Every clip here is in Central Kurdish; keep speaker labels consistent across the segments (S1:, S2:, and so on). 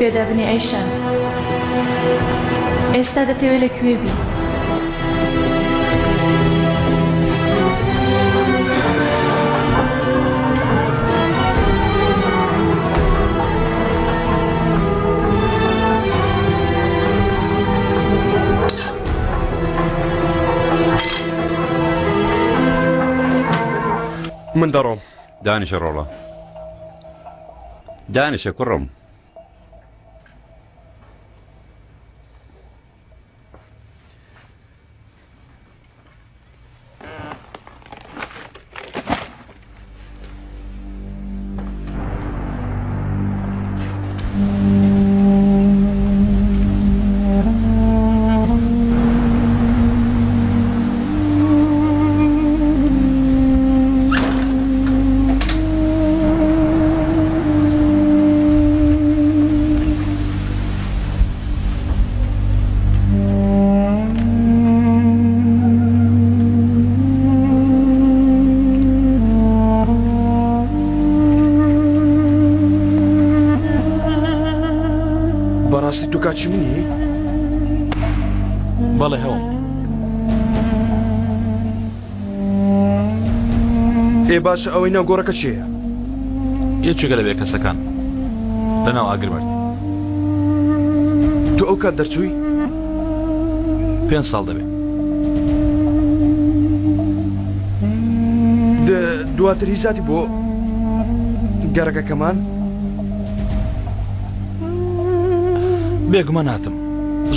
S1: پێدا بنێ ئەیشان. ئێستا دەتەوێ لە کوێ بی؟
S2: من دەڕۆم.
S3: دانیشە ڕۆڵە. دانیشە کوڕم.
S2: بەڕاستی تۆ کاچی منی؟
S4: بەڵێ هەوم.
S2: ئێ باشە ئەوەی ناو گۆڕەکە چێیە؟
S4: یەکێکە لە بێکەسەکان لەناو ئاگر مرد.
S2: تۆ ئەو کات دەرچووی؟
S4: پێ ساڵ دەبێ.
S2: دواتر هیچ بۆ گەڕەکەکەمان؟
S4: بێگومان هاتم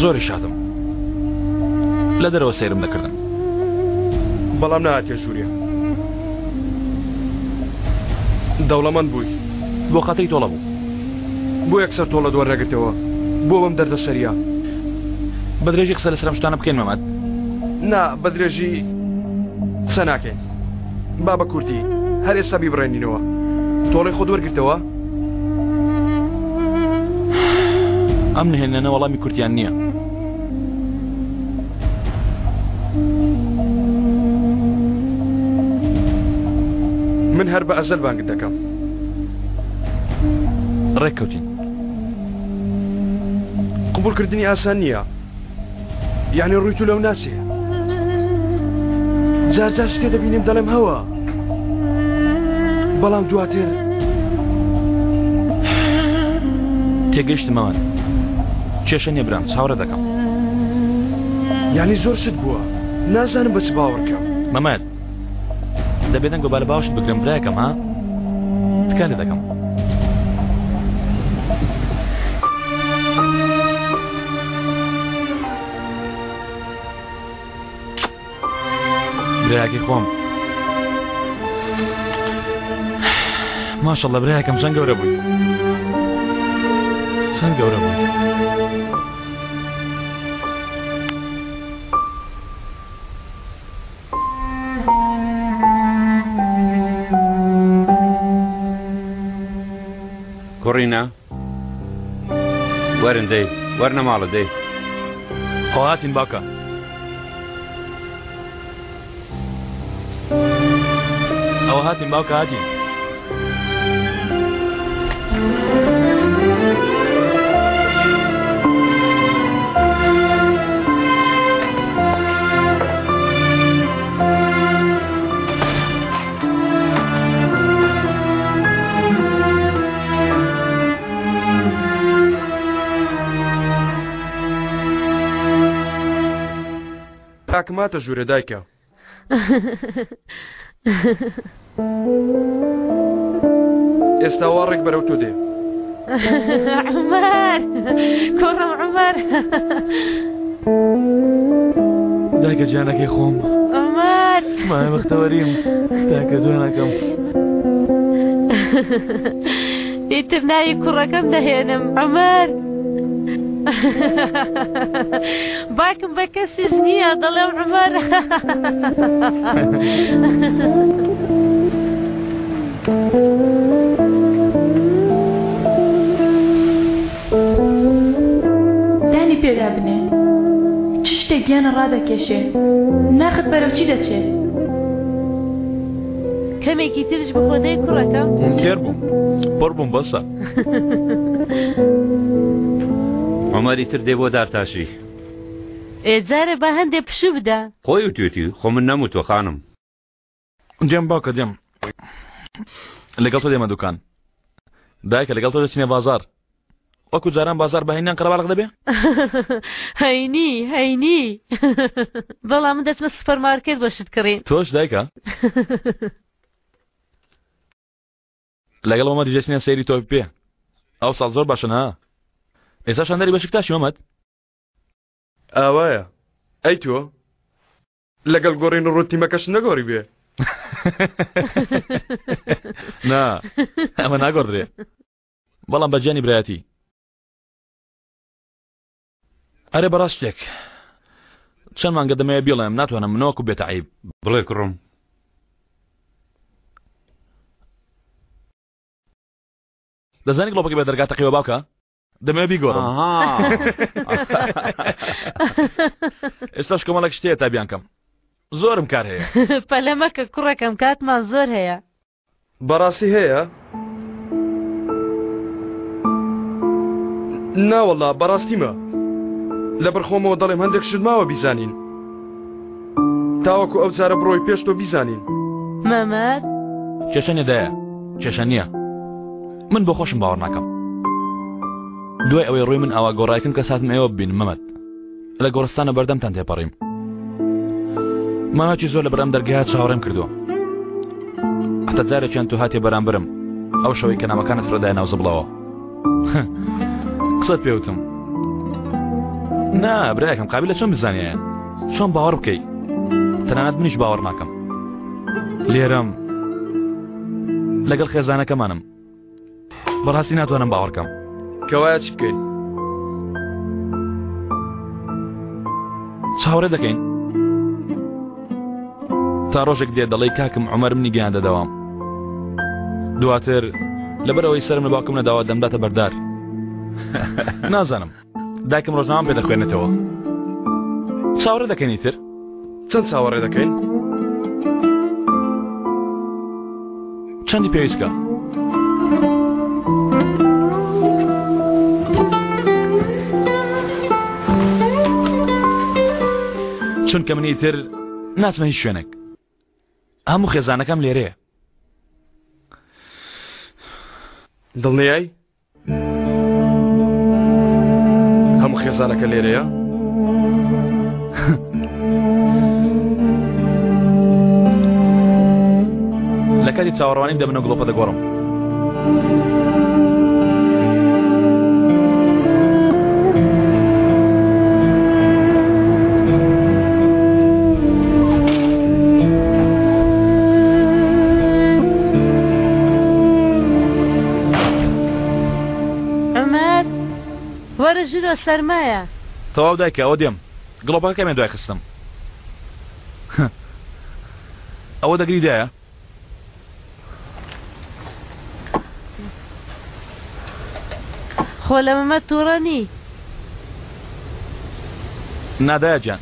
S4: زۆری شادم لە دەرەوە سەیرم دەکردن
S2: بەڵام نهاتێ ژوورێ دەوڵەمەند بووی
S4: بۆ خاتری تۆڵە بوو
S2: بۆ یەکسەر تۆڵە دووە نەگرتەوە بۆ بەم دەردە سەریە
S4: بە درێژی قسە لەسەرم شتانە بکەین مەمەد
S2: نا بە درێژی قسە ناکەین با بە کورتی هەر ئێستا بیبڕێنینەوە تۆڵەی خۆت وەرگرتەوە؟
S4: ئەم نهێنانە وەڵامی کورتیان نییە.
S2: من هەر بە ئەزەل بانگت دەکەم.
S4: ڕێککەوتین.
S2: قبوڵکردنی ئاسان نییە. یعنی ڕووی تو لەو ناچێ جار جار شتێ دەبینم دەڵێم هەوە بەڵام دواتر
S4: تێگەشتمەوە کێشە نیە برام چاوەڕێ دەکەم
S2: یعنی زۆر شت بووە نازانم بە چ باوەڕکەم
S4: مەمەد دەبێ دەنگۆ با لە باوەشت بگرم برایەکەم ها تکا لێ دەکەم برایەکەی خۆم ماشەڵڵە برایەکەم چەند گەورە بووی چەند گەورە بووی
S3: کوڕینە وەرن دەی وەرنە ماڵە دەی
S4: خۆ هاتین باوکە ئەوە هاتین باوکە هاتین
S2: کاکم هاتە ژوورێ دایکە. ئێستا وا ڕێک بەرەو تۆ دێ.
S1: عومەر کوڕم عومەر.
S4: دایکە جانەکەی خۆم.
S1: عومەر.
S4: مایە بەختەوەریم دایکە جوانەکەم.
S1: ئیتر ناوی کوڕەکەم دەهێنم عومەر. باکم بە کەسیش نییە دەڵێم عومەر. دانی پێدا بنێ چ شتێک گیانە ڕادەکێشێ ناخت بەرەو چی دەچێ؟ کەمێکی ترش بخۆ دەی کوڕەکەم.
S4: تێر بووم پڕ بووم بەسە.
S3: عومەری تر دێ بۆ دارتاشی.
S5: ئێ جارێ با هەندێ پشوو بدە.
S3: خۆی وتوێتی خۆ من نەموتوە خانم.
S4: دێم باوکە دێم لەگەڵ تۆ دێمە دوکان دایکە لەگەڵ تۆ دەچینە بازار وەکو جاران بازار بە هەینیان قەرەباڵغ دەبێ؟
S5: هەینی هەینی بەڵام من دەچمە سوپەرمارکێت بۆ شت کڕین.
S4: تۆش دایکە؟ لەگەڵ مەمەدیش دەچینە سەیری تۆپی پێ ئەو ساڵ زۆر باشن ها ئێستا شاندەری بەشکتاشی مەمەد؟
S2: ئاوایە ئەی تۆ؟ لەگەڵ گۆڕین و ڕوتیمەکەش نەگۆڕی بێ
S4: نا ئەمە ناگۆڕدرێ بەڵام بە گیانی برایەتی ئەرێ بەڕاست شتێک چەند مانگە دەمەوێ بیڵێم ناتوانم منۆکو بێتە عیب
S3: بڵێ کوڕم
S4: دەزانی گڵۆپەکە بە دەرگا تەقیوە باوکە دەمەوێ بیگۆڕم ئێستاش کۆمەڵێک شتەیە تا بیانکەم زۆرم کار هەیە
S5: پەلە مەکە کوڕەکەم کاتمان زۆر هەیە
S2: بەڕاستی هەیە؟ ناوەڵا بەڕاستیمە لەبەر خۆمەوە دەڵێم هەندێک شت ماوە بیزانین تاوەکو ئەو جارە بڕۆی پێش تۆ بیزانین.
S5: مەمەد.
S4: کێشە نیە دایە کێشە نیە من بۆ خۆشم باوەڕ ناکەم دوای ئەوەی ڕووی من ئاوا گۆڕایکم کە ساتم ئێوە ببینم مەمەد لە گۆڕستانە بەردەمتان تێپەڕیم ماوەکی زۆر لە بەرەم دەرگیا چاوەڕێم کردووە هەتا جارێکیان تۆ هاتێ بەرامبرم ئەو شەوەی کە نامەکانت فرەدای ناو زبڵەوە قسەت پێوتم نا برایەکەم قابل لە چۆن بزانایە چۆن باوەڕ بکەی تەنانەت منیش باوەڕ ناکەم لێرەم لەگەڵ خێزانەکەمانم بەڕاستی ناتوانم باوەڕکەم
S2: کەوایە چی بکەین
S4: چاوەڕێ دەکەین تا ڕۆژێک دێ دەڵێی کاکم عومەر منی گەیاندە دەوام دواتر لەبەر ئەوەی سەرم لە باوکم نەداوە دەمداتە بەردار نازانم دایکم ڕۆژنامەم پێ دەخوێنێتەوە چاوەڕێ دەکەین ئیتر
S2: چەند چاوەڕێ دەکەین
S4: چەندی پێویستکە چونکە من ئیتر ناچمە هیچ شوێنێک هەموو خێزانەکەم لێرەیە
S2: دڵنیای هەموو خێزانەکە لێرەیە؟
S4: لە کاتی چاوەڕوانی دەبنە گڵۆپە دەگۆڕم.
S5: عومەر وەرە ژوورۆ سەرمایە.
S4: تەواو دایکە ئەوە دێم گڵۆپەکە کەمێ دوای خستم ئەوە دەگری دایە؟
S5: خۆ لە مەمەد توڕە نی؟
S4: نا دایە گیان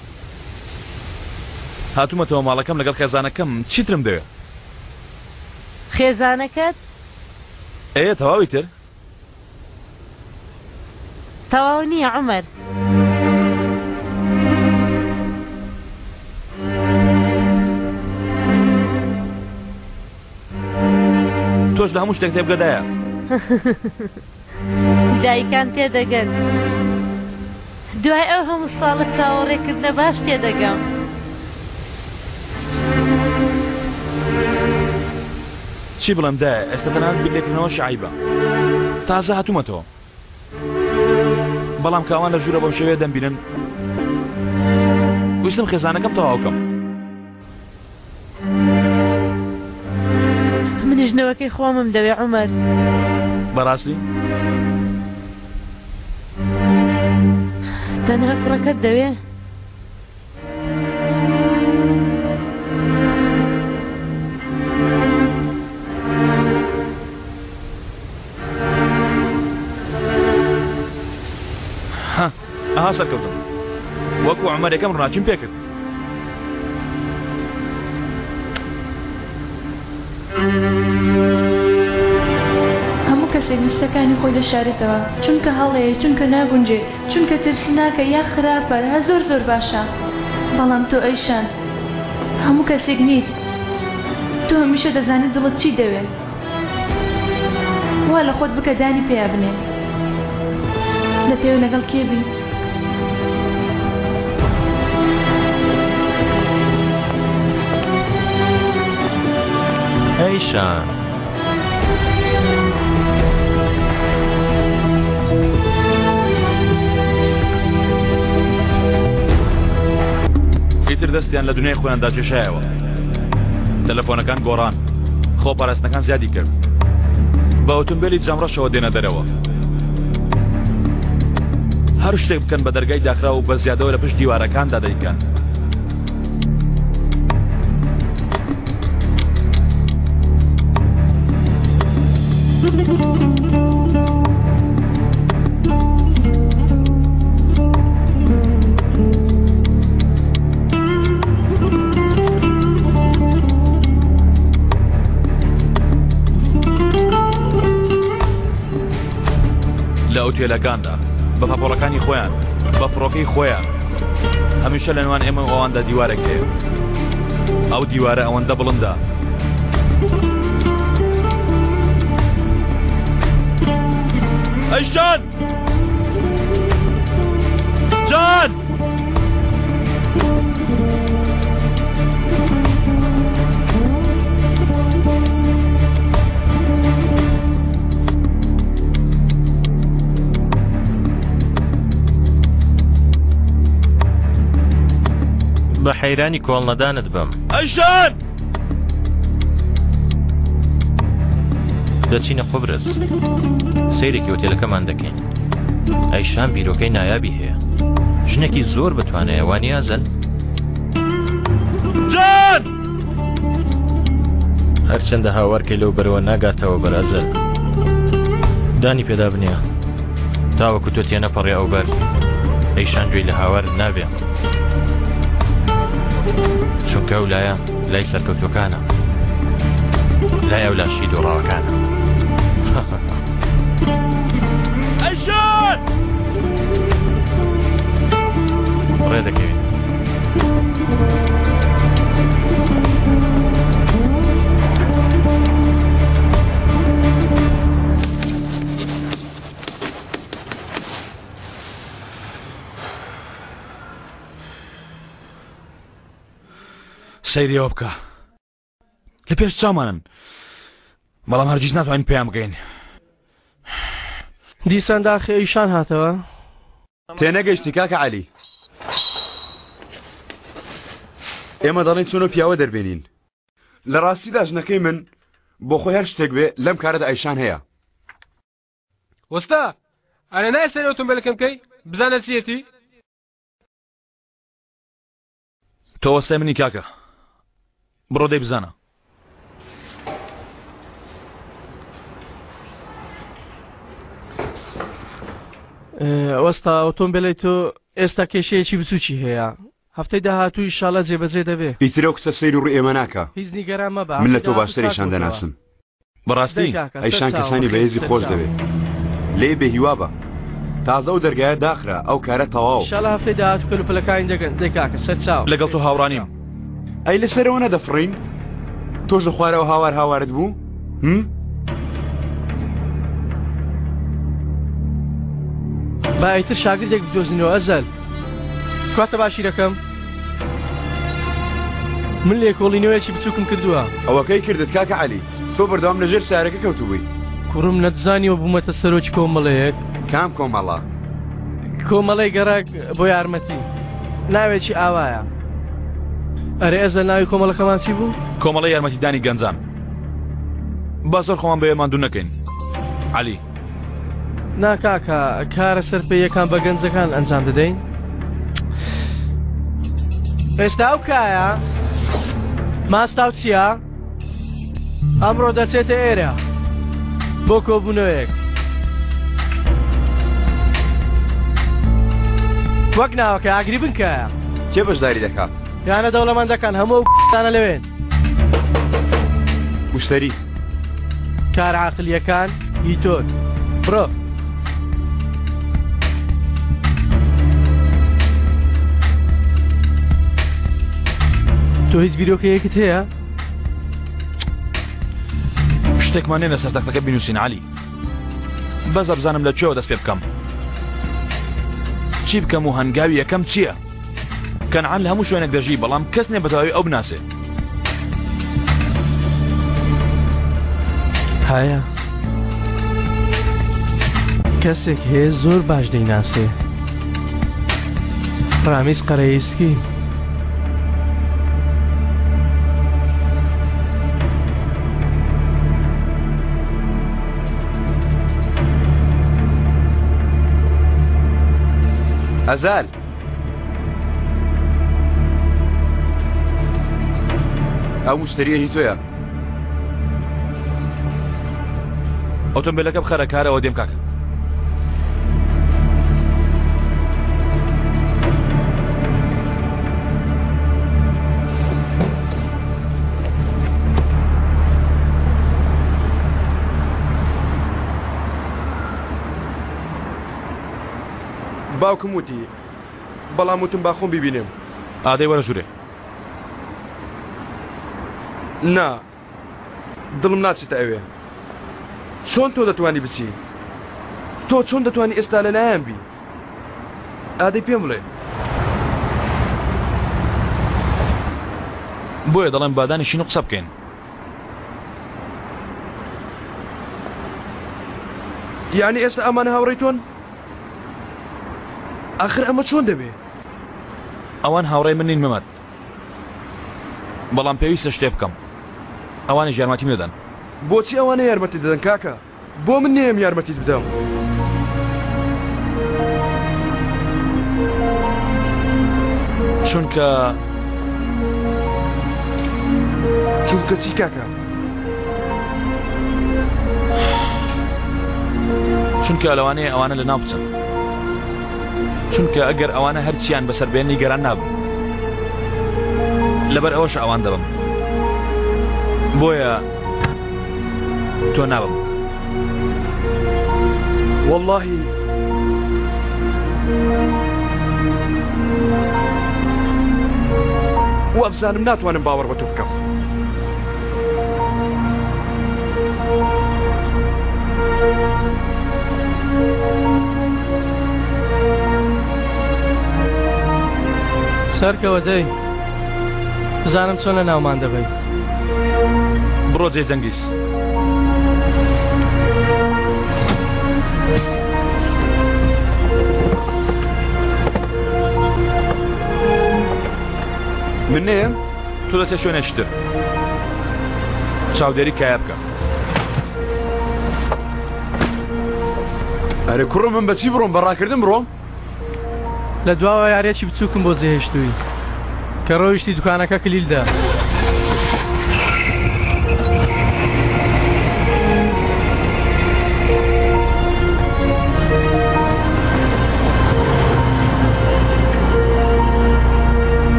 S4: هاتوومەتەوە ماڵەکەم لەگەڵ خێزانەکەم چیترم دەوێ؟
S5: خێزانەکەت؟
S4: ئێ تەواوی تر؟
S5: تەواو نییە عومەر.
S4: تۆش لە هەموو شتێک تێبگە دایە.
S5: دایکان تێدەگەن. دوای ئەو هەموو ساڵە چاوەڕێکردنە باش تێدەگەم.
S4: چی بڵێم دایە ئێستا تەنانەت بیر لێکردنەوەشی عەیبە تازە هاتوومەتەوە بەڵام کاوان لە ژوورە بەم شێوەیە دەمبینن ویستم خێزانەکەم تەواو کەم
S5: منیش نەوەکەی خۆمم دەوێ عومەر.
S4: بەڕاستی؟
S5: تەنها کوڕەکەت دەوێ؟
S4: ها ئەها سەرکەوتم وەکو عومەر یەکەم ڕووناکیم پێکرد
S1: هەموو کەسێک مستەری ویستەکانی خۆی دەشارێتەوە چونکە هەڵەیە چونکە ناگونجێ چونکە ترسناکە یا خراپە هە زۆر زۆر باشە بەڵام تۆ ئەیشان هەموو کەسێک نیت تۆ هەمیشە دەزانی دڵت چی دەوێ وا لە خۆت بکە دانی پیا بنێ دەتەوێ لەگەڵ کێ بی؟
S6: ئەیشان
S4: ئیتر دەستیان لە دنیای خۆیاندا کێشایەوە. تەلەفۆنەکان گۆڕان، خۆپاراستنەکان زیادی کرد. بە ئۆتۆمبێلی جامڕەشەوە دێنە دەرەوە. هەر شتێک بکەن بە دەرگای داخراو و بە زیادەوە لە پشت دیوارەکاندا دەیکەن. لە ئوتێلەکاندا بە پاپۆڕەکانی خۆیان بە فڕۆکەی خۆیان هەمیشە لە نێوان ئێمە و ئەواندا دیوارێک هەیە ئەو دیوارە ئەوەندە بڵندە ئەیشان جان
S6: بە حەیرانی کۆڵنەدانت بم.
S4: ئەیشان!
S6: دەچینە قوبرس سەیرێکی ئۆتێلەکەمان دەکەین. ئەیشان بیرۆکەی نایابی هەیە. ژنێکی زۆر بەتوانایە وانییە ئەزەل؟
S4: جان!
S6: هەرچەندە هاوارکەی لەو بەرەوە ناگاتەوە بەر ئەزەل. دانی پێدا بنێ تاوەکو تۆ تێنەپەڕێ ئەو بەر ئەیشان گوێی لە هاوارت نابێ. چونکە ئەو لایە لای سەرکەوتوەکانە لای ئەو لاشی دۆڕاوەکانە.
S4: ئەیشان!
S6: ڕێ دەکەوین.
S4: سەیری ئەوە بکە لە پێش چاومانن بەڵام هەرگیز ناتوانین پێیان بگەین.
S7: دیسان داخی ئەیشان هاتەوە؟
S2: تێنەگەیشتی کاکە عەلی ئێمە دەڵێن چۆن ئەو پیاوە دەربێنین لە ڕاستیدا ژنەکەی من بۆ خۆی هەر شتێک بێ لەم کارەدا ئەیشان هەیە.
S8: وەستا ئەرێ نایە سەیری ئۆتۆمبێلەکەم بکەی بزانە چیەتی؟
S4: تۆ وەستای منی کاکە بڕۆ دەی بزانە.
S7: وەستا ئۆتۆمبێلەی تۆ ئێستا کێشەیەکی بچووکی هەیە هەفتەی داهاتوو ئیشاڵا جێبەجێ دەبێ.
S2: ئیتر ئەو کچە سەیری ڕووی ئێمە ناکا.
S7: هیچ نیگەران مەبە
S2: من لە
S7: هەفتەی
S2: تۆ
S7: داهاتوو
S2: باشتر
S7: چاک
S2: ئیشان
S7: بۆتەوە.
S2: دەناسم.
S4: بەڕاستی؟
S7: دەی کاکە
S2: ئەیشان
S7: سەرچاوە
S2: کەسانی
S7: بەخێر
S2: بەهێزی خۆش
S7: سەرچاوە.
S2: دەوێ. لێی بێ هیوا بە. تازە ئەو دەرگایە داخرا ئەو کارە تەواو.
S7: ئیشاڵا هەفتەی داهاتوو کەلوپەلەکانی دەگەن. دەی کاکە سەرچاوە
S4: لەگەڵ
S7: بەخێر
S4: تۆ هاوڕا نیم.
S7: سەرچاوە.
S2: ئەی لە سەرەوە نەدەفڕین؟ تۆش لە خوارەوە هاوار هاوارت بوو؟ هم؟
S7: با ئیتر شاگردێک بدۆزینەوە ئەزەل. کوا تەباشیرەکەم؟ من لێکۆڵینەوەیەکی بچووکم کردووە.
S2: ئەوەکەی کردت کاکە عەلی؟ تۆ بەردەوام لەژێر سەیارەکە کەوتبووی.
S7: کوڕم نەتزانیوە بوومەتە سەرۆکی کۆمەڵەیەک؟
S2: کام کۆمەڵە؟
S7: کۆمەڵەی گەڕەک بۆ یارمەتی. ناوێکی ئاوایە. ئەرێ ئەزەل ناوی کۆمەڵەکەمان چی بوو؟
S4: کۆمەڵەی یارمەتیدانی گەنجان. با زۆر خۆمان بەوێ ماندوو نەکەین عەلی.
S7: نا کاکە کارە سەرپێیەکان بە گەنجەکان ئەنجام دەدەین. ئێستا ئەو کایە ماستاو چییە؟ ئەمڕۆ دەچێتە ئێرە بۆ کۆبوونەوەیەک. وەک ناوەکە ئاگری بنکایە.
S2: کێ بەشداری دەکا؟
S7: یانە دەوڵەمەندەکان هەموو ئەو تانە لەوێن.
S2: مشتری.
S7: کار عاقلیەکان هی تۆن. بڕۆ. تۆ هیچ بیرۆکەیەکت هەیە؟
S4: شتێکمان نیە لەسەر تەختەکە بینوسین عەلی. بەس ئەبزانم لە کوێوە دەست پێ بکەم. چی بکەم و هەنگاوی یەکەم چییە؟ کەنعان لە هەموو شوێنێک دەژی بەڵام کەس نیە بەتەواوی ئەو بناسێ.
S7: هەیە کەسێک هەیە زۆر باش دەیناسێ ڕامیز قەرەیسکی.
S2: ئەزال ئەو مشتریە هی تۆیە.
S4: ئۆتۆمبیلەکە بخەرە کارەوە دێم کاکە.
S2: باوکم وتی بەڵام وتم با خۆم بیبینم.
S4: ئادەی وەرە ژوورێ.
S2: نا دڵم ناچێتە ئەوێ. چۆن تۆ دەتوانی بچی؟ تۆ چۆن دەتوانی ئێستا لەلایان بی؟ ئادەی پێم بڵێ.
S4: بۆیە دەڵێم با دانیشین و قسە بکەین.
S2: یانی ئێستا ئەمانە هاوڕێی تۆن؟ ئاخر ئەمە چۆن دەبێ؟
S4: ئەوان هاوڕێی من نین مەمەد. بەڵام پێویستە شتێ بکەم. ئەوانیش یارمەتیم دەدەن.
S2: بۆچی ئەوانە یارمەتیت دەدەن کاکە؟ بۆ من نەیەم یارمەتیت بدەم؟
S4: چونکە
S2: چونکە چی کاکە؟
S4: چونکە لەوانەیە ئەوانە لە ناو بچن چونکە ئەگەر ئەوانە هەرچیان بەسەر بێن نیگەران نابم لەبەر ئەوەش ئەوان دەبم بۆیە تۆ نابم
S2: واللهی وابزانم ناتوانم باوەڕ بە تۆ بکەم.
S7: سەرکەوە دەی بزانم چۆن لە ناومان دەبەی.
S4: بڕۆ جێ جەنگیز.
S2: من نەیەم؟
S4: تۆ دەچێ شوێنێکی تر چاودێری کایە بکە.
S2: ئەرێ کوڕم من بەچی بڕۆم بە ڕاکردن بڕۆم؟
S7: لە دواوە یاریەکی بچووکم بۆ جێهێشتووی کە ڕۆیشتی دوکانەکە کلیل دا.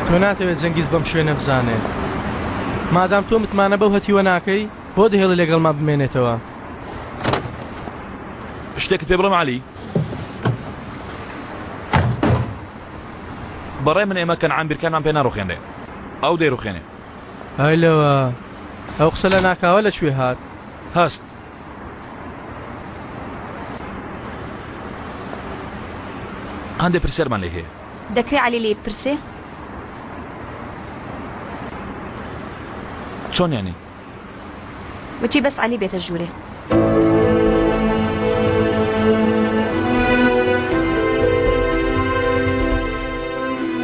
S7: تۆ ناتەوێت جەنگیز بەم شوێنە بزانێت مادام تۆ متمانە بەو هەتیوە ناکەی بۆ دەهێڵی لەگەڵما بمێنێتەوە
S4: شتێکت پێ بڵێم عەلی بەڕێ من ئێمە کەنعان بیرکانمان پێ ناڕوخێنرێ ئەو دەیڕوخێنێ
S7: ئای لەوە ئەو قسە لە ناکاوە لە کوێ هات
S4: هەست هەندێک پرسیارمان لێ هەیە
S1: دەکرێ عەلی لێی بپرسێ؟
S4: چۆن یانی؟
S1: وتی بەس عەلی بێتە ژوورێ.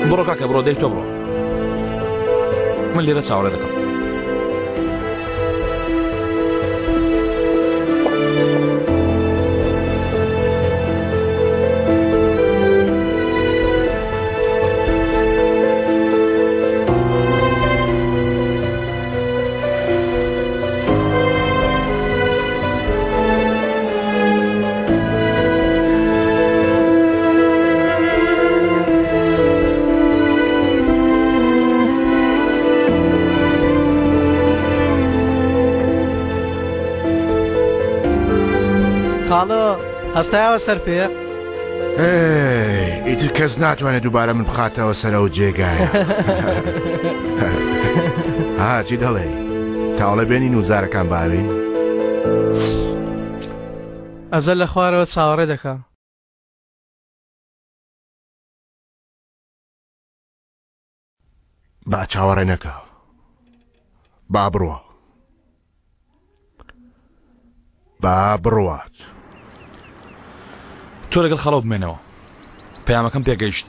S4: بڕۆ کاکە بڕۆ دەی تۆ بڕۆ من لێرە چاوەڕێ دەکەم.
S7: هەستایەوە سەر پێ؟
S9: ئیتر کەس ناتوانێت دووبارە من بخاتەوە سەر ئەو جێگایە. ها چی دەڵێ؟ تاوڵە بێنین و زارەکان باوین؟
S7: ئەزەل لە خوارەوە چاوەڕێ دەکا.
S9: با چاوەڕێ نەکا با بڕوا با بڕوات.
S4: تۆ لەگەڵ خەڵۆ بمێنەوە پەیامەکەم پێگەیشت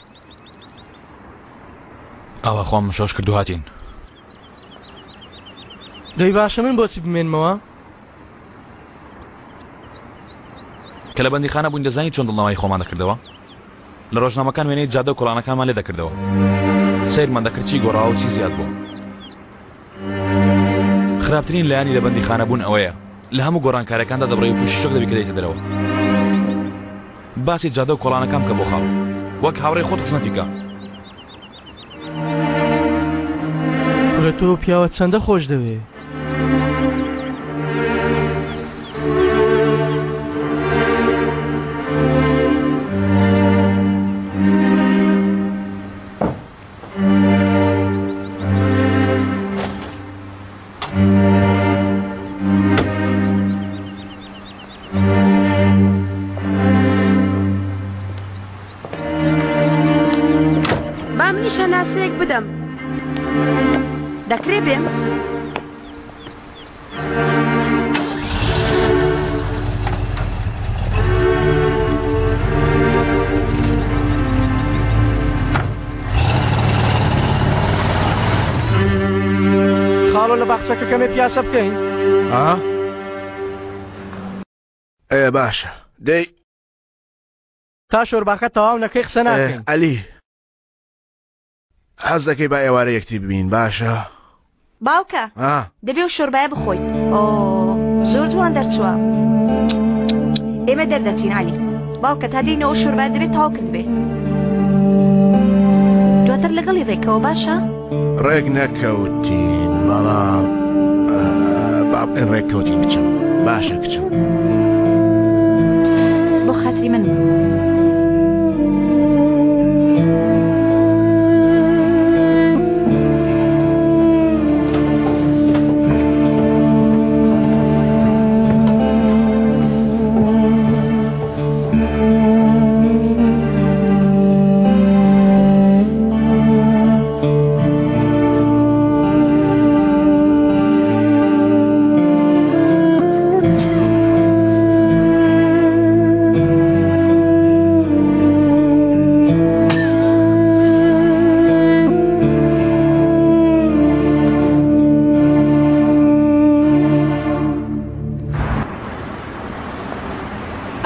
S4: ئاوا خۆم شۆش کرد و هاتین.
S7: دەی باشە من بۆچی بمێنمەوە؟
S4: کە لە بەندیخانە بووین دەزانی چۆن دڵنەوایی خۆمان دەکردەوە؟ لە ڕۆژنامەکان وێنەی جادە و کۆڵانەکانمان لێ دەکردەوە. سەیرمان دەکرد چی گۆڕاوە و چی زیاد بووە. خراپترین لایەنی لە بەندیخانە بوون ئەوەیە لە هەموو گۆڕانکاریەکاندا دەبڕی و تووشی شۆک دەبی کە دێیتە دەرەوە. باسی جادە و کۆڵانەکان بکە بۆ خاڵ. وەک هاوڕێی خۆت خزمەتی بکە.
S7: کورە تۆ پیاوە چەندە خۆش دەوێ.
S10: با منیش هەناسەیەک بدەم دەکرێ بێم؟
S7: خاڵۆ لە باخچەکە کەمێ پیاسە بکەین؟
S9: ئا؟ ئێ باشە دەی
S7: تا شۆرباکە تەواو نەکەی قسە ناکەین.
S9: ئەلی حەز دەکەی با ئێوارە یەکتری ببینین باشە؟
S10: باوکە دەبێ و شۆربایە بخۆیت. ئۆ زۆر جوان دەرچووە. ئێمە دەردەچین عەلی. باوکە تا دێینەوە شۆربایە دەبێت تەواو کردبێ. دواتر لەگەڵی ڕێکەوە باشە؟
S9: ڕێک نەکەوتین بەڵام با بڵێن ڕێک کەوتین کچم باشە کچم.
S10: بۆ خاتری من.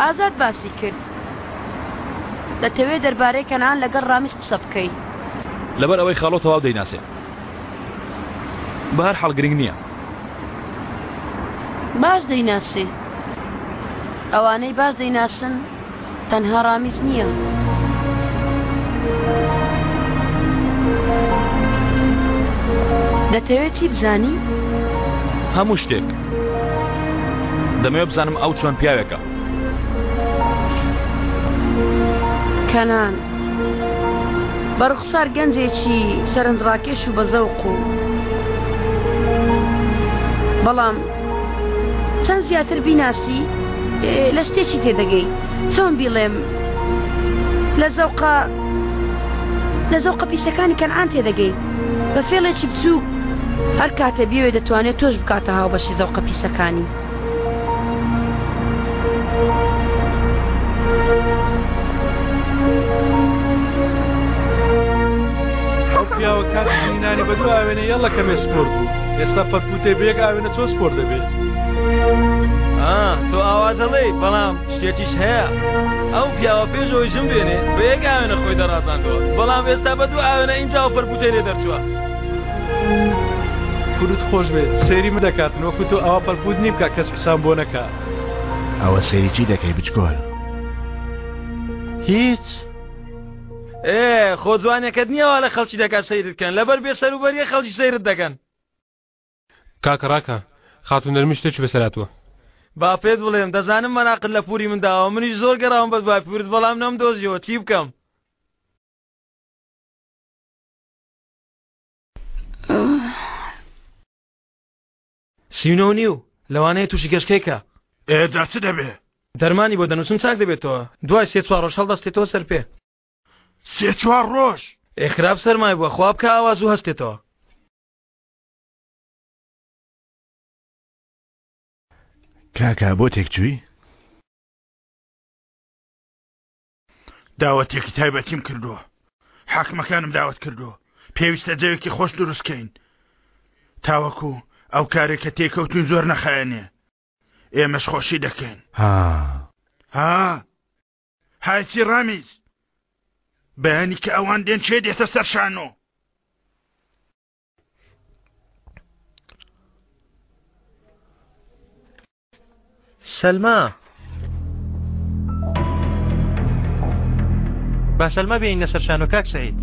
S10: ئازاد باسی کرد دەتەوێت دەربارەی کەنعان لەگەڵ ڕامیز قسە بکەی.
S4: لەبەر ئەوەی خاڵۆ تەواو دەیناسێ. بەهەر حاڵ گرنگ نییە.
S10: باش دەیناسێ. ئەوانەی باش دەیناسن تەنها ڕامیز نییە. دەتەوێت چی بزانی؟
S4: هەموو شتێک. دەمەوێت بزانم ئەو چۆن پیاوێکە.
S10: کەنان بە ڕوخسار گەنجێکی سەرنجڕاکێش و بەزەوق و بەڵام چەند زیاتر بیناسی لە شتێکی تێدەگەی چۆن بیڵێم لە زەوقە لە زەوقە پیسەکانی کەنعان تێدەگەی بە فێڵێکی بچووک هەر کاتێ بیەوێ دەتوانێت تۆش بکاتە هاوبەشی زەوقە پیسەکانی.
S8: ئەو پیاوە کاتی بینانی بە دوو ئاوێنە یەڵە کەمێ سپۆرت بوو ئێستا پەرپوتێ بە یەک ئاوێنە چۆن سپۆرت دەبێت
S11: تۆ ئاوا دەڵێی بەڵام شتێکیش هەیە ئەو پیاوە پێش ئەوەی ژن بێنێ بە یەک ئاوێنە خۆی دەڕازاندەوە بەڵام ئێستا بە دوو ئاوێنە ئینجا ئەو پەرپوتەی لێ دەرچووە
S8: فروت خۆش بێت سەیری من دەکاتن وەکو تۆ ئەوە پەرپوت نیم کە کەس حساب بۆ نەکا.
S9: ئەوە سەیری چی دەکەی بچکۆل؟
S7: هیچ.
S11: ئێ خۆ جوانێکەت نییە وا لە خەڵکی دەکات سەیرت بکەن لەبەر بێ سەروبەریە خەڵکی سەیرت دەکەن.
S8: کاکە ڕاکە خاتوو نەرمی شتێکی بەسەر هاتووە.
S11: با پێت بڵێم دەزانم مەراقت لە پوری من داوە منیش زۆر گەڕاوم بە دوای پورت بەڵام نەمدۆزیەوە چی بکەم؟ 39 و نیو لەوانەیە تووشی گەشکەی کە.
S12: ئێ جا چ دەبێ؟
S11: دەرمانی بۆ دەنووسم چاک دەبێتەوە دوای سێ چوار ڕۆژ هەڵدەستێتەوە سەر پێ.
S12: سێ چوار ڕۆژ؟
S11: ئێ خراپ سەرمای بووە خوا بکا ئاوا زوو هەستێتەوە.
S9: کاکە بۆ تێکچووی؟
S12: داوەتێکی تایبەتیم کردووە حاکمەکانم داوەت کردووە پێویستە جەوێکی خۆش دروستکەین تاوەکو ئەو کارێک کە تێکەوتون زۆر نەخایەنێ ئێمەش خۆشی دەکەین
S9: ها
S12: ها هایچی ڕامیز بەیانی کە ئەوان دێن چێ دێتە سەر شانۆ
S6: سەلما با سەلما بێنە سەر شانۆ کاک سعید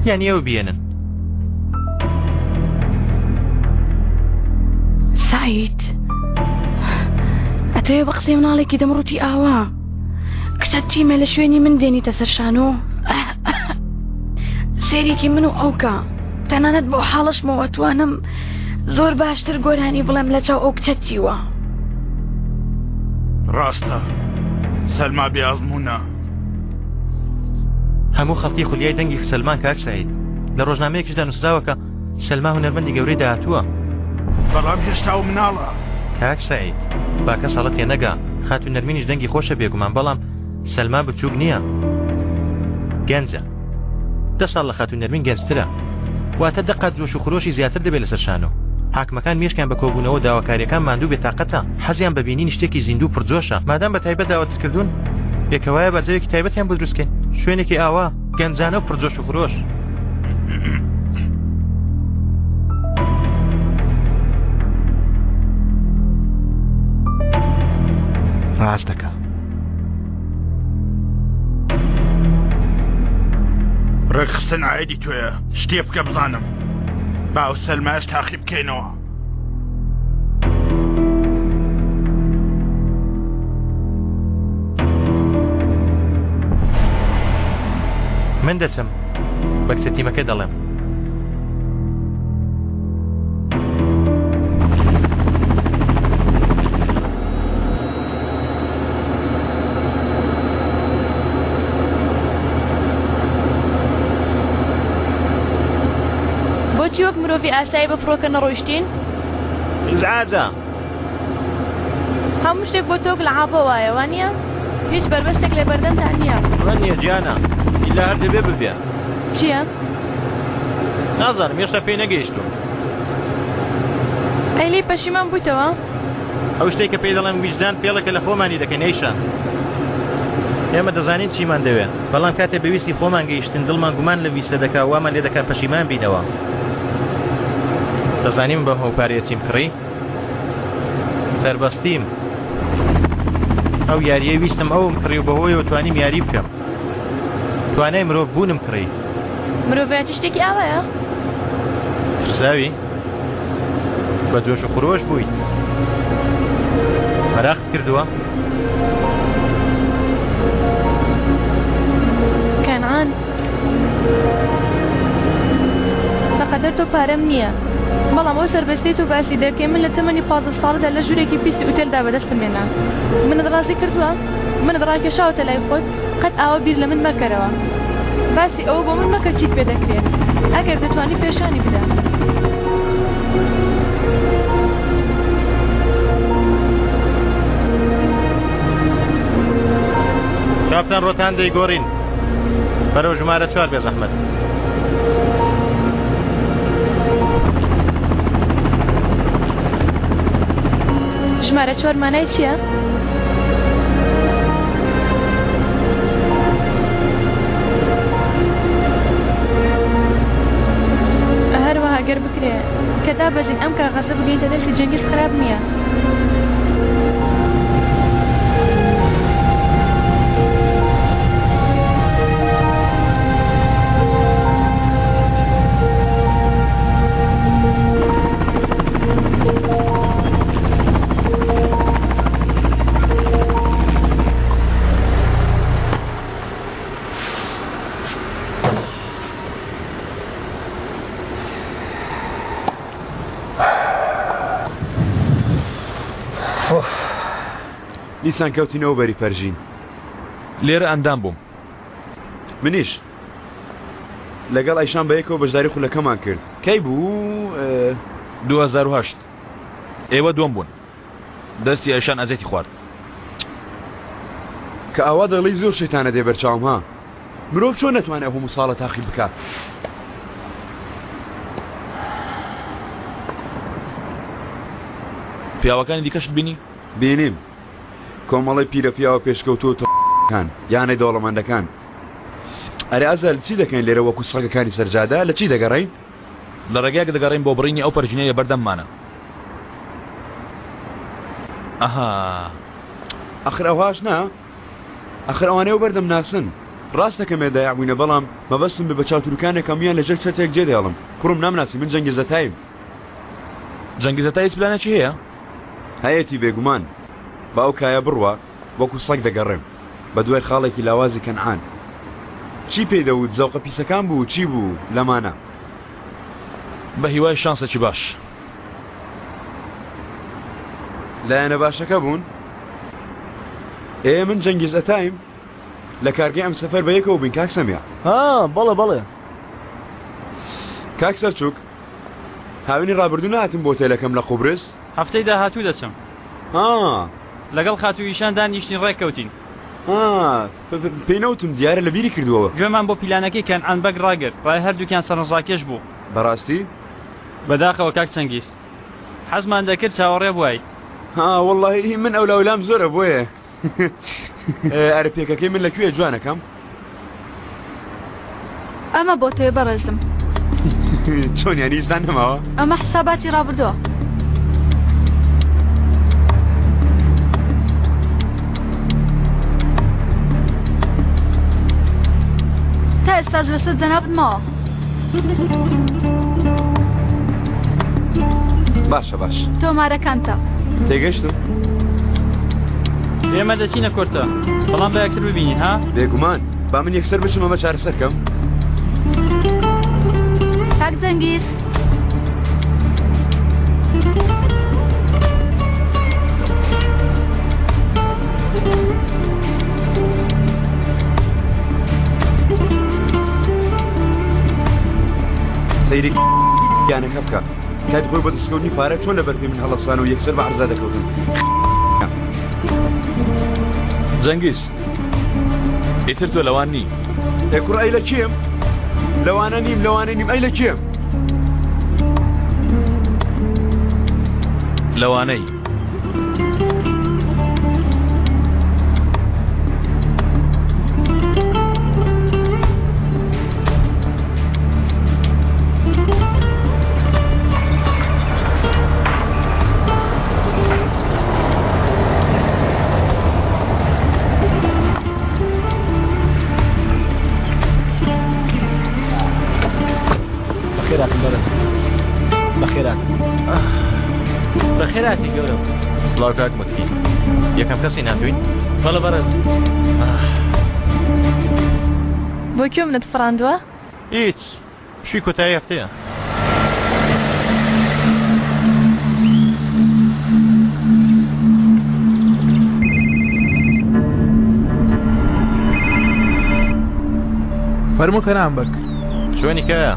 S6: یان ئێوە بێنن
S10: سعید ئەتەوێ بە قسەی مناڵێکی دەمڕوتی ئاوا کچە چیمە لە شوێنی من دێنیتە سەر شانۆ سێرێکی من و ئەوکە تەنانەت بۆ حاڵشمەوە توانم زۆر باشتر گۆرانی بڵێم لە چاو ئەو کچە چیوە.
S12: ڕاستە سەلما بێ ئەزموونە.
S6: هەموو خەڵکی خولیای دەنگی سەلمان کاک سعید لە ڕۆژنامەیەکیشدا نووسراوە کە سەلما هونەرمەندی گەورەی داهاتووە.
S12: بەڵام هێشتا ئەو مناڵە.
S6: کاک سعید با کەس هەڵە تێنەگا خاتوو نەرمینیش دەنگی خۆشە بێگومان بەڵام سەلما بچووک نییە گەنجە. دە ساڵ لە خاتوو نەرمین گەنجترە واتە دە قات جۆش و خرۆشی زیاتر دەبێت لەسەر شانۆ حاکمەکان مێشکیان بە کۆبوونەوە داواکاریەکان ماندوو بێتاقەتە حەزیان بە بینینی شتێکی زیندوو پڕجۆشە مادام بە تایبەت داوەتت کردوون پێکەوایە با جەوێکی تایبەتیان بۆ دروستکەین شوێنێکی ئاوا گەنجانە و پڕجۆش و خرۆش.
S9: ڕاست دەکا.
S12: ڕێکخستن عایدی تۆیە شتێ بکە بزانم با ئەو سەلمایەش تاقی بکەینەوە.
S6: من دەچم بە کچە تیمەکە دەڵێم.
S1: بۆچی وەک مرۆڤی ئاسایی بە فڕۆکە نەڕۆیشتین؟
S6: ئیزعاجە.
S1: هەموو شتێک بۆ تۆ لەعابە وایە وانییە؟ هیچ بەربەستێک لە بەردەمتا نییە.
S6: وا نییە گیانە، ئیلا هەر دەبێ ببێ.
S1: چییە؟
S6: نازانم هێشتا پێی نەگەیشتووم.
S1: ئەی لێی پەشیمان بوویتەوە؟
S6: ئەو شتەی کە پێی دەڵێن ویژدان فێڵێکە لە خۆمانی دەکەین ئەیشان. ئێمە دەزانین چیمان دەوێ، بەڵام کاتێ بە ویستی خۆمان گەیشتین دڵمان گومان لەم ویستە دەکا و وامان لێ دەکا پەشیمان بینەوە. دەزانی من بەم هەموو پارەیە چیم کڕی؟ سەربەستیم. ئەو یارییەی ویستم ئەوم کڕی و بەهۆیەوە توانیم یاری بکەم. توانای مرۆڤ بوونم کڕی.
S1: مرۆڤایەتی شتێکی ئاوایە؟
S6: ترساوی؟ بە جۆش و خرۆش بوویت. مەراقت کردووە؟
S1: کەنعان بەقەدەر تۆ پارەم نییە بەڵام ئەو سەربەستەی تۆ باسی دەکەی من لە تەمەنی 15 ساڵەدا لە ژوورێکی پیسی ئوتێلدا بەدەستم هێنا منت ڕازی کردووە؟ منت ڕاکێشاوەتە لای خۆت؟ قەت ئاوا بیر لە من مەکەرەوە. باسی ئەوە بۆ من مەکە چیت پێ دەکرێ. ئەگەر دەتوانی پێشانی بدە.
S6: کاپتان ڕۆتان دەیگۆڕین بەرەو ژمارە چوار بێزەحمەت.
S1: ژمارە چوار مانای چییە؟ هەروەها گەر بکرێ کە دابەزین ئەم کاغەزە بگەیتە دەستی جەنگیز خراپ نییە.
S2: دیسان کەوتینەوە بەری پەرژین.
S4: لێرە ئەندام بووم.
S2: منیش. لەگەڵ ئەیشان بەیەکەوە بەشداری خولەکەمان کرد. کەی بوو؟
S4: 2008. ئێوە دووەم بوون. دەستی ئەیشان ئەزێتی خوارد.
S2: کە ئاوا دەڵێی زۆر شەیتانە دێ بەرچاوم ها. مرۆڤ چۆن نەتوانێ ئەو هەموو ساڵە تاقی بکا؟
S4: پیاوەکانی دیکەشت بینی؟
S2: بینیم. کۆمەڵەی پیرە پیاوە پێشکەوتوو و کان، یانەی دەوڵەمەندەکان. ئەرێ ئەزەل چی دەکەین لێرە وەکو سەگەکانی سەرجادە لە چی دەگەڕێین؟
S4: لە ڕێگایەک دەگەڕێین بۆ بڕینی ئەو پەرژینەی لە بەردەممانە. ئەها.
S2: ئەخر ئەوهاش نا. ئەخر ئەوانەی ئەو بەردەم ناسن. ڕاستە کەمێ دایع بووینە بەڵام مەبەستم بێ بە چاوتروکانێک هەموویان لە ژێر چەترێک جێ دەهێڵم. کوڕم نامناسی من جەنگیز ئەتایم.
S4: جەنگیز ئەتای هیچ پلانێکی هەیە؟
S2: هەیەتی بێگومان. با ئەو کایە بڕوا وەکو سەگ دەگەڕێم بە دوای خاڵێکی لاوازی کەنعان. چی پێی دەوت زەوقە پیسەکان بوو چی بوو لەمانە.
S4: بە هیوای شانسێکی باش.
S2: لایەنە باشەکە بوون؟ ئێ من جەنگیز ئەتایم لە کارگەی ئەم سەفەر بە یەکەوە بووین کاک سەمیع.
S13: ها بەڵێ بەڵێ.
S2: کاک سەلچوک هاوینی ڕابردوو نەهاتم بۆ هۆتێلەکەم لە قوبرس؟
S14: هەفتەی داهاتوو دەچم.
S2: ها.
S14: لەگەڵ خاتوو ئیشان دانیشتین ڕێککەوتین.
S2: ها پێی نەوتم دیارە لە بیری کردووەوە.
S14: گوێمان بۆ پیلانەکەی کەنعان بەگ ڕاگرت ڕای هەردووکیان سەرنجڕاکێش بوو.
S2: بەڕاستی؟
S14: بەداخەوە کاک چەنگیز. حەزمان دەکرد چاوەڕێ بوای.
S2: ها وەڵڵاهی هی من ئەولاولام زۆرە بۆیە. ئەرێ پێکەکەی من لە کوێ جوانەکەم؟
S1: ئەمە بۆ تۆیە بەڕێزم.
S2: چۆن یانی هیچتان نەماوە؟
S1: ئەمە حساباتی ڕابردووە. تا ئێستاش لەسەر جەنابت ماوە.
S2: باشە باش.
S1: تۆمارەکانتە.
S2: تێگەشتم.
S14: ئێمە دەچینە کۆرتە بەڵام با یەکتر ببینین ها؟
S2: بێگومان با من یەکسەر بچم ئەمە چارەسەر کەم.
S1: کاک جەنگیز.
S2: سەیری یانەکە بکە کات خۆی بە دەستکەوتنی پارە چۆن لەبەر پێی من هەڵەسان و یەکسەر بە عەرزا دەکەوتن.
S4: جەنگیز ئیتر تۆ لەوان نی.
S2: ئێ کوڕ ئەی لە کێم؟ لەوانە نیم لەوانە نیم ئەی لە کێم؟
S4: لەوانەی.
S13: بەخێراتن بەڕێز بەخێراتن
S14: بەخێراتی گەورەم
S6: سڵاو کاک متکی یەکەم کەسی ناتوین
S14: بەڵێ بەڕێز
S1: بۆ کوێ منت فڕاندووە؟
S6: هیچ پشووی کۆتایی هەفتەیە.
S7: فەرموو کەنعان بەگ.
S6: چۆنی کایە؟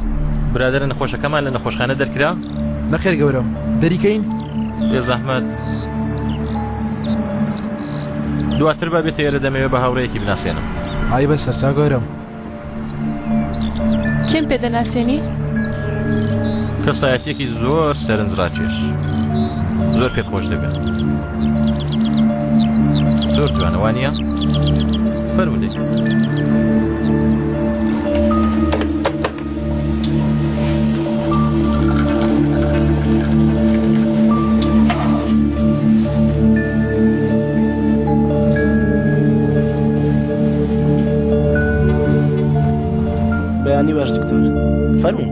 S6: برادەرە نەخۆشەکەمان لە نەخۆشخانە دەرکرا؟
S7: نەخێر گەورەم، دەریکەین؟
S6: بێ زەحمەت. دواتر با بێتە ئێرە دەمەوێ بە هاوڕێیەکی بناسێنم.
S7: ئای بە سەرچاو گەورەم.
S1: کێم پێ دەناسێنی؟
S6: کەسایەتیەکی زۆر سەرنجڕاکێش زۆر پێت خۆش دەبێت زۆر جوانە وانە فەرمودەی
S13: بەیانی باش دکتۆر فەرموو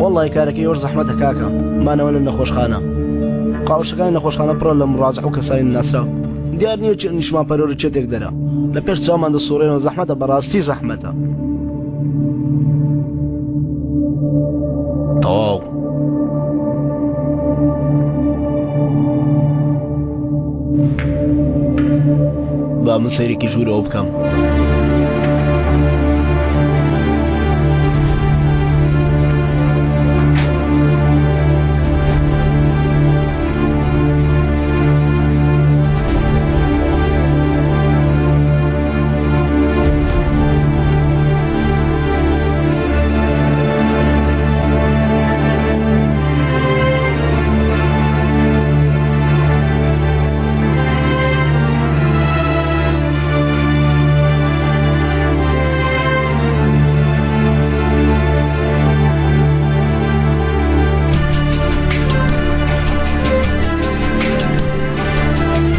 S13: وەڵڵای کارەکەی ئێوەش زەحمەتە کاکە مانەوە لە نەخۆشخانە قاوشەکانی نەخۆشخانە پڕە لە مڕاجع و کەسانی ناسراو دیار نییە چ نیشمان پەرۆری چێ تێک دەرە لە پێش چاومان دەسوڕێنەوە زەحمەتە بەڕاستی زەحمەتە
S6: تەواو.
S13: با من سەیرێکی ژوورەوە بکەم.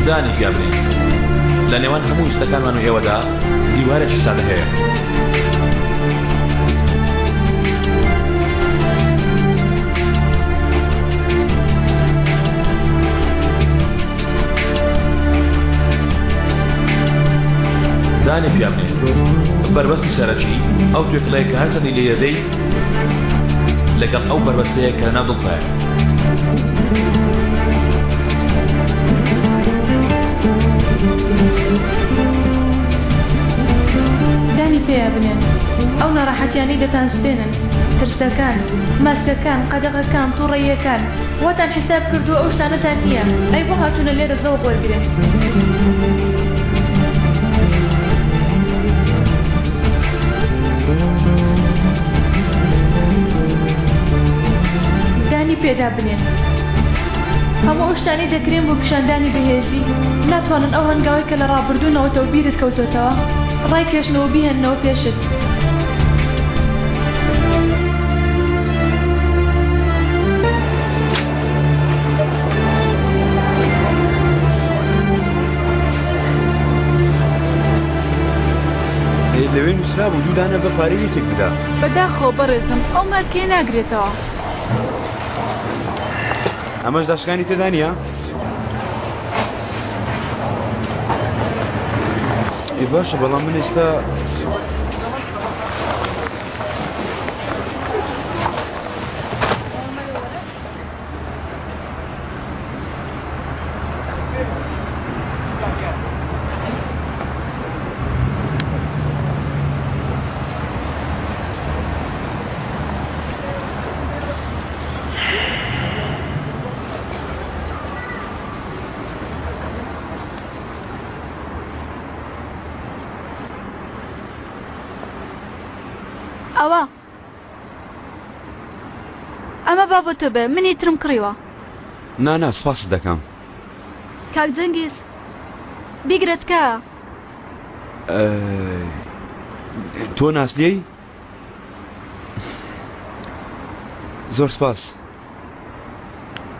S4: دانی پیا بنێین لە نێوان هەموو ویستەکانمان و ئێوەدا دیوارێکی سادە هەیە. دانی پیا بنێ بەربەستی سەرەکی ئەو توێکڵەیە کە هەرچەندی لێ دەدەی لەگەڵ ئەو بەربەستەیە کە لەناو دڵتایە.
S1: دانی پێیا بنێن ئەو ناڕەحەتیانەی دەتانسوتێنن، ترسەکان، ماسکەکان، قەدەغەکان، توڕەییەکان، واتان حیساب کردووە ئەو شتانەتان نییە، ئەی بۆ هاتوونە لێرە زەوق وەرگرن؟ دانی پێدا بنێن. هەموو ئەو شتانەی دەکرێن بۆ پیشاندانی بەهێزی، ناتوانن ئەو هەنگاوەی کە لە ڕابردوو نەوەتەوە بیرت کەوتۆتەوە، ڕایکێشنەوە و بیهێننەوە پێشت.
S2: لەوێ نووسرابوو دوو دانە بە پارەی یەکێک بدە.
S1: بەداخەوە بەڕێزم ئەو مارکەیە ناگرێتەوە.
S2: ئەمەش داشکانی تێدا نییە؟ ئێ باشە بەڵام من ئێستا
S1: ئەوە ئەمە با بۆ تۆ بێ منی ترم کڕیوە.
S2: نا نا سپاست دەکەم.
S1: کاک جەنگیز بیگرە تکایە.
S2: تۆ ناسلیەی؟ زۆر سپاس.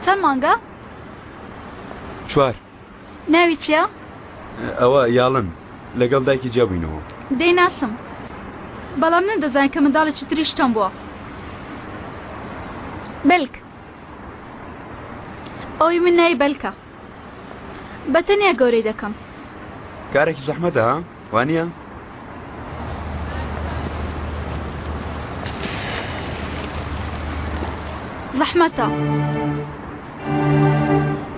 S1: چەند مانگە؟
S2: چوار.
S1: ناوی چییە؟
S2: ئەوە یاڵن لەگەڵ دایکی جیا بووینەوە.
S1: دەیناسم بەڵام نەمدەزانی کە منداڵێکی تریش تۆم بووە. بەلک ئەوی من ناوی بەلکە. بە تەنیا گەورەی دەکەم.
S2: کارێکی زەحمەتە ها؟ وانییە؟
S1: زەحمەتە.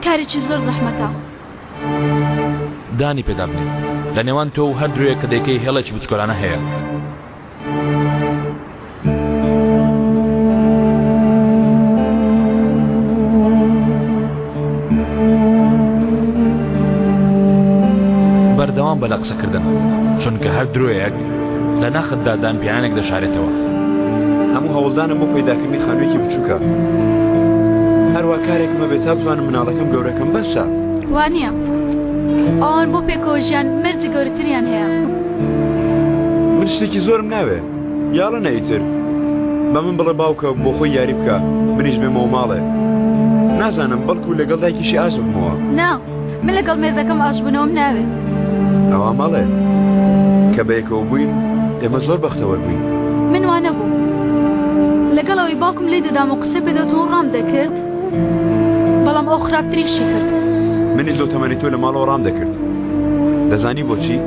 S1: کارێکی زۆر زەحمەتە.
S4: دانی پێدا بنێ لە نێوان تۆ و هەر درۆیەک کە دەیکەی هێڵێکی بچکۆلانە هەیە. بەردەوام بە لە قسەکردن چونکە هەر درۆیەک لە ناختدا دانپیانێک دەشارێتەوە.
S2: هەموو هەوڵدانم بۆ پەیداکردنی خانوویەکی بچووکە. هەروا کارێکم هەبێت تا بتوانم مناڵەکەم گەورەکەم بەسە.
S1: وانییە. ئەوان بۆ پێکەوە ژیان مەرجی گەورەتریان هەیە.
S2: من شتێکی زۆرم ناوێ. یاڵە نە ئیتر. بە من بڵێ باوکە بۆ خۆی یاری بکە منیش بێمەوە ماڵێ. نازانم بەڵکو لەگەڵ دایکیشی ئاش ببمەوە.
S1: نا من لەگەڵ مێردەکەم ئاشبوونەوەم ناوێ.
S2: ئەوا مەڵێ. کە بەیەکەوە بووین ئێمە زۆر بەختەوەر بووین.
S1: من وا نەبووم. لەگەڵ ئەوەی باوکم لێی دەدام و قسەی پێدەوتم و ڕام دەکرد، بەڵام ئەو خراپتریشی کرد.
S2: منیش لەو تەمەنەی تۆ لە ماڵەوە ڕام دەکرد. دەزانی بۆچی؟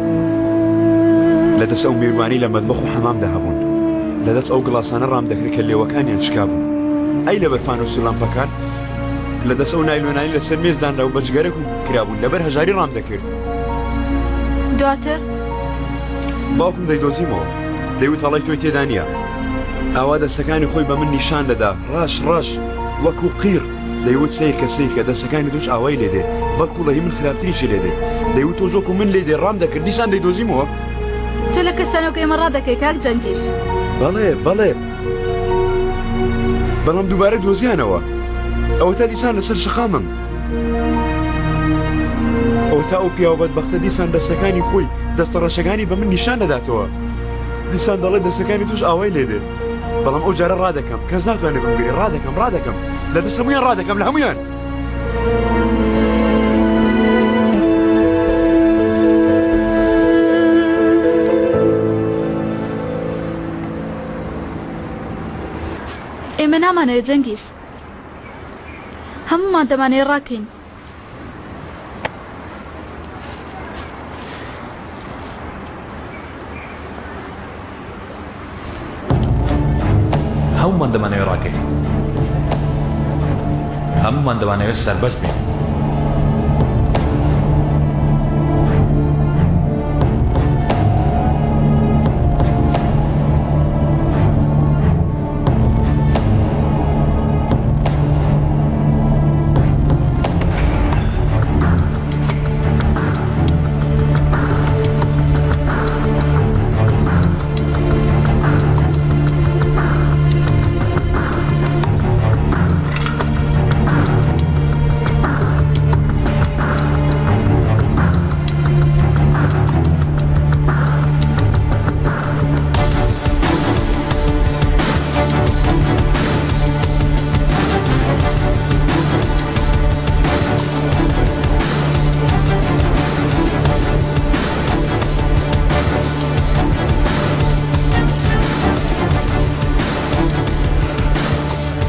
S2: لە دەست ئەو مێروانەی لە مەتبەخ و حەمامدا هەبوون. لە دەست ئەو گڵاسانە ڕام دەکرد کە لێوەکانیان شکابوو. ئەی لەبەر فانۆس و لامپەکان؟ لە دەست ئەو نایلۆنانەی لەسەر مێز دانرا و بە جگەرە کرابوون. لەبەر هەژاری ڕام دەکرد.
S1: دواتر؟
S2: باوکم دەیدۆزیمەوە. دەیوت هەڵەی تۆی تێدا نییە. ئاوا دەستەکانی خۆی بە من نیشان دەدا، ڕەش ڕەش، وەکوو قیڕ. دەیوت سەیرکە سەیرکە دەستەکانی تۆش ئاوای لێ دێ، بەڵکو لە هی من خراپتریشی لێ دێ. دەیوت تۆش وەکوو من لێی دێ، ڕام دەکرد، دیسان دەیدۆزیمەوە.
S1: تۆ لە کەسانەوە کە ئێمە ڕادەکەی کاک جەنگیز.
S2: بەڵێ بەڵێ. بەڵام دووبارە دۆزیانەوە. ئەوەتا دیسان لەسەر شەقامم. ئەوەتا ئەو پیاوە بەدبەختە دیسان دەستەکانی خۆی، دەستە ڕەشەکانی بە من نیشان دەداتەوە. دیسان دەڵێ دەستەکانی توش ئاوای لێ دێ. بەڵام ئەو جارە ڕادەکەم، کەس ناتوانێت بمگرێ. ڕادەکەم، ڕادەکەم. لە دەست هەموویان ڕادەکەم، لە هەموویان.
S1: ئێمە نامانەوێت جەنگیز. هەموومان دەمانەوێت ڕاکەین.
S4: هەموومان دەمانەوێت ڕاکەین. هەموومان دەمانەوێت سەربەست بین.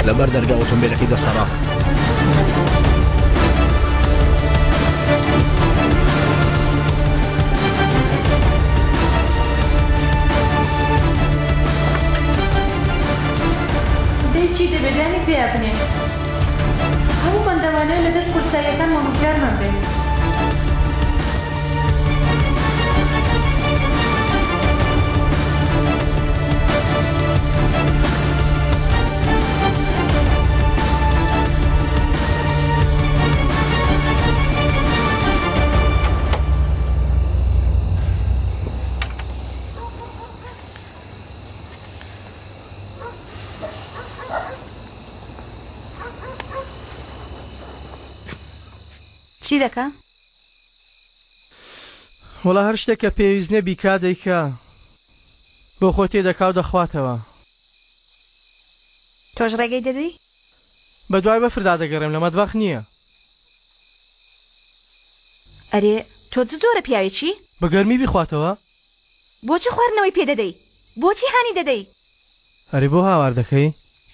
S9: لەبەر دەرگا ئۆتۆمبیلەکەی دەستە ڕاست.
S1: دەی چی دەبێ دانی پیا بنێ هەموومان دەمانەوێ لە دەست قورساییەکانمان ڕزگارمان بێ.
S10: چی دەکا؟
S7: وەڵا هەر شتێک کە پێویست نیە بیکا دەیکا بۆ خۆی تێدەکا و دەخواتەوە.
S10: تۆش ڕێگەی دەدەی؟
S7: بە دوای بەفردا دەگەڕێم لە مەتبەخ نییە.
S10: ئەرێ تۆ چ جۆرە پیاوێکی؟
S7: بە گەرمی بیخواتەوە؟
S10: بۆچی خواردنەوەی پێ دەدەی؟ بۆچی هانی دەدەی؟
S7: ئەرێ بۆ هاوار دەکەی؟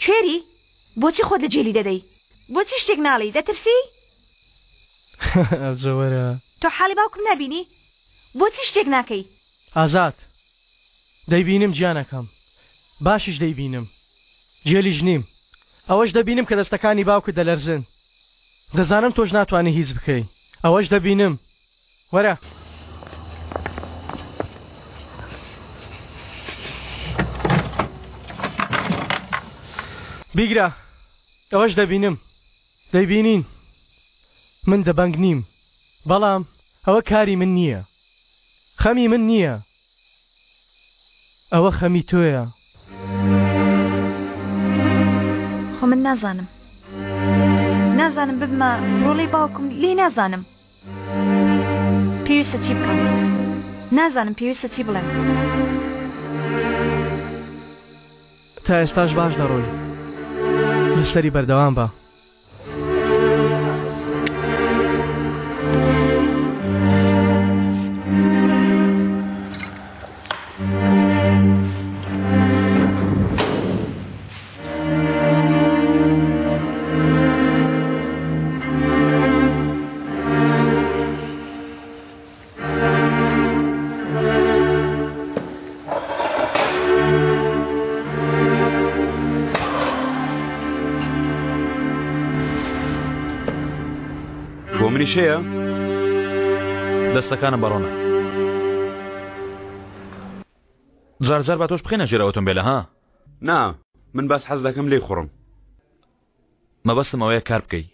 S10: کوێری؟ بۆچی خۆت لە جێلی دەدەی؟ بۆچی شتێک ناڵێی؟ دەترسی؟
S7: ئەوجە وەرە.
S10: تۆ حاڵی باوکم نابینی؟ بۆچی شتێک ناکەی؟
S7: ئازاد، دەیبینم گیانەکەم، باشیش دەیبینم. جێلیش نیم. ئەوەش دەبینم کە دەستەکانی باوکت دەلەرزن. دەزانم تۆش ناتوانی هیچ بکەی. ئەوەش دەبینم. وەرە. بیگرە. ئەوەش دەبینم. دەیبینین. من دەبەنگ نیم. بەڵام ئەوە کاری من نییە. خەمی من نییە. ئەوە خەمی تۆیە.
S10: خۆ من نازانم. نازانم ببمە ڕۆڵەی باوکم لێی نازانم. پێویستە چی بکەم. نازانم پێویستە چی بڵێم.
S7: تا ئێستاش باش دەڕۆی. لەسەری بەردەوام بە.
S2: بۆ منیش هەیە؟
S4: دەستەکانم بەڕۆنە. جار جار با تۆش بخەینە ژێر ئۆتۆمبێلە ها؟
S2: نا من باس حەز دەکەم لێی خوڕم.
S4: مەبەستم ئەوەیە کار بکەی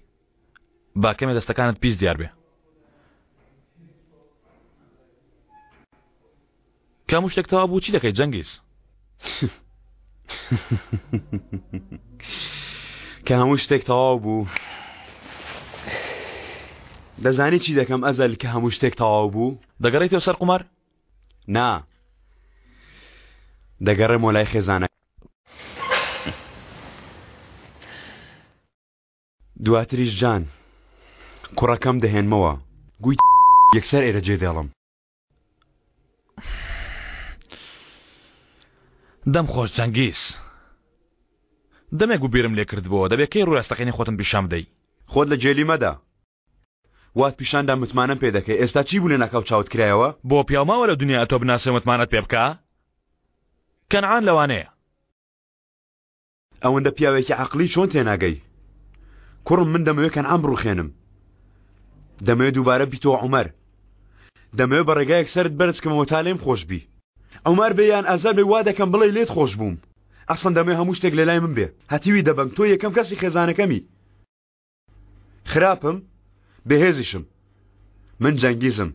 S4: با کەمێ دەستەکانت پیس دیار بێ. کە هەموو شتێک تەواو بوو چی دەکەیت جەنگیز؟
S2: کە هەموو شتێک تەواو بوو دەزانی چی دەکەم ئەزەل کە هەموو شتێک تەواو بوو؟
S4: دەگەڕێیتەوە سەر قومار؟
S2: نا دەگەڕێمەوە لای خێزانەکەم. دواتریش جان کوڕەکەم دەهێنمەوە گوی یەکسەر ئێرە جێ دێڵم.
S4: دەم خۆش جەنگیز. دەمێک بوو بیرم لێ کردبۆوە دەبێ کەی ڕووی ڕاستەقینەی خۆتم پیشان بدەی؟
S2: خۆت لە گێلی مەدە. وات پیشان دا متمانەم پێ دەکەی ئێستا چی بوو لەناکاو چاوت کرایەوە؟
S4: بۆ پیاو ماوە لە دونیا ئەتۆ بناسێ و متمانەت پێ بکا؟ کەنعان لەوانەیە.
S2: ئەوەندە پیاوێکی عەقڵی چۆن تێناگەی؟ کوڕم من دەمەوێ کەنعان بڕوخێنم. دەمەوێ دووبارە بیتەوە عومەر. دەمەوێ بە ڕێگایەک سەرت بەرز کەمەوە تا لێم خۆش بی. عومەر بێ یان ئەزەر بێ وا دەکەم بڵێی لێت خۆش بووم. ئەسڵەن دەمەوێ هەموو شتێک لەلای من بێ. هەتیوی دەبەنگ تۆ یەکەم کەسی خێزانەکەمی. خراپم بێهێزیشم من جەنگیزم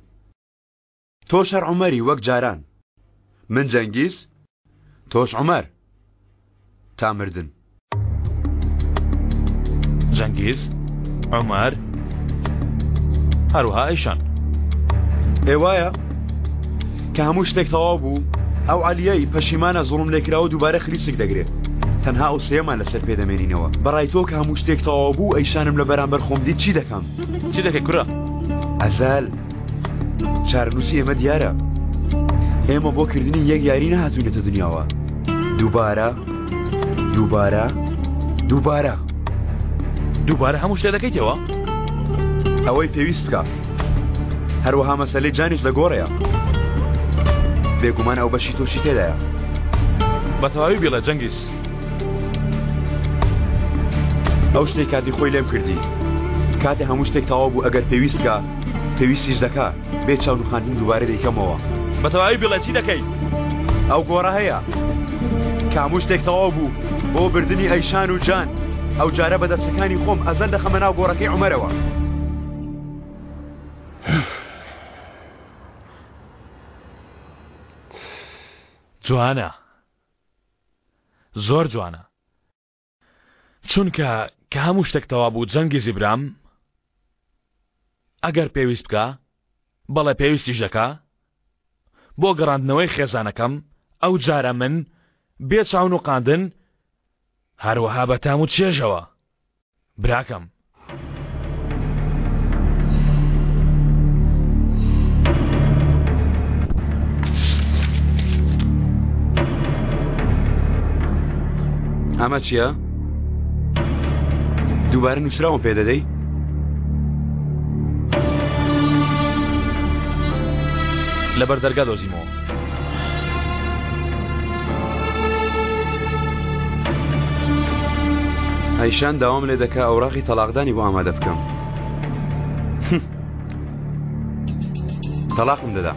S2: تۆش هەر عومەری وەک جاران من جەنگیز تۆش عومەر تا مردن.
S4: جەنگیز، عومەر، هەروەها ئەیشان.
S2: ئێ وایە کە هەموو شتێک تەواو بوو ئەو عەلیەی پەشیمانە زوڵم لێکراوە دووبارە خلیسک دەگرێ تەنها ئەو سێیەمان لەسەر پێ دەمێنینەوە بەڕای تۆ کە هەموو شتێک تەواو بوو ئەیشانم لە بەرامبەر خۆم دیت چی دەکەم؟
S4: چی دەکەی کورە؟
S2: ئەزال چارەنووسی ئێمە دیارە ئێمە بۆ کردنی یەک یاری نەهاتوینەتە دنیاوە دووبارە دووبارە دووبارە
S4: دووبارە هەموو شتێ دەکەیتەوە؟
S2: ئەوەی پێویست بکە هەروەها مەسەلەی جانیش لە گۆڕەیە بێگومان ئەو بەشی تۆشی تێدایە
S4: بە تەواوی بیڵێ جەنگیز
S2: ئەو شتێک کاتی خۆی لێم کردی کاتێ هەموو شتێک تەواو بوو ئەگەر پێویست کە پێویستیش دەکا بێ چاونوخاندن دووبارە دەیکەمەوە.
S4: بە تەواوی بیڵێ چی دەکەی؟
S2: ئەو گۆڕە هەیە کە هەموو شتێک تەواو بوو بۆ بردنی ئەیشان و جان ئەو جارە بە دەستەکانی خۆم ئەزەل دەخەمە ناو گۆڕەکەی عومەرەوە.
S4: جوانە زۆر جوانە. چونکە کە هەموو شتێک تەوا بوو جەنگیزی برام ئەگەر پێویست بکا بەڵێ پێویستیش دەکا بۆ گەڕاندنەوەی خێزانەکەم ئەو جارە من بێ چاونوقاندن هەروەها بە تام و چێژەوە براکەم.
S2: ئەمە چییە؟ دووبارە نووسراوم پێ دەدەی؟
S4: لەبەر دەرگا دۆزیمەوە.
S2: ئەیشان داوام لێ دەکا ئەوراقی تەلاقدانی بۆ ئامادە بکەم تەلاقم دەدا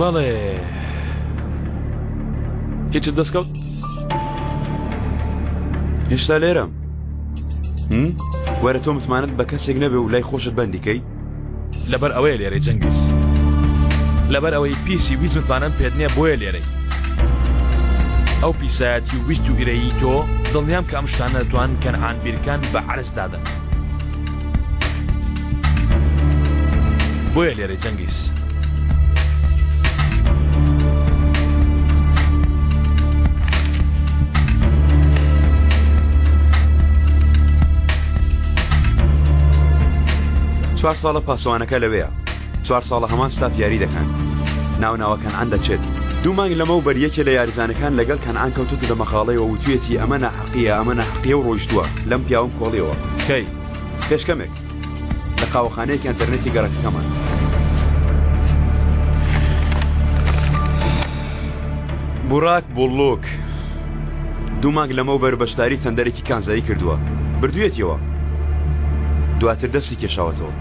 S4: بەڵێ هیچت دەستکەوت
S2: هێشتا لێرەم وەرە تۆ متمانەت بە کەسێک نەبێ و لای خۆشت بەندی کەی؟
S4: لەبەر ئەوەیە لێرەی جەنگیز لەبەر ئەوەی پیسی ویست متمانەم پێت نییە بۆیە لێرەی ئەو پیسایەتی و ویست و ئیرەیی تۆ دڵنیام کە ئەم شتانە دەتوان کەنعان بیرکان بە عەرز دادەن بۆیە لێرەی جەنگیز.
S2: چوار ساڵە پاسەوانەکە لەوەیە چوار ساڵە هەمان ستاف یاری دەکەن ناو ناوە کەنعان دەچێت دوو مانگ لەمەو بەر یەکێ لە یاریزانەکان لەگەڵ کەنعان کەوتوتە دەمەقاڵەیەوە وتویەتی ئەمە ناحەقیە ئەمە ناحەقیە و ڕۆیشتووە لەم پیاوم کۆڵیەوە
S4: کەی
S2: پێش کەمێک لە قاوەخانەیەکی ئەنتەرنێتی گەڕەکەکەمان. بوراک بوڵوک دوو مانگ لەمەوبەر بەشداری تەندەرێکی کانزایی کردووە، بردوویەتیەوە. دواتر دەستی کێشاوەتەوە.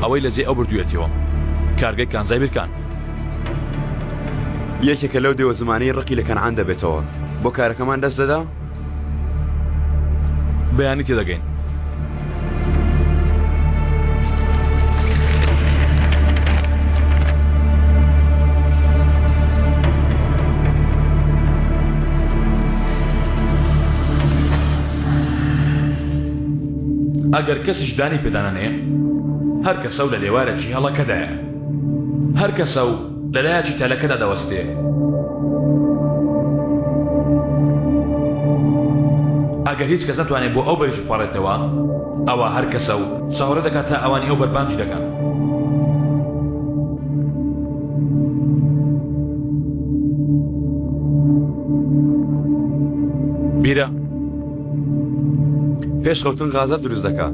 S4: ئەوەی لە جێی ئەو بردوویەتیەوە کارگەی کانزای بیرکان.
S2: یەکێکە لەو دێوەزمانەی ڕقی لە کەنعان دەبێتەوە. بۆ کارەکەمان دەست دەدا؟
S4: بەیانی تێدەگەین. ئەگەر کەسیش دانی پێدانەنێ هەر کەسە و لە لێوارێکی هەڵەکەدایە هەر کەسە و لە لایەکی تەلەکەدا دەوەستێ. ئەگەر هیچ کەس نەتوانێت بۆ ئەو بەریش بپەڕێتەوە، ئەوا هەر کەسە و چاوەڕێ دەکات تا ئەوانی ئەو بەر بانگی دەکەن. بیرە.
S2: پێش خەوتن غازات دروست دەکا.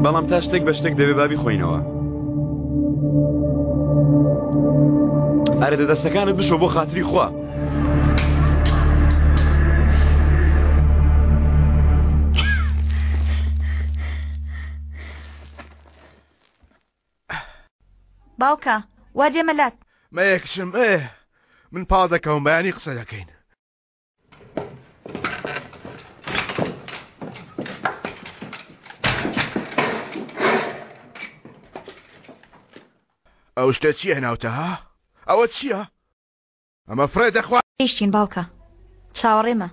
S2: بەڵام تا شتێک بە شتێک دەبێ با بیخۆینەوە. ئەرێ دە دەستەکانت بشۆ بۆ خاتری خوا.
S1: باوکە وا دێمە لات.
S9: مەیە کچم ئێ من پاڵ دەکەوم بەیانی قسە دەکەین. ئەو شتە چییە ناوتە ها؟ ئەوە چییە؟ ئەمە فڕێدە خوا.
S1: گەیشتین باوکە چاوەڕێمە.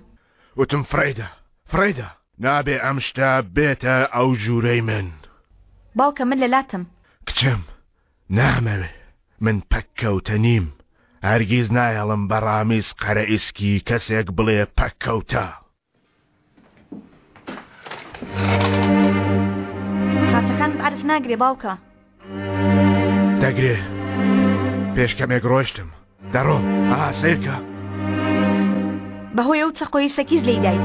S9: وتم فڕێدە فڕێدە نابێ ئەم شتە بێتە ئەو ژوورەی من.
S1: باوکە من لە لاتم.
S9: کچم نامەوێ من پەککەوتە نیم هەرگیز نایەڵم بە ڕامیز قەرەئیسکی کەسێک بڵێ پەککەوتە.
S1: کارتەکانت عەرز ناگرێ باوکە.
S9: دەگرێ پێش کەمێک ڕۆشتم دەڕۆم ئا سەیرکە.
S1: بەهۆی ئەو چەقۆی سەکیز لێی دای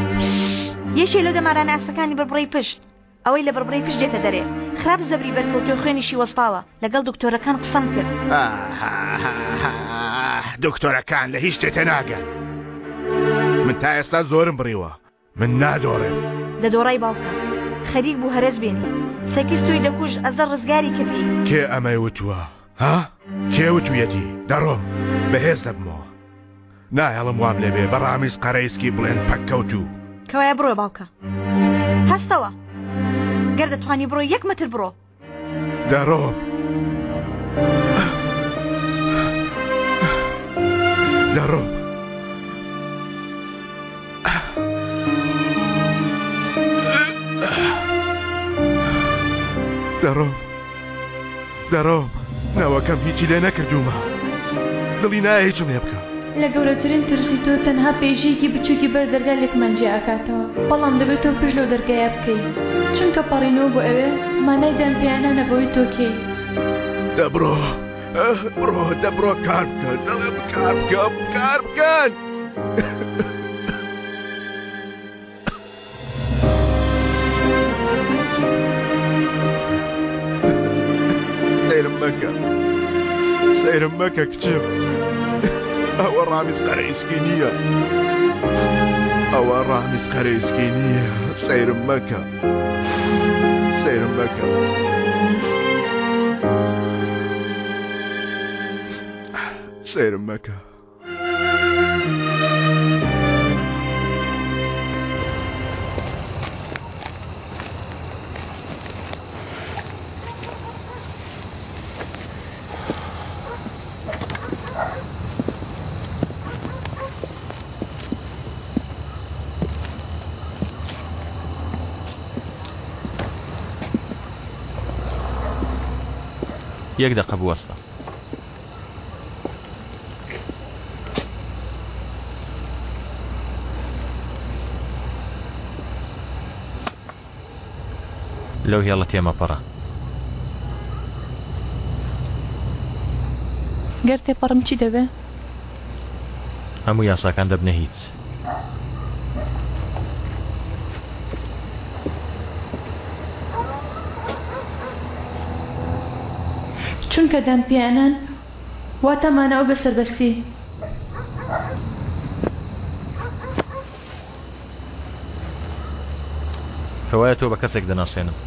S1: یەکێ لەو دەمارانە ئاستەکانی بڕبڕەی پشت ئەوەی لە بڕبڕەی پشت دێتە دەرێ خراپ زەبری بەرکەوتووە خوێنیشی وەستاوە لەگەڵ دکتۆرەکان قسەم کرد.
S9: دکتۆرەکان لە هیچ شتێ تێناگەن من تا ئێستا زۆرم بڕیوە من نادۆڕێم.
S1: دەدۆڕای باوکە خەریک بوو هەرەس بێنی سەکیس تۆی دەکوشت ئەزەر ڕزگاری کردی.
S9: کێ ئەمەی وتووە ها کێ وتویەتی دەڕۆم بەهێز دەبمەوە. ناهێڵم وام لێبێ بە ڕامیز قەرەیسکی بڵێن پەککەوتوو.
S1: کەوایە بڕۆ باوکە. هەستەوە. گەر دەتوانی بڕۆی یەک مەتر بڕۆ.
S9: دەڕۆم. دەڕۆم. دەڕۆم. دەڕۆم نەوەکەم هیچی لێ نەکردوومە دڵی نایە هیچم لێ بکا.
S1: لە گەورەترین ترسی تۆ تەنها پەیژەیەکی بچوکی بەر دەرگا لێکمان جیا ئەکاتەوە بەڵام دەبێ تۆ پشت لەو دەرگایە بکەی چونکە پەڕینەوە بۆ ئەوێ مانای دان پیانانە بەوەی تۆ کێی.
S9: دە بڕۆ بڕۆ دە بڕۆ کار بکە دەڵێم کار بکە کار بکەن. سەیرم مەکە سەیرم مەکە کچم ئەوە ڕامیز قەرەئیسکی نییە ئەوە ڕامیز قەرەئیسکی نییە سەیرم مەکە سەیرم مەکە سەیرم مەکە
S6: یەک دەقە بوەستە. لەو هێڵە تێمەپەڕە.
S1: گەر تێپەڕم چی دەبێ؟
S6: هەموو یاساکان دەبنە هیچ.
S1: چونکە دانپیانان واتە مانەوە بە سەربەستی.
S6: کەوایە تۆ بە کەسێک دەناسێنم.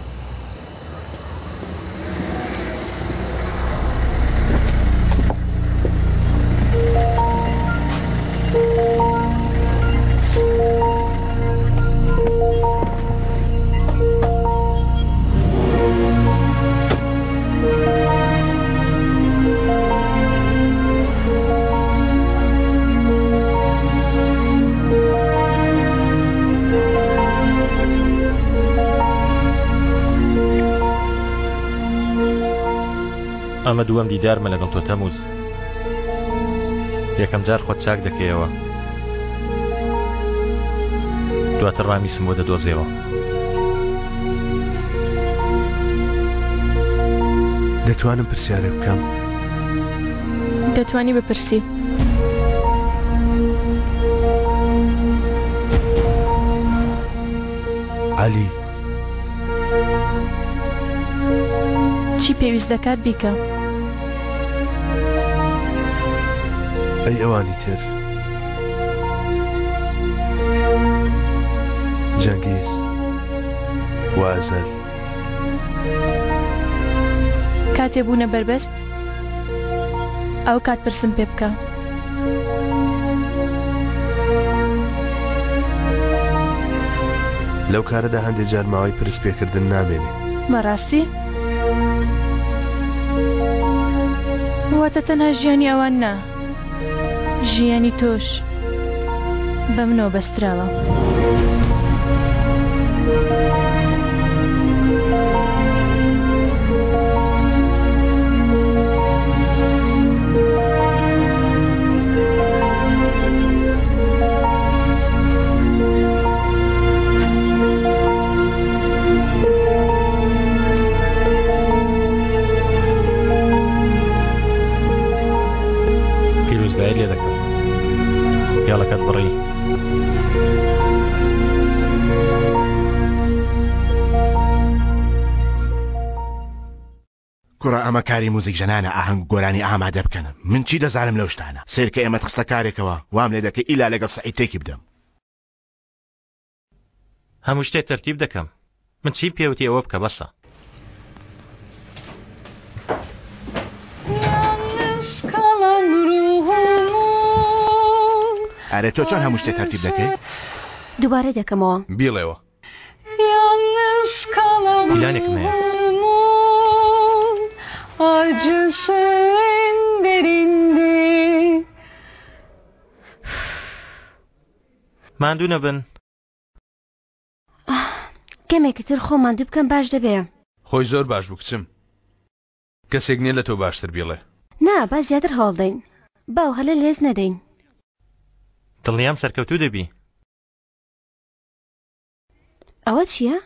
S6: ئەمە دووەم دیدارمە لەگەڵ تۆ تەموز یەکەم جار خۆت چاک دەکەیەوە دواتر ڕامیسم بۆ دەدۆزێەوە
S9: دەتوانم پرسیارێک بکەم؟
S1: دەتوانی بپرسی.
S9: عەلی.
S1: چی پێویست دەکات بیکە.
S9: ئەی ئەوانی تر؟ جەنگیز و ئەزەل.
S1: کاتێ بوونە بەربەست ئەو کات پرسم پێ بکە.
S9: لەو کارەدا هەندێ جار ماوەی پرس پێکردن نامێنێ.
S1: بەڕاستی؟ واتە تەنها ژیانی ئەوان نا. ژیانی تۆش بە منەوە بەستراوە.
S6: پیرۆزبایی لێ دەکەم هێڵەکەت بڕی.
S9: کوڕە ئەمە کاری موزیک ژەنانە ئاهەنگ و گۆرانی ئامادە بکەن من چی دەزانم لەو شتانە سەیرکە ئێمەت خستە کارێکەوە وام لێ دەکەی ئیلا لەگەڵ سەعید تێکی بدەم.
S6: هەموو شتێ تەرتیب دەکەم من چیم پێوتی ئەوە بکە بەسە.
S9: ئەرێ تۆ چۆن هەموو شتێ تەرتیب دەکەی؟
S10: دووبارە دەکەمەوە.
S4: بیڵێوە.
S6: پیلانێکم هەیە. ماندوو نەبن.
S10: کەمێکی تر خۆم ماندوو بکەم باش دەبێ.
S4: خۆی زۆر باش بوو کچم. کەسێک نییە لە تۆ باشتر بیڵێ.
S10: نا با زیاتر هەوڵ دەین. با ئەو هەلە لەدەست نەدەین.
S6: دڵنیام سەرکەوتوو دەبی.
S10: ئەوە چییە؟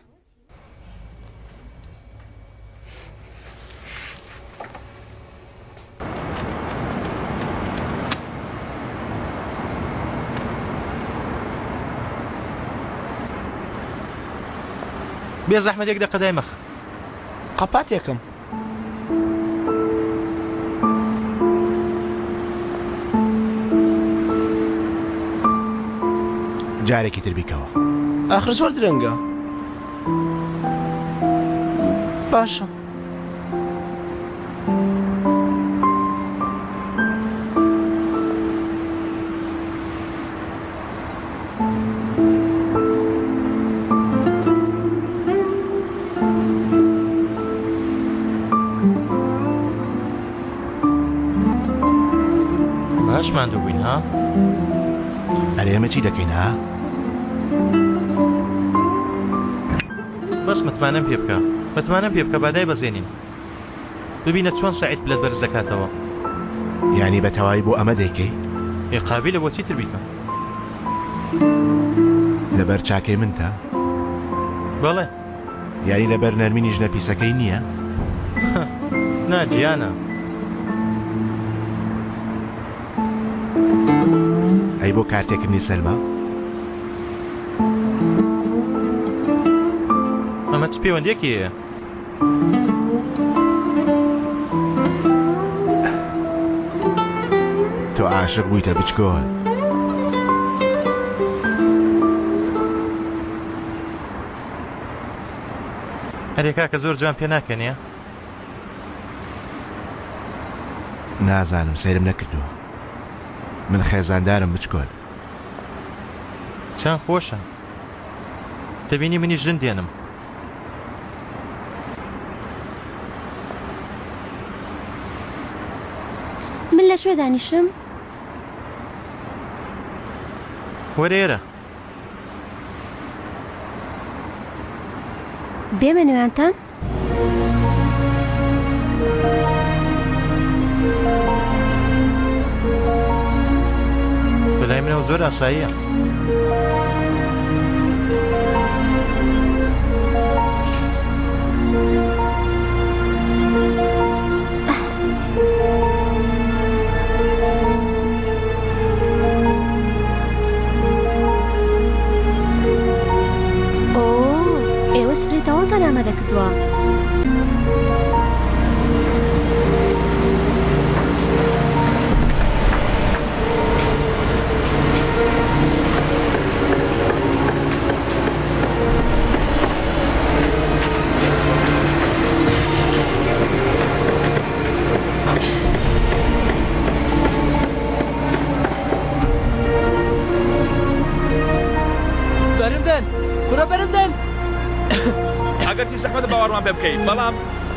S6: بێ زەحمەت یەک دەقە دای مەخە.
S13: قەپاتێکم.
S9: جارێکی تر بیکەوە.
S13: ئاخر زۆر درەنگە. باشە.
S6: باش ماندوو بووین ها؟
S9: ئەرێ ئێمە چی دەکەین ها؟
S6: بەس متمانەم پێ بکە متمانەم پێ بکە با دایبەزێنین ببینە چۆن سەعید پلەت بەرز دەکاتەوە.
S9: یانی بە تەواوی بۆ ئەمە دەیکەی؟
S6: ئێ قابیلە بۆ چیتر بیکەم؟
S9: لەبەر چاکەی منتە؟
S6: بەڵێ.
S9: یانی لەبەر نەرمینی ژنە پیسەکەی نییە؟
S6: نا گیانە.
S9: ئەی بۆ کارتێکردنی سەلما؟
S6: ئەمە چ پەیوەندیەکی هەیە؟
S9: تۆ عاشق بوویتە بچکۆل.
S6: ئەرێ کاکە زۆر جوان پێ ناکەنێ؟
S9: نازانم سەیرم نەکردووە. من خێزاندارم بچکۆل.
S6: چەند خۆشە. دەبینی منیش ژن دێنم.
S15: من لە کوێ دانیشم؟
S6: وەرە ئێرە.
S15: بێمە نێوانتان؟
S6: بەلای منەوە زۆر ئاساییە.
S15: ئۆ ئێوە سفرەی تەواوتان ئامادە کردووە.
S11: بەرمدەن کوڕە بەرمدەن ئەگەرچی زەحمەتە باوەڕمان پێ بکەیت بەڵام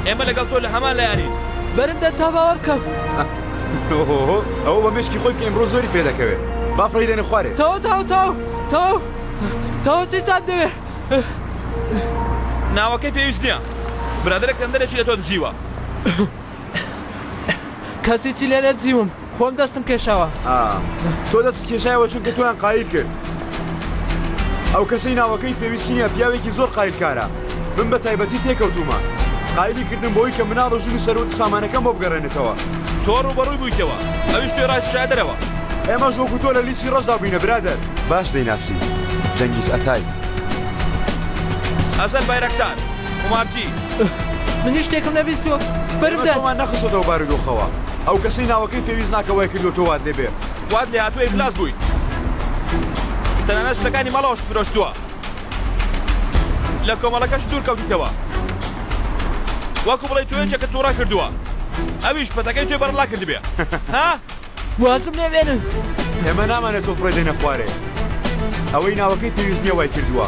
S11: ئێمە لەگەڵ تۆ لە هەمان لایەنین بەرمدەن تا باوەڕ بکەم
S2: ئۆهۆ ئەوە بە مێشکی خۆی کە ئیمڕۆ زۆری پێ دەکەوێت با فڕێی دەنە خوارێ
S11: تەواو تەواو تەواو تەواو تەواو چیتان دەوێ ناوەکەی پێویست نییە برادەرێک تەندەرێکی لە تۆ دزیوە کەسی چی لێ نەدزیوم خۆم دەستم کێشاوە
S2: تۆ دەست کێشایەوە چونکە تۆیان قایل کرد ئەو کەسەی ناوەکەی پێویستی نییە پیاوێکی زۆر قایلکارە من بە تایبەتی تێکەوتومە قایلی کردم بۆی کە مناڵ و ژن و سەروەت و سامانەکەم بۆ بگەڕێنێتەوە تۆ ڕووبەڕووی بوویتەوە ئەویش تۆی ڕاکیشایە دەرەوە ئێمەش وەکو تۆ لە لیستی ڕەشدا بووینە برادەر باش دەیناسی جەنگیز ئەتای ئەزەر بایرەکتار قومارچی
S11: من هیچ شتێکم نەبیستووە بەرم دەن.
S2: تۆمان نەخستۆتەوە بارودۆخەوە ئەو کەسەی ناوەکەی پێویست ناکە وای کردووە تۆ وات لێ بێ.
S4: وات لێ هاتووە ئیفلاس بوویت تەنانەت شتەکانی ماڵەوەشت فرۆشتووە لە کۆمەڵەکەش دوور کەوتیتەوە وەکو بڵێی تۆ یەکێکت تووڕە کردووە ئەویش پەتەکەی تۆی بەڕەڵا کردبێ ها
S11: وازم لێ بێنن.
S2: ئێمە نامانێت تۆ فڕێ دەینە خوارێ. ئەوەی ناوەکەی پێویست نییە وای کردووە.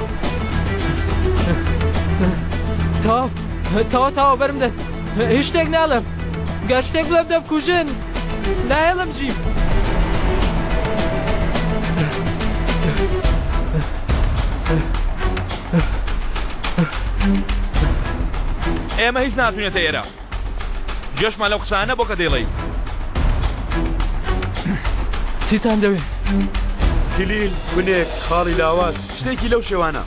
S11: تەواو تەواو تەواو بەرم دەن. هیچ شتێک ناڵێم. گەر شتێک بڵێم دەمکوژن. ناهێڵم ژیم.
S4: ئێمە هیچ ناتوینێتە ئێرە. گوێشمان لەو قسانە بۆ کە دەیڵێی.
S11: چیتان دەوێ؟
S2: کلیل، کونێک، خاڵی لاواز، شتێکی لەو شێوانە.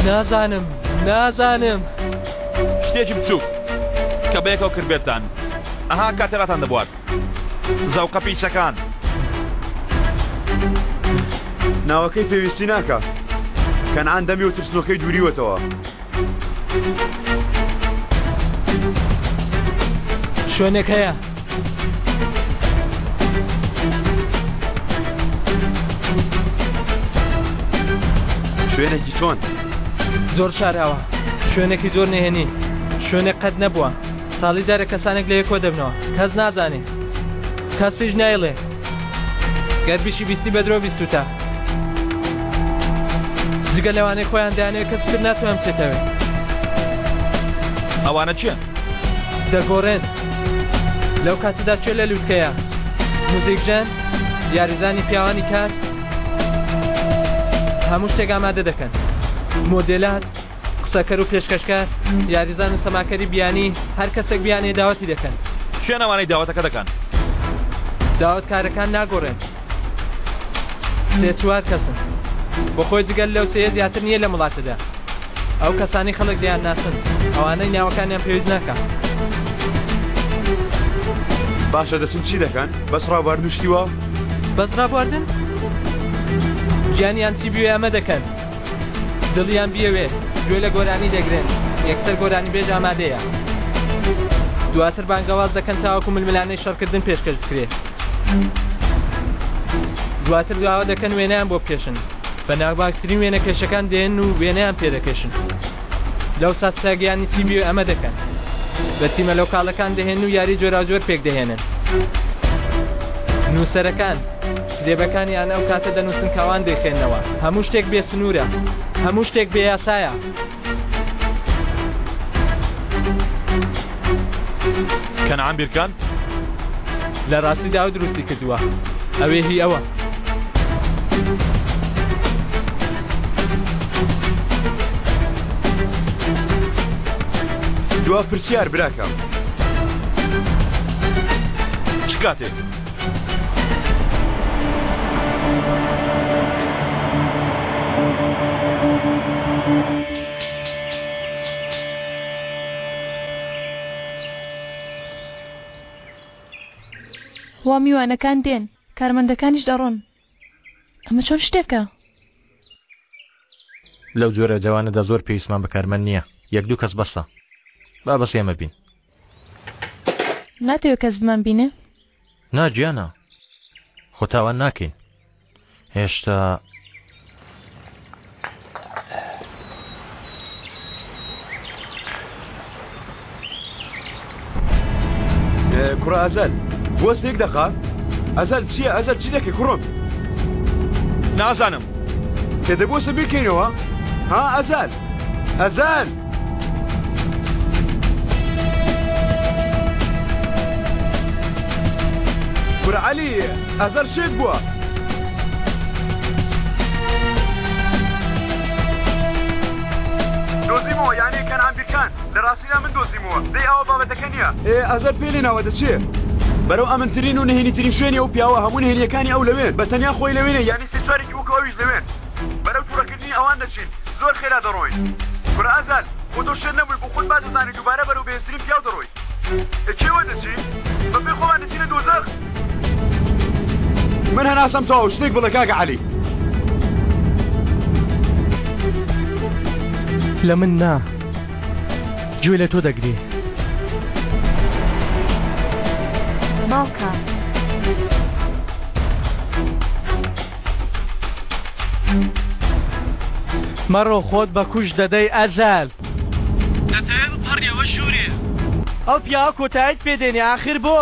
S11: نازانم، نازانم.
S4: شتێکی بچووک کە بەیەکەوە کردبێتتان. ئەها کاتێ ڕاتان دەبوارد. زەوقە پیسەکان.
S2: ناوەکەی پێویستی ناکا. کەنعان دەمی و ترسنۆکەی دووریوەتەوە.
S11: شوێنێک هەیە.
S2: شوێنێکی چۆن؟
S11: زۆر شاراوە شوێنێکی زۆر نهێنی شوێنێک قەت نەبووە ساڵی جارێک کەسانێک لە یەکۆ دەبنەوە کەس نازانێ کەسیش نایڵێ گەر بیشی بیستی بە درۆ بیستوتە جگە لەوانەی خۆیان دەیانەوێت کەس تر ناتوانێت بچێتەوێ
S4: ئەوانە چییە؟
S11: دەگۆڕێن لەو کاتەدا کێ لە لوتکەیە موزیکژەن یاریزانی پیاوانی کار هەموو شتێک ئامادە دەکەن مۆدێلات قسەکەر و پێشکەشکار، یاریزان و سەماکەری بیانی، هەر کەسێک بیانێ داوەتی دەکەن.
S4: کێن ئەوانەی داوەتەکە دەکەن؟
S11: داوەتکارەکان ناگۆڕێن. سێ چوار کەسن. بۆ خۆی جگەل لەو سێیە زیاتر نییە لەم وڵاتەدا. ئەو کەسانەی خەڵک دەیانناسن، ئەوانەی ناوەکانیان پێویست ناکا.
S2: باشە دەچن چی دەکەن؟ بەس ڕابواردن و شتی وا؟
S11: بەس ڕابواردن؟ گیانیان چی بوێ ئەمە دەکەن. دڵیان بیەوێ گوێ لە گۆرانی دەگرن، یەکسەر گۆرانیبێژ ئامادەیە. دواتر بانگەواز دەکەن تاوەکو ململانێی شەڕکردن پێشکەش بکرێ. دواتر داوا دەکەن وێنەیان بۆ بکێشن. بە ناوبانگترین وێنەکێشەکان دێن و وێنەیان پێدەکێشن. لەو سات ساگیانی چی بێ ئەمە دەکەن. بە تیمە لۆکاڵەکان دەهێن و یاری جۆراوجۆر پێک دەهێنن. نووسەرەکان کتێبەکانیان ئەو کاتە دەنووسن کە ئەوان دەیخوێننەوە. هەموو شتێک بێ سنوورە. هەموو شتێک بێ یاسایە.
S4: کەنعان بیرکان؟
S11: لە ڕاستیدا ئەو دروستی کردووە. ئەوێ هی ئەوە.
S2: دوا پرسیار براکەم.
S4: چ کاتێک؟
S1: وا میوانەکان دێن، کارمەندەکانیش دەڕۆن. ئەمە چۆن شتێکە؟
S6: لەو جۆرە جەوانەدا زۆر پێویستمان بە کارمەند نییە، یەک دوو کەس بەسە. با بەس ئێمە بین.
S1: ناتەوێ کەس بمانبینێ؟
S6: نا گیانە، خۆ تاوان ناکەین. هێشتا.
S2: کوڕە ئەزەل بوەستە یەک دەقە ئەزەل چییە ئەزەل چی دەکەی کوڕم
S4: نازانم
S2: کە دەبوەستە بیرکەینەوە ها ئەزەل ئەزەل کورە عەلی ئەزەل شێت بووە. دۆزیمەوە یانی کەنعان بیرکان لە ڕاستیدا من دۆزیمەوە دەی ئەوە بابەتەکە نییە ئێ ئەزەل پێ لێ ناوە دەچێ بەرەو ئەمنترین و نهێنیترین شوێنی ئەو پیاوە هەموو نهێنیەکانی ئەو لەوێن بە تەنیا خۆی لەوێنێ یانی سێ چوارێکی وەکو ئەویش لەوێن بەرەو توڕەکردنی ئەوان دەچین زۆر خێرا دەڕۆین کورە ئەزەل خۆ تۆ شێت نەبووی بۆ خۆت باش دەزانی دووبارە بەرەو بەهێزترین پیاو دەڕۆی ئێ کێوە دەچی بە پێی خۆمان دەچینە دۆزەخ من هەناسەم تەواو شتێک بڵێ کاکە عەلی.
S7: لە من نا گوێ لە تۆ دەگرێ.
S15: باوکە.
S7: مەڕۆ خۆت بە کوشت دەدەی ئەزەل. دەتەوێ بپەڕیەوە ژوورێ. ئەو پیاوە کۆتاییت پێ دێنێ ئاخر بۆ؟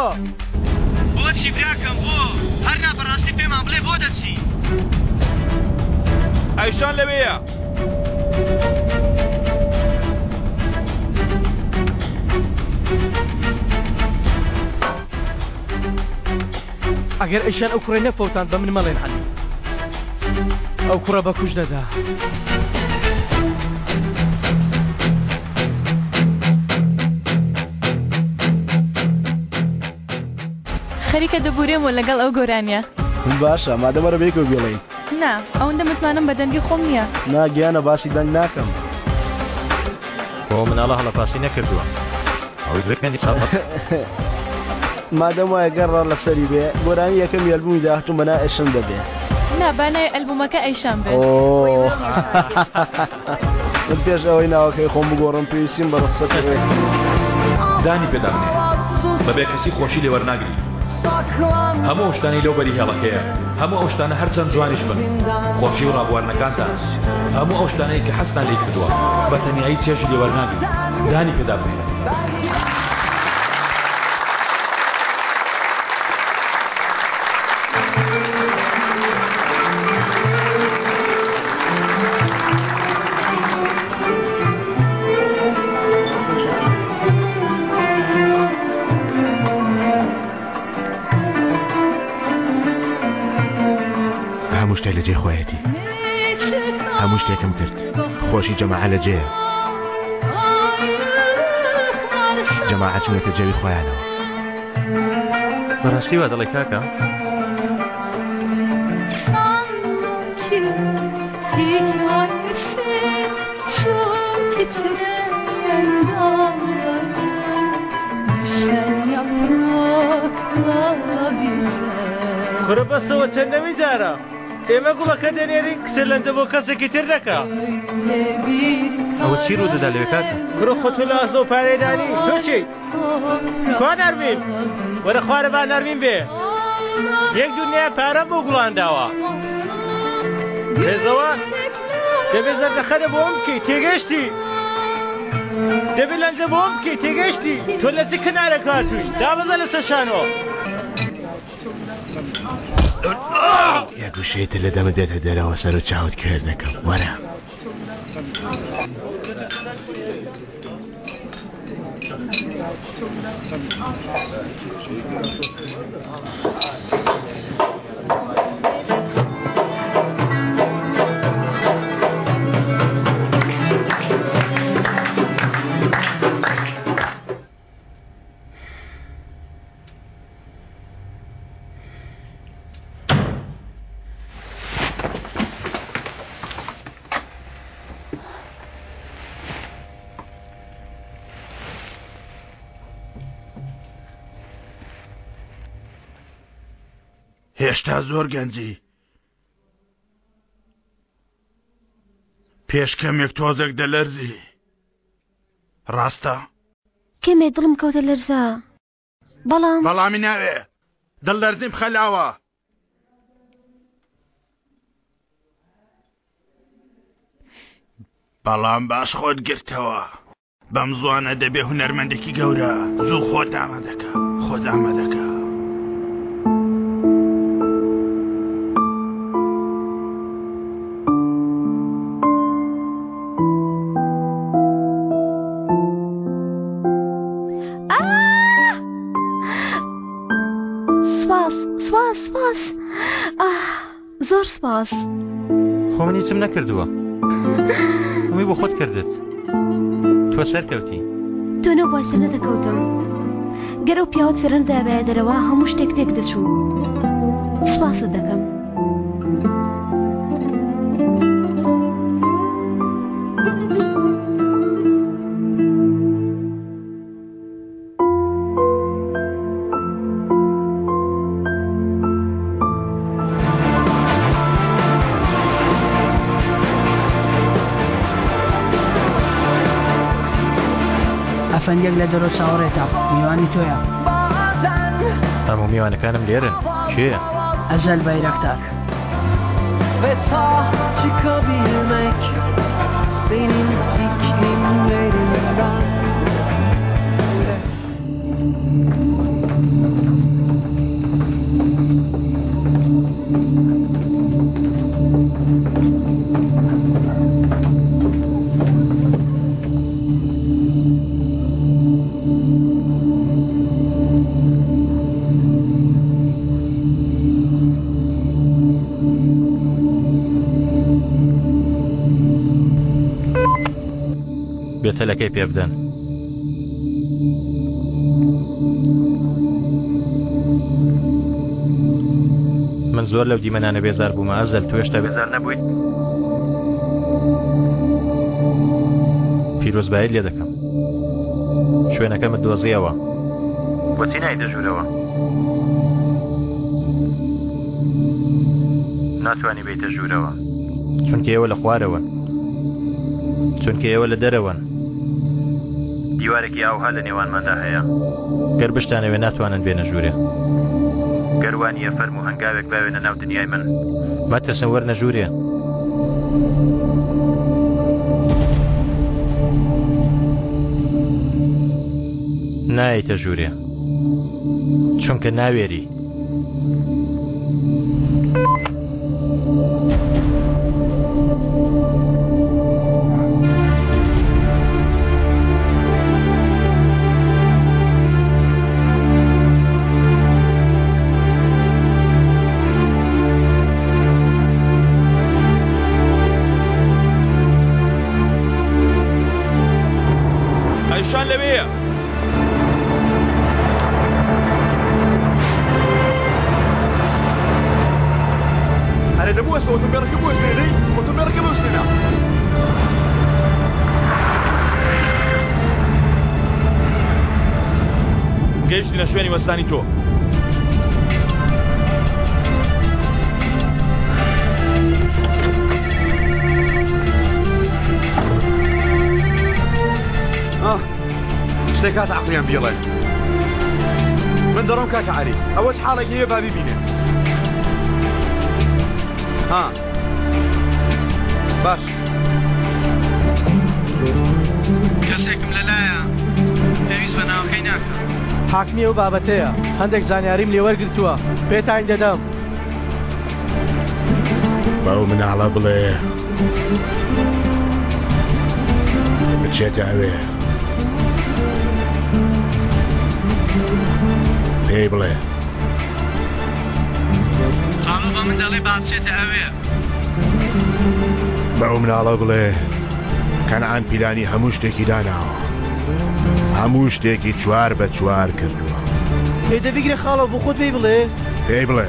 S7: بۆچی براکەم بۆ؟ هەر نا بەڕاستی پێمان بڵێ بۆ دەچی؟
S4: ئەیشان لەوێیە.
S7: ئەگەر ئەیشان ئەو کوڕەی نەفەوتاند بە من مەڵێن عەلی ئەو کوڕە بە کوش دەدا.
S1: خەریکە دەبورێمەوە لەگەڵ ئەو گۆرانیە.
S13: باشە مادەم وەرە بەیەکەوە بیڵێین.
S1: نا ئەوەندە متمانەم بە دەنگی خۆم نییە.
S13: نا گیانە باسی دەنگ ناکەم.
S6: خۆ مناڵە هەڵەپاسی نەکردووە.
S13: مادەم وایە گەر ڕا لەسەری بێ گۆرانی یەکەمی ئەلبومی داهاتووم بە ناوی ئەیشان دەبێ.
S1: نا با ناوی ئەلبومەکە ئەیشان بێت.
S13: من پێش ئەوەی ناوەکەی خۆم بگۆڕم پێویستیم بە ڕوخسەتی ئێوە.
S4: دانی پێدا بنێ بە بێکەسی خۆشی لێ وەرناگری. هەموو ئەو شتانەی لەو بەری هێڵەکەیە، هەموو ئەو شتانە هەرچەند جوانیش بن، خۆشی و ڕابواردنەکانتان، هەموو ئەو شتانەی کە حەزتان لێی کردووە، بە تەنیایی چێژی لێ وەرناگری. دانی پێدا بنێ.
S9: هەموو شتێک لە جێی خۆیەتی هەموو شتێکم کرد خۆشی جەماعە لە جێیە جەماعە چوونەتە جەوی خۆیانەوە
S6: بەڕاستی وا دەڵێ کاکە
S11: کوڕە بەسەوە چەندەمی جارە ئێمە گوڵەکە دەنێرین کچە لەندە بۆ کەسێکی تر دەکا
S6: ئەوە چی ڕوو دەدا لەوێ کاکە
S11: کوڕە خۆ تۆ لە ئاسۆ پارەی دانی تۆ چیت کوا نەرمین وەرە خوارە با نەرمین بێ یەک دنیا پارە بۆ گوڵان داوە رێزەوە دەبێ زەردەخەرە بۆ ئەم بکەی تێگەشتی.
S16: دەبێت لەنجە بۆم بکەی تێگەشتی تۆ لە چ کنارێک هاتووی دابەزە لەسەر شانۆ.
S9: یەک وشەی تر لە دەمت دێتە دەرەوە سەر و چاوت کوێر دەکەم وەرە.
S12: هێشتا زۆر گەنجی پێش کەمێک تۆزێک دەلەرزی ڕاستە؟
S10: کەمێ دڵم کەوتە لەرزە بەڵام
S12: بەڵامی ناوێ دڵ لەرزیم خەلاوە بەڵام باش خۆت گرتەوە بەم زوانە دەبێ هونەرمەندێکی گەورە زوو خۆت ئامادەکە خۆت ئامادەکە.
S10: سپاس سپاس سپاس زۆر سپاس.
S6: خۆ من هیچم نەکردووە هەمووی بۆ خۆت کردت تۆ سەرکەوتی.
S10: تۆ نەبوای سەر نەدەکەوتم گەر ئەو پیاوەت فێرەندابایە دەرەوە هەموو شتێک تێک دەچوو سپاست دەکەم.
S17: ئەفەندیەک لە دەرۆ چاوەڕێتە میوانی تۆیە.
S6: هەموو میوانەکانم لێرن کێیە؟
S17: ئەزەل بایراکتار.
S18: Ve sağ çıkabilmek senin iklimlerinden.
S6: بێتەلەکەی پێ بدەن. من زۆر لەو دیمەنانە بێزار بوومە ئەزەل تۆ هێشتا بێزار نەبوویت؟ پیرۆزبایت لێ دەکەم شوێنەکەمت دۆزیەوە بۆچی نایتە ژوورەوە ناتوانانی بیتە ژوورەوە چونکە ئێوە لە خوارەوەن چونکە ئێوە لە دەرەوەن دیوارێکی ئاوها لە نێوانماندا هەیە گەر بشتانەوێ ناتوانن بێنە ژوورێ گەر وانییە فەرموو هەنگاوێک باوێنە ناو دنیای من مەترسن وەرنە ژوورێ. نایەیتە ژوورێ چونکە ناوێری.
S4: ئەیشان لەوێیە.
S2: ئەرێ دەبوو ئەسپە ئۆتۆمبێلەکە بوەستێنە دەی ئۆتۆمبێلەکە بوەستێنە.
S4: گەیشتینە شوێنی وەستانی تۆ.
S2: شتێک هات عەقڵیان بیڵێ من دەڕۆم کاکە عەلی ئەوە چ حاڵێک هەیە با بیبینێ ها باش.
S4: کەسێک.
S16: ناکا.
S7: حاکمی ئەو بابەتەیە. هەندێک زانیاریم لێ وەرگرتووە. پێتانی دەدەم.
S9: بەو مناڵە بڵێ بچێتە ئەوێ. پێی بڵێ.
S16: خاڵۆ بە من دەڵێ با بچێتە ئەوێ.
S9: بەو مناڵە بڵێ کەنعان پیلانی هەموو شتێکی داناوە. هەموو شتێکی چوار بە چوار کردووە.
S7: ئێ دە بیگرە خاڵۆ بۆ خۆت پێی بڵێ.
S9: پێی بڵێ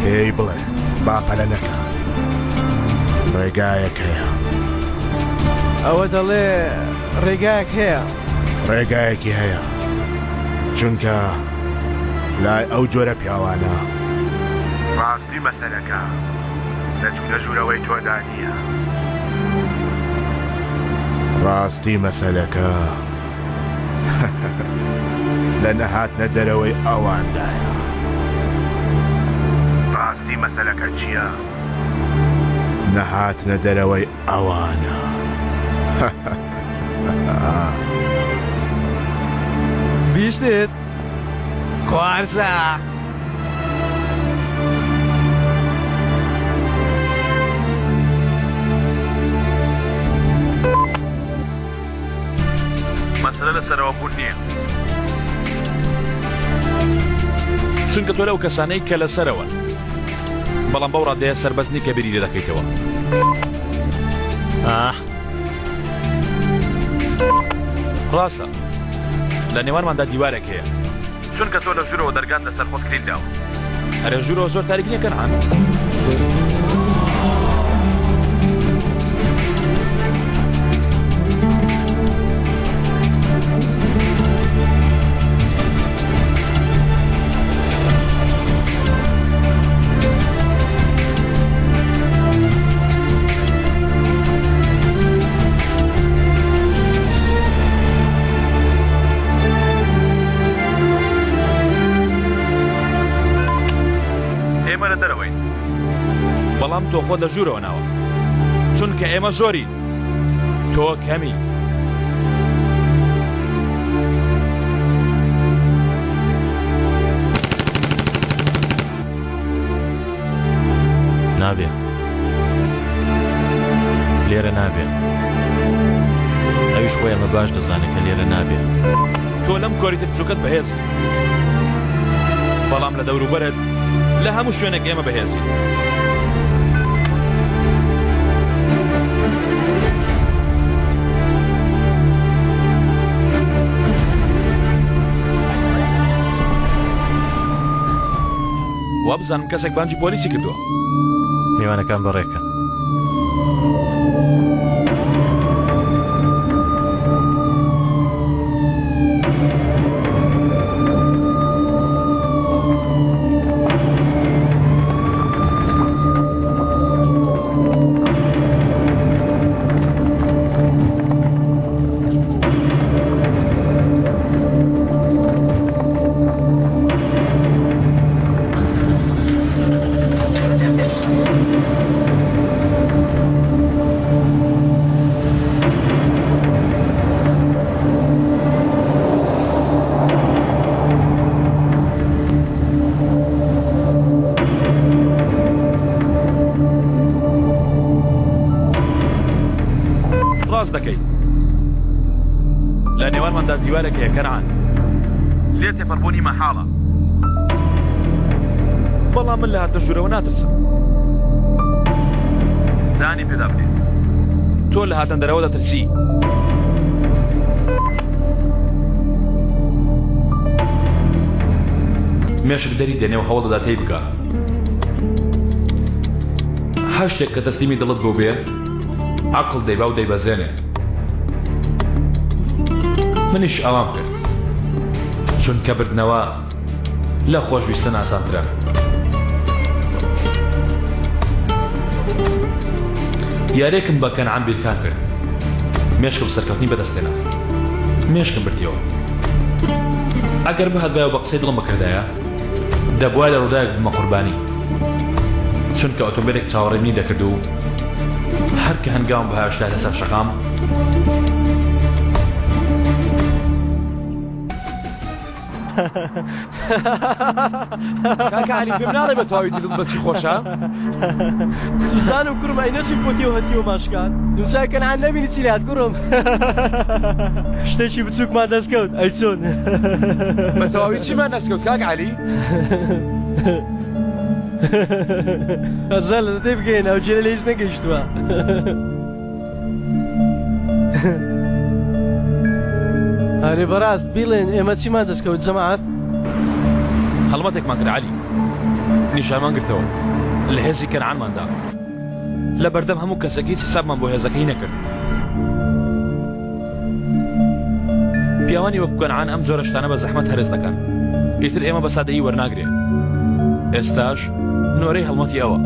S9: پێی بڵێ با پەلە نەکا. ڕێگایەک هەیە.
S7: ئەوە دەڵێ ڕێگایەک هەیە.
S9: ڕێگایەکی هەیە چونکە لای ئەو جۆرە پیاوانە ڕاستی مەسەلەکە لە چوونە ژوورەوەی تۆدا نییە. ڕاستی مەسەلەکە لە نەهاتنە دەرەوەی ئەواندایە. ڕاستی مەسەلەکە چییە؟ نەهاتنە دەرەوەی ئەوانە.
S16: بیستت؟ خوارزا.
S4: مەسەلە لە سەرەوە بوون نییە. چونکە تۆ لەو کەسانەی کە لەسەرەوەن بەڵام بەو ڕادەیە سەربەست نی کە بیری لێ دەکەیتەوە. ئاه ڕاستە لە نێوانماندا دیوارێک هەیە چونکە تۆ لە ژوورەوە دەرگات لەسەر خۆت کلیل داوە. ئەرێ ژوورەوە زۆر تاریک نییە کەنعان؟ ئێمە لە دەرەوەین بەڵام تۆ خۆت لە ژوورەوە ناوە چونکە ئێمە زۆرین تۆ کەمی.
S6: نابێ لێرە نابێ ئەویش خۆی ئەمە باش دەزانێت کە لێرە نابێ.
S4: تۆ لەم کۆریتە بچووکەت بەهێزی بەڵام لە دەوروبەرت لە هەموو شوێنێک ئێمە بەهێزین. وابزانم کەسێک بانگی پۆلیسی کردووە.
S6: میوانەکان بەڕێکەن.
S4: ڕاست دەکەی لە نێوانماندا دیوارێک هەیە کەنعان لێ تێپەڕبوونی مەحاڵە بەڵام من لە هاتنە ژوورەوە ناترسم. دانی پێدا بنێ. تۆ لە هاتن دەرەوە دەترسی. مێشک دەری دێنێ و هەوڵ دەدا تێی بگا. هەر شتێک کە تەسلیمی دڵت بووبێ، عەقڵ دەیبا و دەیبەزێنێ. منیش ئاوام کرد. چونکە بردنەوە لە خۆشویستن ئاسانترە. یاریەکم بە کەنعان بیرکان کرد. مێشکم سەرکەوتنی بەدەستهێنا. مێشکم بردیەوە. ئەگەر بهاتبایە و بە قسەی دڵم بکردایە، دەبوایە لە ڕووداوێک ببمە قوربانی. چونکە ئۆتۆمبێلێک چاوەڕێی منی دەکرد و هەر کە هەنگاوم بهاوێشتایە سەر شەقام. کاکە عەلی پێم ناڵێ بە تەواوی دڵت بە چی خۆشە؟
S7: سوزانم کوڕم ئەی نەچی پۆتی و هەتیومان شکاند دووچای کەنعان نەبینی چی لات کوڕم شتێکی بچووکمان دەستکەوت ئەی چۆن
S2: بە تەواوی چیمان دەستکەوت کاک عەلی؟
S7: ئەزال لە تێ بگەین ئەو جێ لە هیچ نەگەیشتووە ئەرێ بەڕاست بیڵێن ئێمە چیمان دەستکەوت جەماعەت؟
S4: هەڵمەتێکمان کرد عەلی نیشانمان گرتەوە لە هێزی کەنعانماندا لە بەردەم هەموو کەسێک هیچ حسابمان بۆ هێزەکەی نەکرد پیاوانی وەک کەنعان ئەم جۆرە شتانە بە زەحمەت هەرس دەکەن ئیتر ئێمە بە سادەیی وەرناگرێ ئێستاش نۆرەی هەڵمەتی ئەوە.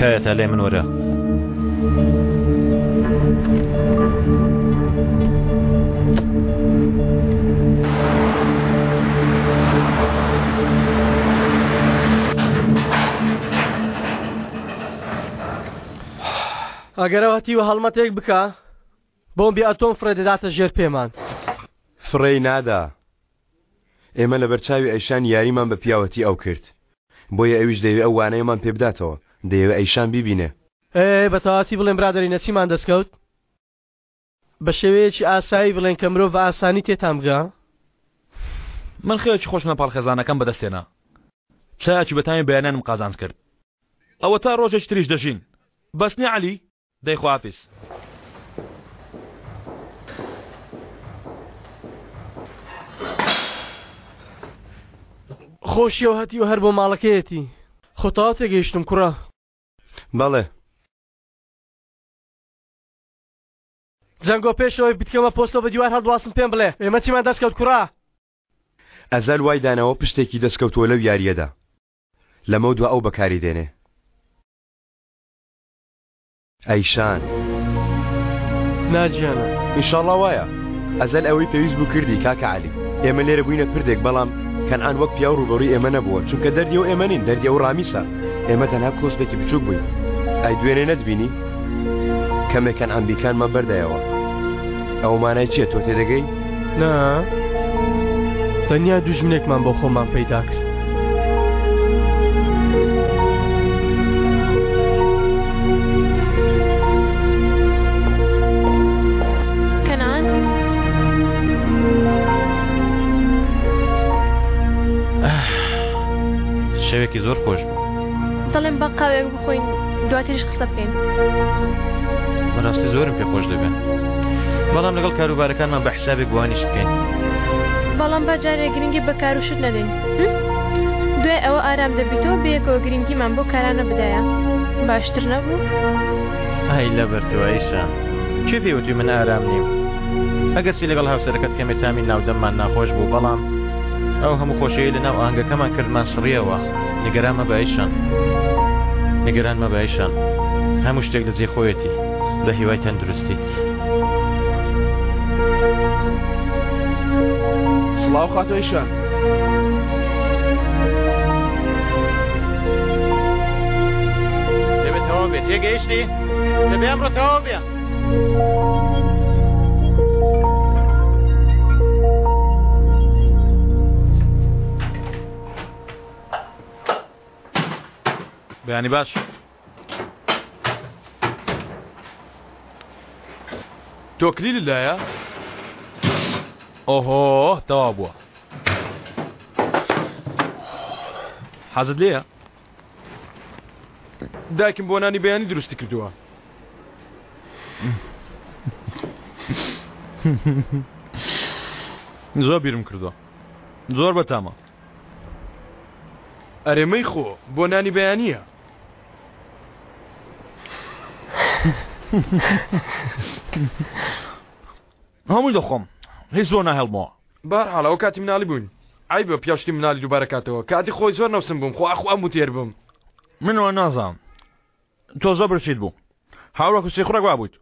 S6: تکایە تا لای من وەرە.
S7: ئەگەر ئەو هەتیوە هەڵمەتێک بکا بۆمبی ئەتۆم فڕێ دەداتە ژێر پێمان.
S2: فڕێی نادا. ئێمە لەبەرچاوی ئەیشان یاریمان بە پیاوەتی ئەو کرد. بۆیە ئەویش دەیەوێ ئەو وانەیەمان پێ بداتەوە، دەیەوێ ئەیشان بیبینێ.
S7: ئێ بە تەواوەتی بڵێن برادەرینە چیمان دەست کەوت؟ بە شێوەیەکی ئاسایی بڵێن کە مرۆڤ بە ئاسانی تێتان بگا.
S4: من خێرێکی خۆشم لە پاڵ خێزانەکەم بەدەست هێنا. چایەکی بەتامی بەیانیانم قازانج کرد. ئەوەتا ڕۆژێکی تریش دەژین. بەس نیە عەلی؟ دەی خواحافیز.
S7: خۆشیەوە هەتیوە هەر بۆ ماڵەکەیەتی. خۆ تەواو تێگەیشتم کوڕە.
S2: بەڵێ.
S7: جەنگۆ پێش ئەوەی بتکەمە پۆستەوە بە دیوار هەڵدواسم پێم بڵێ ئێمە چیمان دەستکەوت کوڕە؟
S2: ئەزەل وای داناوە پشتێکی دەستکەوتووە لەو یارییەدا. لەمەودوا ئەو بەکاری دێنێ. ئەیشان.
S7: نا گیانە.
S2: ئینشاڵڵا وایە. ئەزەل ئەوەی پێویست بوو کردی کاکە عەلی. ئێمە لێرە بووینە پردێک بەڵام کەنعان وەک پیاو ڕووبەڕووی ئێمە نەبووە چونکە دەردی ئەو ئێمە نین دەردی ئەو ڕامیسە. ئێمە تەنها کۆسپێکی بچووک بووین. ئەی دوێنێ نەتبینی؟ کەمێک کەنعان بیکانمان بەردایەوە. ئەوە مانای چییە تۆ تێدەگەی؟
S7: نا تەنیا دوژمنێکمان بۆ خۆمان پەیدا کرد.
S1: کەنعان
S6: شەوێکی زۆر خۆش بوو.
S1: دەڵێم با قاوێک بخۆین دواتریش قسە بکەین.
S6: بەڕاستی زۆرم پێ خۆش دەبێ بەڵام لەگەڵ کاروبارەکانمان بە حسابێک بوانیش بکەین.
S1: بەڵام با جارێ گرنگی بە کار و شت نەدەین دوای ئەوە ئارام دەبیتەوە بەیەکەوە گرنگیمان بۆ کارانە بدایە باشتر نەبوو؟
S6: ئای لەبەر تۆ ئەیشا کێ پێی وتوی من ئارام نیم ئەگەرچی لەگەڵ هاوسەرەکەت کەمێ تامی ناودەممان ناخۆش بوو بەڵام ئەو هەموو خۆشیەی لەناو ئاهەنگەکەمان کردمان سڕیەوە نیگەران مەبە ئەیشان نیگەران مەبە ئەیشان هەموو شتێک لە جێی خۆیەتی بە هیوای تەندروستیت.
S19: سڵاو خاتوو ئەیشان.
S6: دەبێت تەواو بێت تێگەیشتی؟ دەبێ ئەمڕۆ تەواو بێ.
S4: بەیانی باش. تۆ کلیلت لایە؟ ئۆهۆ تەواو بووە. حەزت لێیە؟
S19: دایکم بۆ نانی بەیانی دروستی کردووە.
S4: زۆر بیرم کردووە. زۆر بەتامە.
S19: ئەرێ مەیخۆ بۆ نانی بەیانییە.
S4: هەمووی دەخۆم هیچ بۆ ناهێڵمەوە.
S19: بەهەرحاڵ ئەوە کاتی مناڵی بووین. عەیبە پیاو شتی منالی دووبارە کاتەوە. کاتی خۆی زۆر نەوسم بووم، خۆ ئاخۆ ئەم وتێر بووم.
S4: من وا نازانم. تۆ زۆر برسیت بوو. هاوڕێک و سیخوڕێک وا بوویت.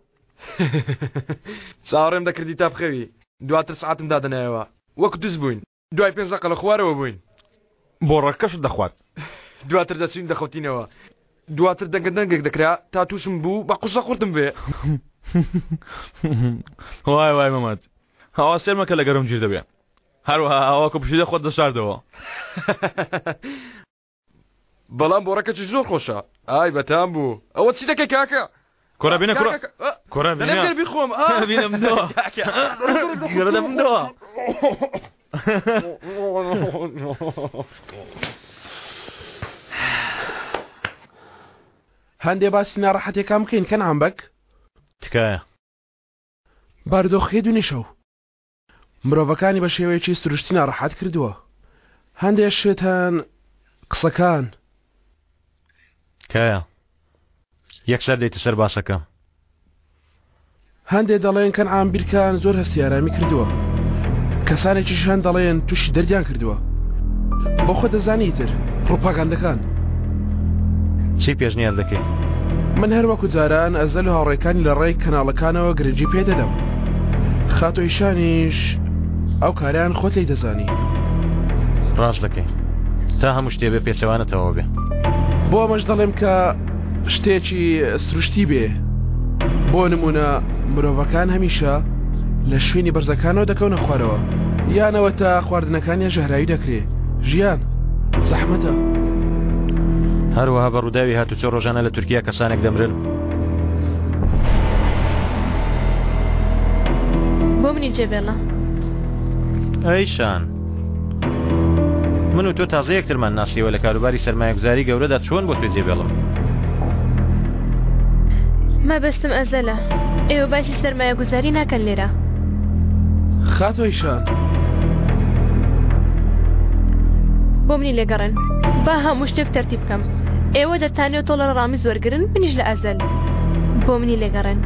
S19: چاوەڕێم دەکردی تا بخەوی. دواتر سەعاتم دادەنایەوە. وەک دز بووین. دوای پێنج دەقە لە خوارەوە بووین.
S4: بۆ ڕەکەشت دەخوارد.
S19: دواتر دەچووین دەخەوتینەوە. دواتر دەنگە دەنگێک دەکرا تا تووشم بوو بە قوسە قورتم بێ.
S4: وای وای مەمەد. ئەوە سێر مەکە لە گەرم گیر دەبێ. هەروەها ئەوە کە پشیلە خۆت دەشاردەوە.
S19: بەڵام بۆڕەکەچی زۆر خۆشە. ئای بەتام بوو. ئەوە چی دەکەی کاکە؟
S4: کۆرە بینە کورە کۆرە
S19: بینە دەلێم بیخۆم
S4: بینە بدەوە گەرە دەبمدەوە.
S9: هەندێ باسی ناڕەحەتیەکان بکەین کەنعان بەگ؟
S6: تکایە.
S9: بارودۆخەکەی دوێنێ شەو مرۆڤەکانی بە شێوەیەکی سروشتی ناڕەحەت کردووە. هەندێ شت هەن قسەکان.
S6: تکایە یەکسەر دێیتە سەر باسەکە.
S9: هەندێ دەڵێن کەنعان بیرکان زۆر هەستی ئارامی کردووە. کەسانێکیش هەن دەڵێن تووشی دەردیان کردووە. بۆ خۆت دەزانی ئیتر پڕوپاگاندەکان.
S6: چی پێشنیار دەکەی؟
S9: من هەر وەکو جاران ئەزەل و هاوڕێکانی لە ڕێی کەناڵەکانەوە گرنگی پێ دەدەم. خاتوو ئیشانیش ئەو کارەیان خۆت لێی دەزانی.
S6: ڕاست دەکەی. تا هەموو شتێ بێ پێچەوانە تەواو بێ.
S9: بۆ ئەمەش دەڵێم کە شتێکی سروشتی بێ. بۆ نموونە مرۆڤەکان هەمیشە لە شوێنی بەرزەکانەوە دەکەونە خوارەوە یان ئەوەتا خواردنەکانیان ژەهراوی دەکرێ. ژیان زەحمەتە.
S6: هەروەها بە ڕووداوی هاتوچۆ ڕۆژانە لە تورکیا کەسانێک دەمرن.
S1: بۆ منی جێبێڵە.
S6: ئەیشان من و تۆ تازە یەکترمان ناسیەوە لە کاروباری سەرمایەگوزاری گەورەدا چۆن بۆ تۆ جێبێڵم؟
S1: مەبەستم ئەزەلە ئێوە باسی سەرمایەگوزاری ناکەن لێرە.
S9: خاتوو ئەیشان.
S1: بۆ منی لێگەڕێن با هەموو شتێک تەرتیب بکەم ئێوە دەتانەوێت تۆڵە لە ڕامیز وەرگرن منیش لە ئەزەل بۆ منی لێگەڕێن.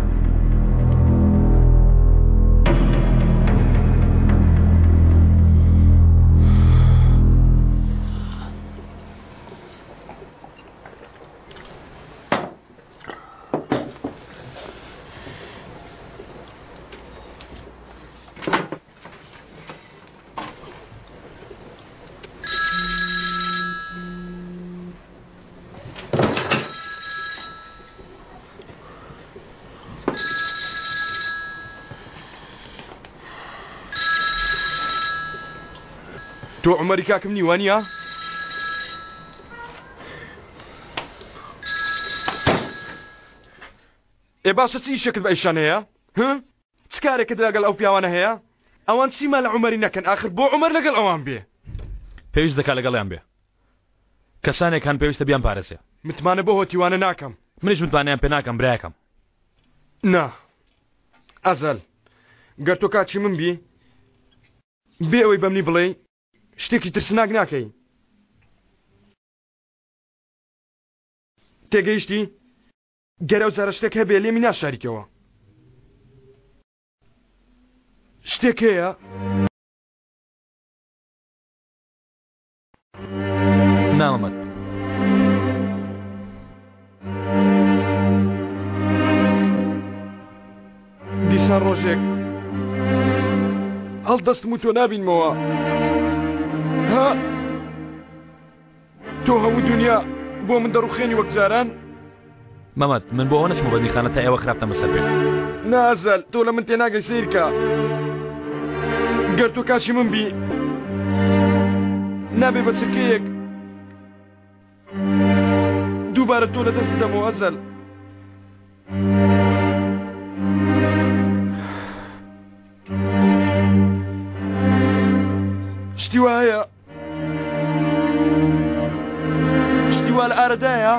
S19: تۆ عومەری کاکم نی وانییە؟ ئێ باشە چ ئیشێکت بە ئیشان هەیە؟ هە؟ چ کارێکت لەگەڵ ئەو پیاوانە هەیە؟ ئەوان چیمان لە عومەری نەکەن ئاخر بۆ عومەر لەگەڵ ئەوان بێ؟
S4: پێویست دەکا لەگەڵیان بێ. کەسانێک هەن پێویستە بیانپارێزێ.
S19: متمانە بەو هەتیوانە ناکەم.
S4: منیش متمانەیان پێ ناکەم برایەکەم.
S19: نا ئەزەل گەر تۆ کاکی من بی بێ ئەوەی بەمنی بڵێی شتێکی ترسناک ناکەی. تێگەیشتی؟ گەر ئەو جارە شتێک هەبێ لێمی ناشاریتەوە. شتێک هەیە؟
S4: نا مەمەد.
S19: دیسان ڕۆژێک هەڵدەستم و تۆ نابینمەوە. ها؟ تۆ هەموو دونیا بۆ من دەڕوخێنی وەک جاران؟
S4: مەمەد من بۆ ئەوە نەچمە بەندیخانە تا ئێوە خراپتان بەسەر بێ.
S19: نا ئەزەل تۆ لە من تێناگەی سەیرکە گەر تۆ کاکی من بی نابێ بە چرکەیەک دووبارە تۆ لە دەست بدەمەوە ئەزەل. شتی وا هەیە شتی وا لە ئارەدایە؟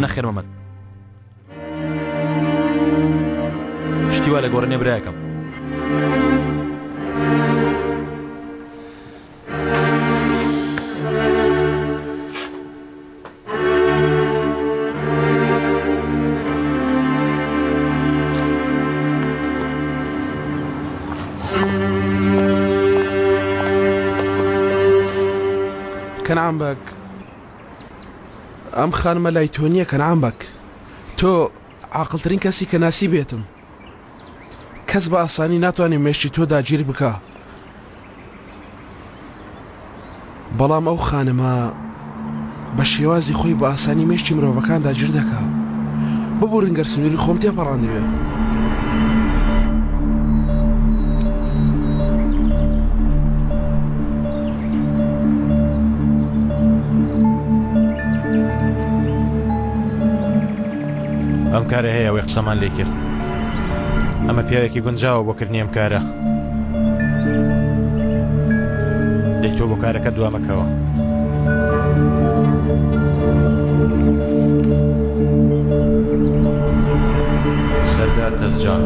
S4: نەخێر مەمەد شتی وا لە گۆڕێ نیە برایەکەم.
S9: کەنعان بەگ ئەم خانمە لای تۆ نییە کەنعان بەگ تۆ عاقڵترین کەسی کە ناسی بێتم کەس بە ئاسانی ناتوانێت مێشکی تۆ داگیر بکا بەڵام ئەو خانمە بە شێوازی خۆی بە ئاسانی مێشکی مرۆڤەکان داگیر دەکا ببورن گەر سنووری خۆم تێپەڕاندبێ.
S6: ئەم کارە هەیە ئەوەی قسەمان لێ کرد ئەمە پیاوێکی گونجاوە بۆ کردنی ئەم کارە دەی تۆ بۆ کارەکە دوامەکەوە. سەردار تەزجان.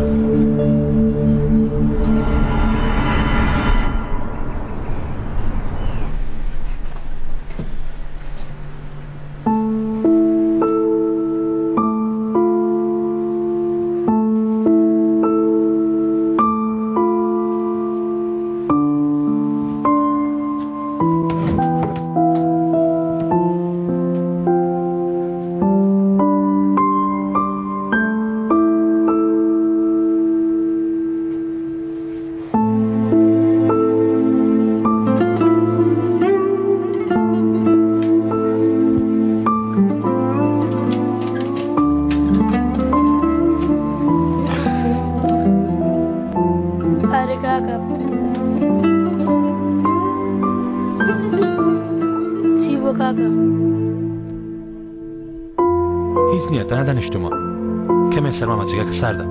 S1: ئارێ کاکە چی بووە کاکە؟
S4: هیچ نییە تەنها دانیشتومە کەمێ سەرمامە جگەکە ساردە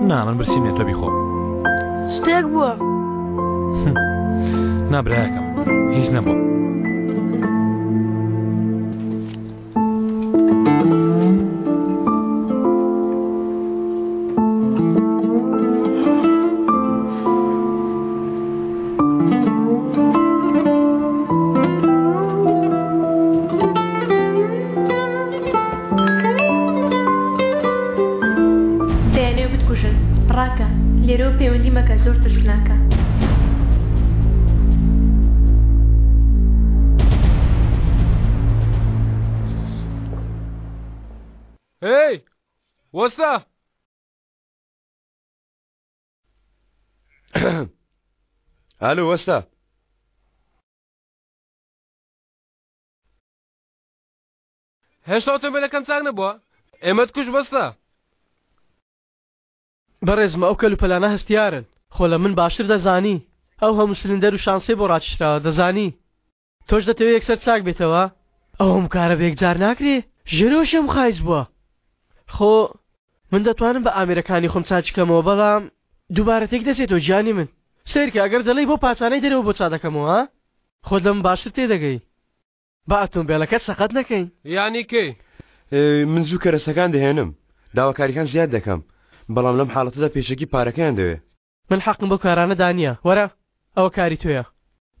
S4: نا من برسیم نیە تۆ بیخۆ
S1: شتێک بووە
S4: نا برایەکەم هیچ نەبووە
S1: دەیانەوێ بتکوژن ڕاکە لێرەوە پەیوەندی مەکە زۆر ترسناکە.
S8: هێی وەستا!
S2: ئالۆ وەستا!
S8: هێشتا ئۆتۆمبیلەکەم چاک نەبووە ئێمەت کوش وەستا.
S7: بەڕێزم ئەو کەلوپەلانە هەستیارن خۆ لە من باشتر دەزانی ئەو هەموو سلندەر و شانسەی بۆ ڕاکیشراوە دەزانی تۆش دەتەوێ یەکسەر چاک بێتەوە؟ ئەو هەموو کارە بە یەکجار ناکرێ ژێرەوەشی هەموو خایس بووە خۆ من دەتوانم بە ئامێرەکانی خۆم چاکی کەمەوە بەڵام دووبارە تێک دەچێتەوە گیانی من سەیرکە ئەگەر دەڵێی بۆ پاچانەی دەرەوە بۆ چا دەکەمەوە ها خۆت لە من باشتر تێدەگەی با ئۆتۆمبێلەکەت سەقەت نەکەین.
S8: یانی کەی؟
S2: من زوو کەرەسەکان دەهێنم داواکاریەکان زیاد دەکەم بەڵام لەم حاڵەتەدا پێشەکی پارەکەیان دەوێ.
S7: من حەقم بەو کارانە دانیە وەرە ئەوە کاری تۆیە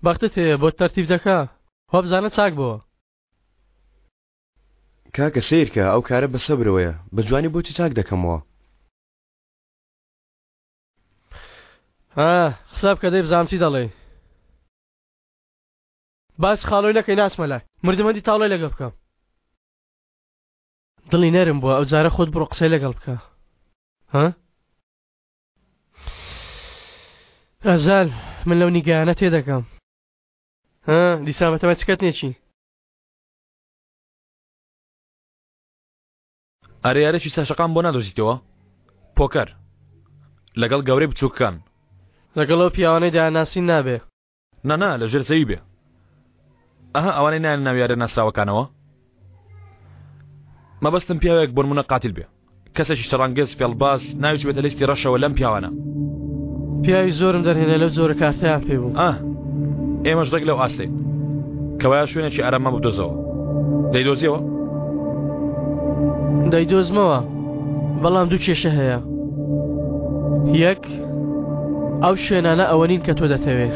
S7: بەختت هەیە بۆت تەرتیب دەکا وابزانە چاک بۆوە.
S2: کاکە سەیرکە ئەو کارە بە سەبرەوەیە بە جوانی بۆتی چاک دەکەمەوە.
S7: ها قسە بکە دەی بزانم چی دەڵێی. باسی خاڵۆی نەکەی ناچمە لای مردم هەندی تاڵۆی لەگەڵ بکەم. دڵی نەرم بووە ئەوجارە خۆت بڕۆ قسەی لەگەڵ بکە ها. ئەزال من لەو نیگایانە تێدەگەم ها دیسان بەتەمای چ کەتنێکی؟
S4: ئەرێ یارێکی سەرشەقام بۆ نادۆزیتەوە؟ پۆکەر لەگەڵ گەورەی بچووکەکان.
S7: لەگەڵ ئەو پیاوانەی دەیانناسین نابێ.
S4: نا نا لە ژێر زەوی بێ. ئەها ئەوانەی نایەنە ناو یارە ناسراوەکانەوە؟ مەبەستم پیاوێک بۆنمونە قاتیل بێ کەسێکی شەڕانگێز فێڵباز ناوی چوبێتە لیستی ڕەشەوە لەم پیاوانە.
S7: پیاوی زۆرم دەرهێنا لەو جۆرە کارتەیان پێ بوو.
S4: ئاه ئێمەش ڕێک لەو ئاستەین. کەوایە شوێنێکی ئاراممان بدۆزەوە. دەیدۆزیەوە؟
S7: دەیدۆزمەوە بەڵام دوو کێشە هەیە. یەک ئەو شوێنانە ئەوە نین کە تۆ دەتەوێ.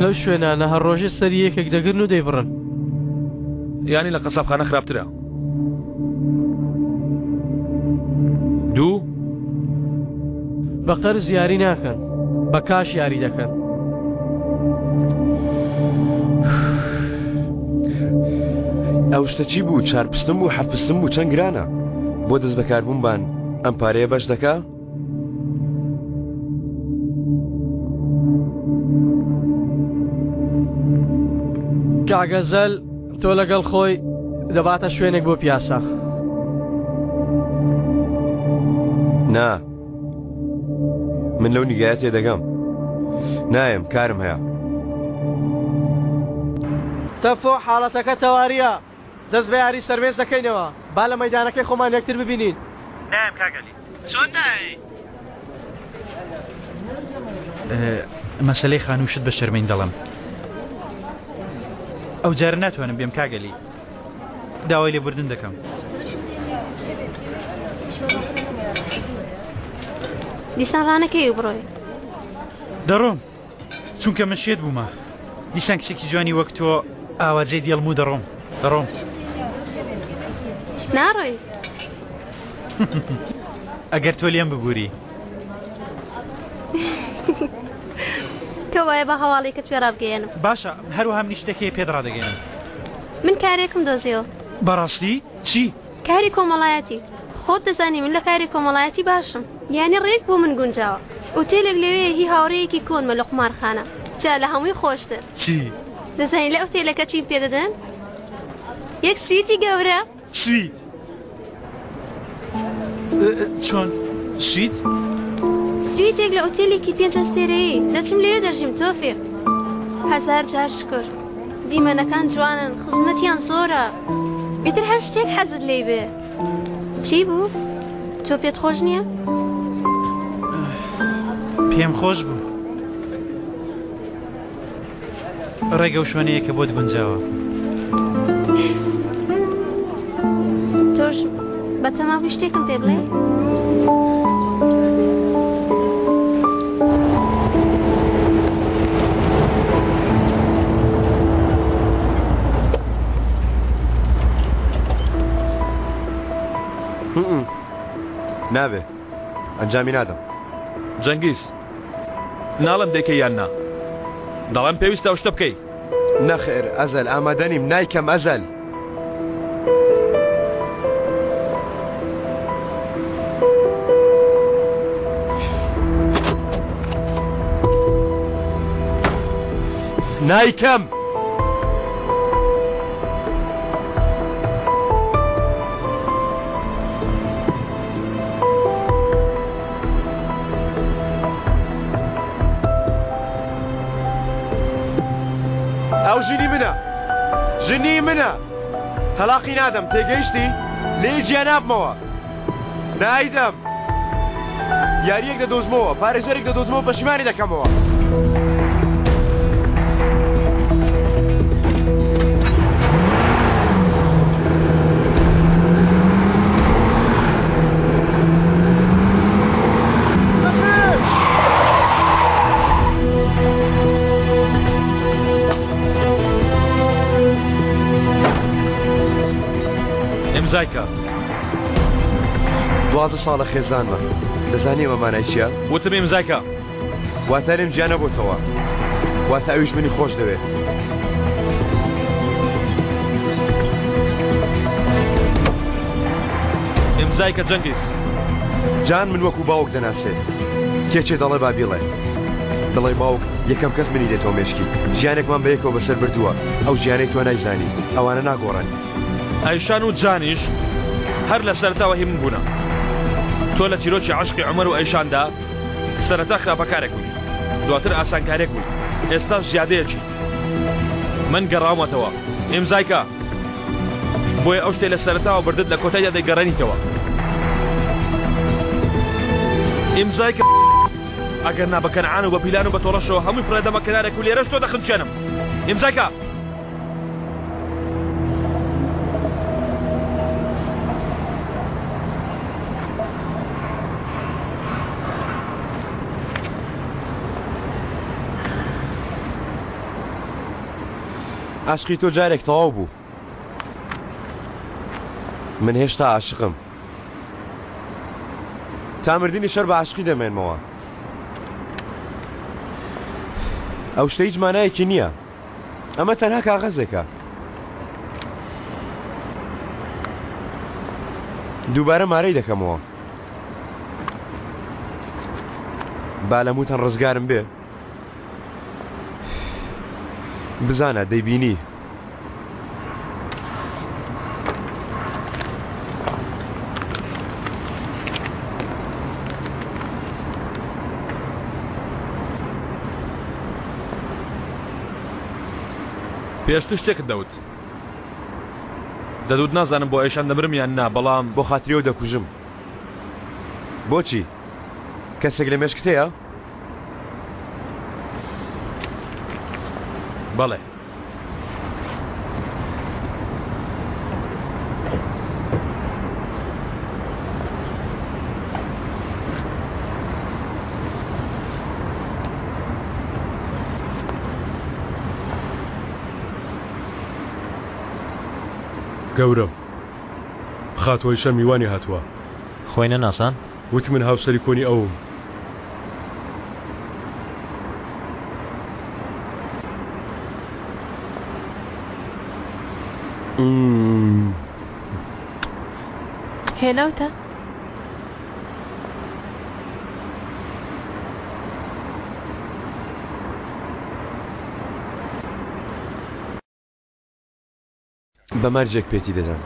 S7: لەو شوێنانە هەر ڕۆژێ سەری یەکێک دەگرن و دەیبڕن.
S4: یانی لە قەسابخانە خراپترە. دوو
S7: بە قەرز یاری ناکەن. بە کاش یاری دەکەن.
S2: ئەو شتە چی بوو چار پستم بوو حەف پستم بوو چەند گرانە بۆ دەست بەکاربوون بان ئەم پارەیە بەش دەکا؟
S7: کاگەزەل تۆ لەگەڵ خۆی دەباتە شوێنێک بۆ پیاسە.
S2: نا من لەو نیگایە تێدەگەم نایەم کارم هەیە.
S7: تەفۆ حاڵەتەکە تەواریە دەست بە یاری سەربێز دەکەینەوە با لە مەیدانەکەی خۆمان یەکتر ببینین.
S16: نایەم کاک عەلی.
S7: چۆن نایەی؟
S6: مەسەلەی خانوو شت بە شەرمین دەڵێم
S14: ئەو جارە ناتوانم بێم کاک عەلی داوای لێبوردن دەکەم.
S15: دیسان ڕانەکەی و بڕۆی.
S14: دەڕۆم چونکە من شێت بوومە دیسان کچێکی جوانی وەک تۆ ئاوا جێ دێڵم و دەڕۆم دەڕۆم.
S15: ناڕۆی.
S14: ئەگەر تۆ لێم ببووری.
S15: تۆ وایە بە هەواڵێکت پێ ڕابگەیەنم.
S14: باشە هەروەها منیش شتێک هەیە پێت ڕادەگەیەنم.
S15: من کارێکم دۆزیەوە.
S14: بەڕاستی؟ چی؟
S15: کاری کۆمەڵایەتی. خۆت دەزانی من لە کاری کۆمەڵایەتی باشم. یانی ڕێک بۆ من گونجاوە. ئوتێلێک لەوێیە هی هاوڕێیەکی کۆنمە لە قومارخانە. جا لە هەمووی خۆشتر.
S14: چی؟
S15: دەزانی لە ئوتێلەکە چیم پێ دەدەن؟ یەک سویتی گەورە.
S14: سویت؟ چۆن؟ سویت؟
S15: سویتێک لە ئوتێلێکی پێنج ئەستێرەیی. دەچم لەوێ دەژیم تۆفیق. هەزار جار شوکر. دیمەنەکان جوانن، خزمەتیان زۆرە. ئیتر هەر شتێک حەزت لێی بێ. چی بوو؟ تۆ پێت خۆش نییە؟
S14: پێم خۆش بوو. ڕێگە و شوێنەیە کە بۆت گونجاوە.
S15: تۆش بەتەما بووی شتێکم پێ بڵێ؟
S2: نابێ ئەنجامی نادەم.
S4: جەنگیز ناڵێم دەیکەی یان نا دەڵێم پێویستە ئەو شتە بکەی.
S2: نەخێر ئەزەل ئامادە نیم نایکەم ئەزەل. نایکەم. ئەو ژنی منە ژنی منە تەلاقی نادەم تێگەیشتی لێی جیا نابمەوە نایدەم یاریەک دەدۆزمەوە پارێزەرێک دەدۆزمەوە پەشیمانی دەکەمەوە.
S4: ئیمزای کە.
S2: 12 ساڵە خێزانمە دەزانی ئەمە مانای چییە؟
S4: وتم ئیمزای کە.
S2: واتە لێم جیا نەبۆتەوە واتە ئەویش منی خۆش دەوێت.
S4: ئیمزای کە جەنگیز.
S2: جان من وەکو باوک دەناسێ کێ چێ دەڵێ با بیڵێ دەڵێ باوک یەکەم کەس منی دێتەوە مێشکی ژیانێکمان بەیەکەوە بەسەر بردووە ئەو ژیانەی تۆ نایزانی ئەوانە ناگۆڕن.
S4: ئەیشان و جانیش هەر لە سەرەتاوە هی من بوونە تۆ لە چیرۆکی عەشقی عومەر و ئەیشاندا سەرەتا خراپەکارێک بووی دواتر ئاسانکارێک بووی ئێستاش زیادەیەکی من گەڕاومەتەوە ئیمزای کە بۆیە ئەو شتەی لە سەرەتاوە بردت لە کۆتاییدا دەیگەڕێنیتەوە ئیمزای کە ئەگەر نا بە کەنعان و بە پیلان و بە تۆڵەشەوە هەمووی فڕێدەمە کەنارێک و لێرەش تۆ دەخنچێنم ئیمزای کە
S2: عاشقی تۆ جارێک تەواو بوو من هێشتا عاشقم تا مردنی شەر بە عاشقی دەمێنمەوە. ئەو شتە هیچ مانایەکی نییە. ئەمە تەنها کاغەزێکە. دووبارە مارەی دەکەمەوە. با لە موتەن ڕزگارم بێ. بزانە دەیبینی.
S4: پێشتر شتێکت دەوت دەدوت نازانم بۆ ئەیشان دەمرم یان نا بەڵام
S2: بۆ خاتری ئەو دەکوژم بۆچی کەسێک لە مێشکت هەیە؟
S4: بەڵێ.
S8: گەورەم خاتوو ئەیشە میوانی هاتووە.
S6: خۆی نەناسان؟
S8: وتی من هاوسەری کۆنی ئەوم.
S1: هێناوتە؟
S2: بە مەرجێک پێتی دەدەم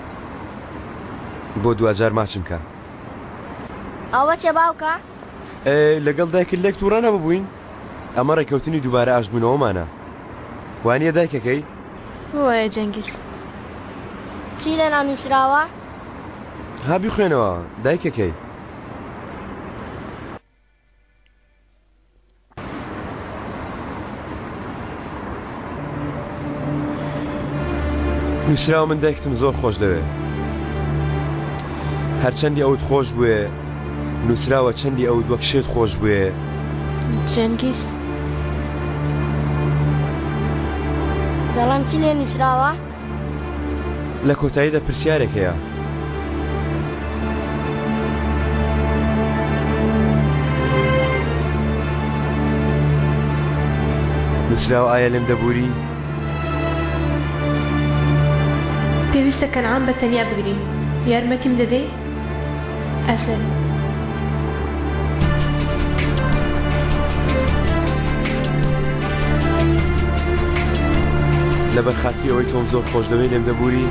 S2: بۆ دواجار ماچم کە.
S20: ئەوە چە باوکە؟
S2: لەگەڵ دایکت لێک تووڕە نەببووین؟ ئەمە ڕێککەوتنی دووبارە ئاشتبوونەوەمانە وانییە دایکەکەی؟
S1: وایە جەنگیز.
S20: چی لەناو نووسراوە؟
S2: ها بیخوێنەوە دایکەکەی. نووسراوە من دایکتم زۆر خۆش دەوێ هەرچەندی ئەوت خۆش بوێ نووسراوە چەندی ئەوت وەک شێت خۆش بوێ
S1: جەنگیز
S20: دەڵێم چی لێ نووسراوە؟
S2: لە کۆتاییدا پرسیارێک هەیە. نووسراوە ئایا لێم دەبووری؟
S1: پێویستە کەنعان بە تەنیا بگرین. یارمەتیم دەدەی؟ ئەسەد.
S2: لەبەر خاتری ئەوەی تۆم زۆر خۆش دەوێ لێم دەبووری؟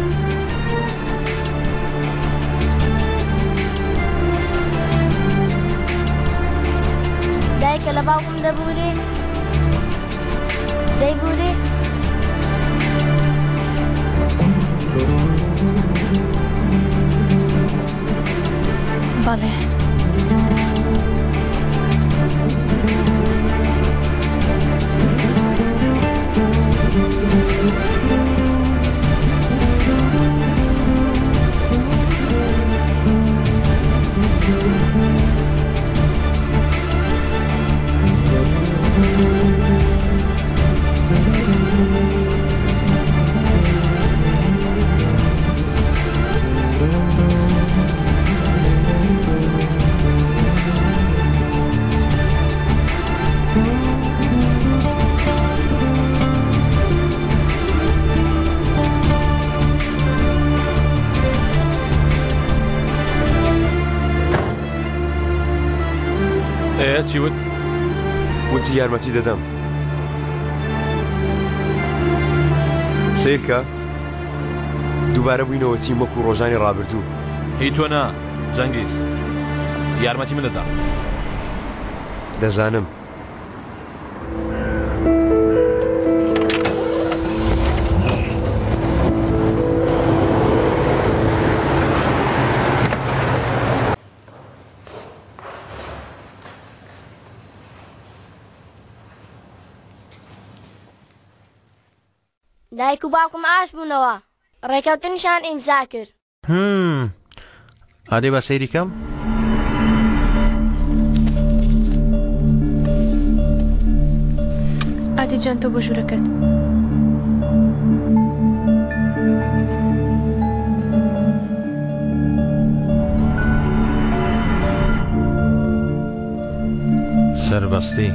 S20: دایکە لە باوکم دەبووری؟ دەیبووری؟
S1: بەڵێ.
S4: ئێ چی وت؟
S2: وتی یارمەتی دەدەم. سەیرکە دووبارە بووینەوە تیم وەکو ڕۆژانی ڕابردوو.
S4: هی تۆ نا جەنگیز یارمەتی من دەدا.
S2: دەزانم.
S20: دایک و باوکم ئاش بوونەوە ڕێکەوتنیشان ئیمزا کرد.
S6: هم ئادەی با سەیری کەم.
S1: ئادی جان تۆ بۆ ژوورەکەت.
S6: سەربەستی.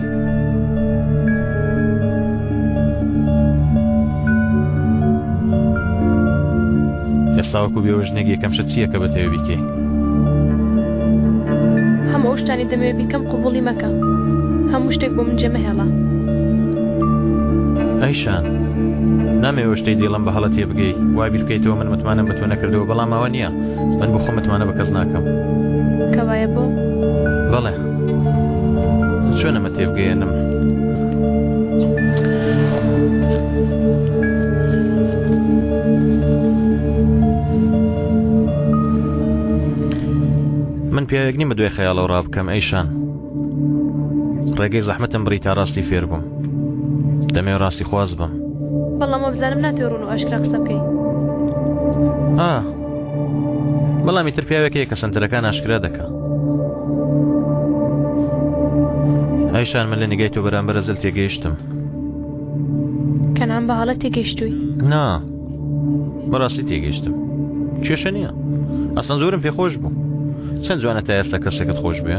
S6: تاوەکو بێوەژنێک یەکەم شت چییە کە بەتەوێ بیکەی؟
S1: هەموو ئەو شتانی دەمەوێ بیکەم قبوڵی مەکە. هەموو شتێک بۆ من جێمەهێڵە.
S6: ئەیشان، نامەوێ ئەو شتەی دەیڵێم بە هەڵە تێبگەی، وا بیر بکەیتەوە من متمانەم بە تۆ نەکردووە، بەڵام ئەوە نییە. من بۆ خۆم متمانە بە کەس ناکەم.
S1: کەوایە بۆ؟
S6: بەڵێ. چۆن ئەمە تێبگەیەنم؟ من پیاوێک نیم بە دوای خەیاڵەوە ڕابکەم ئەیشان. ڕێگەی زەحمەتم بڕی تا ڕاستی فێر بووم. دەمەوێ ڕاستی خواز بم.
S1: بەڵام وابزانم ناتەوێ ڕوون و ئاشکرا قسە بکەی.
S6: ئا بەڵام ئیتر پیاوێک هەیە کە سەنتەرەکان ئاشکرا دەکا. ئایشان من لە نیگای تۆ بەرامبەر ئەزەل تێگەیشتم.
S1: کەنعان بە هەڵە تێگەیشتووی.
S6: نا بەڕاستی تێگەیشتم. کێشە نییە. ئەسڵەن زۆرم پێخۆش بوو. چەند جوانە تا ئێستا کەسێکت خۆش بوێ.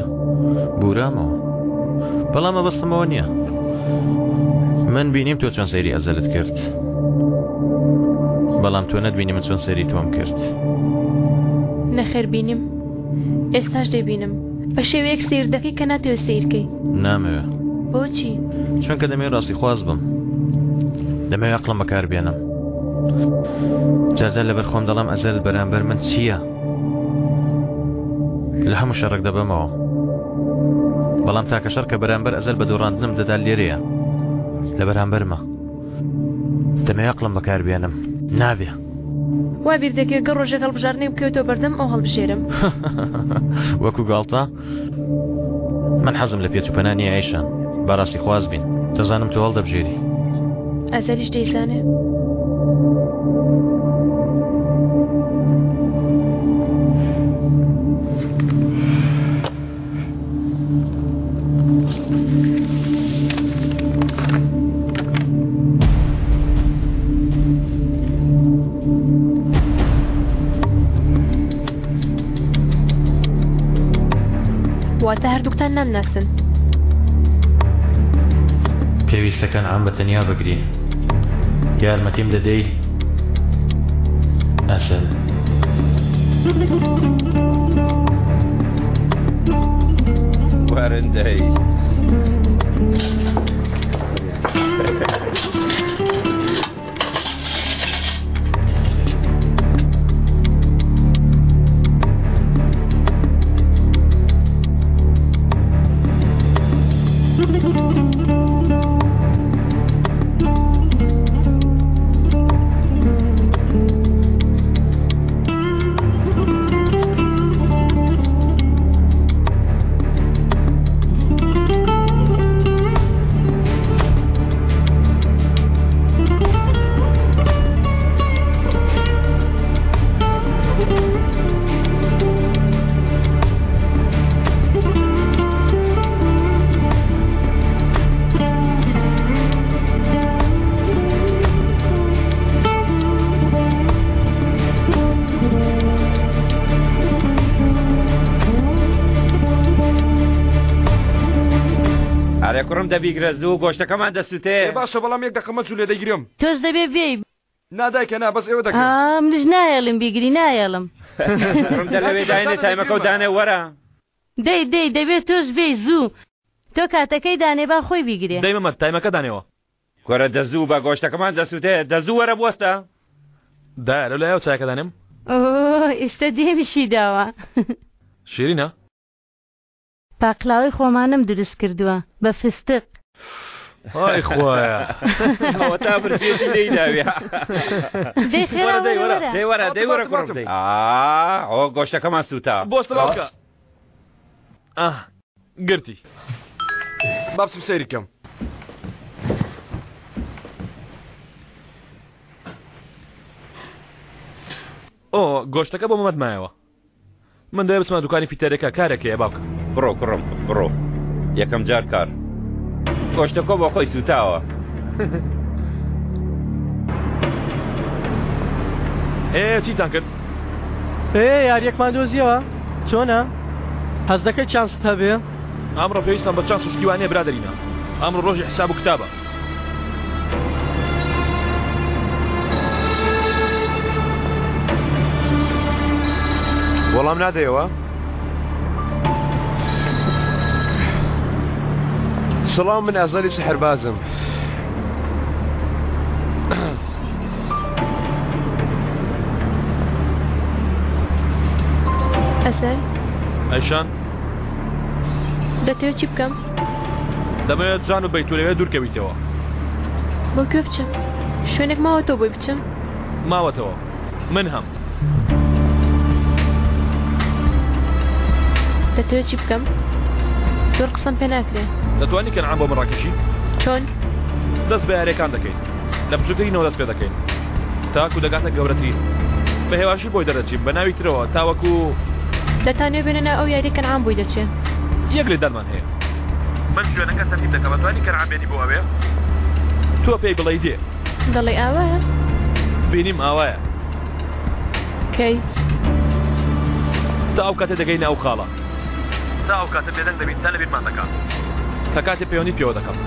S6: بورامەوە. بەڵام مەبەستمەوە نییە. من بینیم تۆ چۆن سەیری ئەزەلت کرد. بەڵام تۆ نەتبینی من چۆن سەیری تۆم کرد.
S1: نەخێر بینیم. ئێستاش دەیبینم. بە شێوەیەک سەیر دەکەی کە ناتەوێ سەیر کەی.
S6: نامەوێ.
S1: بۆچی؟
S6: چونکە دەمەوێ ڕاستیخواز بم. دەمەوێ ئەقڵم بەکار بێنم. جارجار لەبەر خۆم دەڵێم ئەزەل بەرامبەر من چییە؟ لە هەموو شەڕێک دەبەمەوە. بەڵام تاکە شەڕ کە بەرامبەر ئەزەل بە دۆڕاندنم دەدا لێرەیە. لە بەرامبەرمە. دەمەوێ ئەقڵم بەکار بێنم. نابێ.
S1: وا بیر دەکەی گەر ڕۆژێک هەڵبژاردنێک بکەوێتەوە بەردەم ئەو هەڵبژێرم.
S6: وەکو گاڵتە؟ من حەزم لە پێچ و پەنا نییە ئایشان. با ڕاستی خواز بین. دەزانم تۆ هەڵدەبژێری.
S1: ئەزەلیش دەیزانێ. واتە هەردووکتان نامناسن.
S6: پێویستە کەنعان بە تەنیا بگرین. یارمەتیم دەدەی ئەسەل؟
S3: وەرن دەی. ئەرێ کوڕم دەبیگرە زوو گۆشتەکەمان دەسوتێ.
S19: ئێ باشە بەڵام یەک دەقە مەجولێ دەیگرم.
S5: تۆش دەبێ بێی.
S19: نا دایکە نا بەس ئێوە دەکەن.
S5: ئا منیش نایەڵم بیگری نایەڵم.
S3: کوڕم دە لەوێ داینێ تایمەکەو دانێ وەرە.
S5: دەی دەی دەبێ تۆش بێی زوو. تۆ کاتەکەی دانێ با خۆی بیگرێ.
S4: دەی مەمەد تایمەکە دانێوە.
S3: کورە دە زوو بە گۆشتەکەمان دەسوتێ دە زوو وەرە بوەستە.
S4: دایە لەو لایەوە چایەکە دانێم؟
S5: ئۆ ئیستە دێمیشی داوە.
S4: شیرینە؟
S5: پاقلاوەی خۆمانم دروست کردووە بە فستق.
S4: ئای خوایە.
S3: ئەوەتا برسێتی لێی داوێ.
S5: دەی خێرا وەرە وەرە.
S3: دەی وەرە دەی وەرە کوڕم دەی. ئا ئەوە گۆشتەکەمان سووتا.
S4: بۆستە باوکە. ئاه گرتی.
S19: با بچم سەیری کەم.
S4: ئۆ گۆشتەکە بۆ مەمەد مایەوە. من دەوێ بچمە دوکانی فیتەرەکە کارێک هەیە باوکە.
S3: بڕۆ کوڕم بڕۆ یەکەم جار کار. گۆشتەکە بۆ خۆی سووتاوە.
S4: ئێ چیتان کرد؟
S7: ئێ یاریەکمان دۆزیەوە چۆنە؟ حەز دەکەی چانست هەبێ؟
S4: ئەمڕۆ پێویستمان بە چانس و شتی وا نییە برادەرینە ئەمڕۆ ڕۆژی حساب و کتابە.
S2: وەڵام نادەیەوە؟ سڵاو من ئەزەلی سحربازم.
S1: ئەزەل
S4: ئەیشان
S1: دەتەوێت چی بکەم؟
S4: دەمەوێت جان و بەیتو لەوێ دوورکەویتەوە.
S1: بۆ کوێ بچم؟ شوێنێک ماوەتەوە بۆی بچم؟
S4: ماوەتەوە من هەم.
S1: دەتەوێت چی بکەم؟ زۆر قسەم پێ ناکرێ.
S4: دەتوانی کەنعان بۆ من ڕاکێشی؟
S1: چۆن؟
S4: دەست بە یاریەکان دەکەین. لە بچووکترینەوە دەست پێ دەکەین تاکو دەگاتە گەورەترین. بە هێواشی بۆی دەردەچین بە ناوی ترەوە تاوەکو.
S1: دەتانەوێ بێنە ناو ئەو یاریە کەنعان بۆی دەچێ.
S4: یەک لێدانمان هەیە. من شوێنەکە تەرتیب دەکەم ئەتوانی کەنعان بێنی بۆ ئەوێ؟ تۆ پێی بڵێی دێ.
S1: دەڵێی ئاوایە؟
S4: بینیم ئاوایە.
S1: کەی؟
S4: تا ئەو کاتە دەگەینە ئەو خاڵە. تا ئەو کاتە بێدەنگ دەبین تا لەبیرمان دەکا. کە کاتێ پەیوەندیت پێوە دەکەم.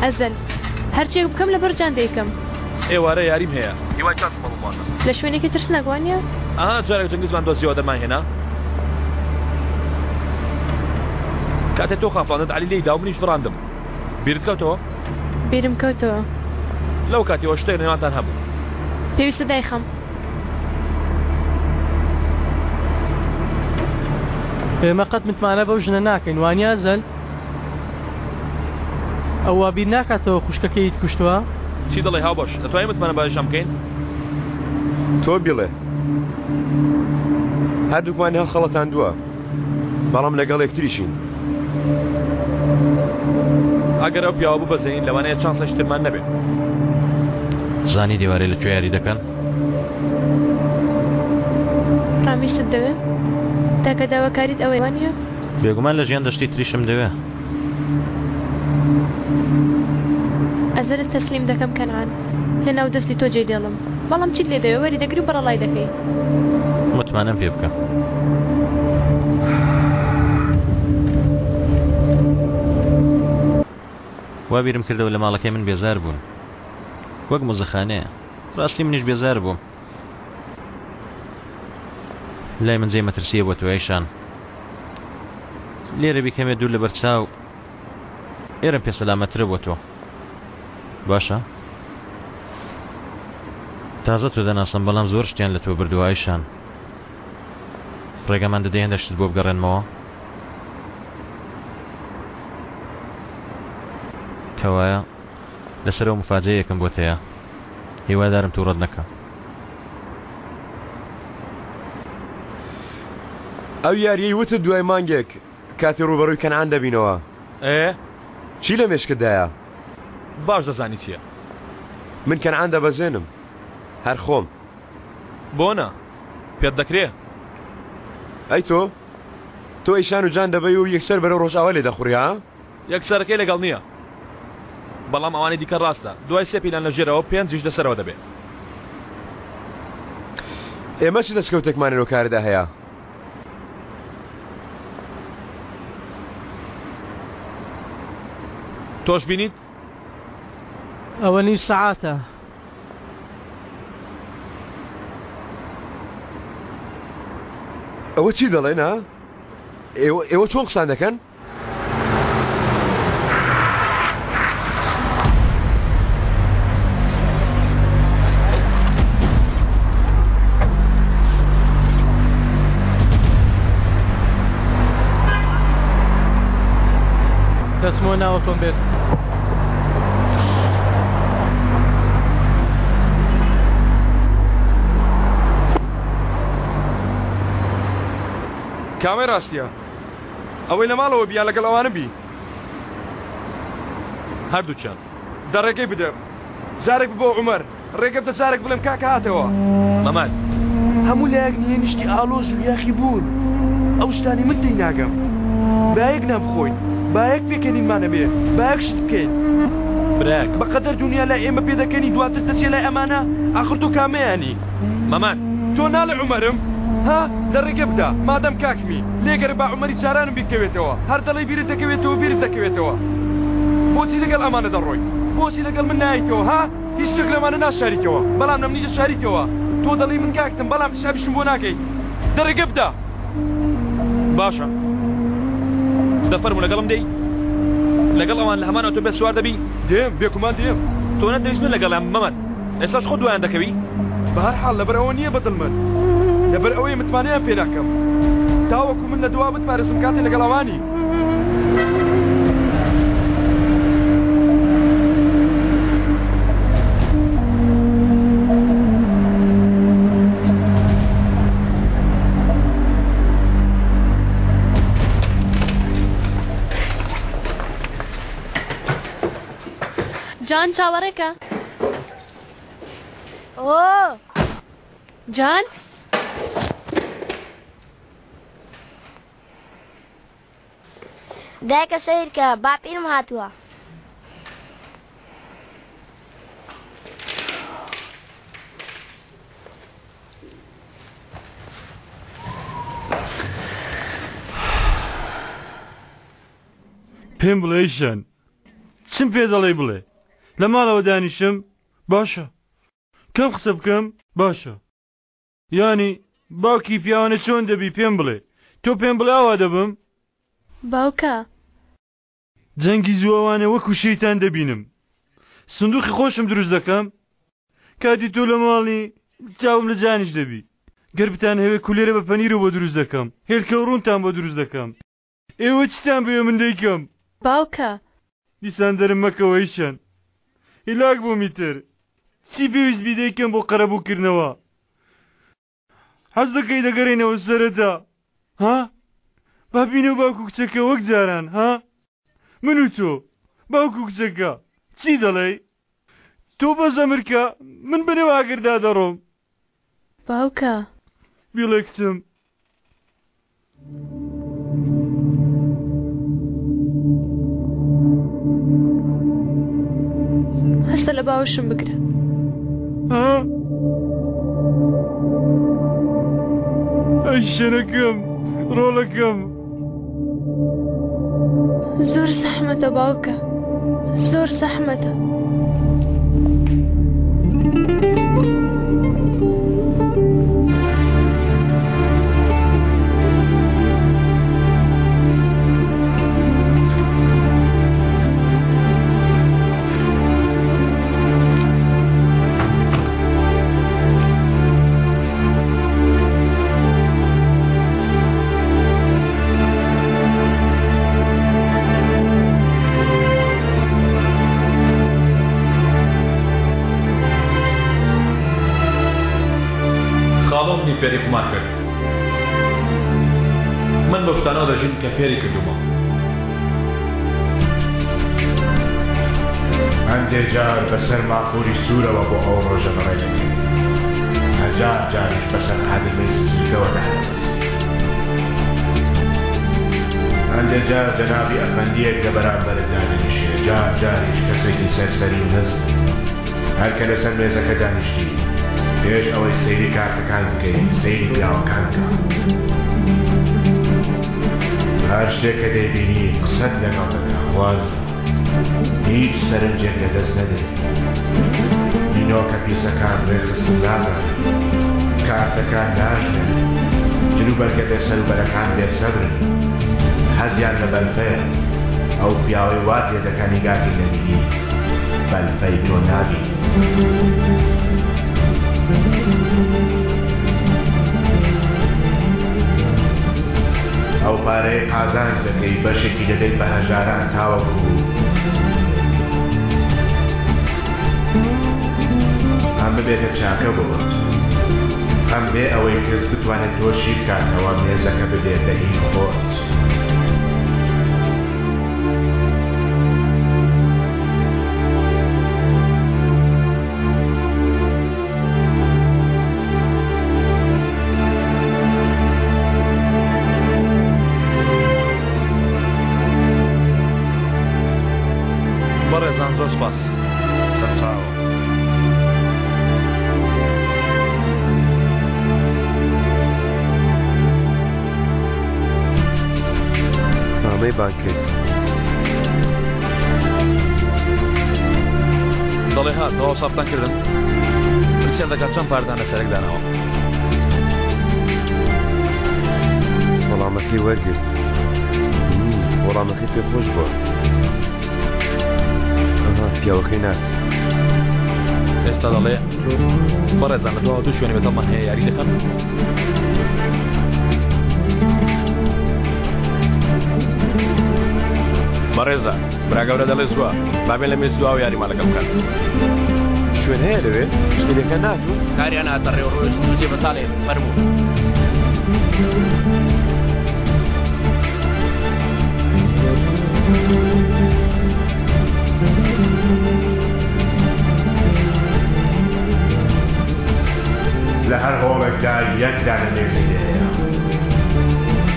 S1: ئەزەل، هەرچیەک بکەم لەبەر جان دەیکەم.
S4: ئێوارە یاریم هەیە. هیوای چانسم بۆ بخوازە.
S1: لە شوێنێکی ترسناک وانیە؟
S4: ئەها جارێک جەنگزمان دۆزیەوە دەرمان هێنا. کاتێ تۆ خافڵاندت عەلی لێی دا و منیش فڕاندم. بیرت کەوتەوە؟
S1: بیرم کەوتەوە.
S4: لەو کاتیەوە شتێک نێوانتان هەبوو.
S1: پێویستە دایخەم.
S7: ئێمە قەت متمانە بەو ژنە ناکەین وانە ئەزەل؟ ئەو وا بیر ناکاتەوە خوشکەکەیت کوشتووە؟
S4: چی دەڵێی هاوبەش؟ دەتوانین متمانە بە ئەیشان بکەین؟
S2: تۆ بیڵێ. هەردووکمانی هەڵخەڵەتاندووە. بەڵام لەگەڵ یەکتریشین.
S4: ئەگەر ئەو پیاوە ببەزێنین لەوانەیە چانسێکی ترمان نەبێت.
S6: زانی دێوارێ لە کوێ یاری دەکەن؟
S1: ڕامیشت دەوێ؟ تاکە داواکاریت ئەوەیە وانییە؟
S6: بێگومان لە ژیان دەشتی تریشم دەوێ.
S1: ئەزەرت تەسلیم دەکەم کەنعان. لە ناو دەستی تۆ جێی دێڵم. بەڵام چیت لێ دەوێ وەری دەگری و بەڕەڵای دەکەی.
S6: متمانەم پێ بکە. وا بیرم کردەوە لە ماڵەکەی من بێزار بوون. وەک مۆزەخانەیە. ڕاستی منیش بێزار بووم. لای من جێی مەترسییە بۆ تۆ ئەیشان. لێرە بی کەمێ دوور لەبەر چاو ئێرەم پێ سەلامەتترە بۆ تۆ. باشە؟ تازە تۆ دەناسم بەڵام زۆر شتیان لە تۆ بردووە ئایشان. ڕێگەمان دەدەی هەندێک شتت بۆ بگەڕێنمەوە؟ کەوایە لەسەرەوە مفاجەیەکم بۆت هەیە. هیوادارم تووڕەت نەکا.
S2: ئەو یاریەی وتت دوای مانگێک کاتی ڕووبەڕووی کەنعان دەبینەوە.
S4: ئێ؟
S2: چی لە مێشکتدایە؟
S4: باش دەزانی چییە.
S2: من کەنعان دەبەزێنم. هەر خۆم.
S4: بۆ نا؟ پێت دەکرێ؟
S2: ئەی تۆ؟ تۆ ئیشان و جان دەبەی و یەکسەر بەرەو ڕۆژئاوا لێ دەخوڕی ها؟
S4: یەکسەرەکەی لەگەڵ نییە. بەڵام ئەوانی دیکە ڕاستە. دوای سێ پیلان لە ژێرەوە، پێنجیش لە سەرەوە دەبێ.
S2: ئێمە چ دەستکەوتێکمان لەو کارەدا هەیە؟
S4: تۆش بینیت؟
S7: ئەوە نیو سەعاتە.
S2: ئەوە چی دەڵێن ها؟ ئێوە ئێوە چۆن قسان دەکەن؟
S7: دەچمەوە ناو ئۆتۆمبێل.
S19: کامەی ڕاستیە؟ ئەوەی لە ماڵەوە بی یان لەگەڵ ئەوانە بی؟
S4: هەردووکیان.
S19: دە ڕێگەی بدە جارێک ببەوە عومەر، ڕێگە بدە جارێک بڵێم کاکە هاتەوە.
S4: مەماد.
S9: هەموو لایەک نهێنی شتی ئاڵۆز و یاخی بوون. ئەو شتانەی من تێی ناگەم. با یەک نان بخۆین. با یەک پێکەنینمان هەبێ. با یەک شت بکەین.
S4: براکەم.
S19: بە قەدەر دونیا لای ئێمە پێدەکەنی دواتر دەچیە لای ئەمانە؟ ئاخر تۆ کامەیانی؟
S4: مەماد.
S19: تۆ ناڵێ عومەرم؟ ها؟ دە ڕێگە بدە. مادام کاکمی. لێگەرە با عومەری جارانم بیرکەوێتەوە. هەر دەڵێی بیرت دەکەوێتەوە بیرت دەکەوێتەوە. بۆچی لەگەڵ ئەمانە دەڕۆی؟ بۆچی لەگەڵ من نایەیتەوە ها؟ هیچ شتێک لەمانە ناشاریتەوە بەڵام لە منی دەشاریتەوە. تۆ دەڵێی من کاکتم بەڵام حیسابیشم بۆ ناکەیت. دە ڕێگە بدە.
S4: باشە دەفەرموو لەگەڵم دێی؟ لەگەڵ ئەوان لە هەمان ئۆتۆمبێل سوار دەبی؟
S19: دێم، بێگومان دێم.
S4: تۆ نەتدەویست من لەگەڵیان بمەمەت، ئێستاش خۆت دوایان دەکەوی؟
S19: بەهەرحاڵ لەبەر ئەوە نییە بەدڵمن، لەبەر ئەوەیە متمانەیان پێ ناکەم. تاوەکو من لە دوا بتپارێزم کاتێ لەگەڵ ئەوانی.
S1: جان چاوەڕێکە.
S20: ئۆ.
S1: جان؟
S20: دایکە سەیرکە باپیرم هاتووە.
S8: پێم بڵێ ژیان چم پێ دەڵێی بڵێ لە ماڵەوە دانیشم باشە کەم قسە بکەم باشە یانی باوکی پیاوانە چۆن دەبی پێم بڵێ تۆ پێم بڵێ ئاوا دەبم؟
S1: باوکە.
S8: جەنگی زوو ئەوانە وەکو شەیتان دەبینم سندوقی خۆشم دروست دەکەم کاتی تۆ لە ماڵی چاوم لە جانیش دەبی گەر بتان هەوێ کولێرە بە پەنیرو بۆ دروست دەکەم هێلکە و ڕونتان بۆ دروست دەکەم ئێوە چیتان بوێ من دەیکەم.
S1: باوکە.
S8: دیسان دەرم مەکەوە هیچیان هیلاک بووم ئیتر چی پێویست بی دەیکەم بۆ قەرەبوو کردنەوە حەز دەکەی دەگەرێینەوە سەرەتا ها با بینەوە باوک و کچەکە وەک جاران ها من و تۆ باوک و کچەکە چی دەڵێی تۆ بەس ئەمرکە من بەنێو ئاگردا دەڕۆم
S1: باوکە.
S8: بیڵێ کچم.
S1: هەستە لە باوەشم بگرە.
S8: ها؟ ئەی شەرەکەم، ڕۆڵەکەم.
S1: زۆر زەحمەتە باوکە، زۆر زەحمەتە.
S4: خاڵۆ منی فێری قومار کرد. من بەو شتانەوە دەژیم کە فێری کردوومە.
S21: هەندێ جار بەسەر مافوری سوورەوە بۆ ئەو ڕۆژە بەڕێ دەکەوی. هەزار جاریش بەسەر قادرمەی سزیکەوە دادەبەزی. هەندێ جار جەنابی ئەفەندییەک لە بەرامبەرت دادەنیشێ، جار جاریش کەسێکی سەرسەری و نەزم. هەر کە لەسەر مێزەکە دانیشتی، پێش ئەوەی سەیری کارتەکان بکەی، سەیری پیاوەکان بکە. هەر شتێک کە دەیبینی قسەت لەگەڵ دەکا، وابزانە هیچ سەرنجێک لەدەست نەدەی. نینۆکە پیسەکان ڕێکخستن نازانن، کارتەکان ناژمێرن، جلوبەرگە بێسەروبەرەکان بێسەبرن، حەزیان لە بەلفەیە، ئەو پیاوەی وات لێ دەکا نیگاکەی نەبینی، بەلفەی تۆ نابینێ. ئەو پارەیەی قازانج دەکەی بەشێکی دەدەیت بە هەژاران تاوەکو هەم ببێتە چاکە بۆت هەم بێ ئەوەی کەس بتوانێت تۆ شی بکاتەوە مێزەکە ببێت بە هی خۆت.
S4: بەڕێزان زۆر سپاس. سەرچاوە.
S2: نامەی بانگ کرد.
S4: دەڵێ ها تەواو سافتان کردن؟ پرسیار دەکات چەند پارتان لە سەرەک داناوە؟
S2: وەڵامەکەی وەرگرت. وەڵامەکەی پێ خۆش بووە. ئەها پیاوەکەی نارد.
S4: ئێستا دەڵێ بەڕێزان لە دواوە دوو شوێنی بەتەڵمان هەیە یاری دەکەن.
S13: بەڕێزان برا گەورە دەڵێ زووە با بێن لە مێز دواوە یاریمان لەگەڵ بکەن.
S2: شوێن هەیە لەوێ؟ شتێکە ناتوو؟
S22: کاریان هاتە ڕێ و ڕۆیشت دوو جێ بەتاڵێ فەرموو.
S21: لە هەر هۆڵێکدا یەک دانە مێزی هەیە.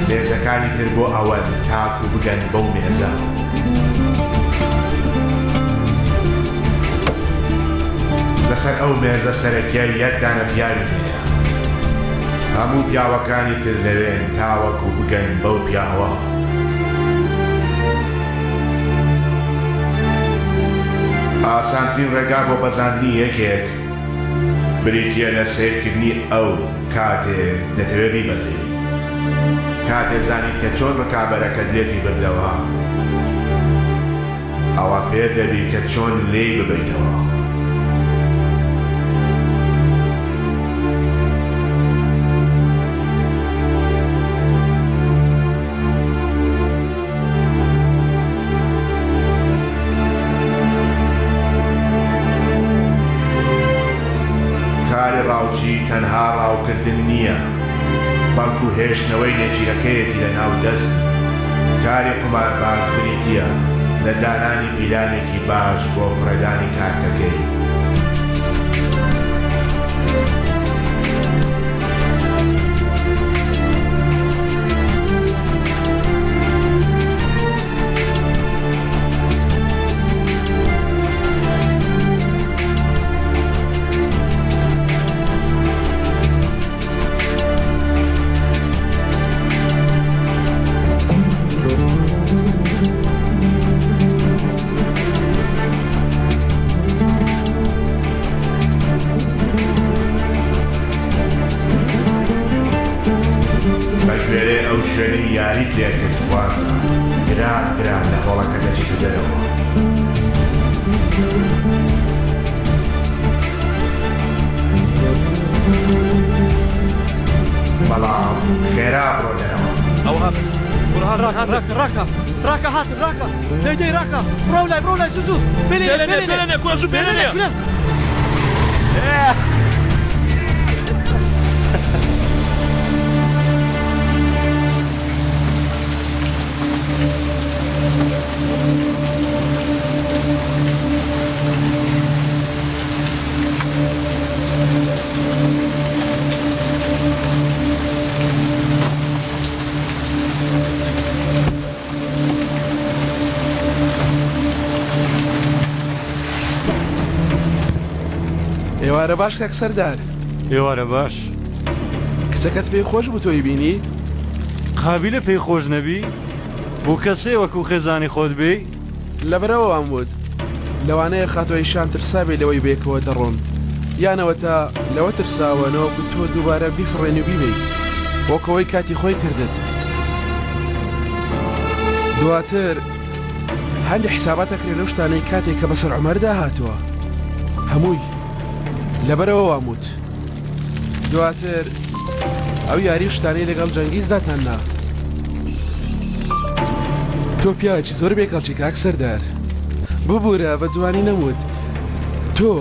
S21: مێزەکانی تر بۆ ئەوەن تاکو بگەن بەو مێزە. لەسەر ئەو مێزە سەرەکیە یەک دانە پیاوی هەیە. هەموو پیاوەکانی تر لەوێن تاوەکو بگەن بەو پیاوە. ئاسانترین ڕێگا بۆ بەزاندنی یەکێک بریتییە لە سەیرکردنی ئەو کاتێ دەتەوێ بیبەزێنی. کاتێ زانیت کە چۆن ڕکابەرەکەت لێتی بردەوە، ئەوا فێر دەبی کە چۆن لێی ببەیتەوە. کاری ڕاوچی تەنها ڕاوکردن نییە، بەڵکو هێشتنەوەی نێچیرەکەیەتی لە ناو دەستی. کاری قومارباز بریتییە لە دانانی پیلانێکی باش بۆ فڕێدانی کارتەکەی. بەگوێرەی ئەو شوێنەی یاریت لێکرد خوازە گران گران لە هۆڵەکە دەچیتە دەرەوە. بەڵام خێرا بڕۆ دەرەوە.
S4: ئەو هاتن.
S7: ڕاکە ڕاکە ڕاکە ڕاکە هاتن ڕاکە دەی دەی ڕاکە بڕۆ لای بڕۆ لای زوو زوو بێنێ
S4: بێنێ بێنێ کوڕە زوو بێنێ.
S9: ئێوارە باش کاک سەردار.
S8: ئێوارە باش.
S9: کچەکەت پێی خۆش بوو تۆی بینی؟
S8: قابیلە پێی خۆش نەبی؟ بۆ کەسێ وەکو خێزانی خۆت بێی؟
S9: لەبەرئەوە وام وت لەوانەیە خاتوو ئەیشان ترسابێ لەوەی بەیەکەوە دەڕۆن یان ئەوەتا لەوە ترساوە نەوەکو تۆ دووبارە بیفڕێنی و بیبەی وەک ئەوەی کاتی خۆی کردت دواتر هەندێک حیسابات ئەکرێ لەو شتانەی کاتێک کە بەسەر عومەردا هاتووە هەمووی لەبەرئەوە وام وت دواتر ئەو یاری و شتانەی لەگەڵ جەنگیز داتان نا تۆ پیاوێکی زۆر بێکەڵکی کاک سەردار ببوورە بە جوانی نەموت تۆ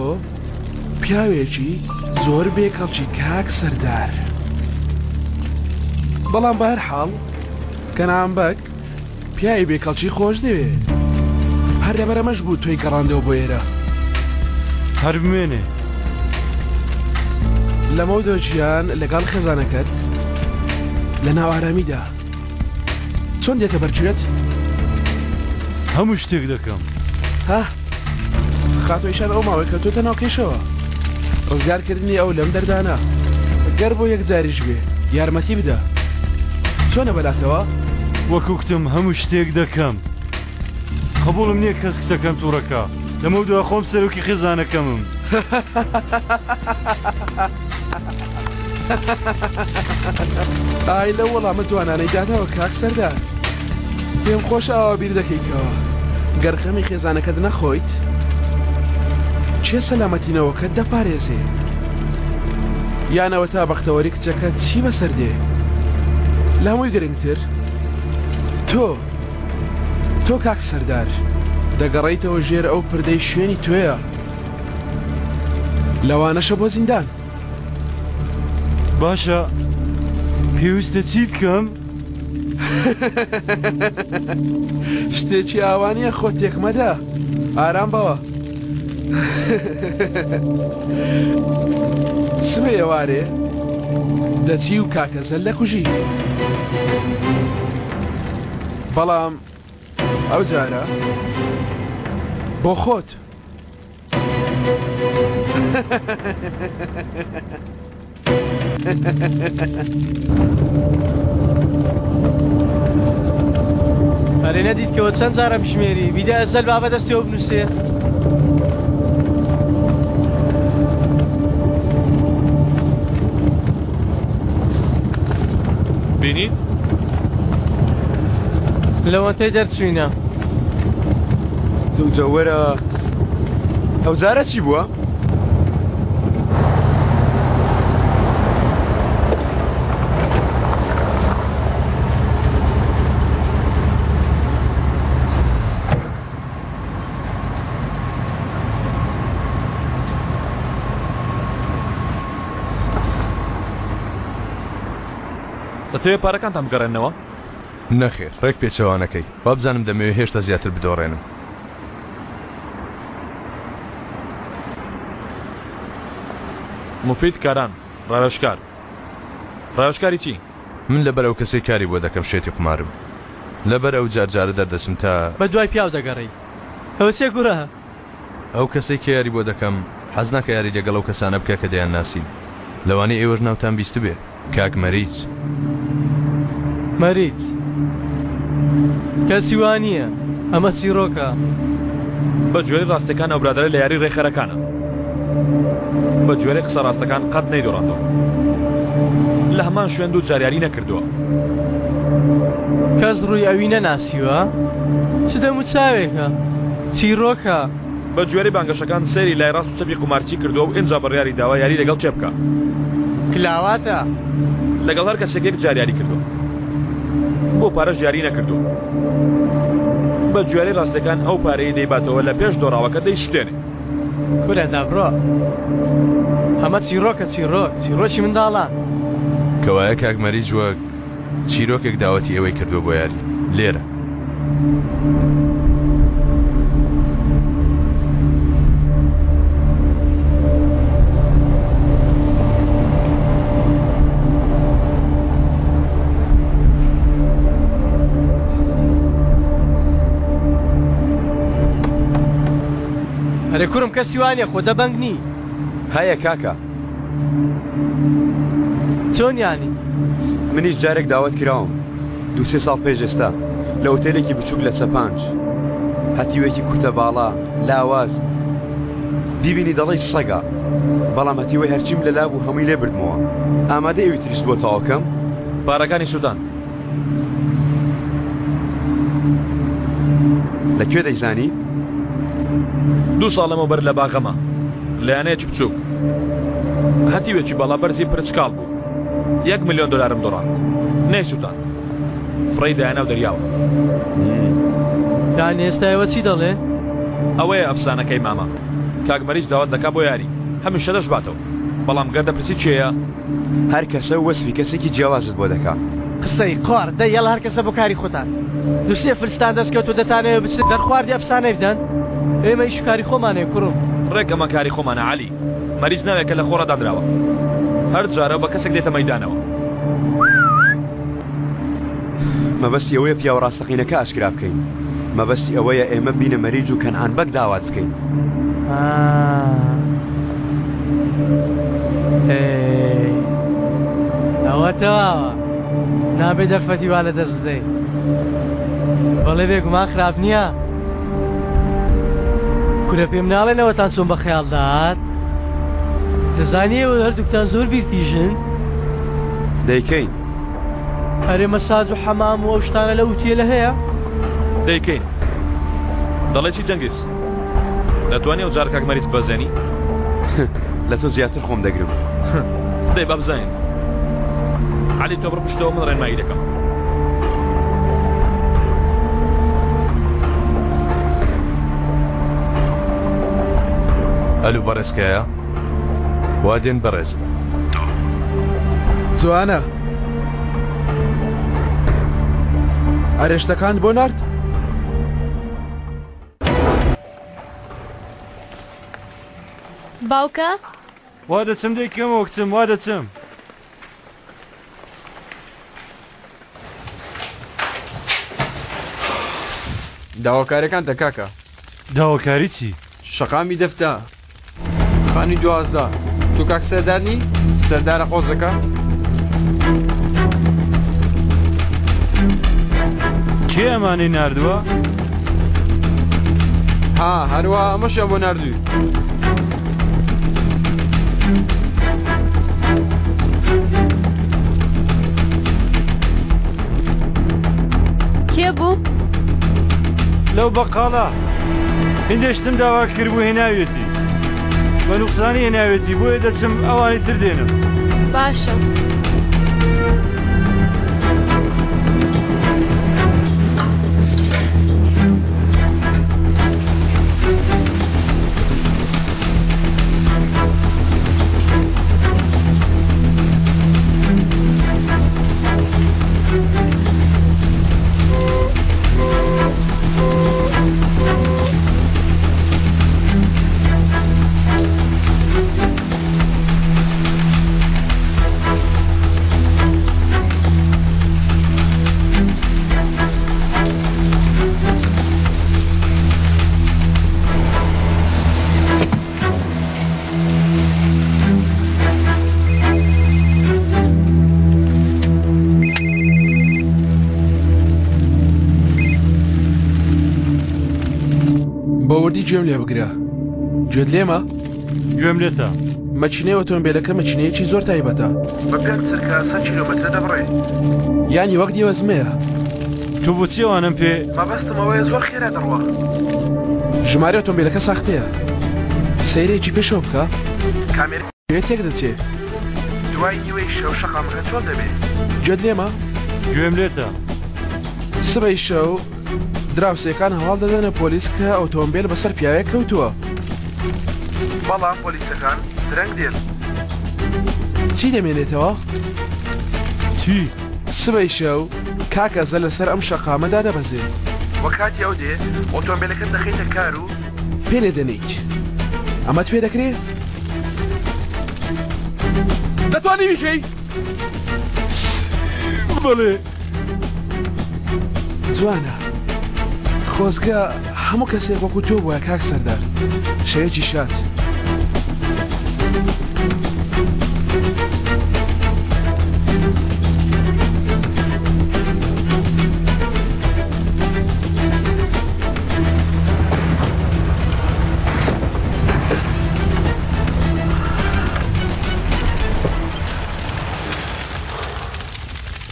S9: پیاوێکی زۆر بێکەڵکی کاک سەردار بەڵام بە هەر حاڵ کەنعان بەگ پیاوی بێ کەڵکی خۆش دەوێ. هەر لەبەر ئەمەش بوو تۆی گەڕاندەوە بۆ ئێرە.
S8: هەر بمێنێ.
S9: لەمەودۆ ژیان لەگەڵ خێزانەکەت لە ناو ئارامیدا چۆن دێتە بەر گوێت؟
S8: هەموو شتێک دەکەم.
S9: ها خاتوو ئیشان ئەو ماوەی کەوتۆتە ناو کێشەوە. ڕزگارکردنی ئەو لەم دەردانە گەر بۆ یەک جاریش بێ یارمەتی بدە. چۆنە بەلاتەوە؟
S8: وەک وتم هەموو شتێک دەکەم. قبوڵم نییە کەس کچەکەم تووڕە کا. لەمەودوا خۆم سەرۆکی خێزانەکەمم.
S9: ئای لەو وەڵامە جوانانەی دادەوە کاک سەردار. پێم خۆشە ئاوا بیر دەکەیتەوە. گەر خەمی خێزانەکەت نەخۆیت، کێ سەلامەتی نەوەکەت دەپارێزێ؟ یان ئەوەتا بەختەوەری کچەکەت چی بەسەر دێ؟ لە هەمووی گرنگتر تۆ، تۆ کاک سەردار، دەگەڕێیتەوە ژێر ئەو پردەی شوێنی تۆیە. لەوانەشە بۆ زیندان.
S8: باشە پێویستە چی بکەم؟
S9: شتێکی ئاوا نییە خۆت تێکمەدە ئارام بەوە سبێ ئێوارێ دەچی و کاکەزەل دەکوژی بەڵام ئەو جارە بۆ خۆت
S7: ئەرێ نەدیت کەەوە چەند جارە بژمێری بیدە ئەزەل بابە دەستیەوە بنووسێ
S4: بینیت؟
S7: لەوەتەی دەرچوینە
S2: دووجە وەرە ئەوجارە چی بووە؟
S4: دەتەوێت پارەکانتان بگەڕێننەوە؟
S11: نەخێر، ڕێک پێچەوانەکەی. وابزانم دەمەوێ هێشتا زیاتر بدۆڕێنم.
S4: موفید کاران، ڕاوێژکار. ڕاوێژکاری چی؟
S11: من لەبەر ئەو کەسەی کاری بۆ دەکەم شێتی قومارم. لەبەر ئەو جار جارە دەردەچم تا.
S7: بە دوای پیاو دەگەڕێی. ئەوە چیە کوڕە؟
S11: ئەو کەسەی کە یاری بۆ دەکەم حەز ناکا یاری لەگەڵ ئەو کەسانە بکا کە دەیانناسین. لەوانەیە ئێوەش ناوتان بیستبێ. کاک مەریچ.
S7: مەریچ. کەسی وا نییە. ئەمە چیڕۆکە.
S4: بە گوێرەی ڕاستیەکان ئەو برادەرە لە یاری ڕێکخەرەکانە. بە گوێرەی قسە ڕاستەکان قەت نەیدۆڕاندووە. لە هەمان شوێن دوو جار یاری نەکردووە.
S7: کەس ڕووی ئەوی نەناسیوە؟ چ دەموچاوێکە؟ چیڕۆکە.
S4: بە گوێرەی بانگەشەکان سەیری لای ڕاست و چەپی قومارچی کردووە و ئینجا بڕیاری داوە یاری لەگەڵ کێ بکا.
S7: کلاواتە.
S4: لەگەڵ هەر کەسێک یەک جار یاری کردووە. بۆ پارەش یاری نەکردووە. بە گوێرەی ڕاستیەکان ئەو پارەیەی دەیباتەوە لە پێش دۆڕاوەکە دەیسوتێنێ.
S7: کورە دەبڕۆ. ئەمە چیڕۆکە چیڕۆک، چیڕۆکی منداڵان.
S11: کەوایە کاک مەریج وەک چیرۆکێک داوەتی ئێوەی کردووە بۆ یاری لێرە.
S7: ئەرێ کورم کەسی وانە خۆ دەبەنگ نی.
S2: هەیە کاکە.
S7: چۆن یانی؟
S2: منیش جارێک داوەت کراوم دوو سێ ساڵ پێش ئێستا لە ئوتێلێکی بچووک لە چەپانج هەتیوێکی کورتە باڵا لاواز بیبینی دەڵێی سەگە بەڵام هەتیوەی هەرچیم لەلا بوو هەمووی لێ بردمەوە ئامادەی ئەوی تریشت بۆ تەواو کەم؟
S4: پارەکانی سووتاند.
S2: لە کوێ دەیزانی؟
S4: دوو ساڵ لەمەوبەر لە باغەمە لە یانەیەکی بچووک هەتیوێکی باڵا بەرزی پرچکاڵ بوو یەک ملیۆن دۆلارم دۆڕاند نەیسووتاند فڕێی دایە ناو دەریاوە.
S7: یانی ئێستا ئێوە چی دەڵێن؟
S4: ئەوەیە ئەفسانەکەی مامە کاک مەریج داوات دەکا بۆ یاری هەمیشە دەشباتەوە بەڵام گەر دەپرسی کێیە؟
S2: هەر کەسە و وەسفی کەسێکی جیاوازت بۆ دەکا.
S7: قسەی قۆڕ، دەی یەڵا هەر کەسە بۆ کاری خۆتان. دوو سێ فلستان دەست کەوتوە دەتانەوێ بچن دەرخواردی ئەفسانەی بدەن؟ ئێمە ئیش و کاری خۆمانەیە کوڕم.
S4: ڕێک ئەمە کاری خۆمانە عەلی. مەریج ناوێکە لە خۆڕا دانراوە. هەر جارە و بە کەسێک دێتە مەیدانەوە.
S2: مەبەستی ئەوەیە پیاوە ڕاستەقینەکە ئاشکرا بکەین. مەبەستی ئەوەیە ئێمە بینە مەریج و کەنعان بەگ داوات بکەین.
S7: ئەوە تەواوە نابێ دەرفەتی وا لە دەست بدەین. بەڵێ بێگومان خراپ نییە. کورە پێم ناڵێنەوەتان چۆن بە خەیاڵ داهات؟ دەزانی ئێوە هەردووکتان زۆر بیرتیژن؟
S2: دەیکەین.
S7: ئەرێ مەساج و حەمام و ئەو شتانە لە ئوتێلە هەیە؟
S4: دەیکەین. دەڵێ چی جەنگیز؟ دەتوانی ئەو جارە کاک مەریچ ببەزێنی؟
S2: لە تۆ زیاتر خۆم دەگرم.
S4: دەی با بزانین. عەلی تۆ بڕ پشتەوە من ڕێنمایی دەکەم.
S11: ئەلو بەڕێز کایە؟ وا دێن بەڕێزم. تۆ.
S9: جوانە. ئەرێ شتەکانت بۆ نارد؟
S1: باوکە؟
S8: وا دەچم دەیکەمەوە کچم وا دەچم.
S19: داواکاریەکانتە کاکە.
S8: داواکاری چی؟
S19: شەقامی دەفتە خانی 12 تۆ کاک سەردار نی؟ سەردارە قۆزەکە؟
S8: کێ ئەمانەی ناردووە؟
S19: ها هەروە ئەمەشیان بۆ ناردووی.
S1: کێ بوو؟
S8: لەو بەقاڵە هندێ شتم داوا کردبوو هێناویەتی بە نوقسانی هێناوێتی بۆیە دەچم ئەوانی تر دێنم.
S1: باشە.
S9: بە وردی گوێم لێ بگرە گوێت لێمە؟
S8: گوێم لێتە.
S9: مەکینەی ئۆتۆمبیلەکە مەکینەیەکی زۆر تایبەتە. بە پێنج چرکە سەد کیلۆمەترە دەبڕێ. یانی وەک دێوەزمەیە.
S8: تۆ بۆچی ئەوانەم پێ؟
S9: مەبەستم ئەوەیە زۆر خێرا دەڕوا. ژمارەی ئۆتۆمبیلەکە ساختەیە. سەیرێکی پێشەوە بکە. کامێرەی تێک دەچێ. دوای نیوەی شەو شەقامەکە چۆڵ دەبێ. گوێت لێمە؟
S8: گوێم لێتە.
S9: سبەی شەو دراوسێکان هەواڵ دەدەنە پۆلیس کە ئۆتۆمبێل بەسەر پیاوێک کەوتووە. بەڵام پۆلیسەکان درەنگ دێن. چی دەمێنێتەوە؟
S8: چی؟
S9: سبەی شەو کاک ئەزە لەسەر ئەم شەقامە دادەبەزێ. وە کاتی ئەو دێ ئۆتۆمبێلەکەت دەخەیتە کار و. پێ لێ دەنێیت. ئەمەت پێ دەکرێ؟
S19: دەتوانی بیکەی؟ بەڵێ.
S9: جوانە. خۆزگە هەموو کەسێک وەکو تۆ بووە کاک سەردار. شەوێکی شاد.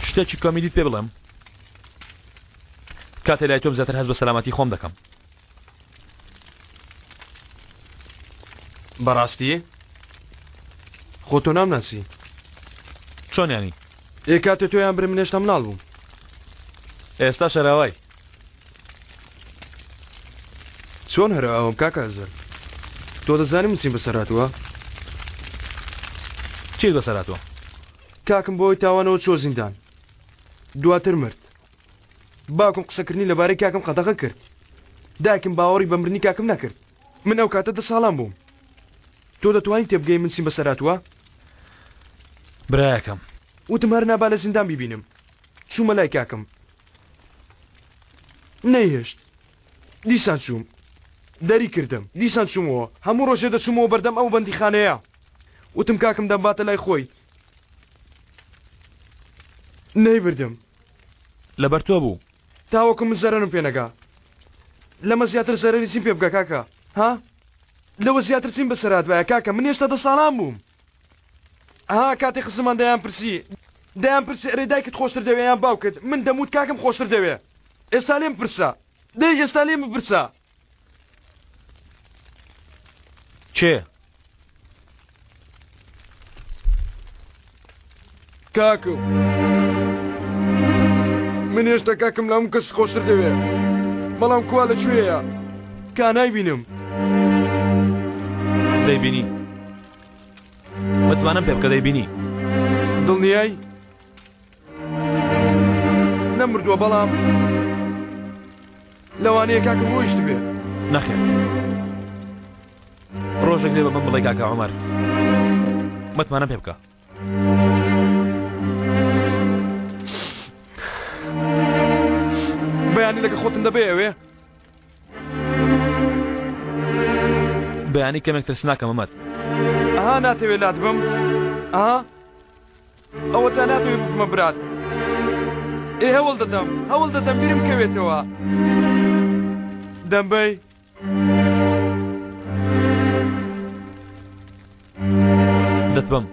S4: شتێکی کۆمیدیت پێ بڵێم کاتێ لای تۆم زیاتر هەست بە سەلامەتی خۆم دەکەم
S19: بەڕاستی خۆ تۆ نامناسی
S4: چۆن ینی
S19: ئێ کاتێ تۆیان برم من هێشتا مناڵ بووم
S4: ئێستا شەراوای
S19: چۆن هەرە ئاوم کاکە ئەزەر تۆ دەزانی من چیم بەسەر هاتووە
S4: چیت بەسەر هاتووە
S19: کاکم بۆی تاوانەوە چۆ زیندان دواتر مرد باوکم قسەکردنی لەبارەی کاکم قەدەغە کرد دایکم باوەڕی بە مردنی کاکم نەکرد من ئەو کاتە دە ساڵان بووم تۆ دەتوانی تێبگەی من چیم بەسەر هاتووە
S4: برایەکەم
S19: وتم هەر نابا لە زیندان بیبینم چوومە لای کاکم نەیهێشت دیسان چووم دەری کردم دیسان چوومەوە هەموو ڕۆژێ دەچوومەوە بەردەم ئەو بەندیخانەیە وتم کاکم دەمباتە لای خۆی نەیبردم
S4: لەبەر تۆ بوو
S19: تاوەکو من زەرەرم پێ نەگا لەمە زیاتر زەرەری چیم پێ بگا کاکە ها لەوە زیاتر چیم بەسەر هاتبایە کاکە من هێشتا دە ساڵان بووم ها کاتێ خزمان دەیان پرسی. دەیان پرسی ئەرێ دایکت خۆشتر دەوێ یان باوکت من دەموت کاکم خۆشتر دەوێ ئێستا لێم پرسە دەی ئێستا لێم بپرسە
S4: کێ؟
S19: کاکم من هێشتا کاکم لە هەموو کەس خۆشتر دەوێ بەڵام کوا لە کوێیە کا نایبینم
S4: دەیبینی متمانەم پێ بکە دەیبینی
S19: دڵنیای نەمردووە بەڵام لەوانەیە کاکم ڕۆیشت بێ
S4: نەخێر ڕۆژێک لێ بە من بڵێ کاکە عمر متمانەم پێ بکە
S19: بەیانی لەگە خۆتم دەبێ ئەوێ
S4: بەیانی کەمێک ترسناکە مەمەد
S19: ئەها ناتەوێ لات بم ئەها ئەوە تا ناتەوێ ببمە برات ئێ هەوڵ دەدەم هەوڵ دەدەم بیرم کەوێتەوە دەمبەی
S4: دەتبەم.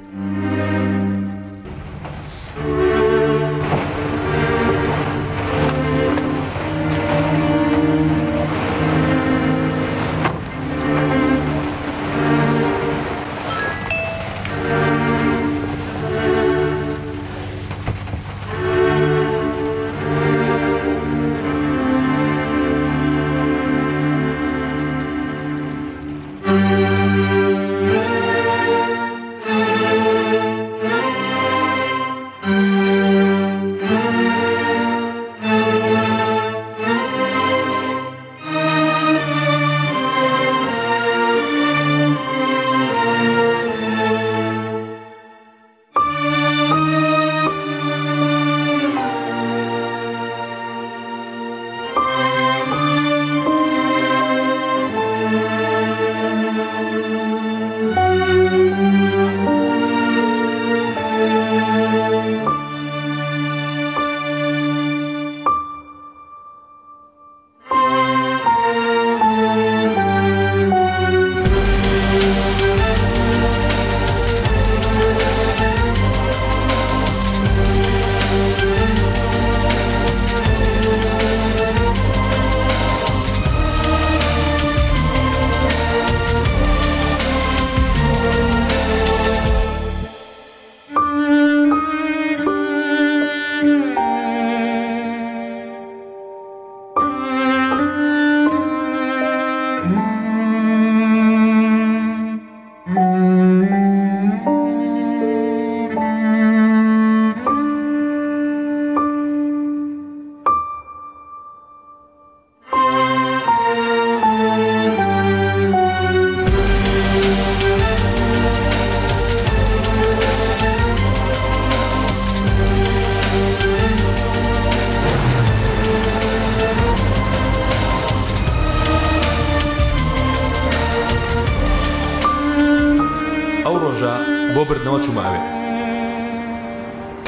S4: ئەو ڕۆژە بۆ بردنەوە چوومە ئەوێ.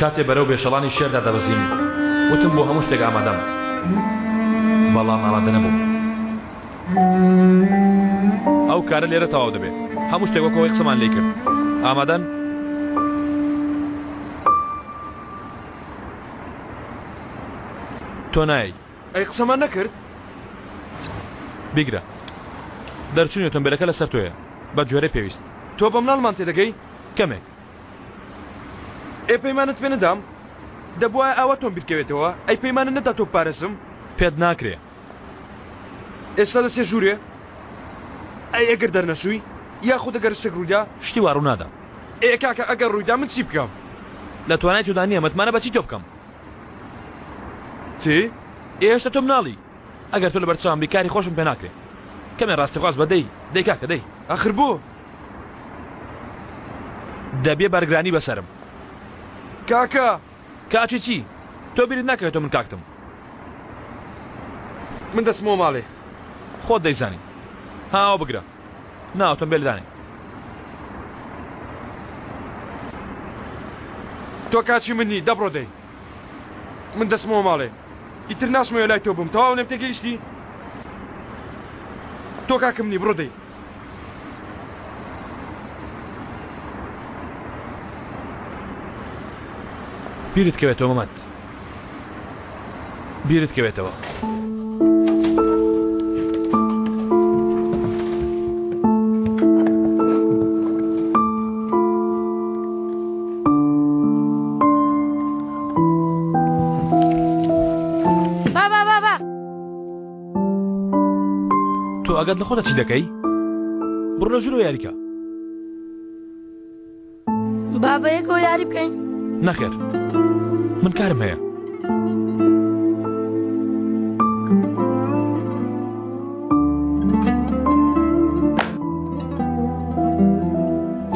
S4: کاتێ بەرەو بێشەڵانی شێردا دەبەزیم، وتم بۆ هەموو شتێک ئامادەم. بەڵام ئامادە نەبووم. ئەو کارە لێرە تەواو دەبێ. هەموو شتێک وەک ئەوەی قسەمان لێی کرد. ئامادەن؟ تۆ نایەی.
S19: ئەی قسەمان نەکرد؟
S4: بیگرە. دەرچوونی ئۆتۆمبێلەکە لەسەر تۆیە. بە گوێرەی پێویست.
S19: تۆ بە مناڵمان تێدەگەی؟
S4: کەمێک.
S19: ئێ پەیمانت پێ نەدام؟ دەبوایە ئاوا تۆم بیرکەوێتەوە. ئەی پەیمانت نەدا تۆ بپارێزم؟
S4: پێت ناکرێ.
S19: ئێستا دەچیە ژوورێ؟ ئەی ئەگەر دەرنەچووی؟ یاخود ئەگەر شتێک ڕوویدا؟
S4: شتی وا ڕوونادا.
S19: ئێ کاکە ئەگەر ڕوویدا من چی بکەم؟
S4: لە توانای تۆدا نییە متمانە بە چی تۆ بکەم؟
S19: چی؟
S4: ئێ هێشتا تۆ مناڵی. ئەگەر تۆ لەبەر چاوم بی کاری خۆشم پێ ناکرێ. کەمێ ڕاستیخواز بە دەی، دەی کاکە دەی.
S19: ئاخر بۆ؟
S4: دەبێ بارگرانی بەسەرم.
S19: کاکە!
S4: کاکی چی؟ تۆ بیرت ناکەوێتەوە من کاکتم.
S19: من دەچمەوە ماڵێ.
S4: خۆت دەیزانی. ها ئەوە بگرە. نا ئۆتۆمبێل دانێ.
S19: تۆ کاکی من نی، دەبڕۆ دەی. من دەچمەوە ماڵێ. ئیتر ناچمەوە لای تۆ بم. تەواو لێم تێگەیشتی؟ تۆ کاکم نی، بڕۆ دەی.
S4: بیرت کەوێتەوە مەمەد بیرت کەوێتەوە.
S20: بابا بابا
S4: تۆ ئەگەت لە خۆتە چی دەکەی؟ بڕۆ لە ژوورەوە یاریکە.
S20: با بەیەکەوە یاری بکەین؟
S4: نەخێر من کارم هەیە.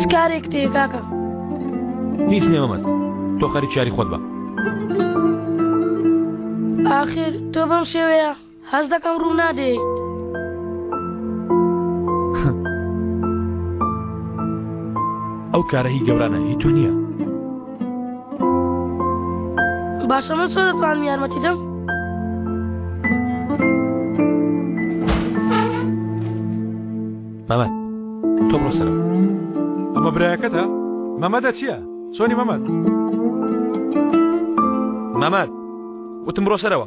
S20: چ کارێکت هەیە کاکە؟
S4: هیچ نییە مەمەد تۆ خەریکی یاری خۆت بە.
S20: ئاخر تۆ بەم شێوەیە هەست دەکەم ڕوو نادەیت.
S4: ئەو کارە هی گەورانە هی تۆ نییە.
S20: باشە من چۆن دەتوانم یارمەتی دەم؟
S4: مەمەد تۆ بڕۆ سەرەوە.
S10: ئەمە برایەکەتە؟ مەمەدە چییە؟ چۆنی مەمەد؟
S4: مەمەد وتم بڕۆ سەرەوە.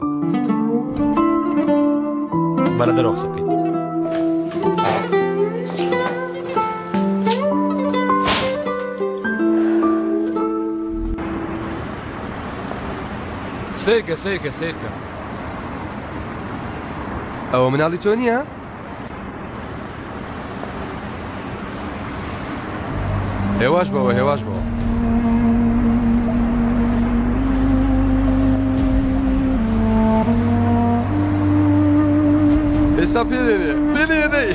S4: با لە دەرەوە قسە بکەین.
S19: سەیرکە سەیرکە سەیرکە ئەوە مناڵی تۆ نییە؟ هێواش بەوە هێواش بەوە ئێستا پێێ پێێ دەی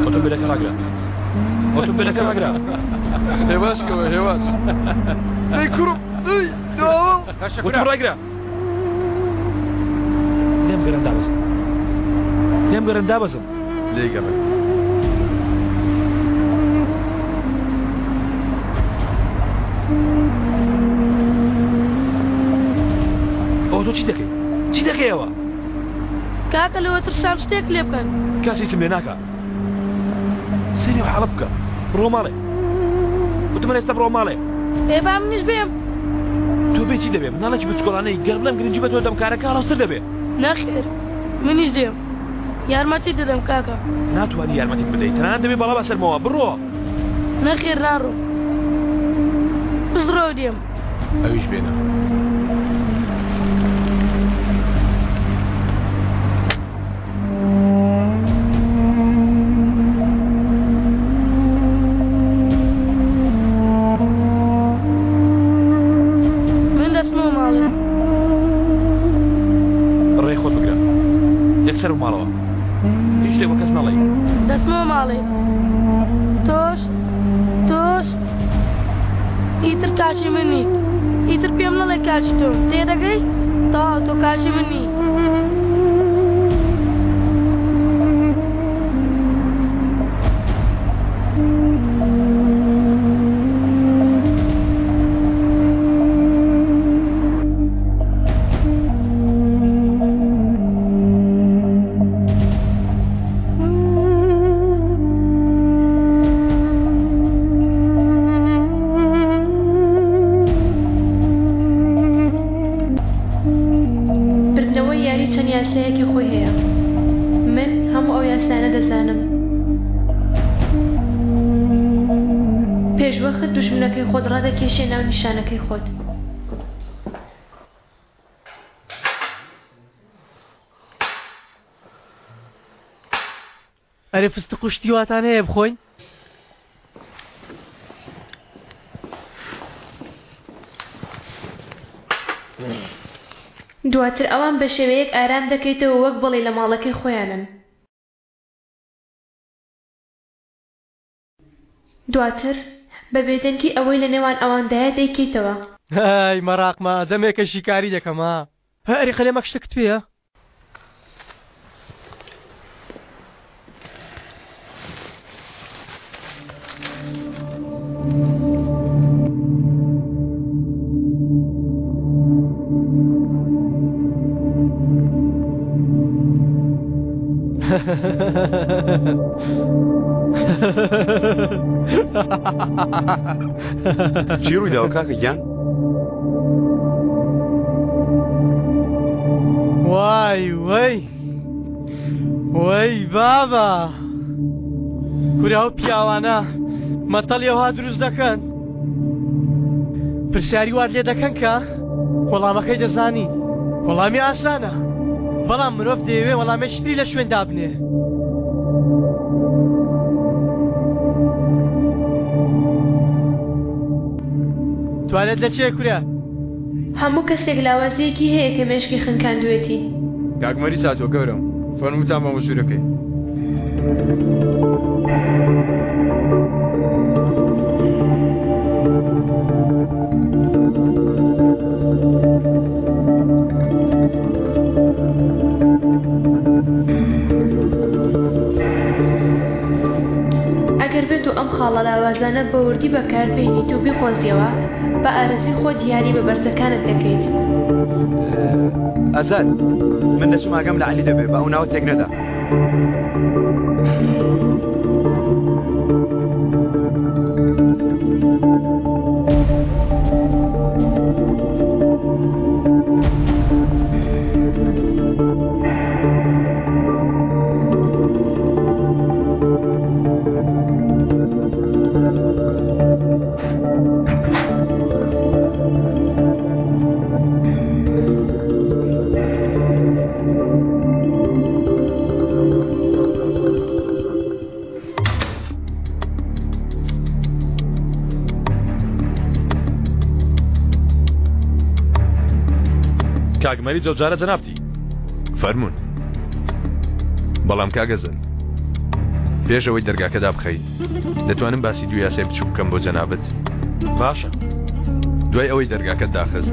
S4: ئۆتۆمبیلەکە ڕاگرە ئۆتۆمبیلەکە ڕاگرە
S19: هێواش کەوە هێواش دەی کوڕم دەی
S4: وتم ڕاگرە لێم گەرم دابەزم لێم گەرم دابەزم
S19: لێی گەڕێ.
S4: ئەوە تۆ چی دەکەی؟ چی دەکەیەوە؟
S20: کاکە لەوە ترسام شتێک لێ بکەن.
S4: کەس هیچم لێ ناکا. سەیری ئەو حاڵە بکە. بڕۆ ماڵێ. وتم من ئێستا بڕۆ ماڵێ.
S20: ئێ با منیش بێم.
S4: تۆ بێ چی دەبێ؟ مناڵێکی بچکۆڵانەی گەر بڵێم گرنگی بە تۆ دەم کارەکە ئاڵۆزتر دەبێ.
S20: نەخێر منیش دێم. یارمەتیت دەدەم کاکە.
S4: ناتوانی یارمەتیم بدەیت تەنانەت دەبێ بەڵا بەسەرمەوە بڕۆ.
S20: نەخێر ناڕۆم بزڕۆ دێم.
S13: ئەویش بێنە.
S20: من دەچمەوە ماڵێ.
S4: ڕێی خۆت بگرە یەکسەر و ماڵەوە هیچ شتێک بە کەس نەڵێی.
S20: دەچمەوە ماڵێ تۆش تۆش ئیتر کاکی من نیت ئیتر پێم نەڵێ کاکی تۆم تێدەگەی تەواو تۆ کاکی من نی.
S1: بردنەوەی یاری چەند یاسایەکی خۆی هەیە من هەموو ئەو یاسایانە دەزانم پێشوەخت دوژمنەکەی خۆت ڕادەکێشێ ناو نیشانەکەی خۆت.
S7: ئەرێ فستق و شتی واتان هەیە بخۆین؟
S1: دواتر ئەوان بە شێوەیەک ئارام دەکەیتەوە وەک بڵێی لە ماڵەکەی خۆیانن. دواتر بە بێدەنگی ئەوەی لە نێوان ئەواندایە دەیکەیتەوە.
S7: هەی مەراقمە دەمێکە شیکاری دەکەم ها. ئەرێ خەلێمەک شتەکت پێیە؟
S2: چی ڕوویداوە کاکە گیان؟
S7: وای وەی وەی بابا کورە ئەو پیاوانە مەتەڵی ئەوها دروست دەکەن پرسیاری وات لێ دەکەن کە وەڵامەکەی دەزانی وەڵامی ئاسانە بەڵام مرۆڤ دەیەوێ وەڵامێکی تری لە شوێن دابنێ توالێت لە چێ کورە؟
S1: هەموو کەسێک لاوازییەکی هەیە کە مێشکی خنکاندوێتی.
S19: کاک مەریس هاتووە گەورەم فەرمووتان بەمە ژوورەکەی.
S1: ئەگەر بێت و ئەم خاڵە لاوازانە بە وردی بەکاربهێنیت و بیقۆزیەوە، بە ئارەزووی خۆت یاری بە بەرزەکانت دەکەیت.
S2: ئازاد، من دەچم ئاگام لە عەلی دەبێ، با ئەو ناوە تێک نەدا.
S4: کاک مەریج ئەو جارە جەنابتی.
S11: فەرموون. بەڵام کاک ئەزەل پێش ئەوەی دەرگاکە دابخەی دەتوانم باسی دوو یاسای بچوک بکەم بۆ جەنابت؟
S4: باشە.
S11: دوای ئەوەی دەرگاکەت داخست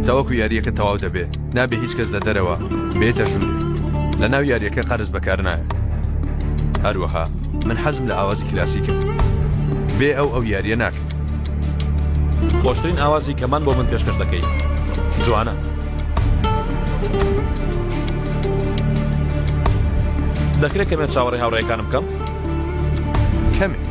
S11: تاوەکو یارییەکە تەواو دەبێ نابێ هیچ کەس لە دەرەوە بێتە ژوورێ. لە ناو یارییەکە قەرز بەکار نایە. هەروەها من حەزم لە ئاوازی کلاسیکە. بێ ئەو ئەو یارییە ناکەین.
S4: خۆشترین ئاوازی کەمان بۆ من پێشکەش دەکەی. جوانە. دەکرێت کەمێ چاوەڕێی هاوڕێیەکانم بکەم؟
S11: کەمێک.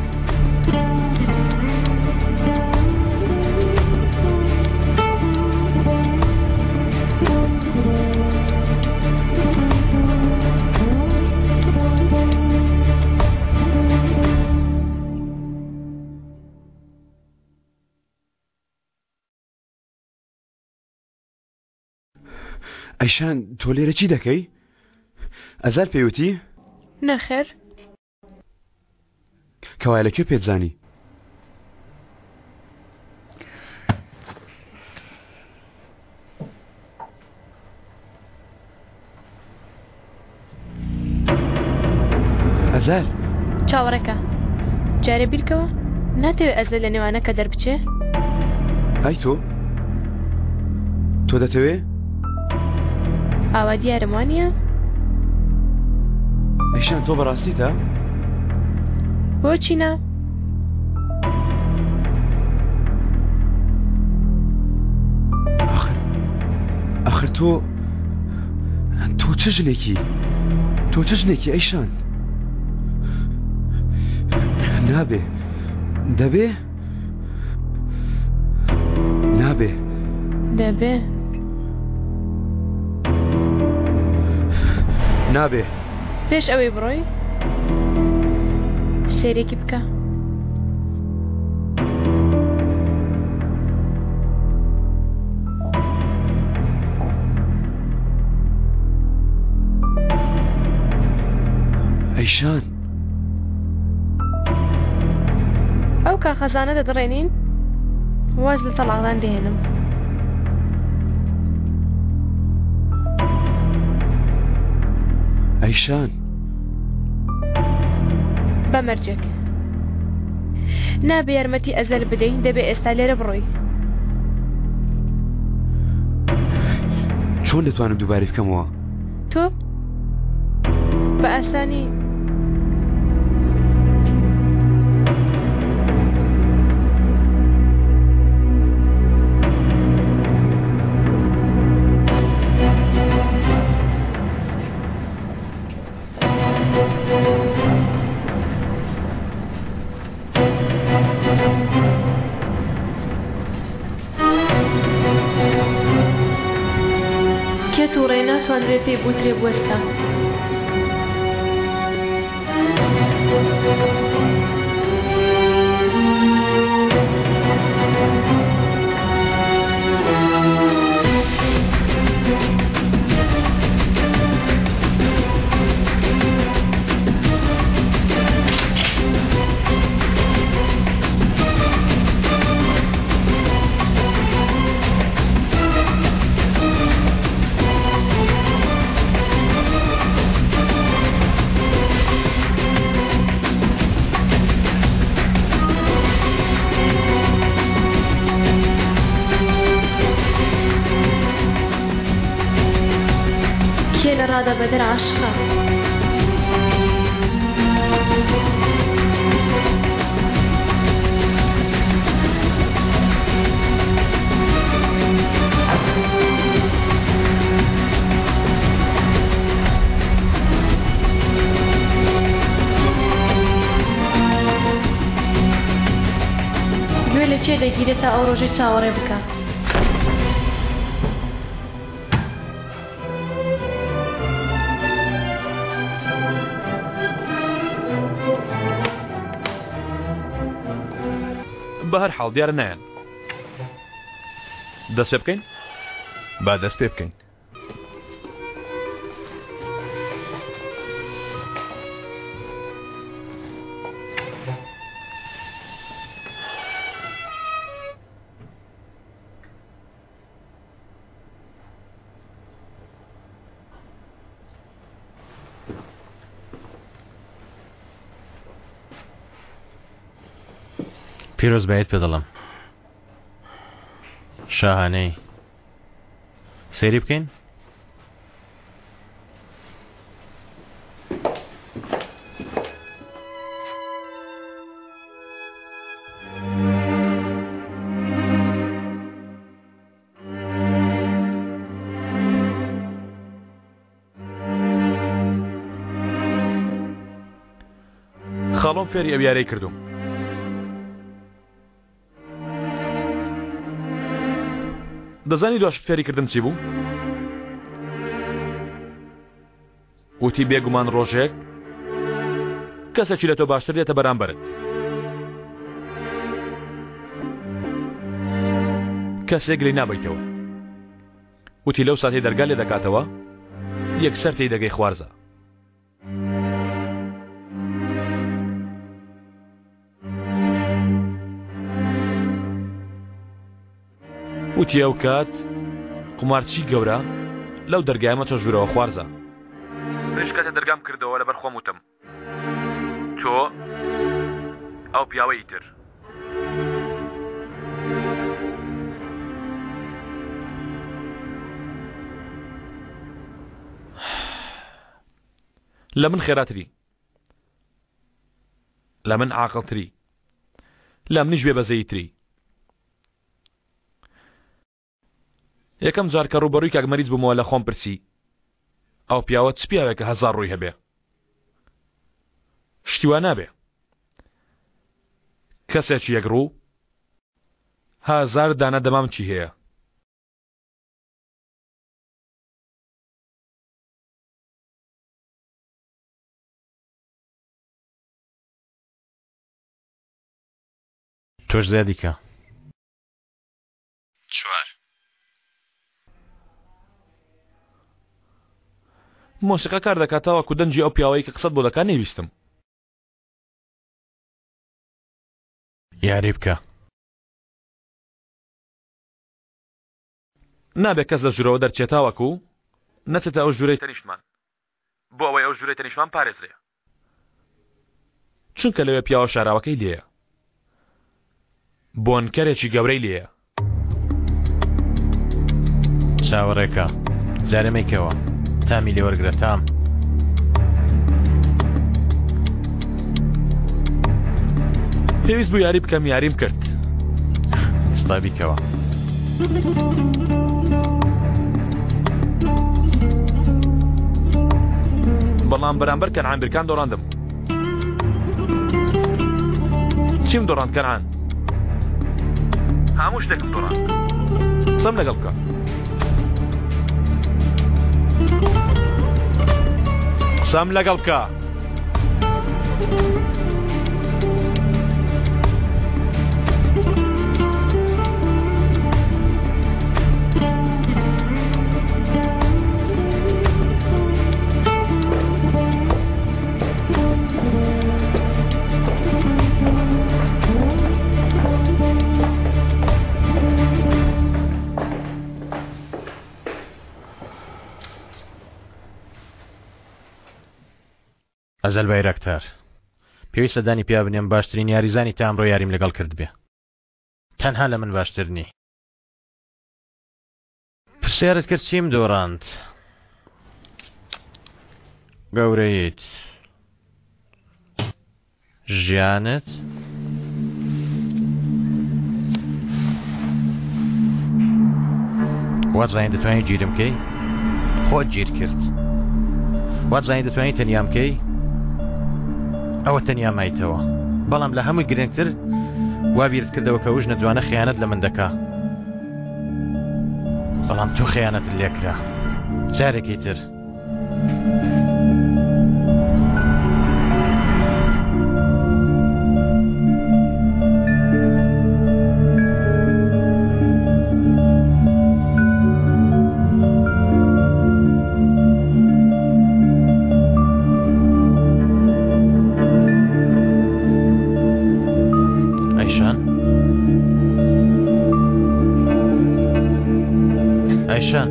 S2: ئەیشان تۆ لێرە چی دەکەی؟ ئەزار پێیوتی؟
S1: نەخێر.
S2: کەوایە لە کوێ پێت زانی؟ ئەزەل.
S1: چاوەڕێکە. جارێ بیرکەوە ناتەوێ ئەزەل لە نێوانەکە دەربچێ؟
S2: ئای تۆ؟ تۆ دەتەوێ؟
S1: ئاوا دیارم وانییە؟
S2: ئەیشان تۆ بەڕاستیتە؟
S1: بۆچی نا؟
S2: ئاخر ئاخر تۆ تۆ چ ژنێکی تۆ چ ژنێکی ئەیشان نابێ دەبێ نابێ
S1: دەبێ
S2: نابێ
S1: پێش ئەوەی بڕۆی سەیرێکی بکە.
S2: ئەیشان
S1: ئەو کاخەزانە دەدڕێنین واز لە تەڵاقدان دەهێنم.
S2: ئەیشان
S1: بە مەرجێک نابێ یارمەتی ئەزەل بدەی دەبێ ئێستا لێرە بڕۆی.
S2: چۆن دەتوانم دووبارەی بکەمەوە؟
S1: تۆ بە ئاسانی. ناتوانرێ پێی بوترێ بوەستە. کێ لە ڕادە بەدەر عاشقە؟ گوێ لە کێ دەگیرێت تا ئەو ڕۆژەی چاوەڕێ بکە؟
S4: بە هەر حاڵ دیارە نایەن. دەست پێ بکەین؟
S11: با دەست پێ بکەین.
S6: پیرۆزبایت پێ دەڵێم شاهانەی سەیری بکەین
S4: خاڵۆم فێری ئەو یارەی کردوم. دەزانی دواشت فێری کردم چی بوو؟ وتی بێگومان ڕۆژێک کەسێکی لە تۆ باشتر دێتە بەرامبەرت. کەسێک لێی نابیتەوە. وتی لەو ساتەی دەرگا لێ دەکاتەوە یەکسەر تێی دەگەی خوارزا. وتی ئەو کات قومارچی گەورە لەو دەرگایە مەچە ژوورەوە خوارزا. منیش کاتێ دەرگام کردەوە لەبەر خۆم وتم تۆ ئەو پیاوە ئیتر. لە من خێراتری. لە من عاقڵتری. لە منیش بێ بەزەییتری. یەکەم جار کە ڕووبەڕووی کاک مەریج بوومەوە لە خۆم پرسی ئەو پیاوە چ پیاوێکە هەزار ڕووی هەبێ؟ شتی وا نابێ. کەسێکی یەک ڕوو هەزار دانە دەمامکی هەیە.
S6: تۆش زیادی کە.
S4: چوار. مۆسیقا کار دەکات تاوەکو دەنگی ئەو پیاوەی کە قسەت بۆ دەکات نەیبیستم.
S6: یاری بکە.
S4: نابێ کەس لە ژوورەوە دەرچێ تاوەکو نەچێتە ئەو ژوورەی تەنیشتمان بۆ ئەوەی ئەو ژوورەی تەنیشتمان پارێزرێ چونکە لەوێ پیاوە شاراوەکەی لێیە بۆنکەرێکی گەورەی لێیە.
S6: چاوەڕێکە جارێ مەیکەوە تامی لێ وەرگرە تام.
S4: پێویست بوو یاری بکەم یاریم کرد.
S6: ئێستا بیکەوە.
S4: بەڵام بەرامبەر کەنعان بیرکان دۆڕاندم. چیم دۆڕاند کەنعان؟ هەموو شتێکم دۆڕاند. قسەم لەگەڵ بکە. قسەم لەگەڵ بکە.
S6: ئەزەل بایراکتار پێویستە دانی پیا بنێم باشترین یاریزانی تا ئەمڕۆ یاریم لەگەڵ کردبێ تەنها لە من باشتر نی. پرسیارت کرد چیم دۆڕاند؟ گەورەیت ژیانت وات زانی دەتوانانی گیرم کەی خۆت گیر کرد وات زانی دەتوانانی تەنیام کەی ئەوە تەنیا مایتەوە بەڵام لە هەمووی گرنگتر وا بیرت کردەوە کە وژنە جوانە خیانەت لە من دەکا بەڵام تۆ خیانەتت لێکرا جارێکی تر ئەیشان ئەیشان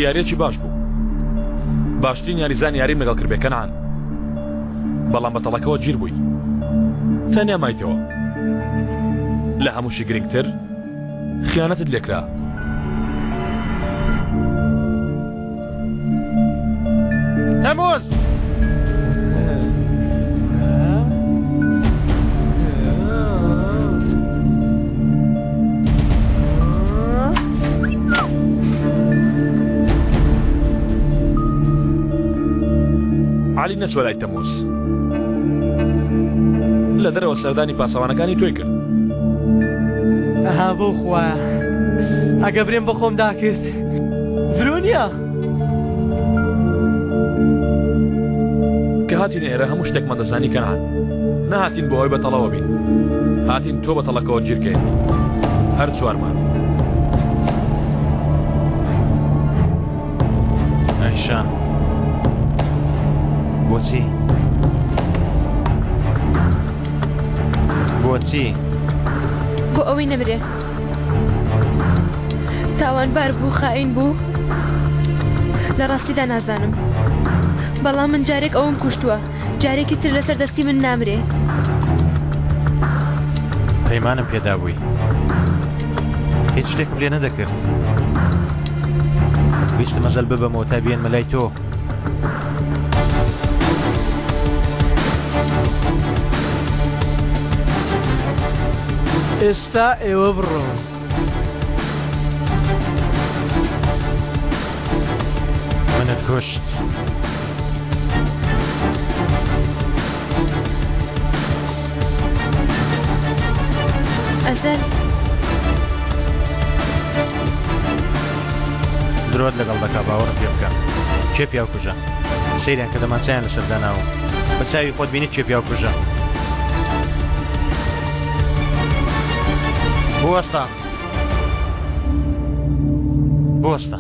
S4: یاریەکی باش بوو باشترین یاریزان یاریم لەگەڵ کردبێ کەنعان بەڵام بە تەڵەکەوە گیر بووی تەنیا مایتەوە لە هەمووشی گرنگتر خیانەتت لێکرا
S6: تەموز
S4: عەلی نەچوە لای تەموز لە دەرەوە سەردانی پاسەوانەکانی تۆی کرد.
S7: ئەها بۆ خوایە ئەگە برێم بە خۆم داکرد درۆ نییە.
S4: کە هاتین ئێرە هەموو شتێکمان دەزانی کەنعان نەهاتین بۆ ئەوەی بە تەڵەوە بین هاتین تۆ بە تەڵەکەوە گیرکەین هەر چوارمان.
S6: ئایشان بۆچی؟ بۆچی؟
S1: بۆ ئەوەی نەمرێ تاوانبار بوو خائین بوو لە ڕاستیدا نازانم بەڵام من جارێک ئەوم کوشتووە جارێکی تر لەسەر دەستی من نامرێ.
S6: پەیمانم پێدابووی هیچ شتێکم لێ نەدەکرد ویستم ئەزەل ببەمەوە تا بێنمە لای تۆ
S7: ئێستا ئێوە بڕۆن.
S6: منت کوشت.
S1: ئەزەل.
S6: درۆت لەگەڵ دەکا باوەڕم پێ بکە کێ پیاو کوژە سەیریان کە دەمانچەیان لەسەر داناوە بە چاوی خۆت بینی کێ پیاو کوژە بوەستە بوەستە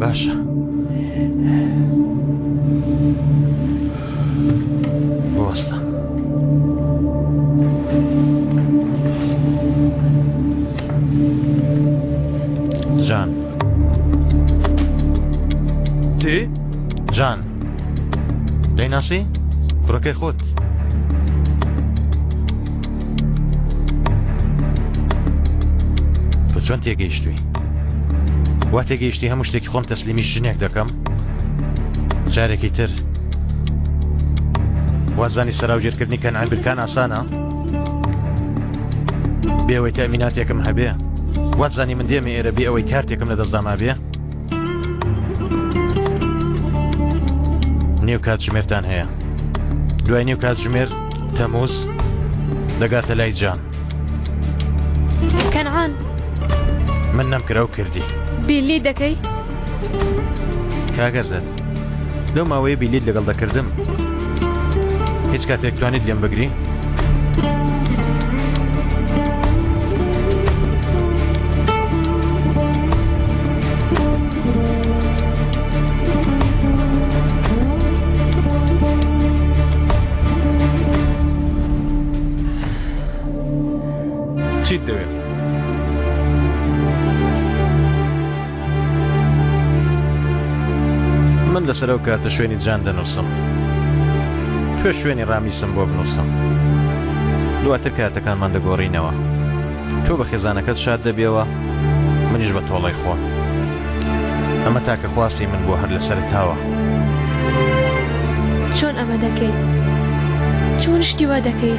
S6: باشە بوەستە جان
S19: چی؟
S6: جان دەیناسی؟ کوڕەکەی خۆت تۆ چۆن تێگەیشتووی؟ وا تێگەیشتی هەموو شتێکی خۆم تەسلیمی ژنێک دەکەم؟ جارێکی تر وازانی سەراوژێرکردنی کەنعان برکان ئاسانە؟ بێ ئەوەی تەئمیناتێکم هەبێ؟ واتزانی من دێمە ئێرە بێ ئەوەی کارتێکم لە دەستدا مابێ؟ نیو کاتژمێرتان هەیە. دوای نیو کاتژمێر تەموز دەگاتە لای جان.
S1: کەنعان.
S6: من نەمکرد ئەو کردی.
S1: بیلی دەکەی؟
S6: کاک ئەزەر لەو ماوەیە بیلیت لەگەڵ دەکردم هیچ کاتێک توانیت لێم بگری؟
S4: چیت دەوێت؟
S6: من لەسەر ئەو کارتە شوێنی جان دەنووسم تۆ شوێنی ڕامیسم بۆ بنووسم دواتر کارتەکانمان دەگۆڕینەوە تۆ بە خێزانەکەت شاد دەبیەوە منیش بە تۆڵەی خۆم ئەمە تاکە خواستی من بووە هەر لە سەرەتاوە.
S1: چۆن ئەمە دەکەی؟ چۆن شتی وا دەکەی؟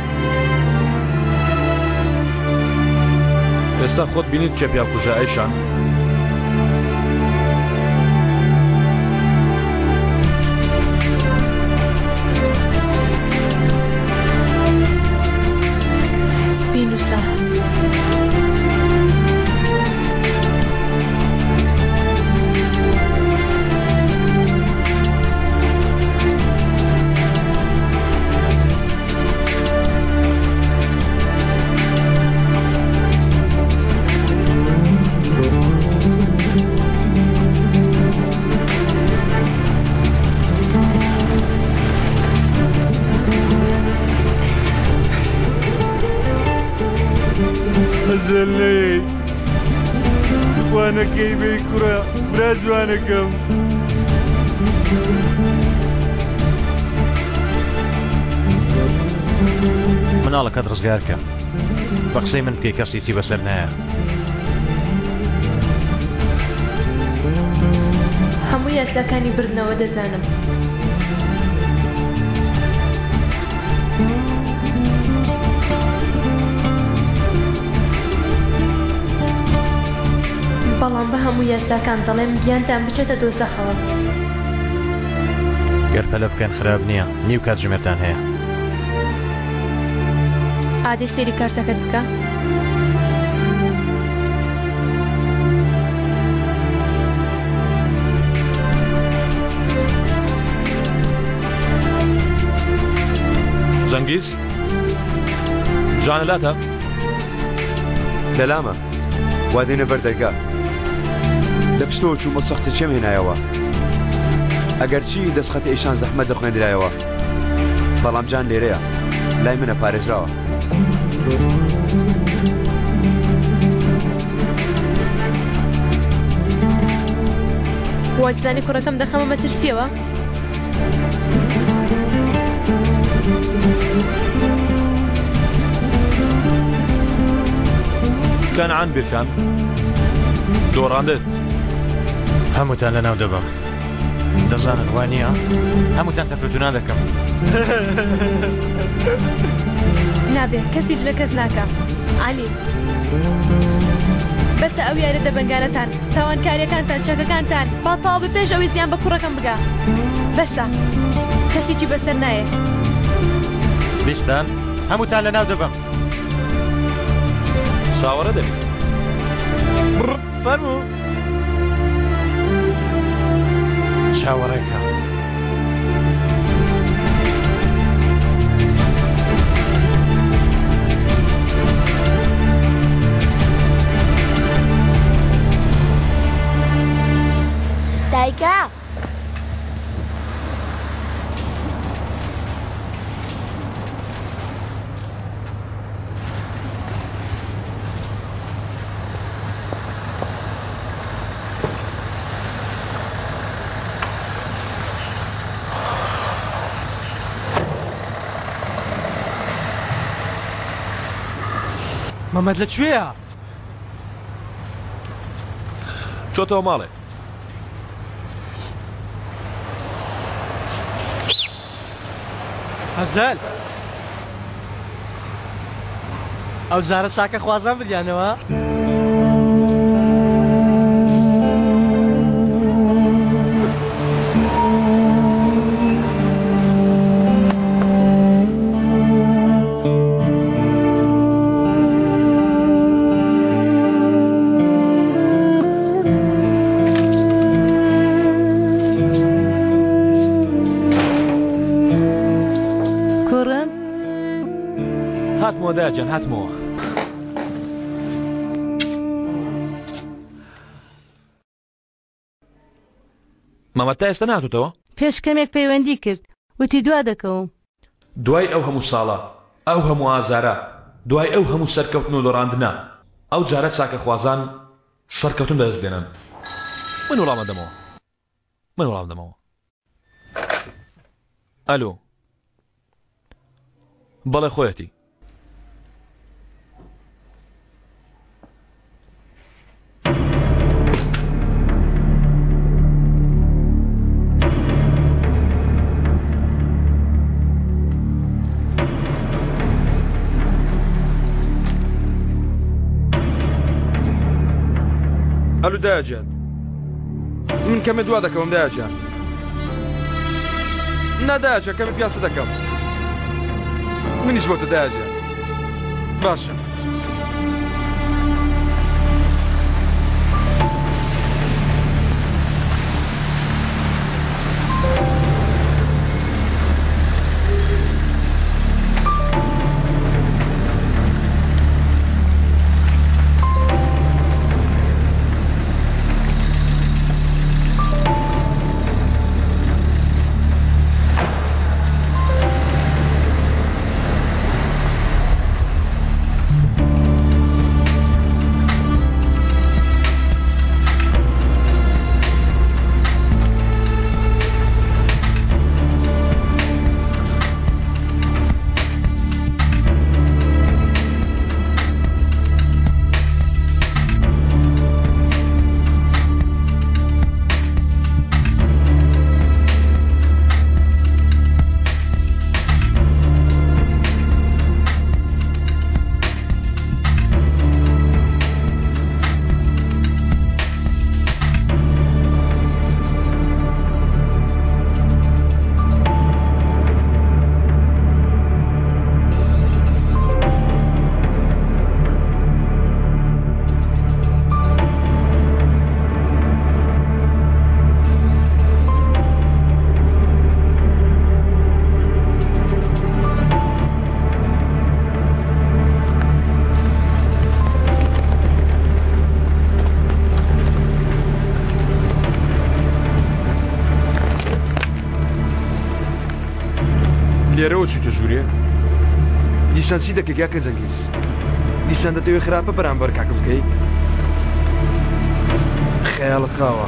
S4: ئێستا خۆت بینیت کێ پیاوکوژە ئەیشان؟
S1: بینوسە.
S8: ئەزەلەی توخوانەکەی بەی کوڕە برا جوانەکەم.
S6: مناڵەکەت ڕزگار کە بە قسەی من بکەی کەسی چی بەسەر نایە.
S1: هەموو یاساکانی بردنەوە دەزانم. بەڵام بە هەموو یاساکان دەڵێم گیانتان بچێتە دۆزەخەوە.
S6: گەر پەلە بکەن خراپ نییە نیو کاتژمێرتان هەیە.
S1: ئادەی سەیری کارتەکەت بکە.
S4: جەنگیز ژانە لاتە؟
S2: لەلامە وا دێنە بەر دەرگا لە پشتەوە چوومە سەختە چێم هێنایەوە ئەگەرچی دەستخەتی ئیشان زەحمەت دەخوێندرایەوە بەڵام جان لێرەیە لای منە پارێزراوە.
S1: واتزانی کوڕەکەم دەخەمە مەترسیەوە؟
S4: کەنعان بیرکان دۆڕاندت.
S6: هەمووتان لەناو دەبەم. دەزانن وا نییە؟ هەمووتان تەفرتونا دەکەم.
S1: نابێ کەسیش لە کەس ناکا عەلی. بەسە ئەو یارە دەبەنگانەتان تاوانکاریەکانتان چەکەکانتان با تەواو بێ پێش ئەوەی زیان بە کوڕەکەم بگا بەسە کەسیچی بەسەر نایێ.
S6: بیستان هەمووتان لەناو دەبەم.
S4: چاوەڕێ دەبین.
S6: فەرموو. چاوەڕێکە.
S20: دایکە.
S7: مەمەد لە کوێیە؟
S4: چۆتەوە ماڵێ.
S7: هەزەل ئەو جارە چاکە خوازان بریانەوە.
S4: هاتمەوە داجان هاتمەوە. مامە تا ئێستا نهاتوتەوە؟
S5: پێش کەمێک پەیوەندی کرد وتی دوا دەکەوم.
S4: دوای ئەو هەموو ساڵە، ئەو هەموو ئازارە، دوای ئەو هەموو سەرکەوتن و دۆڕاندنە، ئەو جارە چاکەخوازان سەرکەوتن بەدەست دێنن. من وڵام ئەدەمەوە. من وڵام دەمەوە. ئەلۆ. بەڵێ خۆیەتی.
S19: ئەلو دایە گیان من کەمێ دوا دەکەوم دایە گیان نا دایە گیان کەمێ پیاسە دەکەم منیش بۆتە دایە گیان باشە لێرەوە چوویتە ژوورێ؟ دیسان چی دەکەی کاکە جەنگیز؟ دیسان دەتەوێ خراپە بەرامبەر کاکە بکەی؟ خەیاڵت خاوە.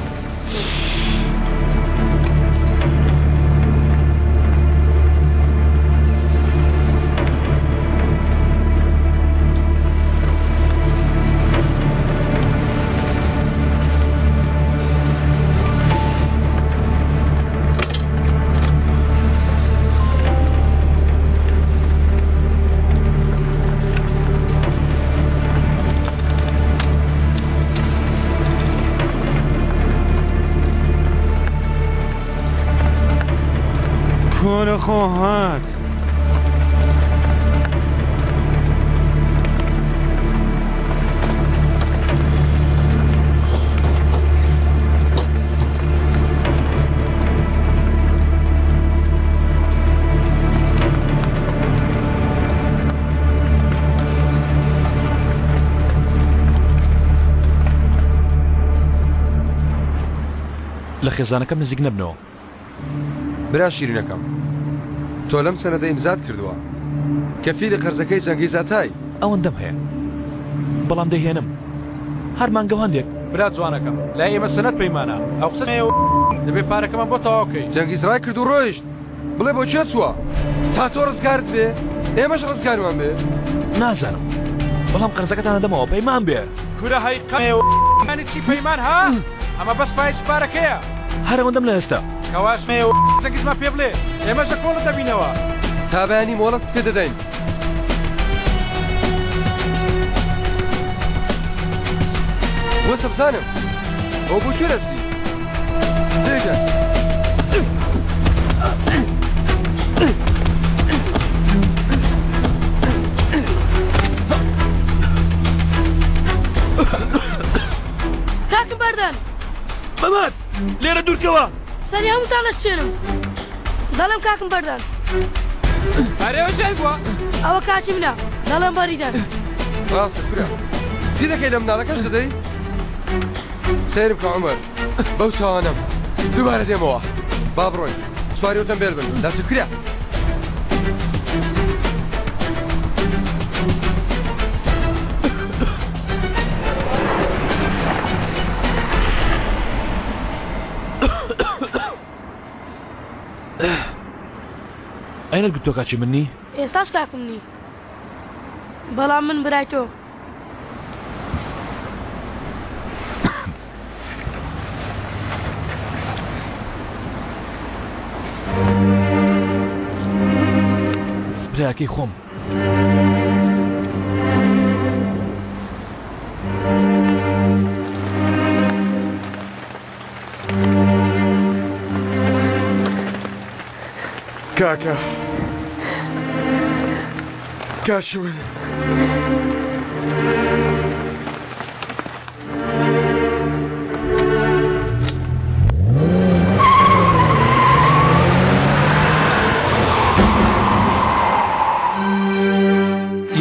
S19: کۆرە خۆ هات.
S4: لە خێزانەکەم نزیک نەبنەوە.
S19: برا شیرینەکەم تۆ لەم سەنەدە ئیمزات کردووە کەفیلی قەرزەکەی جەنگیز ئەتای.
S4: ئەوەندەم هەیە بەڵام دەیهێنم هەر مانگە و هەندێک.
S10: برا جوانەکەم لای ئێمە سەنەد پەیمانە ئەو قسە مەیە و دەبێ پارەکەمان بۆ تەواو کەی.
S19: جەنگیز ڕای کرد و ڕۆیشت بڵێ بۆ کوێ چووە تا تۆ ڕزگارت بێ ئێمەش ڕزگارمان بێ.
S4: نازانم بەڵام قەرزەکەتان ئەدەمەوە پەیمان بێ.
S10: کورە هەی قەمێ و یانی چی پەیمان ها ئەمە بەس پایز پارەکەیە.
S4: هەر ئەوەندەم لە ئێستا.
S10: کەواش مەیە و جەنگیزمان پێ بڵێ ئێمەش لە کۆڵت دەبینەوە.
S19: تا بەیانی مۆڵەتت پێ دەدەین. وەستە بزانم ئەوە بۆ کوێ دەچی؟ دێگە.
S20: کاکم بەردەن.
S4: مەمەد لێرە دوورکەوە.
S20: سەری هەمووتان دەشکێنم. دەڵێم کاکم بەردەن.
S19: ئەرێ ئەوە چیت بووە؟
S20: ئەوە کاکی منە. دەڵێم بەری دەن.
S19: ڕاستە کورە چی دەکەی لە مناڵەکەش دەدەی؟ سەیر بکە عومەر بەو چاوانەم دووبارە دێمەوە با بڕۆین سواری ئۆتۆمبێل بن دەچ کورە
S4: ئەی نەت گوت تۆ کاکی من نی؟
S20: ئێستاش کاکم نی بەڵام من برای تۆم.
S4: براکەی خۆم.
S21: کاکە کاکی من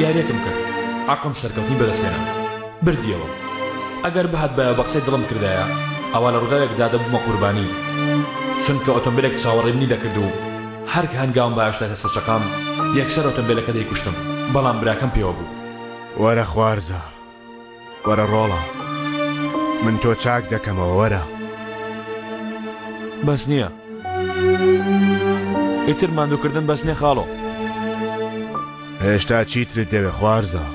S4: یاریەکم کرد عەقڵم سەرکەوتنی بەدەستهێنا بردیەوە ئەگەر بهاتبایە و بە قسەی دڵم کردایە ئەوا لە ڕووداوێکدا دەبوومە قوربانی چونکە ئۆتۆمبێلێک چاوەڕێی منی دەکرد و هەر کە هەنگاوم بهاوێشتایتە سەر شەقام یەکسەر ئۆتۆمبێلەکە دەیکوشتم بەڵام براکەم پێوە بوو.
S21: وەرە خوارزا وەرە ڕۆڵە من تۆ چاک دەکەمەوە وەرە.
S4: بەس نییە ئیتر ماندووکردن بەس نییە خاڵۆ.
S21: هێشتا چیترت دەوێ خوارزا؟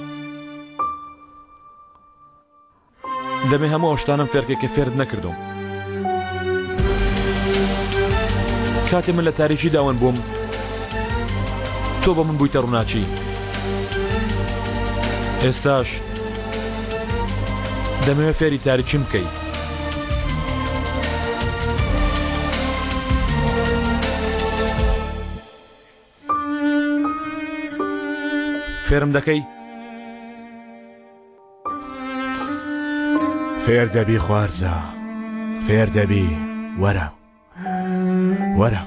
S4: دەمێ هەموو ئەو شتانەم فێرکەی کە فێرت نەکردوم. کاتێ من لە تاریکیدا ون بووم تۆ بە من بوویتە ڕووناکی. ئێستاش دەمەوێ فێری تاریکیم بکەی. فێرم دەکەی؟
S21: فێر دەبی خوارزا فێر دەبی وەرە وەرە.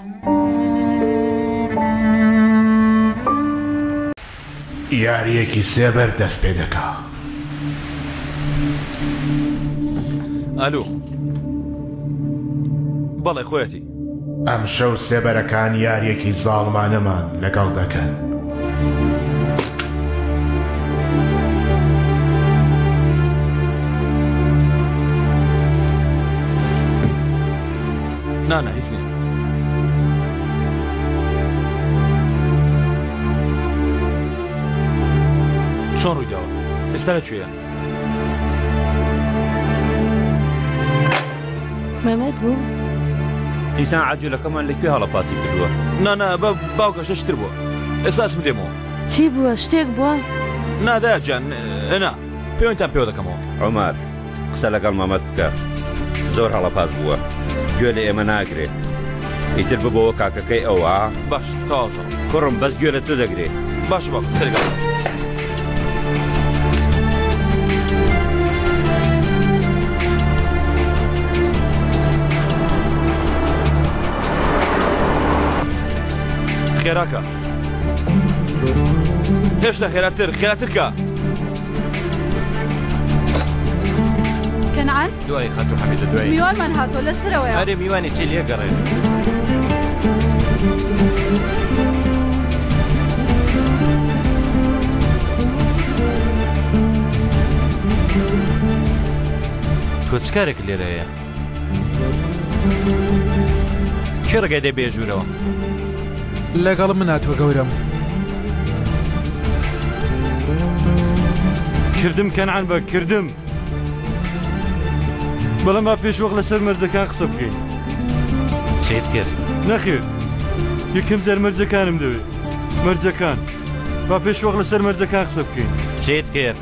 S21: یاریەکی سێبەر دەست پێ دەکا.
S4: ئەلو بەڵێ خۆیەتی.
S21: ئەمشەو سێبەرەکان یاریەکی زاڵمانەمان لەگەڵ دەکەن.
S4: نا نا هیچ نییە. چۆن ڕوویداوە؟ ئێستا لە کوێیە؟
S5: مەمەد بوو؟
S3: دیسان عەجولەکەمان لە کوێ هەڵەپاسی کردووە؟
S4: نا نا بە باوکە شتێکی تر بووە ئێستا ئەچم دێمەوە.
S5: چی بووە؟ شتێک بووە؟
S4: نا دایە گیان نا پەیوەندیتان پێوە دەکەمەوە.
S3: عومەر قسە لەگەڵ مەمەد بکە زۆر هەڵەپاس بووە گوێ لە ئێمە ناگرێ ئیتر ببەوە کاکەکەی ئەو ئا؟
S4: باش تەواو تەواو.
S3: کوڕم بەس گوێ لە تۆ دەگرێ.
S4: باشە باوکم قسە لەگەڵ دەکەم. خێراکە هێشتا خێراتر خێراتر کە.
S12: کەنعان
S10: دوای خاتوو حەمیدە دوای
S12: میوانمان هاتووە لە سەرەوەیە.
S10: ئەرێ میوانی چی لێ گەڕێ.
S6: تۆ چ کارێکت لێرە هەیە؟ کێ ڕێگای دای بێ ژوورەوە؟
S9: لەگەڵ من هاتووە گەورەم.
S8: کردم کەنعان بە کردم. بەڵام با پێشوەخت لەسەر مەرجەکان قسە بکەین.
S6: چیت کرد؟
S8: نەخێر یەکەم جار مەرجەکانم دەوێت. مەرجەکان. با پێشوەخت لەسەر مەرجەکان قسە بکەین.
S6: چیت کرد؟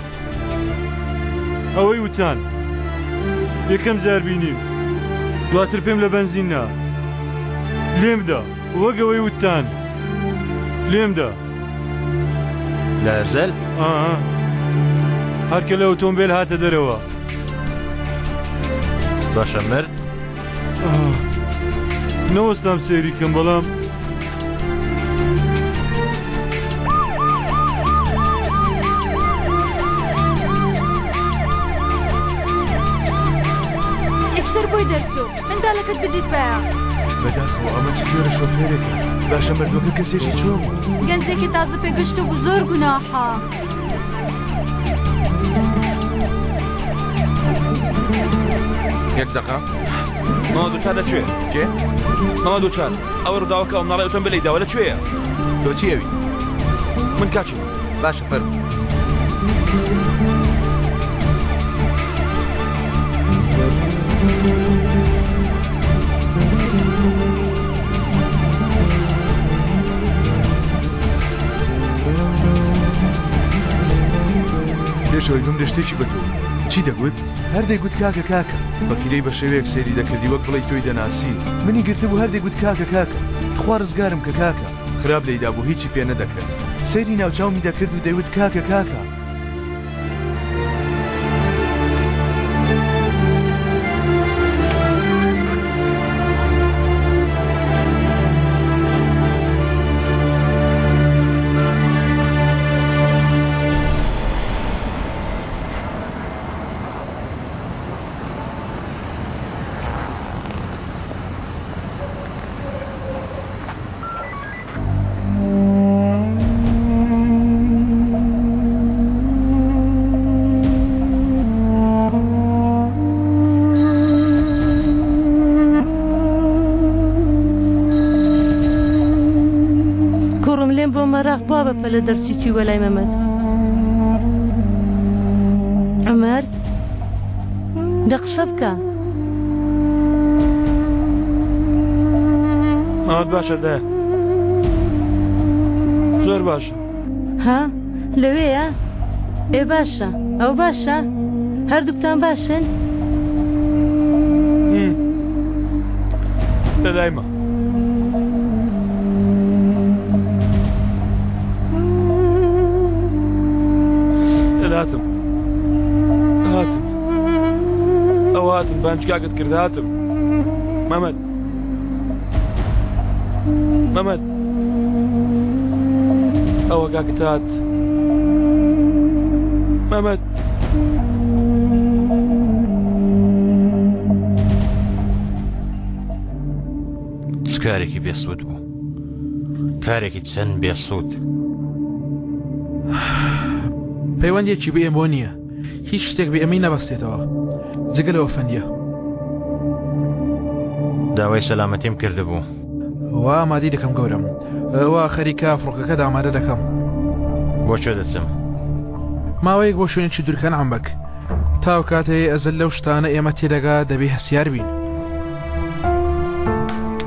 S8: ئەوەی وتان. یەکەم جار بینیم. دواتر پێم لە بەنزین نا. لێمدا. وەک ئەوەی وتان. لێمدا.
S6: لە ئەزەل؟
S8: ئا. هەر کە لە ئۆتۆمبێل هاتە دەرەوە.
S6: باشە مرد؟
S8: نەوەستام سەیری کەم بەڵام.
S15: بدیتبایە.
S11: بەداخەوە ئەمە چ جۆرە شۆفێرێکە؟ باشە مردووەکە کەسێکی چۆن بوو؟
S15: گەنجێکی تازە پێگەشتوو بوو زۆر گوناحە.
S4: یەک دەقە ماما دوچار لە کوێ؟ کێ؟ ماما دوچار ئەوە ڕووداوەکە ئەو مناڵی ئۆتۆمبیلی داوە لە کوێیە؟
S11: تۆ چی ئەوی؟
S4: من کاچم.
S11: باشە فەرموو. پێش ئەوەی بمرێ شتێکی بە تۆ چی دەگوت؟ هەر دەیگوت کاکە کاکە. بەفیرەی بە شێوەیەک سەیری دەکردی وەک بڵێی تۆی دەناسی. منی گرتبوو هەر دەیگوت کاکە کاکە. تخوا ڕزگارم کە کاکە. خراپ لێی دابوو هیچی پێ نەدەکرا. سەیری ناوچاومی دەکرد و دەیوت کاکە کاکە.
S5: کوڕم لێم بۆ مەراق بوا بە پەلە دەرچی چی وەلای مەمەد عومەر دە قسە بکە
S4: مامەد باشە دە زۆر باشە
S5: ها لەوێیە ئێ باشە ئەو باشە هەردووکتان باشن
S4: لە لایمە هاتم هاتم ئەو هاتم بانجکاکت کرد هاتم مەمەد مەمەد ئەوە کاکت هات مەمەد
S6: چ کارێکی بێسوود بوو کارێکی چەند بێسوود
S9: پەیوەندیەکی بە ئێمەوە نییە هیچ شتێک بە ئێمەی نەبەستێتەوە جگە لەوە فەندیە
S6: داوای سەلامەتیم کردبوو
S9: وا ئامادەی دەکەم گەورەم وا خەریکە فڕۆکەکەت ئامادە دەکەم
S6: بۆ کوێ دەچم
S9: ماوەیەک بۆ شوێنێکی دوورکەن عەمبەک تاو کاتێ ئەزل لەو شتانە ئێمە تێدەگا دەبێ هەستیار بین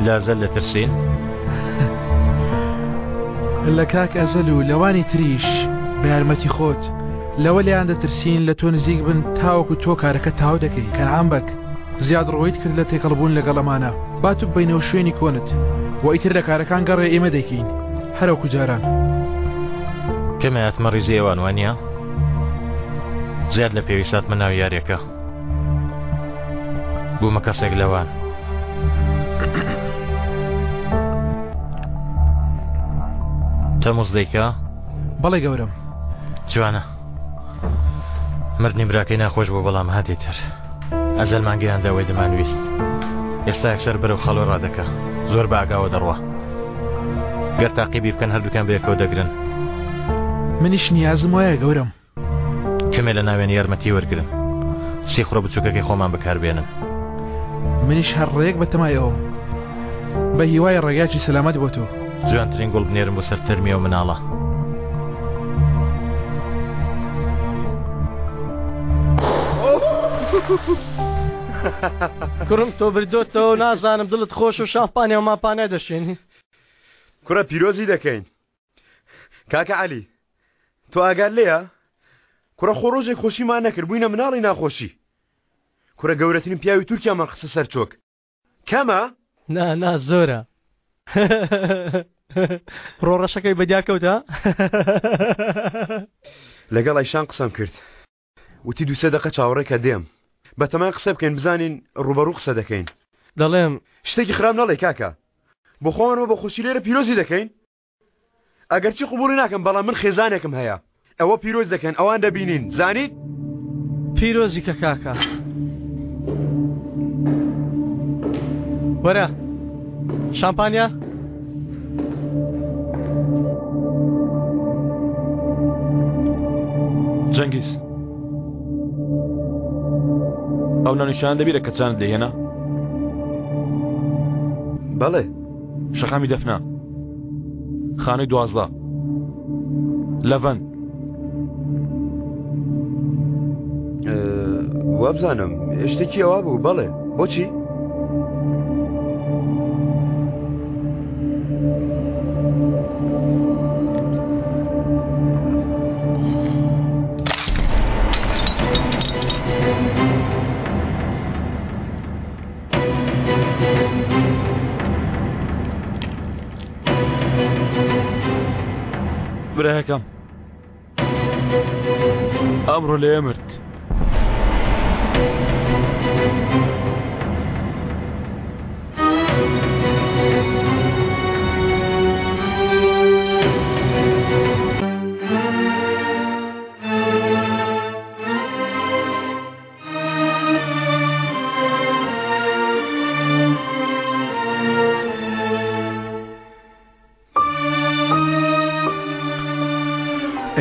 S6: لە ئەزەل دەترسین؟
S9: لە کاک ئەزەل و لەوانی تریش بە یارمەتی خۆت لەوە لێیان دەترسین لە تۆ نزیک بن تاوەکو تۆ کارەکە تاو دەکەی کەنعان بەگ زیاد ڕۆیت کرد لە تێکەڵبوون لەگەڵ ئەمانە با تو ببەینەوە شوێنی کۆنت و ئیتر لە کارەکان گەڕێ ئێمە دەیکەین هەرەوەکو جاران.
S6: کەمێ هاتمە ڕیزی ئێوان وانییە؟ زیاد لە پێویست هاتمە ناو یاریەکە بوومە کەسێک لەوان. تەموز دەیکا؟
S9: بەڵێ گەورەم.
S6: جوانە. مردنی براکەی ناخۆش بوو بەڵام هاتی تر. ئەزەلمان گەیاندە ئەوەی دەمانویست. ئێستا یەکسەر بەرەو خەڵۆ ڕادەکا. زۆر بە ئاگاوە دەڕوا. گەر تاقیبی بکەن هەردووکیان بەیەکەوە دەگرن.
S9: منیش نیازم وایە گەورەم.
S6: کەمێ لە ناوێن یارمەتی وەرگرن. سیخوڕە بچووکەکەی خۆمان بەکاربێنن.
S9: منیش هەر ڕێک بە تەمای ئەوم. بە هیوای ڕێگایەکی سەلامەت بۆ تۆ.
S6: جوانترین گوڵ بنێرم بۆ سەر تەرمی ئەو مناڵە.
S7: کوڕم تۆ بردۆتەوە نازانم دڵت خۆش و شامپانیا و مامپانیا دەشێنی.
S2: کوڕە پیرۆزی دەکەین کاکە عەلی تۆ ئاگات لێیە؟ کوڕە خۆ ڕۆژێک خۆشیمان نەکرد بووینە مناڵی ناخۆشی کوڕە گەورەترین پیاوی تورکیامان خستە سەر چۆک کەمە؟
S7: نا نا زۆرە ڕۆ ڕەشەکەی بەدیار کەوتە
S2: لەگەڵ ئەیشان قسەم کرد وتی دووسێ دەقە چاوەڕێ کە دێم بەتەمان قسە بکەین بزانین ڕوبەڕوو قسە دەکەین
S7: دەڵێم
S2: شتێکی خراپ نەڵێ کاکە بۆ خۆمانەوە بە خۆشی لێرە پیرۆزی دەکەین ئەگەرچی قبوڵی ناکەم بەڵام من خێزانێکم هەیە ئەوە پیرۆز دەکەن ئەوان دەبینین زانیت؟
S7: پیرۆزی کە کاکە. وەرە شامپانیا
S4: جەنگیز ئەو ناونیشانە لەبیرە کە چانت لێهێنا؟
S2: بەڵێ
S4: شەقامی دەفنا خانەی 12 لەڤەند
S2: وابزانم شتێکی ئەوە بوو بەڵێ بۆچی؟
S4: برایەکەم ئەمڕۆ لێ مرد.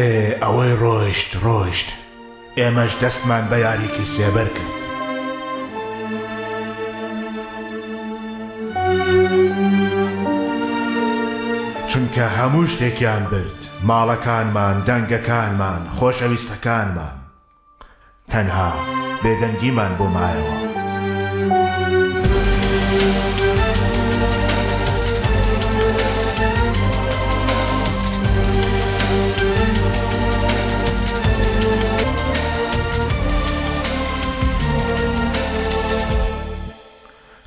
S21: ئێ ئەوەی ڕۆیشت ڕۆیشت ئێمەش دەستمان بە یاریکی سێبەر کرد. چونکە هەموو شتێکیان برد ماڵەکانمان دەنگەکانمان خۆشەویستەکانمان. تەنها بێدەنگیمان بۆ مایەوە.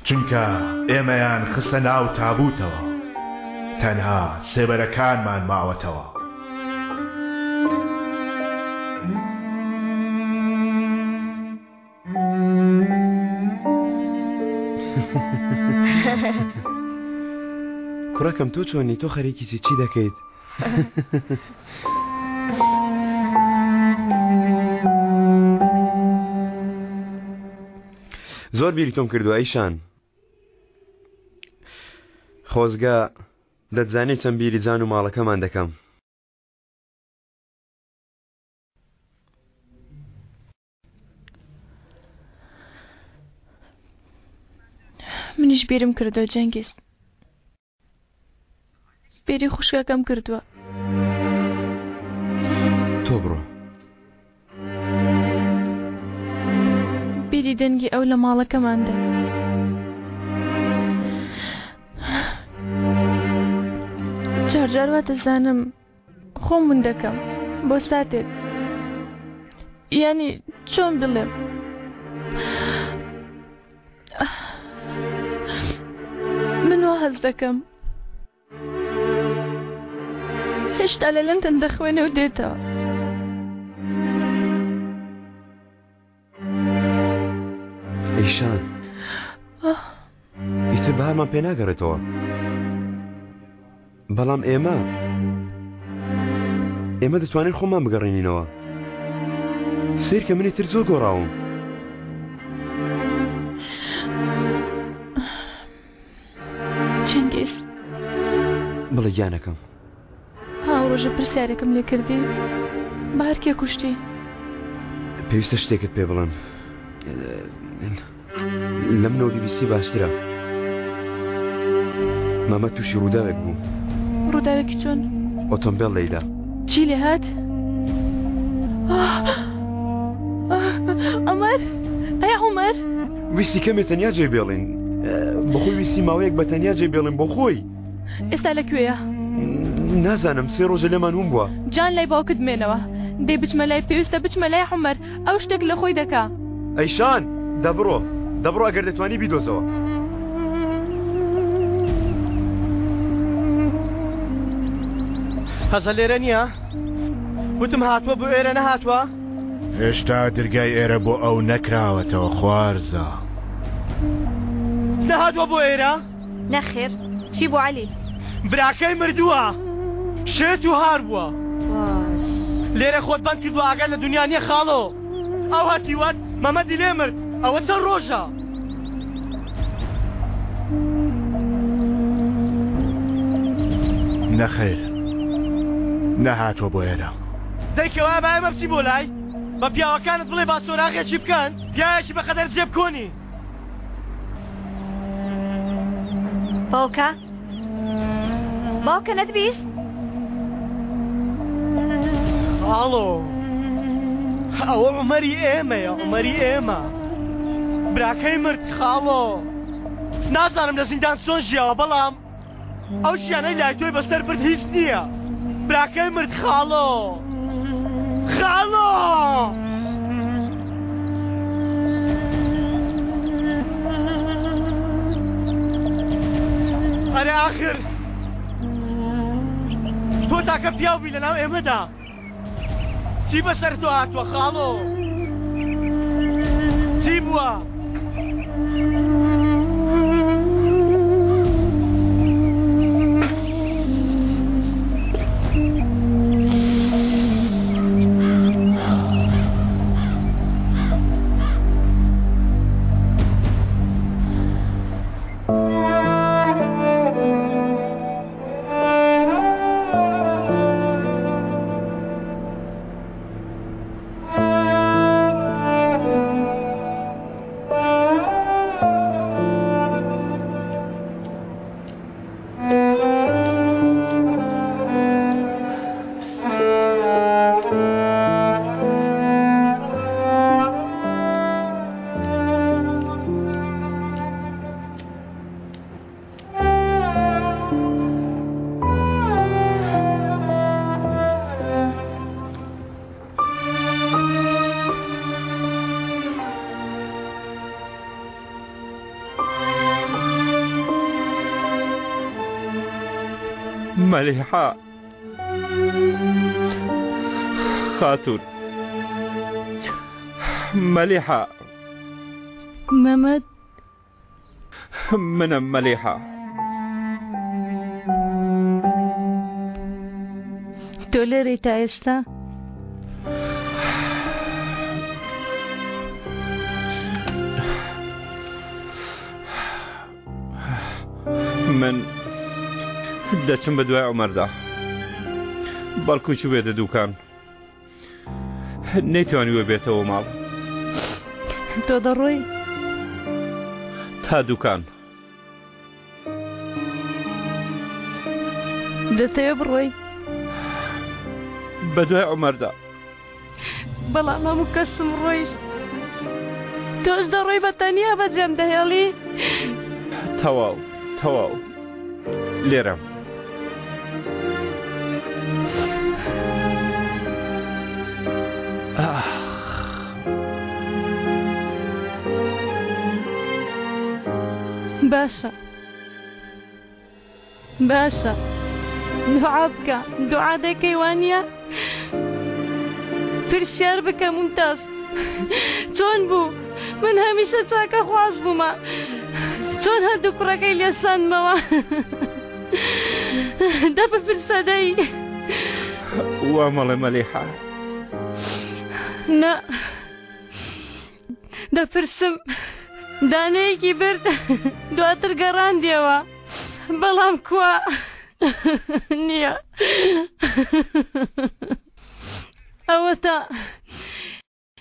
S21: چونکە ئێمەیان خستە ناو تابووتەوە، تەنها سێبەرەکانمان ماوەتەوە.
S2: کوڕەکەم تۆ چۆنی تۆ خەریکی چی چی دەکەیت؟ زۆر بیری تۆم کردووە ئەیشان خۆزگە دەتزانی چەند بیری جان و ماڵەکەمان دەکەم.
S1: منیش بیرم کردووە جەنگیز بیری خوشکەکەم کردووە.
S2: تۆ بڕۆ.
S1: بیری دەنگی ئەو لە ماڵەکەماندا. جار جار وا دەزانم خۆم ون دەکەم بۆ ساتێک یانی چۆن بڵێم من وا هەست دەکەم هێشتا لە لەندەن دەخوێنێ و دێتەوە.
S2: ئیشان ئیتر بەهارمان پێ ناگەڕێتەوە بەڵام ئێمە ئێمە دەتوانین خۆمان بگەڕێنینەوە سیر کە منی تر زۆر گۆڕاوم
S1: چنگیز
S2: بڵێ گیانەکەم
S1: ها ئەو ڕۆژە پرسیارێکم لێ کردی بەهار کێ کوشتی؟
S2: پێویستە شتێکت پێ بڵێم لە منەوە بیبیستی باشترە مامە تووشی ڕووداوێک بوو
S1: ڕووداوێکی چۆن؟
S2: ئۆتۆمبێل لێیدا
S1: چی لێ هات؟ عومەر ئەی عومەر
S2: ویستی کەمێ تەنیا جێ بێڵین بەخۆی ویستی ماوەیەک بە تەنیا جێ بێڵین بۆ خۆی
S1: ئێستا لە کوێیە؟
S2: نازانم سێ ڕۆژە لێمان ون بووە.
S1: جان لای باوکت بمێنەوە. دەی بچمە لای پێویستە بچمە لای عومەر ئەو شتێک لە خۆی دەکا.
S2: ئەیشان دەبڕۆ دەبڕۆ ئەگەر دەتوانی بیدۆزەوە.
S7: هەزە لێرە نییە؟ وتم هاتووە بۆ ئێرە نەهاتووە؟
S21: هێشتا درگای ئێرە بۆ ئەو نەکراوەتەوە خوارزا.
S7: نەهاتووە بۆ ئێرە؟
S15: نەخێر چی بوو عەلی؟
S7: براکەی مردووە شێت و هار بووە لێرە خۆت بەند کردووە ئاگات لە دنیا نییە خاڵۆ ئەو هەتیوەت مەمەدی لێ مرد ئەوە چەند ڕۆژە؟
S21: نەخێر نەهاتووە بۆ ئێرە.
S7: دەی کەوایە با ئێمە بچین بۆ لای، بە پیاوەکانت بڵێ با سۆراغێکی بکەن، پیاوێکی بەقەدەر جێ بکۆنی.
S12: باوکە باوکە نەتبیست؟
S7: خاڵۆ ئەوە عومەری ئێمەیە عومەری ئێمە براکەی مرد خاڵۆ نازانم لە زیندان چۆن ژیاوە بەڵام ئەو ژیانەی لای تۆی بەسەر برد هیچ نییە براکەی مرد خاڵۆ خاڵۆ ئەرێ ئاخر تۆ تاکە پیاو بی لەناو ئێمەدا چی بەسەر تۆ هاتووە خاڵۆ چی بووە؟
S3: مەلیحە خاتوون مەلیحە
S5: مەمەد
S3: منم مەلیحە.
S5: تۆ لێرەی تا ئێستا؟
S3: من دەچم بە دوای عومەردا بەڵکو چوبێتە دوکان. نەیتوانیوە بێتەوە ماڵ.
S5: تۆ دەڕۆی؟
S3: تا دوکان.
S5: دەتەوێ بڕۆی؟
S3: بە دوای عومەردا.
S5: بەڵام هەموو کەسم ڕۆیشت. تۆش دەڕۆی بە تەنیا بەجێم دەهێڵی؟
S3: تەواو تەواو لێرەم.
S5: باشە باشە دوعا بکە دوعا دەکەی وانە پرسیار بکە ممتاز چۆن بوو من هەمیشە چاکە خواز بوومە چۆن هەردوو کوڕەکەی لێ سەندمەوە دە بپرسە دەی
S3: وا مەڵێ مەلیحە
S5: نا دەپرسم دانەیەکی برد دواتر گەڕاندیەوە بەڵام کوا نییە ئەوەتا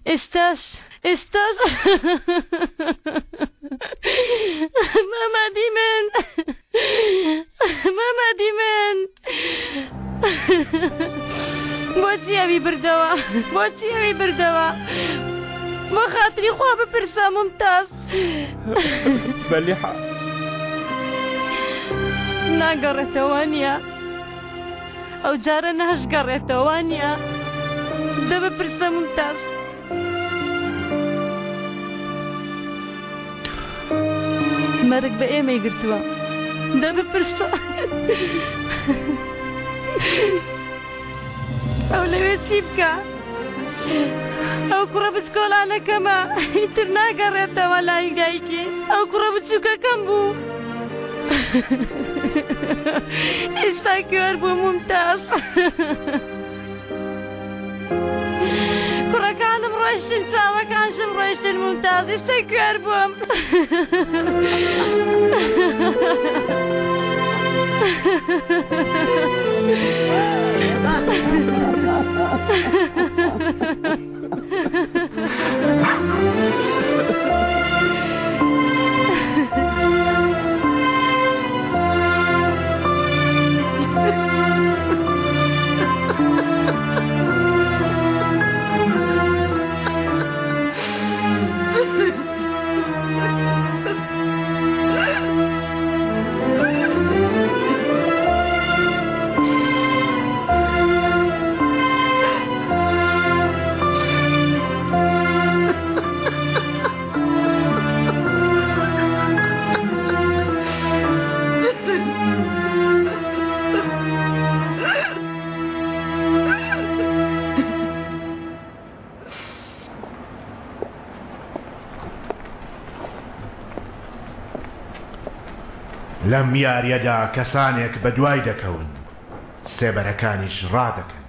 S5: ئێستاش ئێستاش مامادی من مامادی من بۆچی ئەوی بردەوە بۆچی ئەوی بردەوە بۆ خاتری خوا بپرسە ممتاز
S3: بەلیحە
S5: ناگەڕێتەوە نییە ئەو جارە ناشگەڕێتەوە نییە دە بپرسە ممتاز مەرگ بە ئێمەی گرتووە دە بپرسە ئەو لەوێ چی بکە ئەو کوڕە بچکۆلانەکەمە ئیتر ناگەڕێتەوە لای دایکی ئەو کوڕە بچووکەکەم بوو ئێستا کوێر بوو ممتاز کوڕەکانم ڕۆشتن چاوەکانشم ڕۆشتن ممتاز ئێستا کوێر بووم
S21: لەم یاریەدا کەسانێک بەدوای دەکەون، سێبەرەکانیش ڕادەکەن.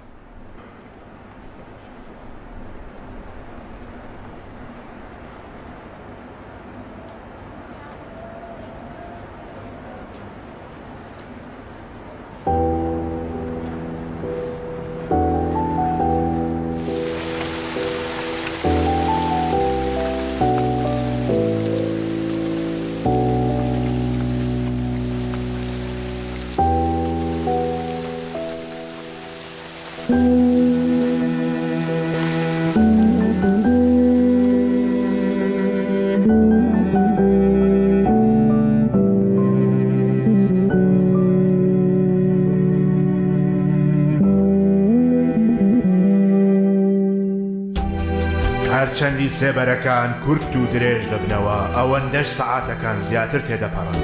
S21: هەرچەندی سێبەرەکان کورت و درێژ دەبنەوە ئەوەندەش سەعاتەکان زیاتر تێدەپەڕن.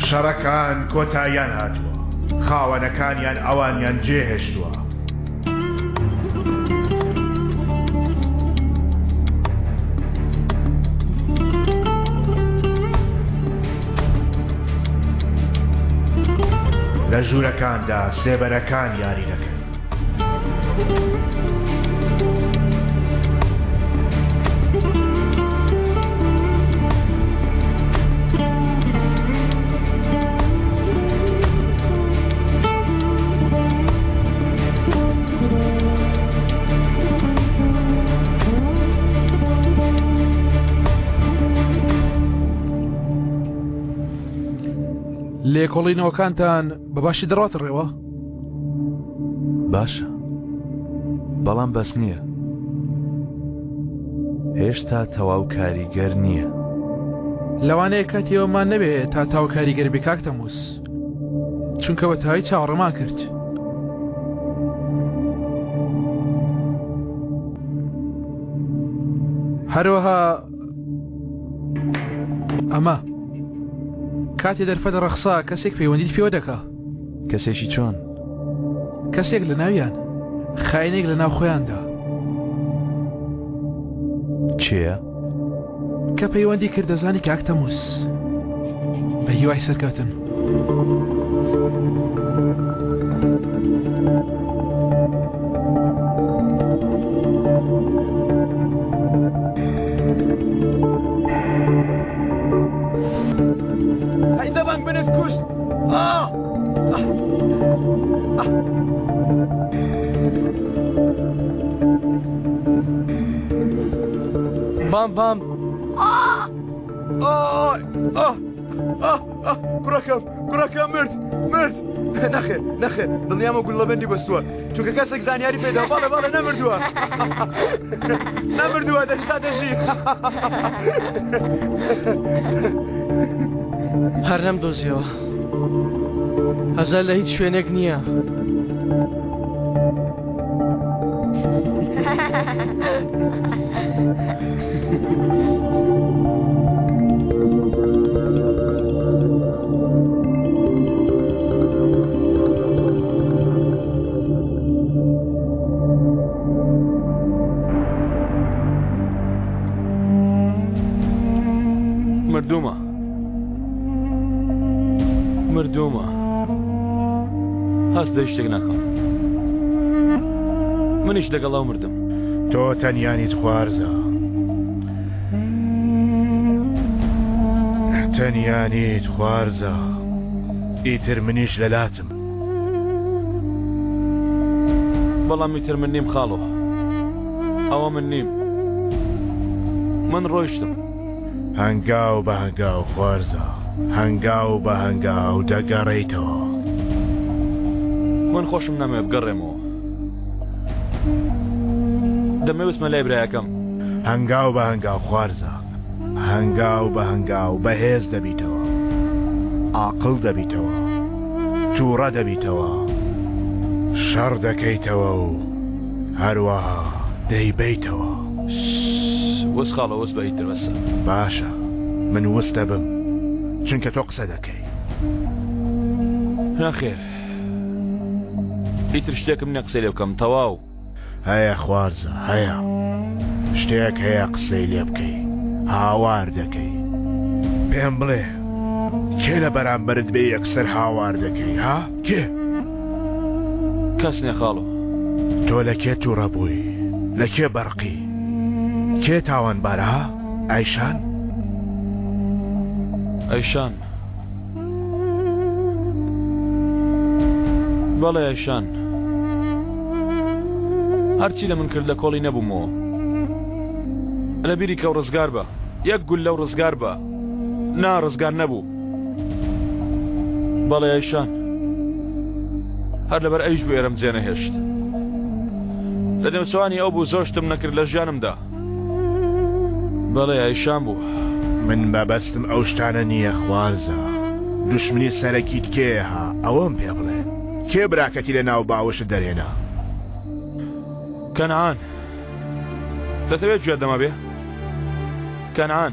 S21: شەڕەکان کۆتاییان هاتووە، خاوەنەکانیان ئەوانیان جێهێشتووە. لە ژوورەکاندا سێبەرەکان یاری دەکەن.
S9: لێکۆڵینەوەکانتان بە باشی دەڕواتە ڕێوە؟
S11: باشە بەڵام بەس نییە هێشتا تەواو کاریگەر نییە.
S9: لەوانەیە کاتی ئەوەمان نەبێ تا تاو کاریگەر بێ کاک تەموز چونکە بە تەواوی چاوەڕێمان کرد. هەروەها ئەمە کاتێ دەرفەت ڕەخسا کەسێک پەیوەندیت پێوە دەکا.
S11: کەسێکی چۆن؟
S9: کەسێک لە ناویان، خاینێک لە ناو خۆیاندا.
S11: کێیە؟
S9: کە پەیوەندی کرد دەزانی کاک تەموز. بە هیوای سەرکەوتن.
S19: هەی دەبەنگ منت کوشت ئا بام بام کوڕەکەم کوڕەکەم مرد مرد نەخێر نەخێر دڵنیامە گوللەبەندی بەستووە چونکە کەسێک زانیاری پێدا باڵە باڵە نەمردووە نەمردووە دەشتا دەژی
S7: هەر نەمدۆزیەوە. هەزار لە هیچ شوێنێک نییە.
S4: مردوومە مردوومە هەست بە هیچ شتێک ناکەم منیش لەگەڵ ئەو مردم
S21: تۆ تەنیانیت خوارزا تەنیانیت خوارزا ئیتر منیش لەلاتم
S4: بەڵام ئیتر من نیم خاڵۆ ئەوە من نیم من ڕۆیشتم
S21: هەنگاو بە هەنگاو خوارزا هەنگاو بە هەنگاو دەگەڕێیتەوە.
S4: من خۆشم نامەوێ بگەڕێمەوە دەمەوێ بچمە لای برایەکەم.
S21: هەنگاو بە هەنگاو خوارزا هەنگاو بە هەنگاو بەهێز دەبیتەوە ئاقڵ دەبیتەوە تووڕە دەبیتەوە شەڕ دەکەیتەوە و هەروەها دەیبەیتەوە.
S4: وس خاڵە وس بە ئیتر بەسە.
S21: باشە من وس دەبم چونکە تۆ قسە دەکەی.
S4: نەخێر ئیتر شتێکم نیە قسەی لێ بکەم تەواو.
S21: هەیە خوارزا هەیە شتێک هەیە قسەی لێ بکەی هاوار دەکەی پێم بڵێ کێ لە بەرامبەرت بێ یەکسەر هاوار دەکەی ها کێ؟
S4: کەس نیە خاڵۆ.
S21: تۆ لە کێ توڕە بووی لە کێ بەڕقی کێ تاوانبارە ها ئایشان؟
S4: ئەیشان بەڵێ ئەیشان هەرچی لە من کرد لە کۆڵی نەبوومەوە لە بیری کەو ڕزگار بە یەک گوللە و ڕزگار بە نا ڕزگار نەبوو بەڵێ ئەیشان هەر لەبەر ئەویش بوو ئێرەم جێنەهێشت لە نێوچوانی ئەو بوو زۆر شتم نەکرد لە ژیانمدا بەڵێ ئەیشان بوو.
S21: من مەبەستم ئەو شتانە نییە خوارزا دوشمنی سەرەکیت کێیە ها ئەوەم پێ بڵێ کێ براکەتی لە ناو باوەشت دەرهێنا؟
S4: کەنعان دەتەوێت گوێت لەمە بێ؟ کەنعان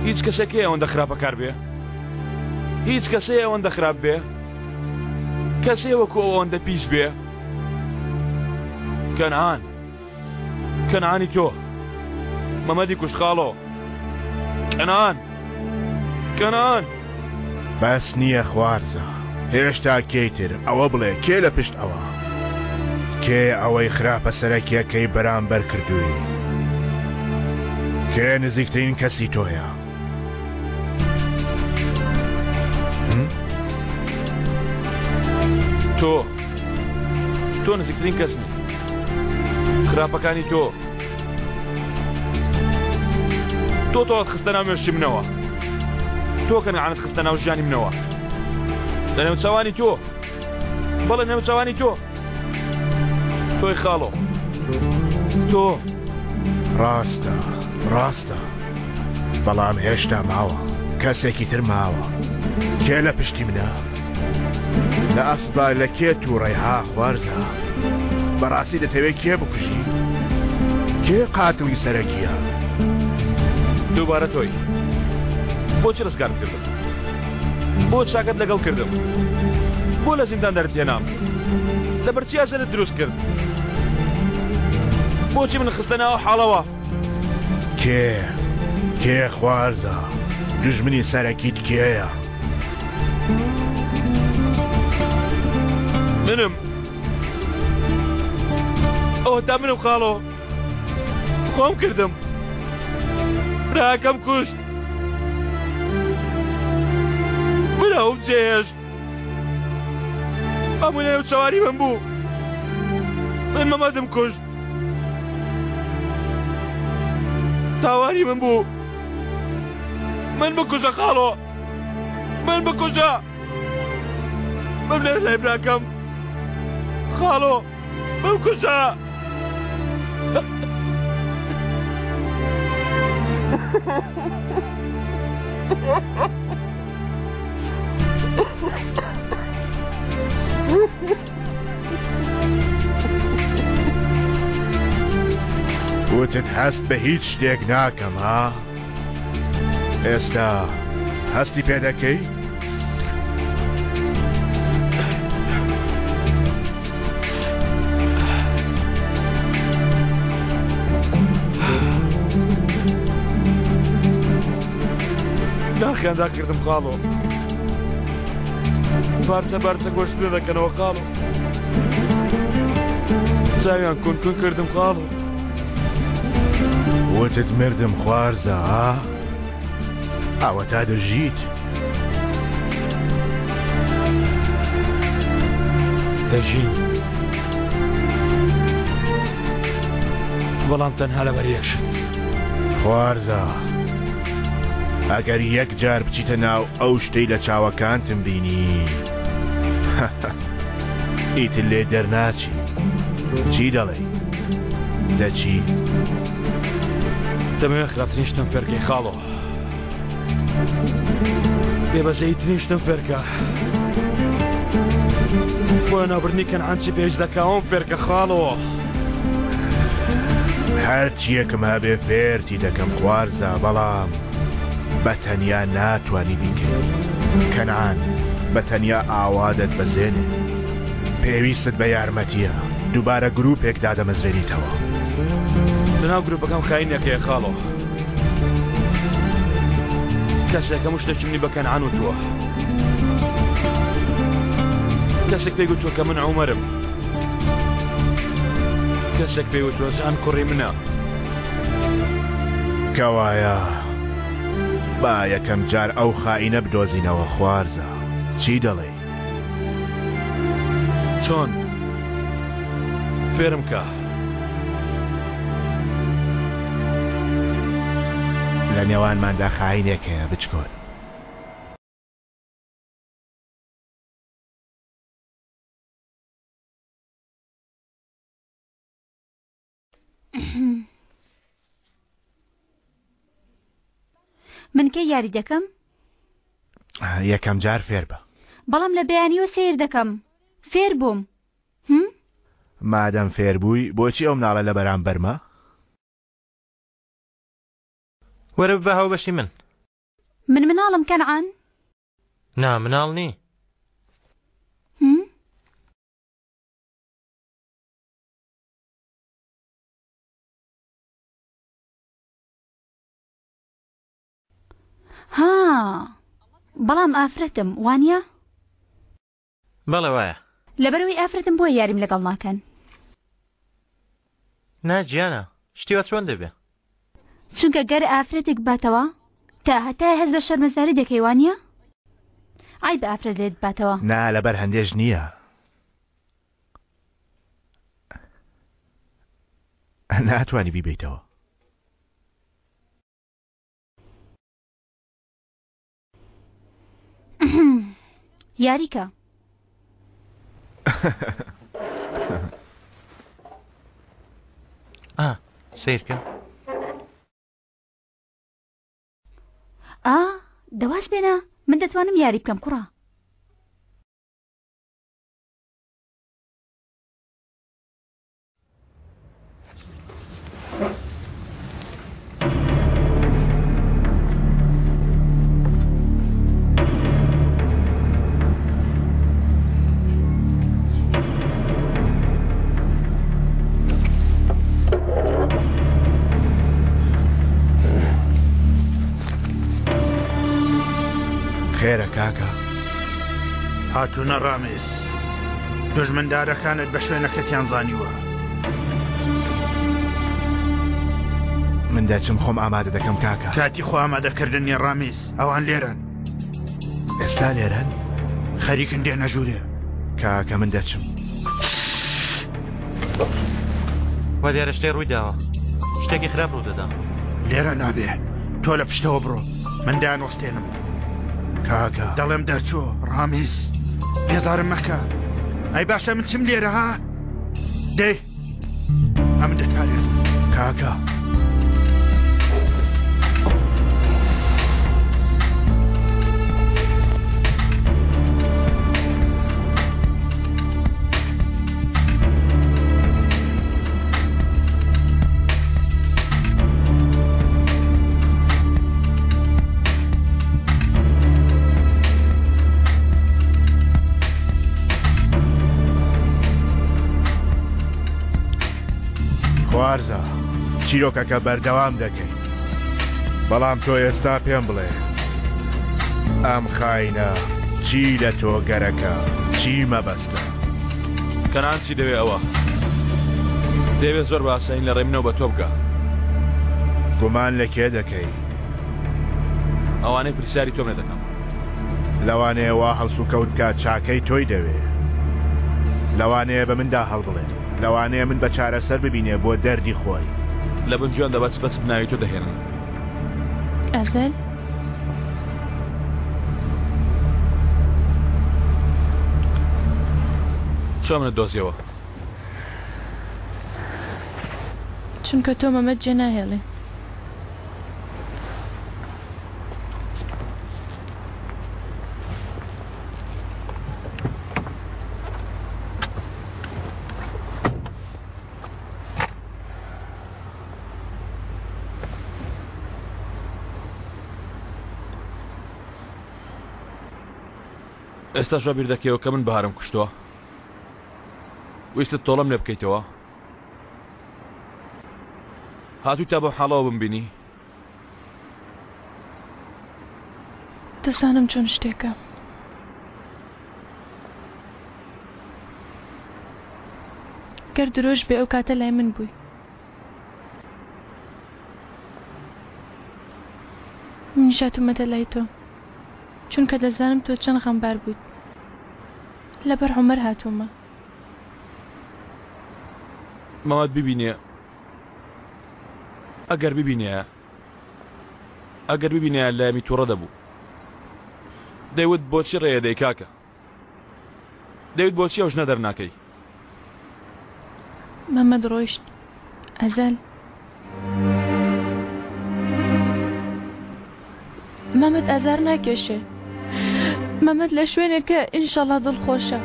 S4: هیچ کەسێک هەیە ئەوەندە خراپەکار بێ؟ هیچ کەسێ ئەوەندە خراپ بێ؟ کەسێ وەکو ئەو ئەوەندە پیس بێ؟ کەنعان کەنعانی تۆ مەمەدی کوشت خاڵۆ کەنعان کەنعان
S21: بەس نییە خوارزا هێشتا کێی تر ئەوە بڵێ کێ لە پشت ئەوە کێ ئەوەی خراپە سەرەکیەکەی بەرامبەر کردووی کێ نزیکترین کەسی تۆیە
S4: تۆ تۆ نزیکترین کەسمی خراپەکانی تۆ تۆ تۆت خستە ناو مێشکی منەوە تۆ کەنعانت خستە ناو ژیانی منەوە لە نێوچەوانی تۆ بەڵێ نێوچەوانی تۆ تۆی خاڵۆ تۆ
S21: ڕاستە ڕاستە بەڵام هێشتا ماوە کەسێکی تر ماوە کێ لە پشتی منە لە ئەسڵا لە کێ تووڕەی ها خوارزا بەڕاستی دەتەوێت کێ بکوژی کێ قاتڵی سەرەکیە
S4: دووبارە تۆی بۆچی ڕزگارت کردم بۆ چاکەت لەگەڵ کردم بۆ لە زیندان دەرت هێنام لەبەر چی ئەزەلت دروست کرد بۆچی من خستە ناو حاڵەوە
S21: کێ کێ خوارزا دوژمنی سەرەکیت کێیە
S4: منم ئەوە تا منم خاڵۆ خۆم کردم براکەم کوشت براوم جێهێشت هەموو لەنێو چاوانی من بوو من مەمەدم کوشت تاوانی من بوو من بکوژە خاڵۆ من بکوژە بمنێرە لای براکەم خاڵۆ بمکوژە
S21: وتت هەست بە هیچ شتێک ناکەم ها؟ ئێستا هەستی پێ دەکەی؟
S8: ناخیان داکردم خاڵۆ پارچە پارچە گۆشت لێ دەکەنەوە خاڵۆ چاویان کون کون کردم خاڵۆ
S21: وتت مردم خوارزا ها؟ ئەوەتا دەژیت.
S8: دەژیم بەڵام تەنها لەبەر یەک شت.
S21: خوارزا ئەگەر یەک جار بچیتە ناو ئەو شتەی لە چاوەکانتم بینی ئیتر لێ دەرناچی چی دەڵێی دەچی؟
S8: دەمەوێت خراپترین شتم فێرکەی خاڵۆ بێبەزەییترین شتم فێرکە بۆ ناوبردنی کەنعان چی پێویست دەکا ئەوم فێرکە خاڵۆ.
S21: هەرچیەکم هەبێ فێرتی دەکەم خوارزا بەڵام بە تەنیا ناتوانی بیکەی کەنعان بە تەنیا ئاوا دەتبەزێنێ پێویستت بە یارمەتیە دووبارە گروپێک دادەمەزرێنیتەوە.
S8: لەناو گروپەکەم خاینێک هەیە خاڵۆ. کەسێک هەموو شتێکی منی بە کەنعان وتووە. کەسێک پێی گوتووە کە من عومەرم. کەسێک پێی وتووە جان کوڕی منە.
S21: کەوایە با یەکەم جار ئەو خائینە بدۆزینەوە خوارزا. چی دەڵێی؟
S8: چۆن؟ فێرم کە.
S21: لە نێوانماندا خاینێک هەیە بچکۆل.
S12: من کەی یاری دەکەم؟
S21: یەکەم جار فێر بە.
S12: بەڵام لە بەیانیەوە سەیر دەکەم. فێر بووم. هم؟
S21: مادەم فێر بووی بۆچی ئەو مناڵە لە بەرامبەرمە؟
S6: وەرە ببە هاوبەشی من.
S12: من مناڵم کەنعان؟
S6: نا مناڵ نی.
S12: هم؟ ها بەڵام ئافرەتم وانە؟
S6: بەڵێ وایە.
S12: لەبەرئەوەی ئافرەتم بۆیە یاریم لەگەڵ ناکەن.
S6: نا گیانە شتی وا چۆن دەبێ؟
S12: چونکە گەر ئافرەتێک باتەوە تا هەتایە هەست بە شەرمەزاری دەکەی وانیە؟ عەیبە ئافرەت لێت باتەوە.
S21: نا لەبەر هەندێش نییە. ناتوانی بیبەیتەوە.
S12: یاریکە.
S6: ئا سەیرکە.
S12: ئا دەواز بێنە من دەتوانم یاری بکەم کوڕە.
S21: خێرە کاکە.
S17: هاتوونە ڕامێز. دوژمندارەکانت بە شوێنەکەتیان زانیوە.
S21: من دەچم خۆم ئامادە دەکەم کاکە.
S17: کاتی خۆ ئامادەکردن نیە ڕامیز، ئەوان لێرەن.
S21: ئێستا لێرەن؟
S17: خەریکن دێنە ژوورێ.
S21: کاکە من دەچم.
S6: وا دیارە شتێ ڕووی داوە. شتێکی خراپ ڕوو دەدا.
S17: لێرە نابێ. تۆ لە پشتەوە بڕۆ. من دایانوەستێنم.
S21: کاکە.
S17: دەڵێم دەرچۆ ڕامیز. بێزارم مەکە. ئەی باشە من چم لێرە ها؟ دەی ئەمن دەتپارێزم.
S21: کاکە. خوارزا، چیرۆکەکە بەردەوام دەکەین. بەڵام تۆ ئێستا پێم بڵێ ئەم خاینە چی لە تۆ گەرەکە چی مەبەستە؟
S4: کەنان چی دەوێ ئەوە دەیەوێت زۆر بە ئاسانی لە ڕێی منەوە بە تۆ بگا.
S21: گومان لە کێ دەکەی؟
S4: ئەوانەی پرسیاری تۆم لێ دەکەم.
S21: لەوانەیە وا هەڵسوکەوت بکا چاکەی تۆی دەوێ. لەوانەیە بە مندا هەڵبڵێ. لەوانەیە من بە چارەسەر ببینێ بۆ دەردی خۆی.
S4: لە بن گوێیان دەبا چ بە چ ناوی تۆ دەهێنن.
S1: ئەزەل.
S4: چۆن منت دۆزیەوە؟
S1: چونکە تۆ مەمەد جێ ناهێڵی.
S4: ئێستاش وا بیر دەکەیەوە کە من بەهارم کوشتووە؟ ویستت تۆڵەم لێ بکەیتەوە؟ هاتووی تا بەم حاڵەوە بمبینی؟
S1: دەزانم چۆن شتێکە. گەر درۆش بێ ئەو کاتە لای من بووی. منیش هاتوومەتە لای تۆ چونکە دەزانم تۆ چەند غەمبار بوویت. لەبەر عومەر هاتوومە.
S4: مامەد ببینێ ئەگەر ببینێ ئەگەر ببینێ لایمی تووڕە دەبوو دەیوت بۆچی ڕێیە دەی کاکە دەیوت بۆچی ئەو ژنە دەرناکەی
S1: مەمەد ڕۆیشت ئەزەل مەمەد ئازار ناکێشێ مەمەد لە شوێنێکە ئینشەڵا دڵخۆشە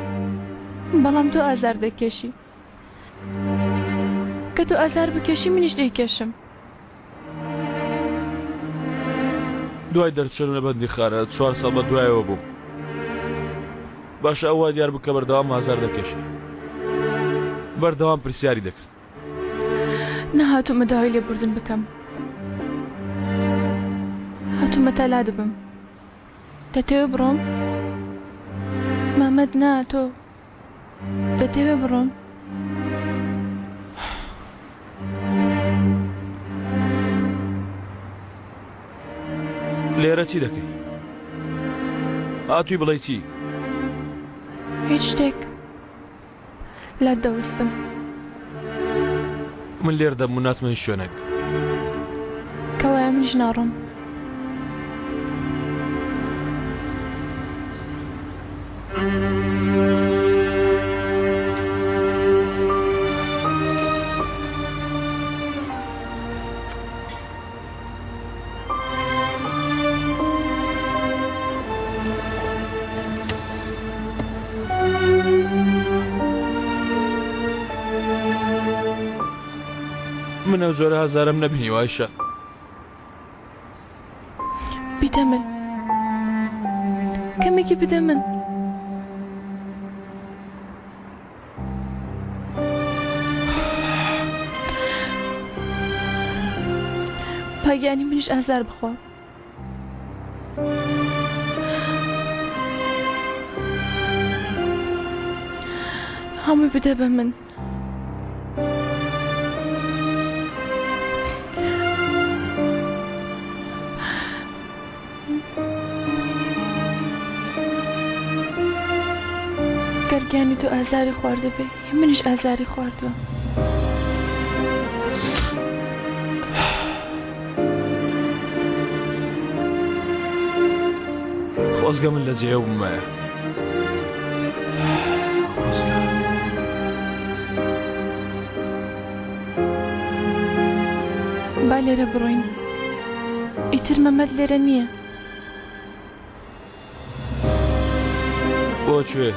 S1: بەڵام تۆ ئازار دەکێشی کە تۆ ئازار بکێشی منیش دەیکێشم.
S4: دوای دەرچوونم لە بەندیخانە چوار ساڵ بە دوایەوە بووم. باشە ئەو وا دیار بوو کە بەردەوام ئازار دەکێشێ. بەردەوام پرسیاری دەکرد.
S1: نەهاتوومە داوای لێبوردن بکەم. هاتوومە تا لادبم. دەتەوێ بڕۆم؟ مامەد نا تۆ. دەتەوێ بڕۆم؟
S4: لێرە چی دەکەی؟ هاتووی بڵێی چی؟
S1: هیچ شتێک. لات دەوەستم.
S4: من لێرە دەبم و ناچمە هیچ شوێنێک.
S1: کەوایە منیش ناڕۆم.
S4: من ئەو جۆرە هەزارم نەبینی وایشە
S1: بیدە من کەمێکی بدە من پاگیانی منیش ئازار بخوا هەمووی بدە بە من گەر گیانی تۆ ئازاری خواردبێ منیش ئازاری خواردووە.
S4: خۆزگە من لە جێیەو بمایە. خۆزگە.
S1: با لێرە بڕۆین. ئیتر مەمەد لێرە نییە.
S4: بۆ کوێ؟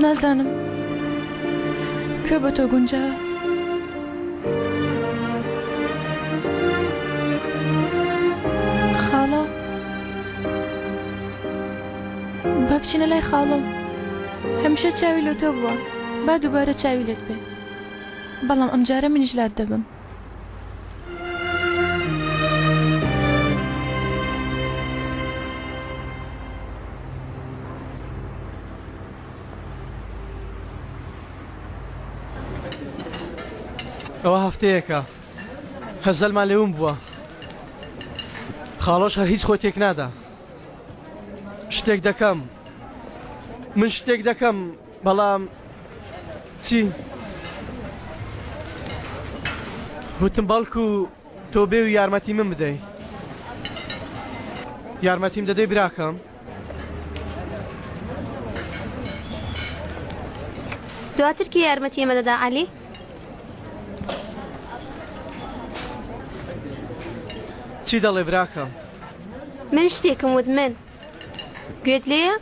S1: نازانم. کوێ بۆ تۆ گونجاوە؟ خاڵۆ با بچینە لای خاڵۆ. هەمیشە چاوی لە تۆ بووە. با دووبارە چاوی لێت بێ. بەڵام ئەمجارە منیش لات دەبم.
S7: ئەوە هەفتەیەکە هەزەلمان لێ ون بووە. خاڵۆش هەر هیچ خۆی تێک نادا. شتێک دەکەم. من شتێک دەکەم بەڵام چی؟ وتم بەڵکو تۆ بێ و یارمەتی من بدەی. یارمەتیم دەدەی براکەم؟
S15: دواتر کێ یارمەتی ئێمە دەدا عەلی؟
S7: چی دەڵێ براکەم؟
S15: من شتێکم وت من گوێت لێیە؟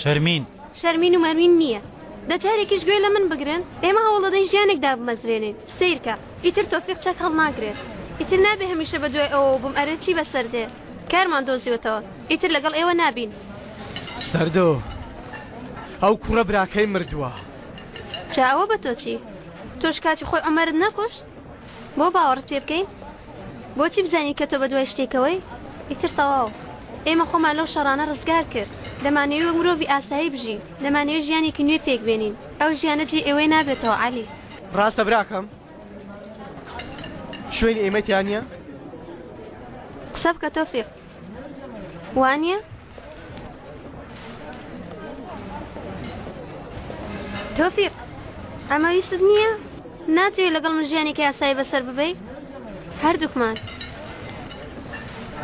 S14: شەرمین
S15: شەرمین و مەرمین نییە دە جارێکیش گوێ لە من بگرن ئێمە هەوڵدەدەین ژیانێک دابمەزرێنین سەیرکە ئیتر تۆفیق چەک هەڵناگرێت ئیتر نابێ هەمیشە بە دوای ئەوەوە بم ئەرێ چی بەسەر دێ کارمان دۆزیوەتەوە ئیتر لەگەڵ ئێوە نابین.
S7: سەردۆ ئەو کوڕە براکەی مردووە.
S15: جا ئەوە بە تۆ چی؟ تۆش کاتی خۆی عومەرت نەکوشت؟ بۆ باوەڕت پێ بکەین؟ بۆچی بزانین کە تۆ بەدوای شتێکەوەی؟ ئیتر تەواو. ئێمە خۆمان لەو شەڕانە ڕزگار کرد. دەمانەوێ وەک مرۆڤی ئاسایی بژین. دەمانەوێ ژیانێکی نوێ پێک بێنین. ئەو ژیانە جێی ئێوەی نابێتەوە عەلی.
S7: ڕاستە براکەم؟ شوێنی ئێمەی تیا نییە؟
S15: قسە بکە تۆفیق. وانییە؟ تۆفیق ئەمە ویستت نییە؟ ناتەوێ لەگەڵ من ژیانێکی ئاسایی بەسەر ببەی؟ هەردووکمان.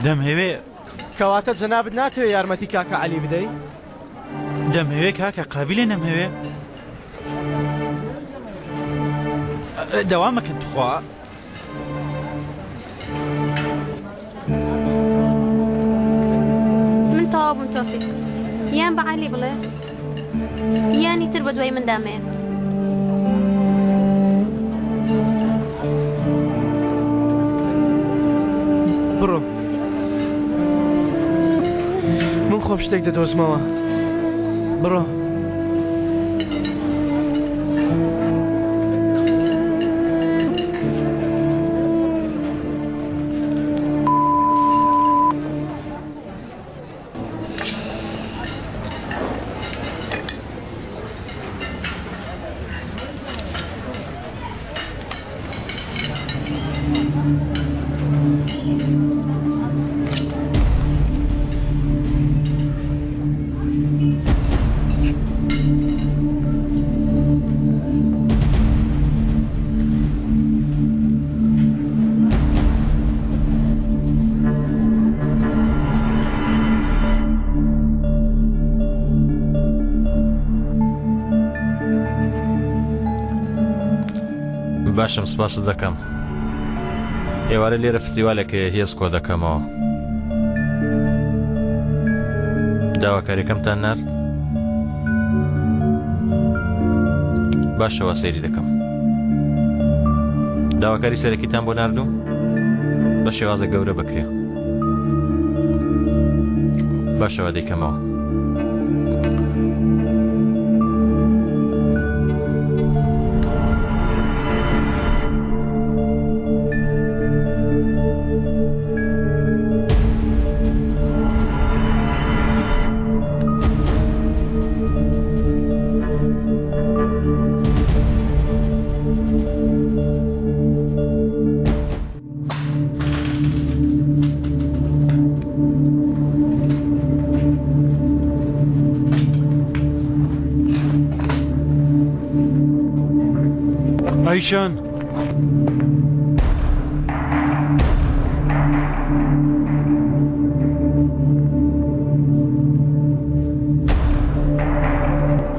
S14: دەمهەوێ.
S7: کەواتە جەنابت ناتەوێ یارمەتی کاکە عەلی بدەی؟
S14: دەمهەوێ کاکە قابیلێ نەمهەوێ. دەوام مەکەن تخوا.
S15: من تەواو بووم تۆفیق یان بە عەلی بڵێ یانی تر بە دوای مندا مەیە.
S7: بڕۆ من خۆم شتێک دەدۆزمەوە بڕۆ.
S6: باشم سپاست دەکەم ئێوارە لێرە فستیوالێک هەیە هێز کۆ دەکەمەوە داواکاریەکەمتان نارد باشەوە سەیری دەکەم داواکاری سەرەکیتان بۆ ناردوو بە شێوازە گەورە بکرێ باشەوە دەیکەمەوە
S8: ئایشان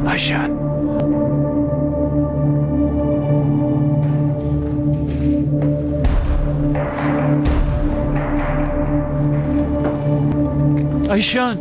S8: ئایشان ئایشان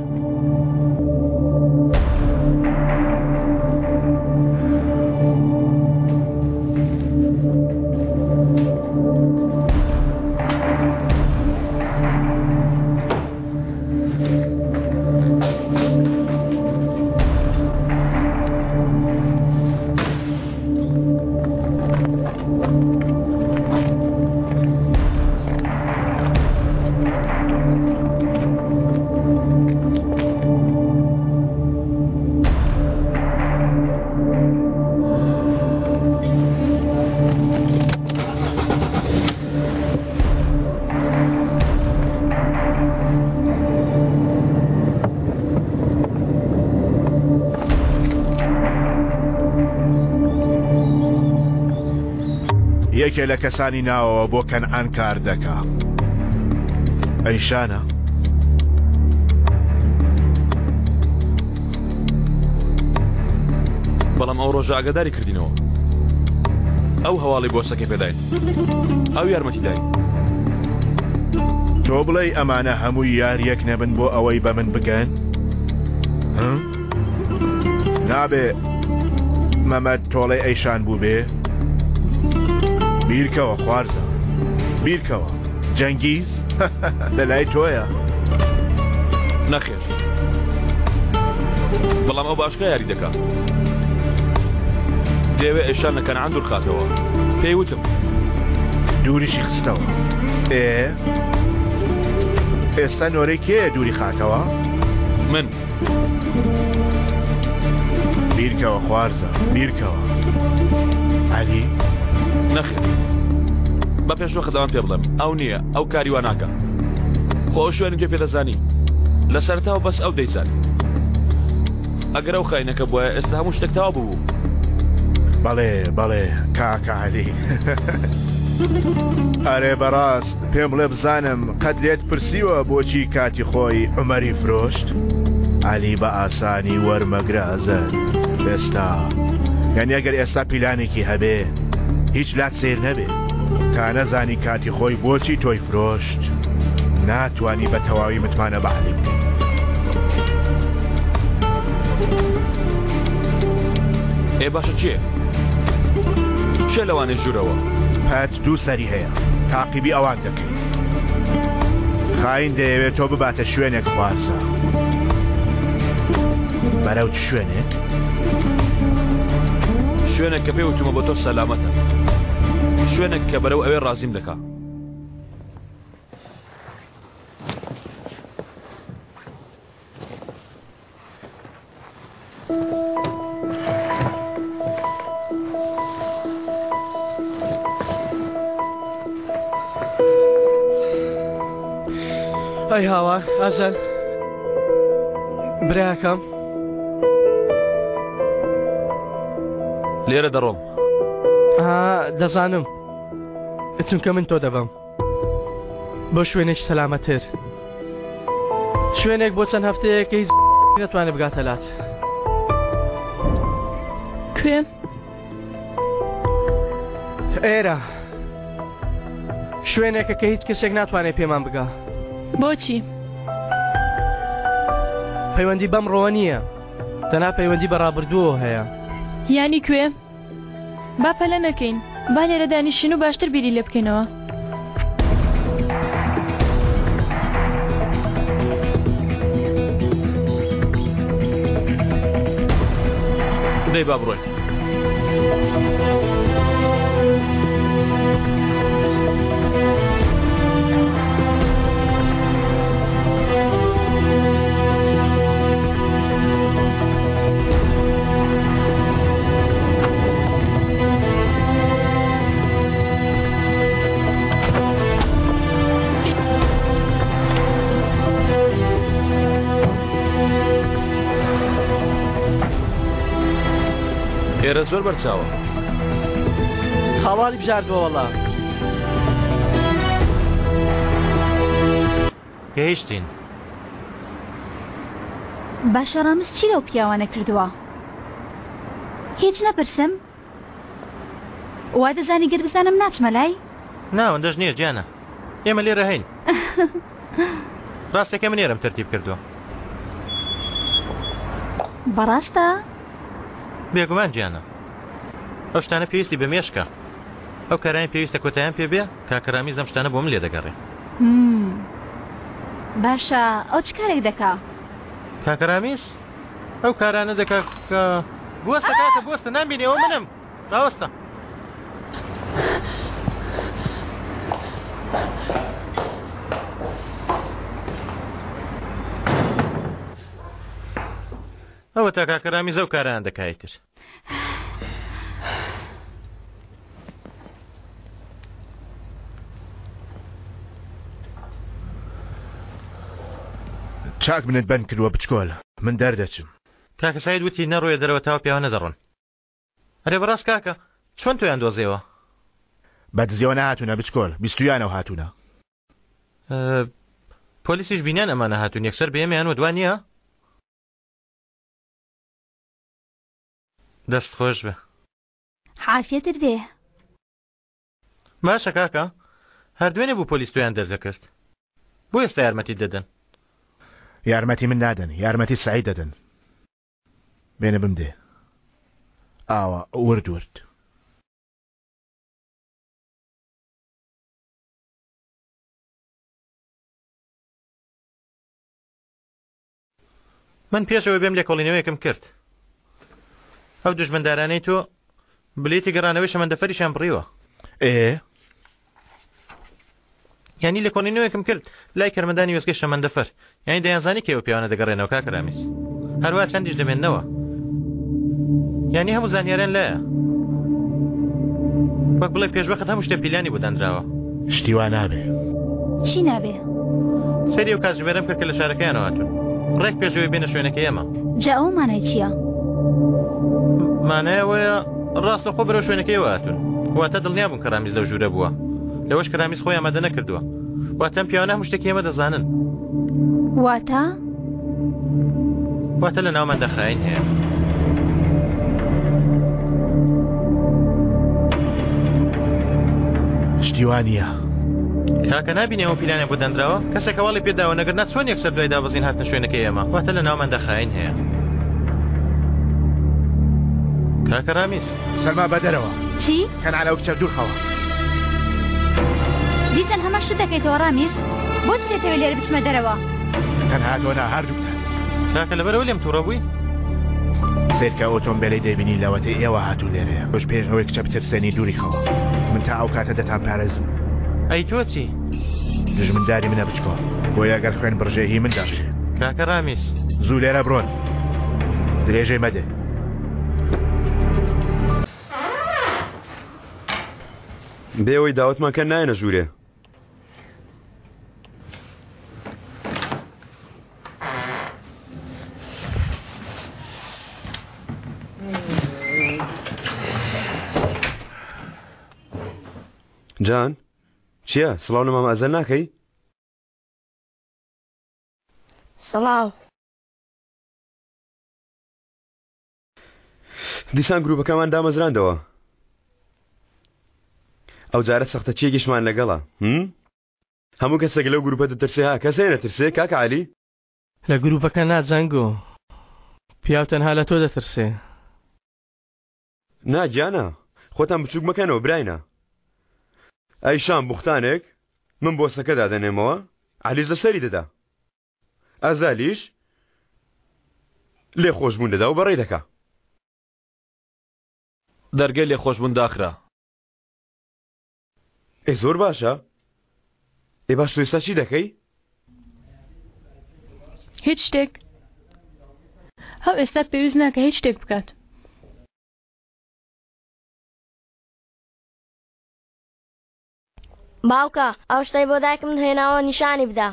S21: یەکێ لە کەسانی ناوەوە بۆ کەنعان کار دەکا. ئەیشانە؟
S4: بەڵام ئەو ڕۆژە ئاگاداری کردینەوە. ئەو هەواڵی بۆسەکەی پێداین. ئەو یارمەتی داین.
S21: تۆ بڵێی ئەمانە هەمووی یاریەک نەبن بۆ ئەوەی بە من بگەن؟ نابێ مەمەد تۆڵەی ئەیشان بووبێ؟ بیرکەوە خوارزا بیرکەوە جەنگیز لە لای تۆیە.
S4: نەخێر بەڵام ئەو باشکە یاری دەکا دەیەوێ ئەیشان لە کەنعان دوورخاتەوە پێی وتم
S21: دووریشی خستەوە ئێ ئێستا نۆرەی کێیە دووری خاتەوە؟
S4: من
S21: بیرکەوە خوارزا بیرکەوە عەلی
S4: نەخێر بە پێشوەخت ئەوان پێ بڵێم ئەو نییە ئەو کاری وا ناکا خۆ ئەو شوێنی تۆ پێ دەزانی لە سەرتاوە بەس ئەو دەیزانی ئەگەر ئەو خاینەکە بوایە ئێستا هەموو شتێک تەواو ببوو.
S21: بەڵێ بەڵێ کاکە عەلی. ئەرێ بەڕاست پێم بڵێ بزانم قەت لێت پرسیوە بۆچی کاتی خۆی عومەری فرۆشت؟ عەلی بە ئاسانی وەرمەگرە ئەزەر ئێستا یانی ئەگەر ئێستا پیلانێکی هەبێ هیچ لات سەیر نەبێ تا نەزانی کاتی خۆی بۆچی تۆی فرۆشت ناتوانی بە تەواوی متمانە بە عەلی بکەی.
S4: ئێ باشە کێ؟ کێ لەوانەی ژوورەوە؟
S21: پەت دوو سەری هەیە تاقیبی ئەوان دەکەین. خاین دەیەوێت تۆ بباتە شوێنێک خوارزا. بەرەو چ شوێنێک؟
S4: شوێنێک کە پێی وتومە بۆ تۆ سەلامەتە. شوێنێک کە بەرەو ئەوێ ڕازیم دەکا.
S7: ئەی هاوار ئەزەل براکەم
S4: لێرە دەڕۆم
S7: دەزانم چونکە من تۆ دەبم بۆ شوێنێکی سەلامەتر شوێنێک بۆ چەند هەفتەیەک هیچ نەتوانێت بگاتە لات.
S1: کوێ؟
S7: ئێرە شوێنێکە کە هیچ کەسێک ناتوانێت پێمان بگا.
S1: بۆچی؟
S7: پەیوەندی بەمڕۆوە نییە تەنها پەیوەندی بە ڕابردووەوە هەیە.
S1: یانی کوێ؟ با پەلە نەکەین با لێرە دانیشین و باشتر بیری لێ بکەینەوە.
S4: دەی با بڕۆین. ئێرە زۆر بەرچاوە.
S7: خاڵاڵی بژاردووە وەڵا.
S6: گەیشتین.
S12: باشە ڕامز چی لەو پیاوانە کردووە؟ هیچ نەپرسم؟ وا دەزانی گەر بزانم ناچمە لای؟
S6: نا ئەوەندەش نییە گیانە ئێمە لێرە هەین. ڕاستەکە من ئێرەم تەرتیب کردووە.
S12: بەڕاستە؟
S6: بێگومان گیانە ئەو شتانە پێویستی بە مێشکە. ئەو کارانەی پێویستە کۆتایان پێ بێ کاکە ڕامیز لەم شتانە بۆ من لێ دەگەڕێ.
S12: باشە ئەو چ کارێک دەکا؟
S6: کاکە ڕامیز ئەو کارانە دەکا کە بوەستە کاکە بوەستە نامبینی ئەوە منم ڕاوەستە. ئەوەتا کاکە ڕامیز ئەو کارانە دەکا ئیتر.
S21: چاک منت بەند کردووە بچکۆل من دەردەچم.
S6: کاکە سەعید وتی نەڕۆیە دەرەوە تاوە پیاوانە دەڕۆن. ئەرێ بەڕاست کاکە چۆن تۆیان دۆزیەوە؟
S21: بە دزیەوە نەهاتوونە بچکۆل، بیستوویانەوە هاتوونە.
S6: پۆلیسیش بینیان ئەمانە هاتوون، یەکسەر بە ئێمەیان وت، وا نییە؟ دەست خۆش بێ.
S12: عافیەتت بێ.
S6: باشە کاکە، هەر دوێنێ بوو پۆلیس تۆیان دەردەکرد، بۆ ئێستا یارمەتیت دەدەن؟
S21: یارمەتی من نادەن، یارمەتی سەعید دەدەن. بێنە بمدێ ئاوا ورد ورد.
S6: من پێش ئەوەی بێم لێکۆڵینەوەیەکم کرد. ئەو دوژمندارانەی تۆ بلیتی گەڕانەوەی شەمەندەفەریشیان بڕیوە.
S21: ئێ
S6: یانی لێکۆڵینەوەیەکم کرد لای کەرمەندانی وێستگەی شەمەندەفەر یانی دەیانزانی کێوە پیاوانە دەگەڕێنەوە کاکە رامیز هەروە چەندیش دەمێننەوە یانی هەموو زانیاریان لایە وەک بڵێ پێشوەخت هەموو شتێ پیلانی بۆ دانراوە
S21: شتی وا نابێ
S12: چی نابێ؟
S6: سەیری ئەو کاتژمێرەم کرد کە لە شارەکەیانەوە هاتوون ڕێک پێش ئەوەی بێنە شوێنەکەی ئێمە
S12: جا ئەوە مانای چییە؟
S6: مانای ئەوەیە ڕاستەخۆ بەرەو شوێنەکەی ئێوە هاتوون واتە دڵنیا بوون کە ڕامیز لەو ژوورە بووە لەوەش کە ڕامیز خۆی ئامادە نەکردووە واتە ئەم پیاوانە هەموو شتێکی ئێمە دەزانن
S12: واتە؟
S6: واتە لە ناوماندا خاین هەیە.
S21: شتی وا نییە.
S6: کاکە نابینی ئەوە پیلانیان بۆ دانراوە؟ کەسێک هەواڵی پێ داوە نەگەرنا چۆن یەکسەر دوای دابەزین هاتنە شوێنەکەی ئێمە؟ واتە لە ناوماندا خاین هەیە. کاکە ڕامیز.
S21: سەلما بە دەرەوە.
S12: چی؟
S21: کەنعان ئەو کچە دوور خەوە.
S12: دیسان هەمان شت دەکەیتەوە ڕامیز؟ بۆچی دەتەوێت لێرە بچمە دەرەوە؟
S21: تەنها تۆ نا هەردووکتان.
S6: کاکە لەبەرئەوە لێم توڕە بووی؟
S21: سەیرکە ئەو ئۆتۆمبێلەی دەیبینی لەوەتەی ئێوە هاتوون لێرەیە. تۆش پێش ئەوەی کچە بترسێنی دووری خەوە. من تا ئەو کاتە دەتانپارێزم.
S6: ئەی تۆ چی؟
S21: دوژمنداری منە بچکۆ. بۆیە گەر خوێن بڕژێ هی من دەڕژێ.
S6: کاکە ڕامیز.
S21: زوو لێرە بڕۆن. درێژەی مەدێ.
S2: بێ ئەوەی داوەتمان کەن نایەنە ژوورێ. جان چییە سڵاو لە مامە ئەزەل ناکەی؟
S20: سڵاو.
S2: دیسان گروپەکەمان دامەزراندەوە ئەو جارە سەختەچیەکیشمان لەگەڵە هەموو کەسێک لەو گروپە دەترسێ ها کەسێ نەترسێ کاکە عەلی
S7: لە گروپەکە نا جەنگۆ پیاو تەنها لە تۆ دەترسێ.
S2: نا گیانە خۆتان بچوک مەکەنەوە براینە ئەی شام بوختانێک من بۆسەکە دادەنێمەوە عەلیش لەسەری دەدا ئەزالیش لێخۆشبوون دەدا و بەڕێی دەکا.
S4: دەرگەی لێخۆشبوون داخرا.
S2: ئێ زۆر باشە. ئێ باش تۆ ئێستا چی دەکەی؟
S1: هیچ شتێک. ئەو ئێستا پێویست ناکە هیچ شتێک بکات.
S20: باوکە ئەو شتەی بۆ دایکم هێناوە نیشانی بدە.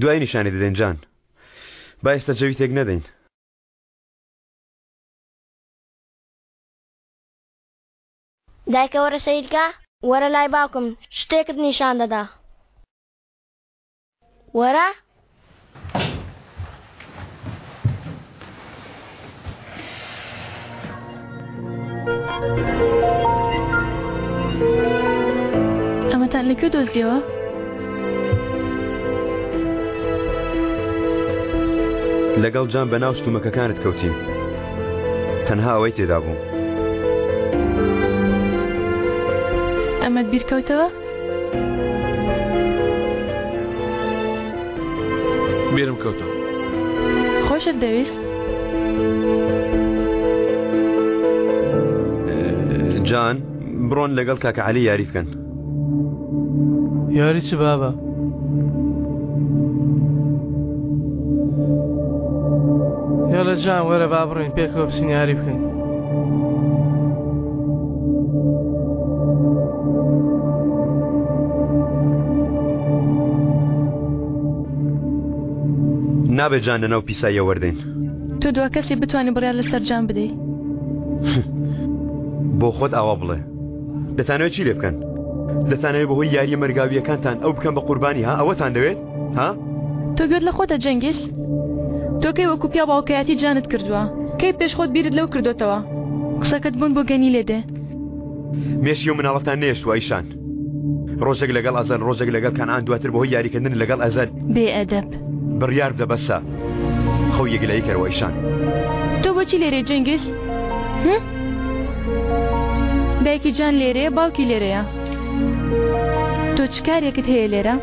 S2: دوای نیشانی دەدەین جان با ئێستا جەوی تێک نەدەین.
S20: دایکە وەرە سەیرکە وەرە لای باوکم شتێکت نیشان دەدا. وەرە.
S1: ئەمەتان لەکوێ دۆزیەوە؟
S2: لەگەڵ جان بەناو شتومەکەکانت کەوتین تەنها ئەوەی تێدا بوو.
S1: ئەمەت بیرکەوتەوە؟
S4: بیرم کەوتەوە.
S1: خۆشت دەویست؟
S2: جان بڕۆن لەگەڵ کاکە عەلی یاری بکەن.
S7: یاری چ بابە؟ هێڵە جان وەرە با بڕۆین پێکەوە بچین یاری بکەین.
S2: نابێت جان لەناو پیساییە وەردەین.
S1: تۆ دوا کەسی بتوانی بڕیار لەسەر جان بدەی.
S2: بۆ خۆت ئاوا بڵێ. دەتانەوێت چی لێ بکەن؟ دەتانەوێت بەهۆی یارییە مەرگاوییەکانتان ئەو بکەم بە قوربانی ها؟ ئەوەتان دەوێت ها؟
S1: تۆ گوێت لە خۆتە جەنگیز؟ تۆ کەی وەکو پیاو باوکایەتی جانت کردووە؟ کەی پێش خۆت بیرت لەو کردۆتەوە؟ قسەکەت بۆن بۆ گەنی لێ دێ.
S2: مێشکی ئەو مناڵەتان نەیەشتووە ئەیشان. ڕۆژێک لەگەڵ ئەزەل ڕۆژێک لەگەڵ کەنعان دواتر بەهۆی یاریکردن لەگەڵ ئەزەل.
S1: بێ ئەدەب.
S2: بڕیار بدە بەسە. خەو یەکلایی کەرەوە ئەیشان.
S1: تۆ بۆچی لێرەی جەنگیز؟ هم؟ دایکی جان لێرەیە باوکی لێرەیە. تۆ چ کارێکت هەیە لێرە؟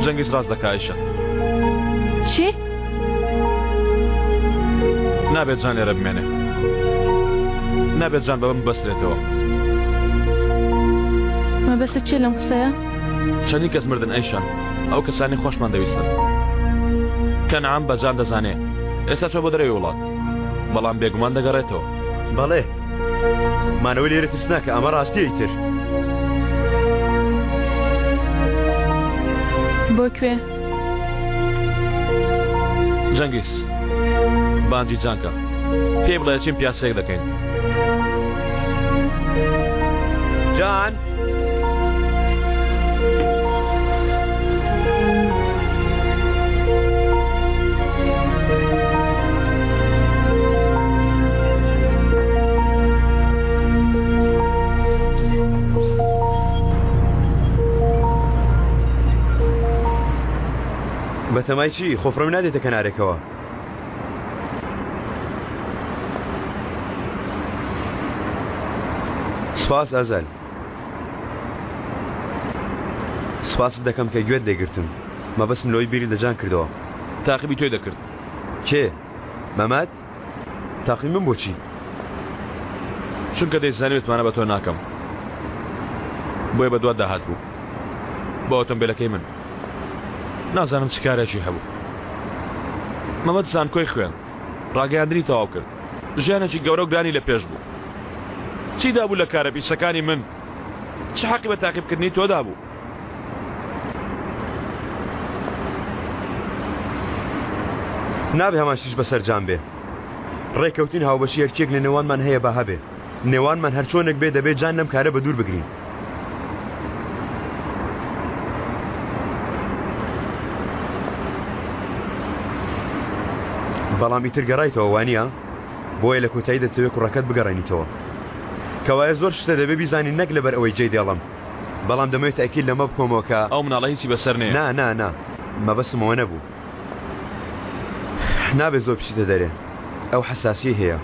S4: جەنگیز ڕاست دەکا ئایشە.
S1: چی؟
S4: نابێت جان لێرە بمێنێ. نابێت جان بە من ببەسترێتەوە.
S1: مەبەستت چییە لەم قسەیە؟
S4: چەندین کەس مردن ئەیشان. ئەو کەسانی خۆشمان دەویستن. کەنعان بە جان دەزانێ. ئێستا چۆ بۆ دەرەوەی وڵات. بەڵام بێگومان دەگەڕێتەوە.
S2: بەڵێ. مانەوەی لێرە ترسناکە ئەمە ڕاستیە ئیتر.
S1: بۆ کوێ؟
S4: جەنگیز بانگی جانکە پێی بڵێ چیم پیاسەیەک دەکەین.
S2: جان بەتەمای چی خۆفڕەوی نادێتە کەنارێکەوە سپاس ئەزەل سپاست دەکەم کە گوێت لێگرتم مەبەستم لەوەی بیری لە جان کردەوە
S4: تاقیبی تۆی دەکرد
S2: کێ مەمەد تاقی من بۆچی؟
S4: چونکە دەیزانی متمانە بە تۆ ناکەم بۆیە بەدوات داهات بوو بە ئۆتۆمبیلەکەی من نازانم چ کارێکی هەبوو مەمەد زانکۆی خوێن ڕاگەیاندنی تەواو کرد ژیانێکی گەورە و گرانی لە پێش بوو چی دابوو لە کارە پیسەکانی من چ حەقی بە تاقیبکردنی تۆ دابوو
S2: نابێ هەمان شتیش بەسەر جان بێ. ڕێکەوتین هاوبەشی هەرچیەک لە نێوانمان هەیە با هەبێ. نێوانمان هەرچۆنێک بێ دەبێ جان لەم کارە بە دوور بگرین. بەڵام ئیتر گەڕایتەوە وانییە؟ بۆیە لە کۆتایی دەتەوێ کوڕەکەت بگەڕێنیتەوە. کەوایە زۆر شتە دەبێ بیزانین نەک لەبەر ئەوەی جێی دێڵم. بەڵام دەمەوێت تەئکید لەمە بکەمەوە کە.
S4: ئەو مناڵە هیچی بەسەر نەیە.
S2: نا نا نا مەبەستم ئەوە نەبوو. نابێت زۆر بچیتە دەرێ. ئەو حەساسیەی هەیە.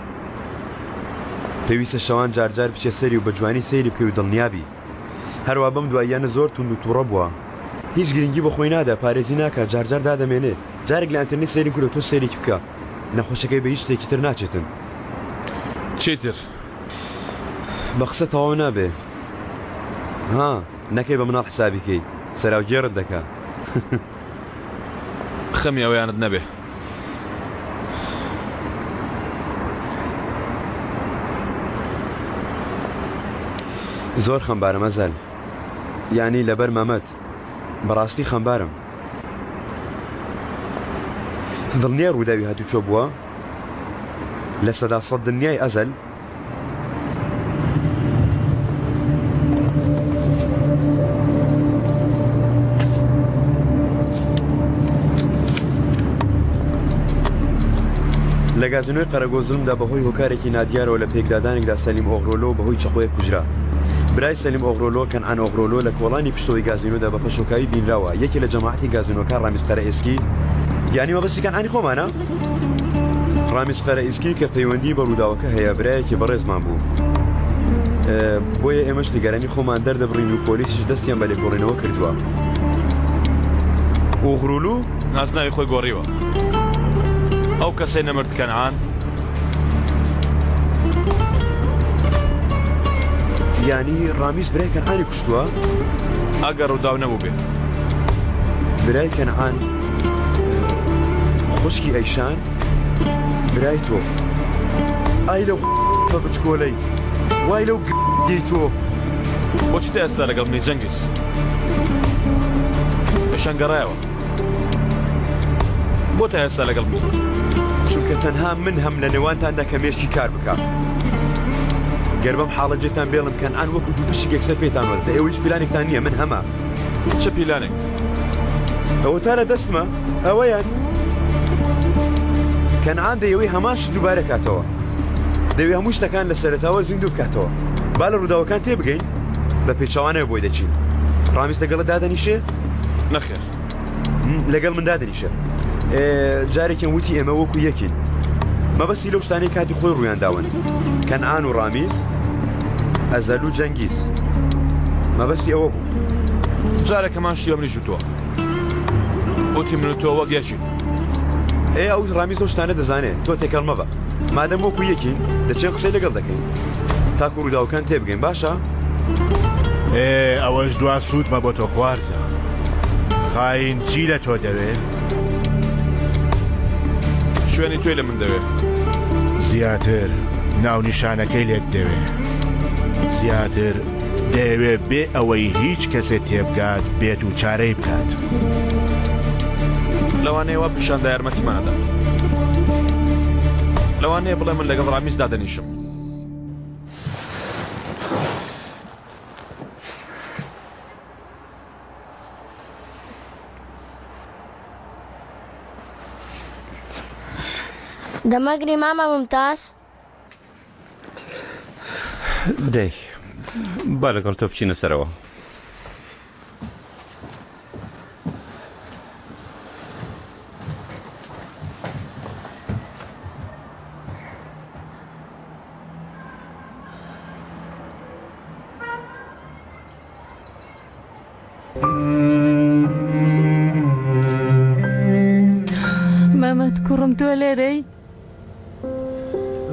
S2: پێویستە شەوان جار جار بچیە سەری و بە جوانی سەیری بکەی و دڵنیا بی. هەروا بەم دواییانە زۆر توند و توڕە بووە. هیچ گرنگی بە خۆی نادا، پارێزی ناکا، جار جار دادەمێنێ. جارێک لە ئەنتەرنێت سەیرم کرد و تۆ سەیرێکی بکە. نەخۆشەکەی بە هیچ شتێکی تر ناچێتن.
S4: چیتر؟
S2: بە قسە تەواو نابێ. ها نەکەی بە مناڵ حسابی کەی سەراوگێڕت دەکا.
S4: خەمی ئەویانت نەبێ.
S2: زۆر خەمبارم ئەزەل یانی لەبەر مەمەد بەڕاستی خەمبارم دڵنیای ڕووداوی هاتوچۆ بووە 100% دڵنیای ئەزەل لە گازینۆی قەرەگۆزلمدا بەهۆی هۆکارێکی نادیارەوە لە پێکدادانێکدا سەلیم ئۆغرۆلۆ بەهۆی چەقۆیەک کوژرا. برای سەلیم ئۆغرۆلۆ کەنعان ئۆغرۆلۆ لە کۆڵانی پشتەوەی گازینۆدا بە پەشۆکاوی بینراوە، یەکێ لە جەماعەتی گازینۆکە ڕامیز قەرەئێسکی، یانی مەبەستی کەنعانی خۆمانە؟ ڕامیز قەرەئیسکی کە پەیوەندی بە ڕووداوەکە هەیە برایەکی بەڕێزمان بوو. بۆیە ئێمەش نیگەرانی خۆمان دەردەبڕین و پۆلیسیش دەستیان بە لێکۆڵینەوە کردووە.
S4: ئوغرولو نازناوی خۆی گۆڕیوە. ئەو کەسەی نەمرد کەنعان.
S2: یانی ڕامیز برای کەنعانی کوشتووە؟
S4: ئەگەر ڕووداو نەبووبێ.
S2: برای کەنعان خوشکی ئەیشان برای تۆ ئای لەو بە بچکۆلەی وای لەو گی تۆ
S4: بۆچی تا ئێستا لەگەڵ منی جەنگیز ئەیشان گەڕایەوە. بۆ تا ئێستا لەگەڵ بوو؟
S2: چونکە تەنها من هەم لە نێوانتاندا کە مێشکی کار بکا. گەر بەم حاڵە جێتان بێڵم کەنعان وەکو دوو پشک یەکسەر پێتان وەردە. ئێوە هیچ پیلانێکتان نییە، من هەمە.
S4: چ پیلانێک؟
S2: ئەوەتا لە دەستمە، ئەوەیان. کەنعان دەیەوەی هەمان شت دووبارە کاتەوە. دەوێ هەموو شتەکان لە سەرەتاوە زیندوو بکاتەوە. با لە ڕووداوەکان تێبگەین، بە پێچەوانەوە بۆی دەچین. ڕامیس لەگەڵت دادەنیشێ؟
S4: نەخێر.
S2: لەگەڵ من دادەنیشێ. جارێکیان وتی ئێمە وەکو یەکین. مەبەستی لەو شتانەی کاتی خۆی ڕوویان داون. کەنعان و ڕامیس، ئەزەل و جەنگیز. مەبەستی ئەوە بوو.
S4: جارێک هەمان شتی بە منیش وتووە. وتی من و تۆ وەک یەکین.
S2: ئێ ئەو ڕامیز ئەو شتانە دەزانێ، تۆ تێکەڵ مەبە. مادەم وەکو یەکین، دەچێن قسەی لەگەڵ دەکەین. تاکو ڕووداوەکان تێبگەین، باشە؟
S21: ئێ ئەوەش دوا سوودمە بۆ تۆ خوارزا. خاین چی لە تۆ دەوێ؟
S4: شوێنی تۆی لە من دەوێ.
S21: زیاتر ناونیشانەکەی لێت دەوێ. زیاتر دەیەوێ بێ ئەوەی هیچ کەسێ تێبگات بێت و چارەی بکات.
S4: لەوانەیە وا پیشان دا یارمەتیمان ئەدات. لەوانەیە بڵێ من لەگەڵ ڕامیز دادەنیشم.
S20: دەمەگری مامە ممتاز؟
S3: دەی با لەگەڵ تۆ بچینە سەرەوە.
S5: مەمەد کوڕم تۆ لێرەی؟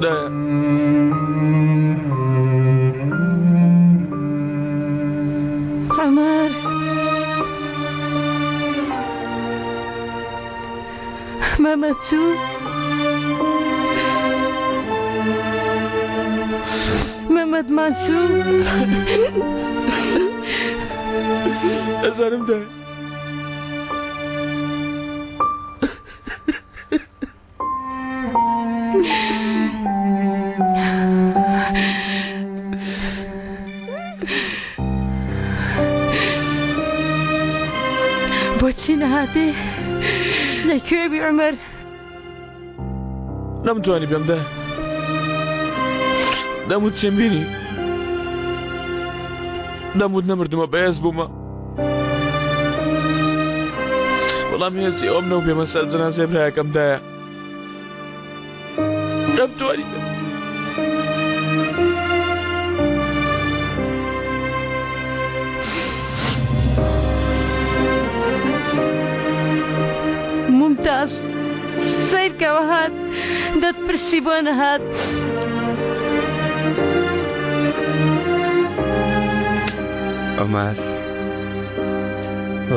S4: دایە.
S5: عومەر. مەمەد چوو؟ مەمەدمان چوو؟
S4: ئەزانم دایە.
S5: بۆچی نەهاتی لەکوێ بی عومەر؟
S4: نەمتوانی بێم دایە. دەموت چیم بینی؟ دەموت نەمردومە بەهێز بوومە. بەڵام هێزی ئەوم نەو بێمە سەر جەنازەی برایەکەم دایە. نەمتوانی بێم.
S5: ممتاز سەیرکەوە هات دەتپرسی بۆ نەهات.
S3: عومەر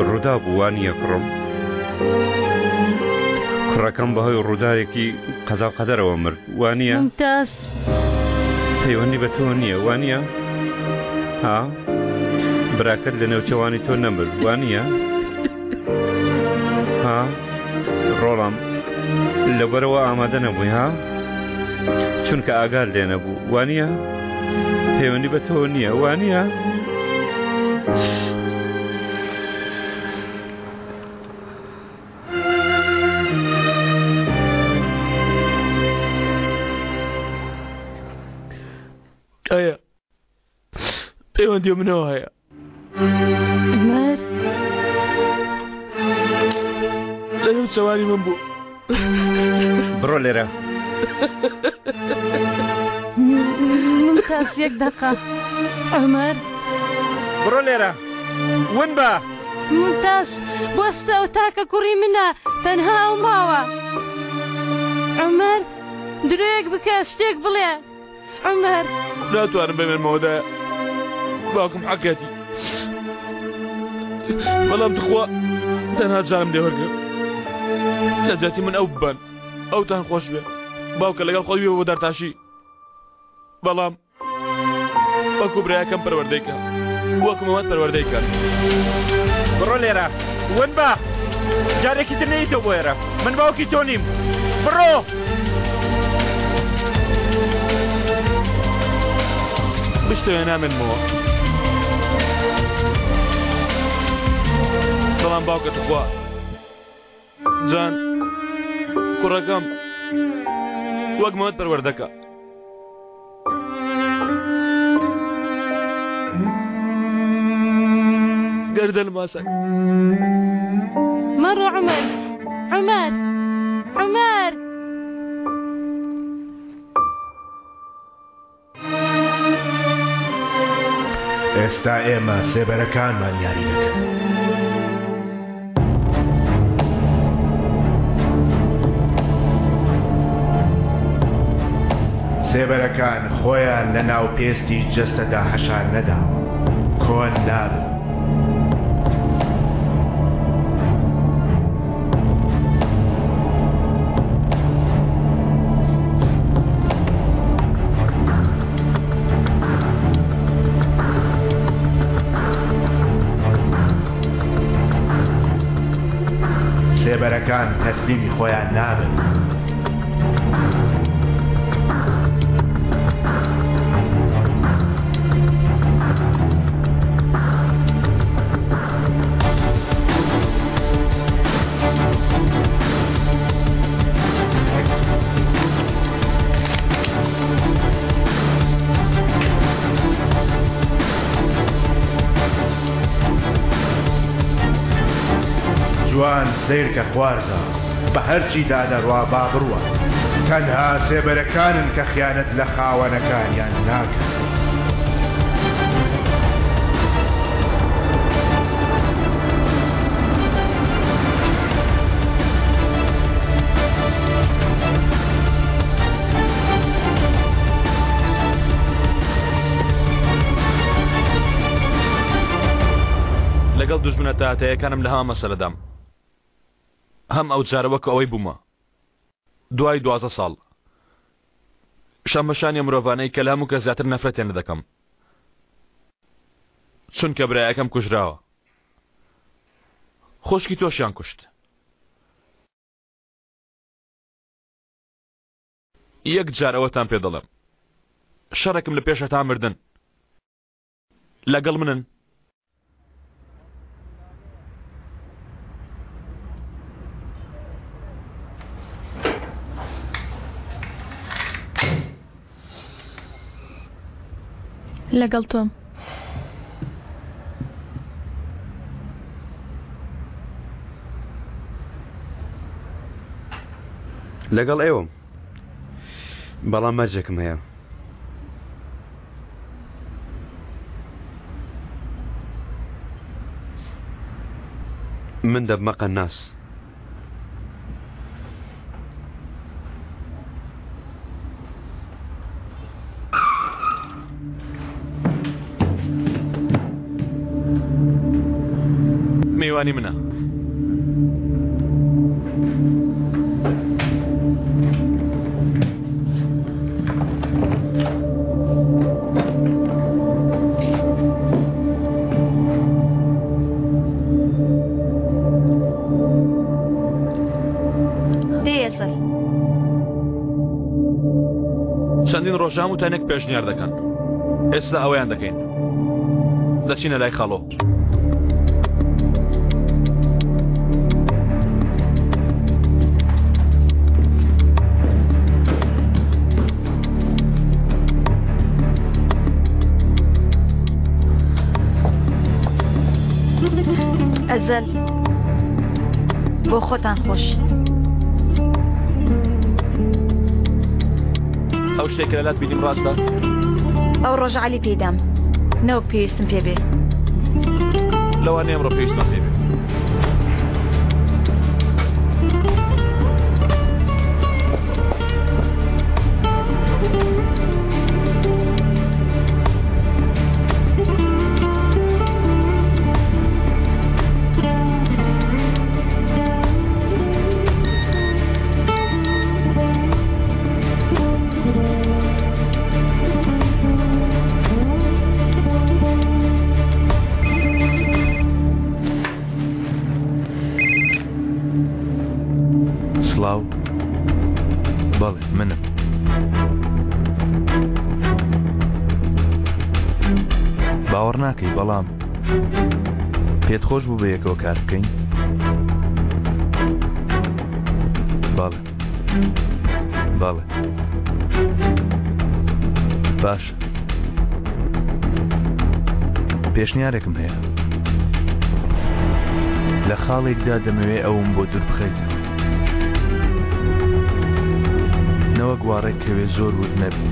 S3: ڕوودا بوو وا نییە کوڕم؟ کوڕەکەم بەهۆی ڕووداوێکی قەزا و قەدەرەوە مرد وا نییە؟
S5: ممتاز
S3: پەیوەندی بە تۆ نییە وا نییە؟ ها؟ براکەت لە نێوچەوانی تۆ نەمرد وا نییە؟ ها؟ ڕۆڵم لەبەرەوە ئامادە نەبووی ها؟ چونکە ئاگات لێ نەبوو وا نییە؟ پەیوەندی بە تۆ نییە وا نییە؟
S4: ئایا پەیوەندی منەوە هەیە؟
S5: عومەر
S4: لەنێو چەوانی من بوو.
S3: بڕۆ لێرە.
S5: ممتاز یەک دەقە. عومەر
S3: بڕۆ لێرە ون بە.
S5: ممتاز بوەستە ئەو تاکە کوڕی منە تەنها ئەو ماوە. عومەر درۆیەک بکە شتێک بڵێ. عومەر.
S4: ناتوانم بمێنمەوە دایە. باوکم حەقیەتی. بەڵام تخوا تەنها جانم لێ وەرگرن. لە جیاتی من ئەو ببەن. ئەوتان خۆش بێ. باوکە لەگەڵ خۆی بێ بۆ دارتاشی. بەڵام وەکو برایەکەم پەروەردەی کە. وەکو مەمەد پەروەردەی کە.
S3: بڕۆ لێرە. ون بە. جارێکی تر نەیتەوە بۆ ئێرە من باوکی تۆ نیم بڕۆ بشتەوێ نامێنمەوە بەڵام باوکە توخوا جان کوڕەکەم وەک مەمەد پەروەردەکە گەردەن ماسەک
S5: مەڕۆ عومەر عومەر عومەر.
S21: ئێستا ئێمە سێبەرەکانمان یاری دەکەن. سێبەرەکان خۆیان لە ناو پێستی جەستەدا حەشار نەداوە، کۆن نابن. سێبەرەکان تەسلیمی خۆیان نابن. جوان سەیرکە خوارزا بە هەرچیدا دەڕوا با بڕوا تەنها سێبەرەکانن کە خیانەت لە خاوەنەکانیان ناکەن.
S4: لەگەڵ دوژمنە تاتەیەکانم لە هەمان مەسەلەدام هەم ئەو جارە وەکو ئەوەی بوومە دوای 12 ساڵ شەمەشانی مرۆڤانەی کە لە هەموو کەس زیاتر نەفرەتیان لێ دەکەم چونکە برایەکەم کوژراوە خوشکی تۆشیان کوشت یەک جار ئەوەتان پێ دەڵێم شەڕێکم لە پێشە تا مردن لەگەڵ منن
S1: لەگەڵ تۆم.
S2: لەگەڵ ئێوەم بەڵام مەرجێکم هەیە. من دەبمە قەناس.
S4: میوانی منە. چەندین ڕۆژە هەموو تانێک پێشنیار دەکەن ئێستا ئەوەیان دەکەین دەچینە لای خاڵۆ.
S12: ئەزەل بۆ خۆتان خۆش.
S4: ئەو شتێک کە لەلات بینیم ڕاستە؟
S12: ئەو ڕۆژە عەلی پێیدام نەوەک پێویستم پێ بێ.
S4: لەوانەیە ئەمڕۆ پێویستمان پێ بێ.
S11: سڵاو بەڵێ منم. باوەڕ ناکەی بەڵام پێت خۆش بوو بەیەکەوە کار بکەین؟ بەڵێ بەڵێ باش پێشنیارێکم هەیە لە خاڵێکدا دەمەوێ ئەوم بۆ دوور بخەیتەوە نەوەک وا ڕێک کەوێ زۆر ورد نەبی.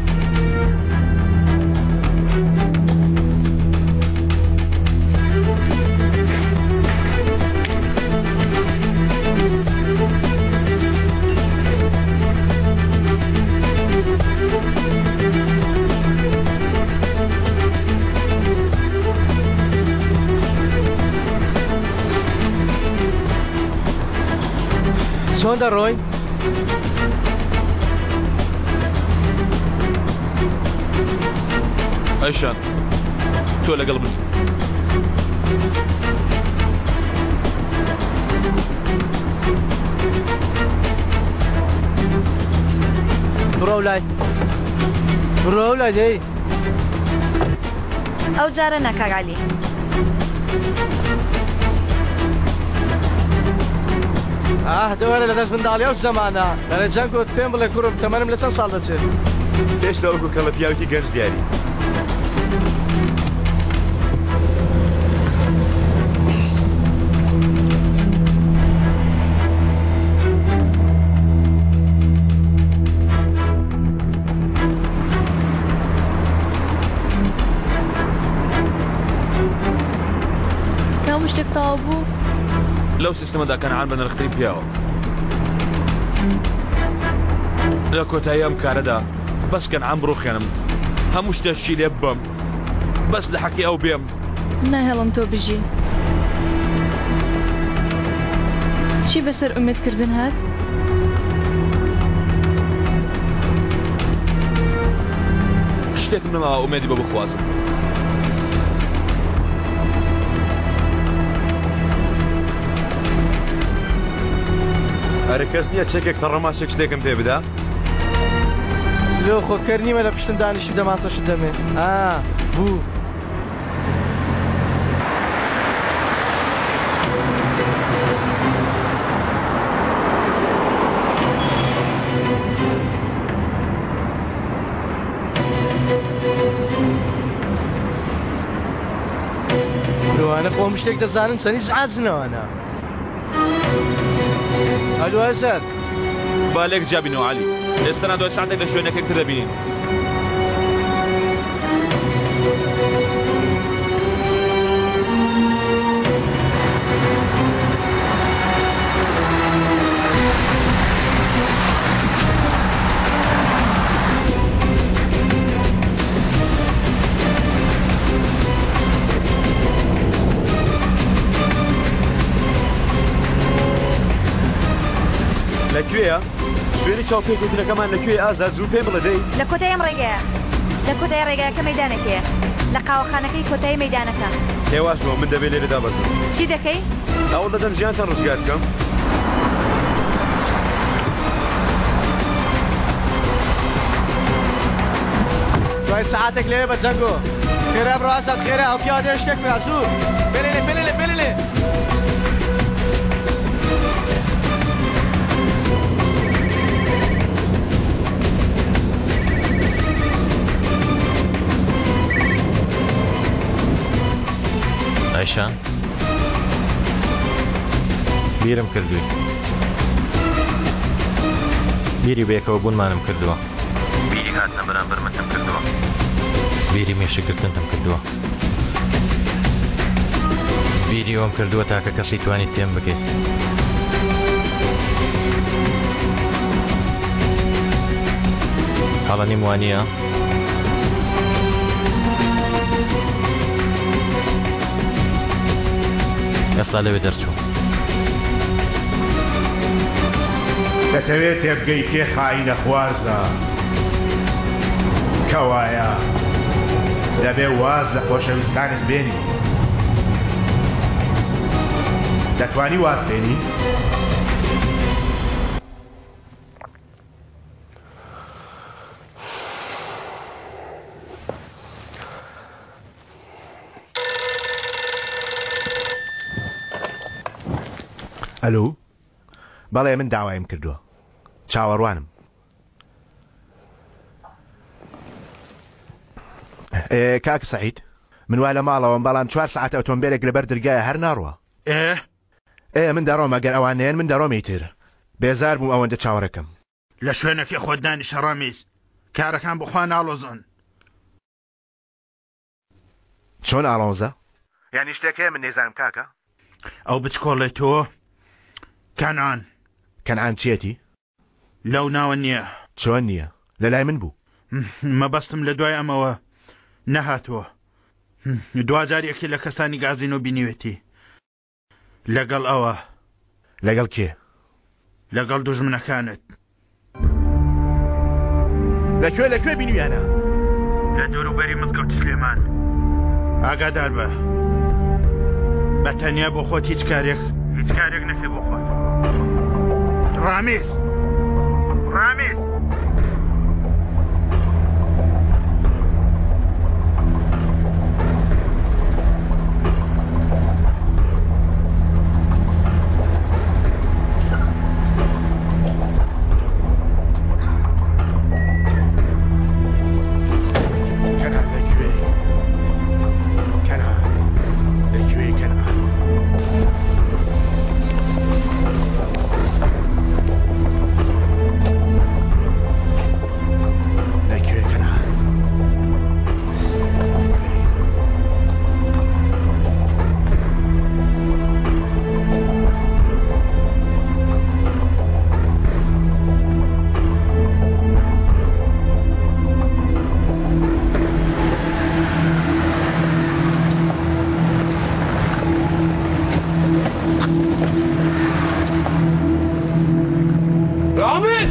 S7: چۆن دەڕۆین؟
S4: ئەیشان تۆ لەگەڵ من.
S7: بڕۆ لای بڕۆ لای دەی.
S12: ئەو جارە نا کاک عەلی.
S7: ئاه دەوەرە لە دەست منداڵی ئەو زەمانە دەڵێ جەنگۆ پێم بڵێ کوڕم تەمەنم لە چەند ساڵ دەچێت؟
S2: هێشتا وەکو کەڵە پیاوێکی گەنج دیاری.
S1: هەموو شتێک تەواو بوو؟
S4: لەو سیستمەدا کەنعان بە نرخترین پیاوە. لە کۆتایی ئەم کارەدا بەس کەنعان بڕوخێنم، هەموو شتێکی لێ ببەم، بەس لە حەقی ئەو بێم.
S1: ناهێڵم تۆ بژی. چی بەسەر ئومێد کردن هات؟
S4: شتێکم نەماوە ئومێدی بۆ بخوازم.
S2: ئەرێ کەس نییە چەکێک تەڕەماسێک شتێکم پێ بدا؟
S7: لۆ خۆ کەر نیمە لە پشتم دانیشتی دەمانچەشت دەمێ ئا بوو. لەوانە خۆم شتێک دەزانن چەنی زعازنەوەە ئەلو ئەسەد
S4: با لێک جیابینەوە عەلی ئێستا نا دوای ساتێک لە شوێنەکەی تر دەبینین.
S2: لە کوێیە؟ شوێنی چاوپێکەوتنەکەمان لە کوێیە ئازاد زوو پێم بڵێ دەی.
S12: لە کۆتای ئەم ڕێگایە. لە کۆتای ڕێگاکە مەیدانێک هەیە. لە قاوەخانەکەی کۆتایی مەیدانەکە.
S2: هێواش بۆ من دەبێ لێرە دابەزم.
S12: چی دەکەی؟
S2: هەوڵ دەدەم ژیانتان ڕزگار بکەم.
S7: دوای سەعاتێک لەوێ بە جەنگۆ. خێرا بڕۆ ئازاد خێرا ئەو پیاوە دێ شتێک بکا زوو. پێلێ پێلێ پێلێ.
S6: ئایشان بیرم کردووی بیری بەیەکەوە بوونمانم کردووە بیری هاتنە بەرامبەر منتم کردووە بیری مێشکگرتنتم کردووە بیری ئەوم کردووە تاکە کەسی توانیت تێم بگەیت هەڵە نیم وانییە؟ ئێستا لەوێ دەرچوو.
S21: دەتەوێت تێبگەی کێ خائینە خوارزا؟ کەوایە دەبێ واز لە خۆشەویستانت بێنی. دەتوانی واز بێنی؟ ئەلو بەڵێ من داوایم کردووە چاوەڕوانم کاک سعید من وا لە ماڵەوەم بەڵام چوار سعات ئۆتۆمبیلێک لەبەر درگایە هەر ناڕوە
S17: ئێ
S21: ئێ من دەڕۆم ئەگەر ئەوان نێن من دەڕۆم ئیتر بێزار بووم ئەوەندە چاوەڕێکەم.
S17: لە شوێنەکەی خۆت دانیشە ڕامیز کارەکان بخوا ناڵۆزن.
S21: چۆن ئاڵۆزە؟ یانی شتێک هەیە من نەیزانم کاکە؟
S17: ئەو بچکۆڵەی تۆ کەنعان.
S21: کەنعان چیەتی؟
S17: لەو ناوە نییە.
S21: چۆن نییە؟ لە لای من بوو.
S17: مەبەستم لە دوای ئەمەوە نەهاتووە. دواجار یەکێ لە کەسانی گازینۆ بینیوێتی. لەگەڵ ئەوە.
S21: لەگەڵ کێ؟
S17: لەگەڵ دوژمنەکانت.
S21: لە کوێ لە کوێ بینیویانە؟
S17: لە دەوروبەری مزگەوتی سلێمان. ئاگادار بە. بە تەنیا بۆ خۆت هیچ کارێک هیچ کارێک نەکەی بۆ خۆت. ڕامیز ڕامیز
S21: کەنعان لە کوێی؟ کەنعان لە کوێی کەنعان؟ لە کوێ کەنعان؟
S13: ڕامیز!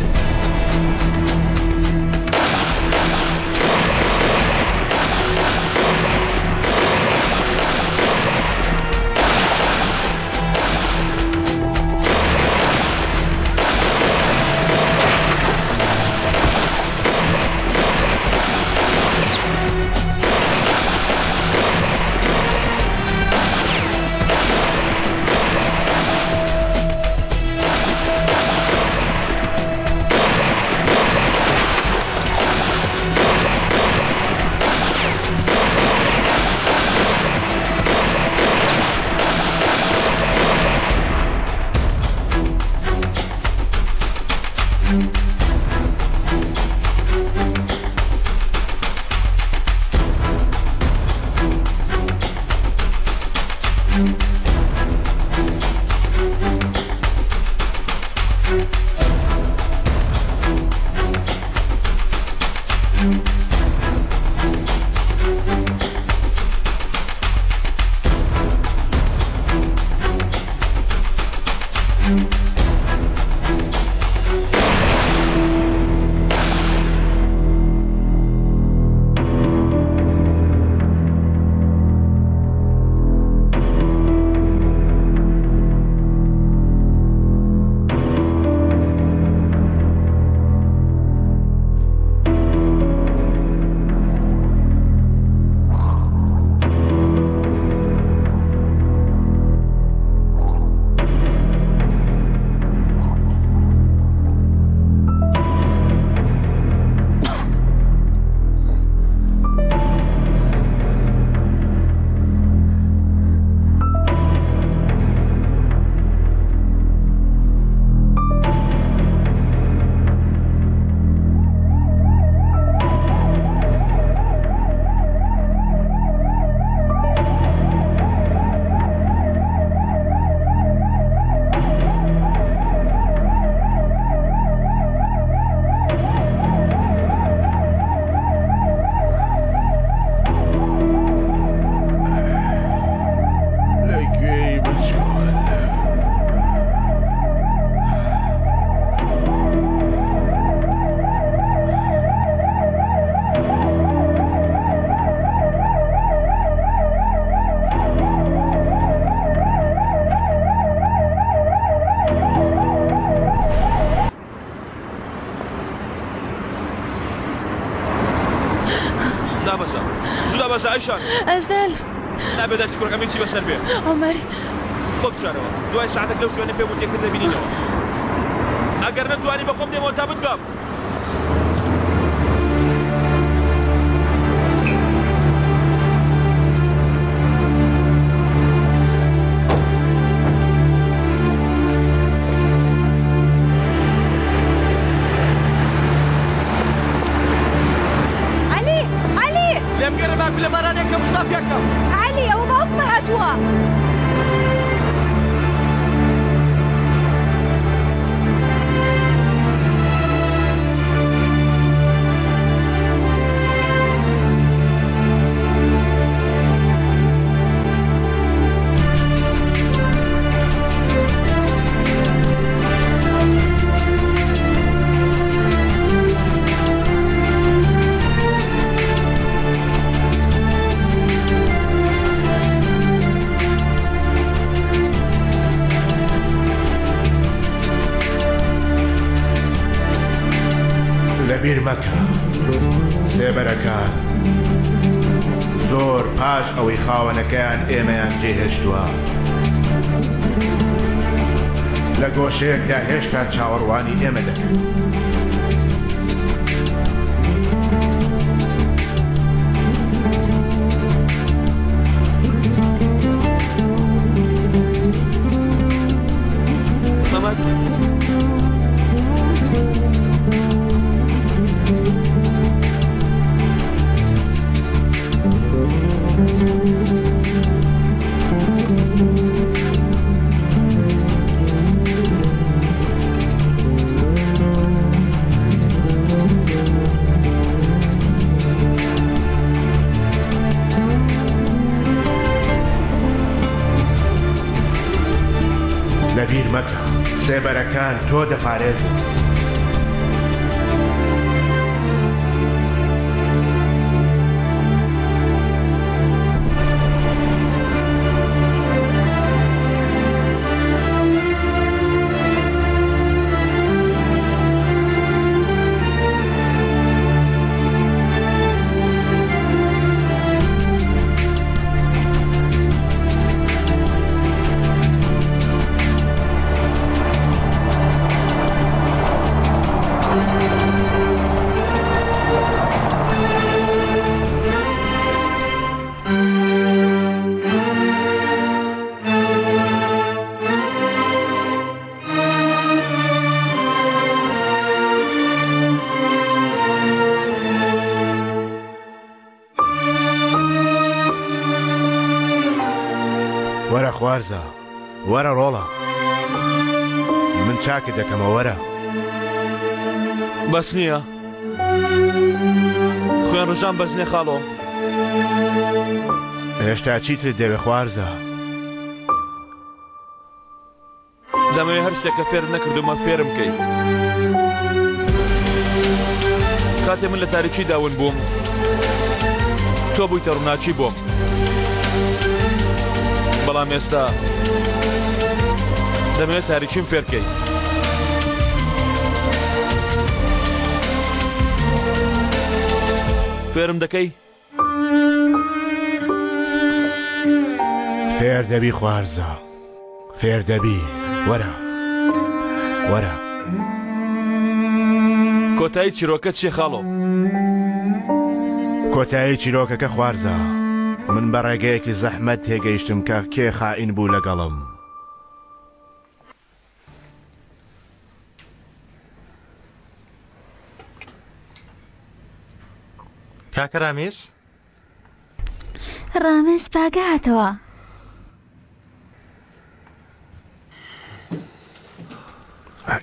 S21: لە کوێی بچکۆل؟
S4: دابەزە زوو دابەزە ئایشان
S1: ئەزەل
S4: نابێت دایکی کوڕەکەم هیچی بەسەر بێ
S1: عومەر
S4: خۆ بشارەوە دوای سەعاتێک لەو شوێنە پێم وت یەکتر دەبینینەوە. ئەگەر نەتوانی بە خۆم دێمەوە تا بتبەم.
S12: عەلی! عەلی!
S19: لێم گەڕێ با گولەبارانێک کەم و سافیان کەم.
S12: عەلی ئەوە باوکمە هاتووە.
S21: لەبیر مەکە سێبەرەکان زۆر پاش ئەوەی خاوەنەکەیان ئێمەیان جێهێشتووە لە گۆشەیەکدا هێشتا چاوەڕوانی ئێمە دەکەن. لەبیر مەکە سێبەرەکان تۆ دەپارێزن. وەرە خوارزا وەرە ڕۆڵە من چاکت دەکەمە وەرە
S4: بەس نییە خوێن ڕژان بەس نییە خاڵۆ
S21: هێشتا چیترت دەوێ خوارزا
S4: دەمەوێ هەر شتێک کە فێرت نەکردومە فێرم کەی کاتێ من لە تاریکی داون بووم تۆ بوویتە ڕووناکی بۆم بەڵام ئێستا دەمەوێت تاریکیم فێرکەی فێرم دەکەی؟
S21: فێر دەبی خوارزا فێر دەبی وەرە وەرە.
S4: کۆتایی چیرۆکە چیە خاڵۆ؟
S21: کۆتایی چیرۆکەکە خوارزا من بە ڕێگەیەکی زەحمەت تێگەیشتم کە کێ خائین بوو لەگەڵم.
S6: کاکە ڕامیز؟
S12: ڕامیز باگە هاتەوە.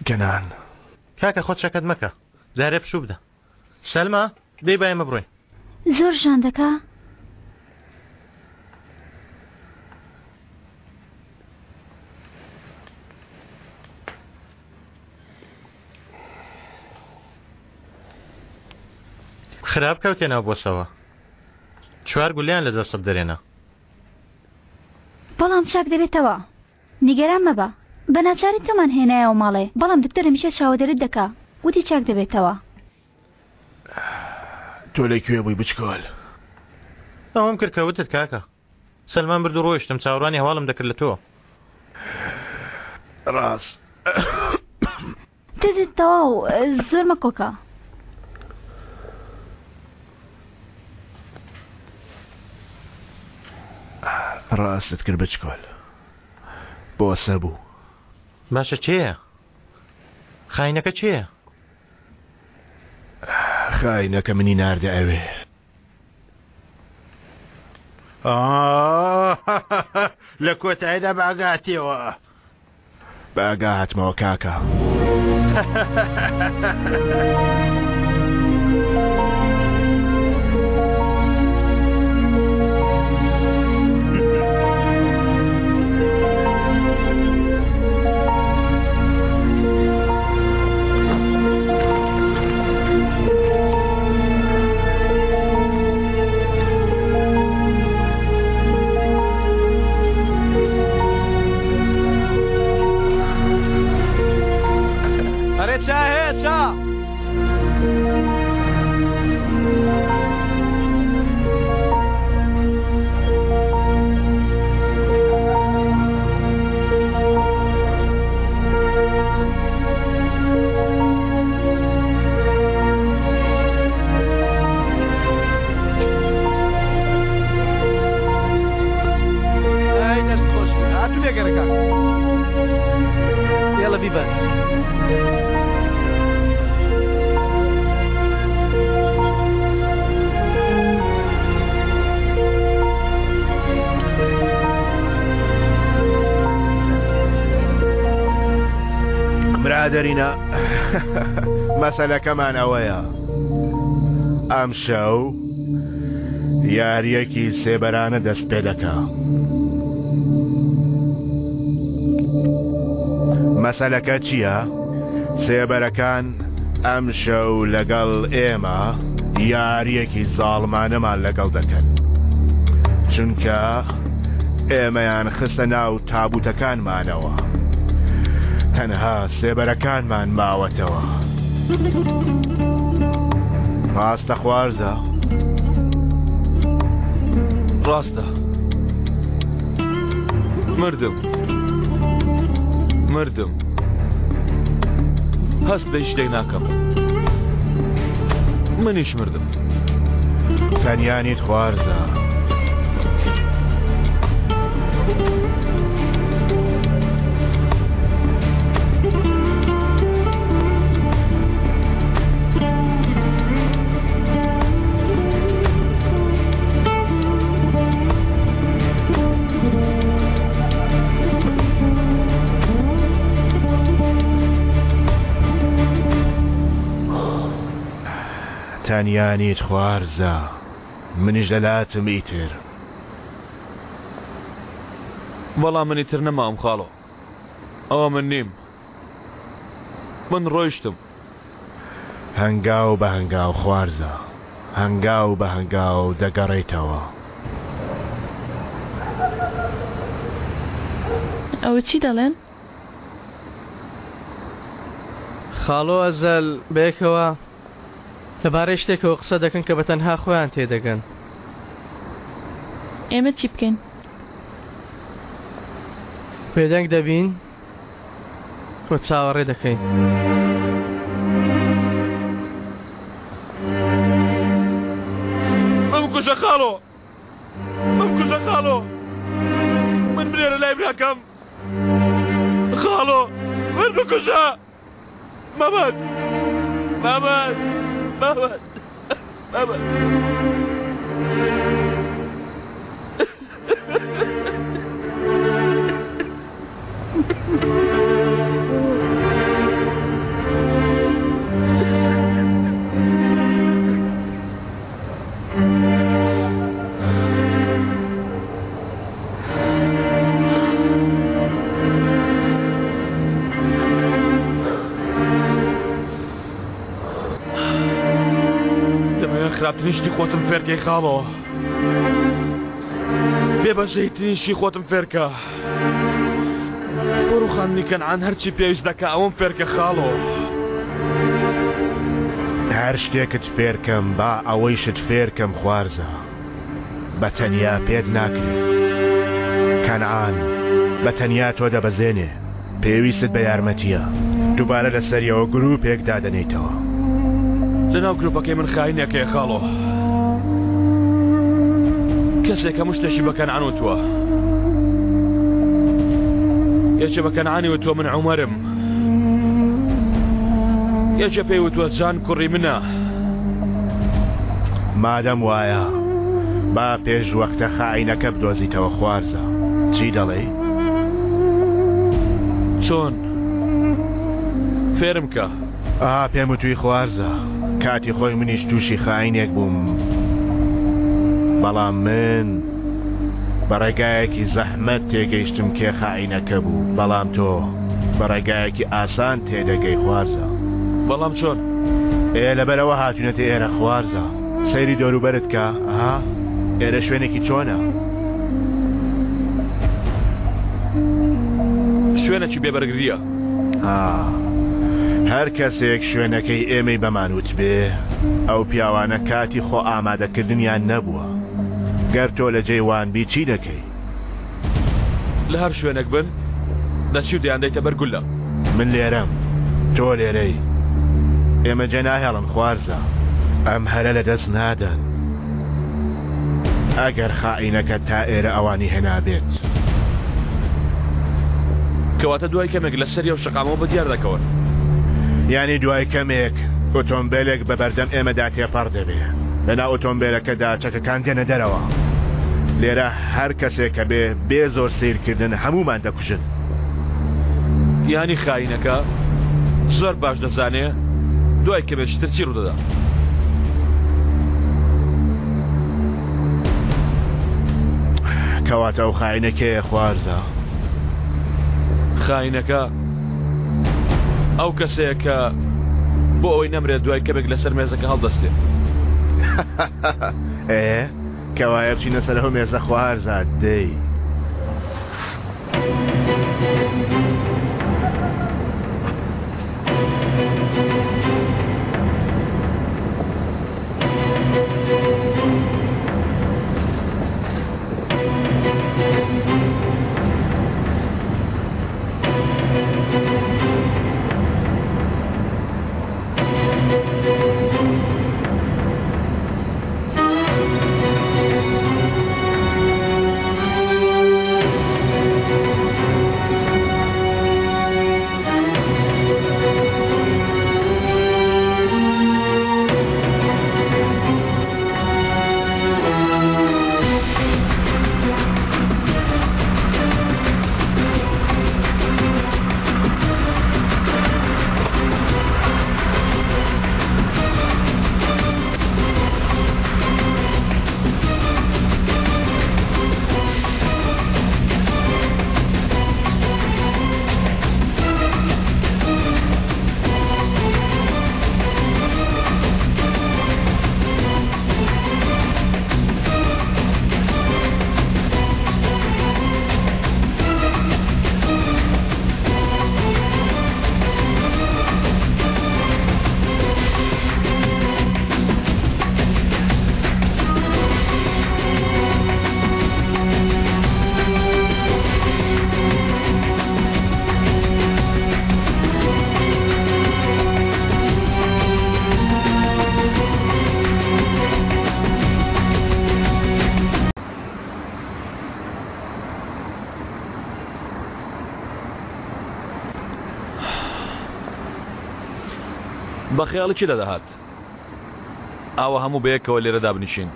S21: گەنان.
S6: کاکە خۆت شەکەت مەکە جارێ پشوو بدە. سەلما دەی با ئێمە بڕۆین.
S12: زۆر ژان دەکا؟
S6: خراپ کەوتێ ناو بۆسەوە چوار گولیان لە دەستت دەرێنا.
S12: بەڵام چاک دەبێتەوە نیگەران مەبە بە ناچاری تۆمان هێنایەوە ماڵێ بەڵام دکتۆر هەمیشە چاوەدێریت دەکا وتی چاک دەبێتەوە.
S21: تۆ لە کوێ بووی بچکۆل؟
S6: ئەوەم کرد کە وتت کاکە. سەلمان برد و ڕۆیشتم چاوەڕوانی هەواڵم دەکرد لە تۆ.
S21: ڕاست.
S12: تد تەواو زۆر مەکۆکە.
S21: ڕاستت کرد بچکۆل. بۆسە بوو.
S6: باشە کێیە؟ خاینەکە کێیە؟
S21: خاینەکە منی ناردە ئەوێ.
S17: لە کۆتاییدا بە ئاگاتیەوە.
S21: بە ئاگا هاتمەوە کاکە.
S7: ئەرێ چا هەیە چا؟ ئای دەست خۆش بێ هاتوو لێگەرە کاک يلا بيبان
S21: برادەرینە مەسەلەکەمان ئەوەیە ئەمشەو یاریەکی سێبەرانە دەست پێ دەکا مەسەلەکە چییە؟ سێبەرەکان ئەمشەو لەگەڵ ئێمە یاریەکی زاڵمانەمان لەگەڵ دەکەن چونکە ئێمەیان خستە ناو تابوتەکانمانەوە تەنها سێبەرەکانمان ماوەتەوە ڕاستە خوارزە؟
S4: ڕاستە مردم مردم هەست بە هیچ شتێک ناکەم منیش مردم
S21: تەنیا نیت خوارزە. تەنیا نیت خوارزا منیش لەلاتم ئیتر.
S4: وەڵا من ئیتر نەماوم خاڵۆ ئەوە من نیم من ڕۆیشتم.
S21: هەنگاو بە هەنگاو خوارزا هەنگاو بە هەنگاو دەگەڕێیتەوە.
S1: ئەوە چی دەڵێن؟
S7: خاڵۆ ئەزەل بەیەکەوە لەبارەی شتێکەوە قسە دەکەن کە بە تەنها خۆیان تێدەگەن.
S1: ئێمە چی بکەین؟
S7: بێدەنگ دەبین و چاوەڕێ دەکەین.
S4: بمکوژە خاڵۆ بمکوژە خاڵۆ من بنێرە لای براکەم خاڵۆ من بکوژە مامەد مامەد مامەد مامەد دەمەوێت خراپترین شتی خۆتم فێرکەی خاڵۆ بێ بەزەیترین شتی خۆتم فێرکە بۆ ڕوخاندنی کەنعان هەرچی پێویست دەکا ئەوەم فێرکە خاڵۆ.
S21: هەر شتێکت فێرکەم با ئەوەیشت فێرکەم خوارزا بە تەنیا پێت ناکرێ کەنعان بە تەنیا تۆ دەبەزێنێ. پێویستت بە یارمەتییە. دووبارە لەسەریەوە گروپێک دادەنێیتەوە.
S4: لەناو گروپەکەی من خاینێک هەیە خاڵۆ. کەسێک هەموو شتێکی بە کەنعان وتووە. یەکێ بە کەنعانی وتووە من عومەرم. یەکێ پێی وتووە جان کوڕی منە.
S21: مادەم وایە با پێش وەختە خائینەکە بدۆزیتەوە خوارزا. چی دەڵێی؟
S4: چۆن؟ فێرم کە.
S21: ئا پێم وتوی خوارزا کاتی خۆی منیش تووشی خائینێک بووم بەڵام من بە ڕێگایەکی زەحمەت تێگەیشتم کێ خائینەکە بوو بەڵام تۆ بە ڕێگایەکی ئاسان تێدەگەی خوارزا.
S4: بەڵام چۆن؟
S21: ئێ لەبەرئەوە هاتوینەتە ئێرە خوارزا. سەیری دەوروبەرت کە ها ئێرە شوێنێکی چۆنە؟
S4: شوێنێکی بێبەرگریە.
S21: ها هەر کەسێک شوێنەکەی ئێمەی بەمان وتبێ ئەو پیاوانە کاتی خۆ ئامادەکردنیان نەبووە. گەر تۆ لە جێی وان بی چی دەکەی؟
S4: لە هەر شوێنێک بن دەچی و دەیاندەیتە بەر گوللە.
S21: من لێرەم، تۆ لێرەی. ئێمە جێ ناهێڵن خوارزا. ئەم هەلە لە دەست نادەن. ئەگەر خائینەکە تا ئێرە ئەوانی هێنابێت.
S4: کەواتە دوای کەمێک لە سەری ئەو شەقامەوە بە دیار دەکەون.
S21: یانی دوای کەمێک ئۆتۆمبێلێک بە بەردەم ئێمەدا تێپەڕ دەبێ. لەناو ئۆتۆمبێلەکەدا چەکەکان دێنە دەرەوە. لێرە هەر کەسێک کە بێ، بێ زۆر سەیرکردن هەموومان دەکوژن.
S4: یانی خاینەکە زۆر باش دەزانێ دوای کەمێکی تر چی ڕوودەدا.
S21: کەواتە ئەو خاینە کێیە خوارزا؟
S4: خاینەکە ئەو کەسەیە کە بۆ ئەوەی نەمرێت دوای کەمێک لەسەر مێزەکە هەڵدەستێ.
S21: ئێ کەوایە بچینە سەر ئەو مێزە خوارزا دەی.
S4: بە خەیاڵی چیدا دەهات ئاوا هەموو بەیەکەوە لێرە دابنیشین؟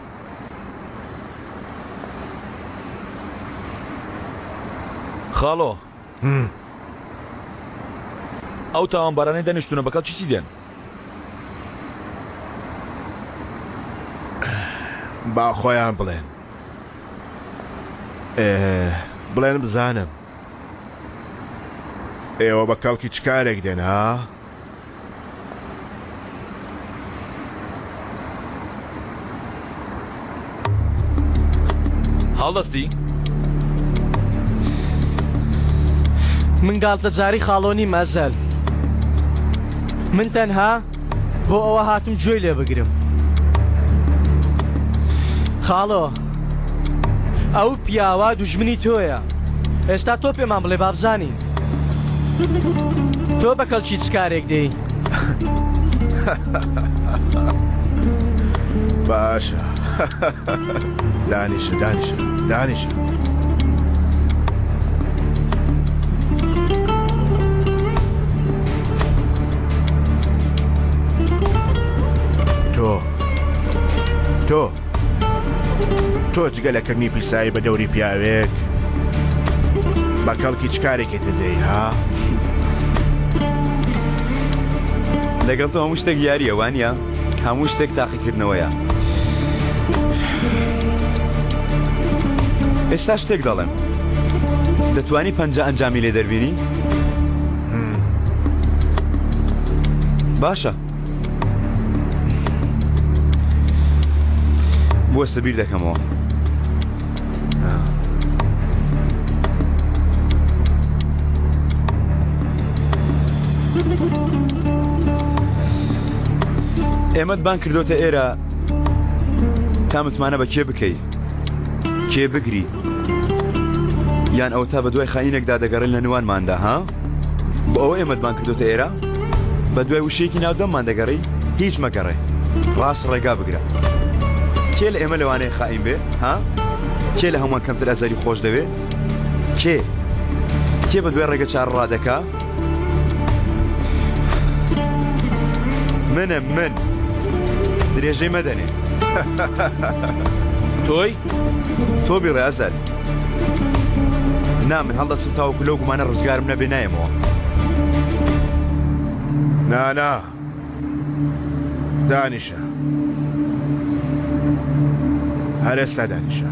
S4: خاڵۆ ئەو تاوانبارانەی دانیشتوونە بە کەڵکی چی دێن؟
S21: با خۆیان بڵێن. بڵێن بزانم ئێوە بە کەڵکی چ کارێک دێن ها؟
S4: هەڵدەستی؟
S7: من گاڵتەجاری خاڵۆ نیم ئەزەل. من تەنها بۆ ئەوە هاتم گوێی لێ بگرم. خاڵۆ ئەو پیاوە دوژمنی تۆیە. ئێستا تۆ پێمان بڵێ با بزانین. تۆ بە کەڵکی چ کارێک دێی؟
S21: باشە دانیشە دانیشە دانیشە. تۆ تۆ تۆ جگە لە کردنی پیسایی بە دەوری پیاوێک بە کەڵکی چ کارێکی تر دێی ها؟
S2: لەگەڵ تۆ هەموو شتێک یارییە وانە؟ هەموو شتێک تاقیکردنەوەیە. ئێستا شتێک دەڵێم دەتوانی پەنجە ئەنجامی لێ دەربینی؟ باشە بوەستە بیر دەکەمەوە. ئێمەت بان کردۆتە ئێرە تا متمانە بە کێ بکەی کێ بگری یان ئەو تا بە دوای خاینێکدا دەگەڕێن لە نوانماندا ها بۆ ئەوە ئێمەت بان کردۆتە ئێرە بە دوای وشەیەکی ناو دەممان دەگەڕی هیچ مەگەڕێ ڕاست ڕێگا بگرە کێ لە ئێمە لەوانەیە خائین بێ ها کێ لە هەمووان کەمتر ئەزەری خۆش دەوێ کێ کێ بە دوای ڕێگە چار ڕادەکا منم من درێژەی مەدەنێ تۆی تۆ بیڵێ ئەزەل نا من هەڵدەستم تاوەکو لەو گومانە ڕزگارم نەبێ نایەمەوە.
S21: نا نا دانیشە هەر ئێستا دانیشە.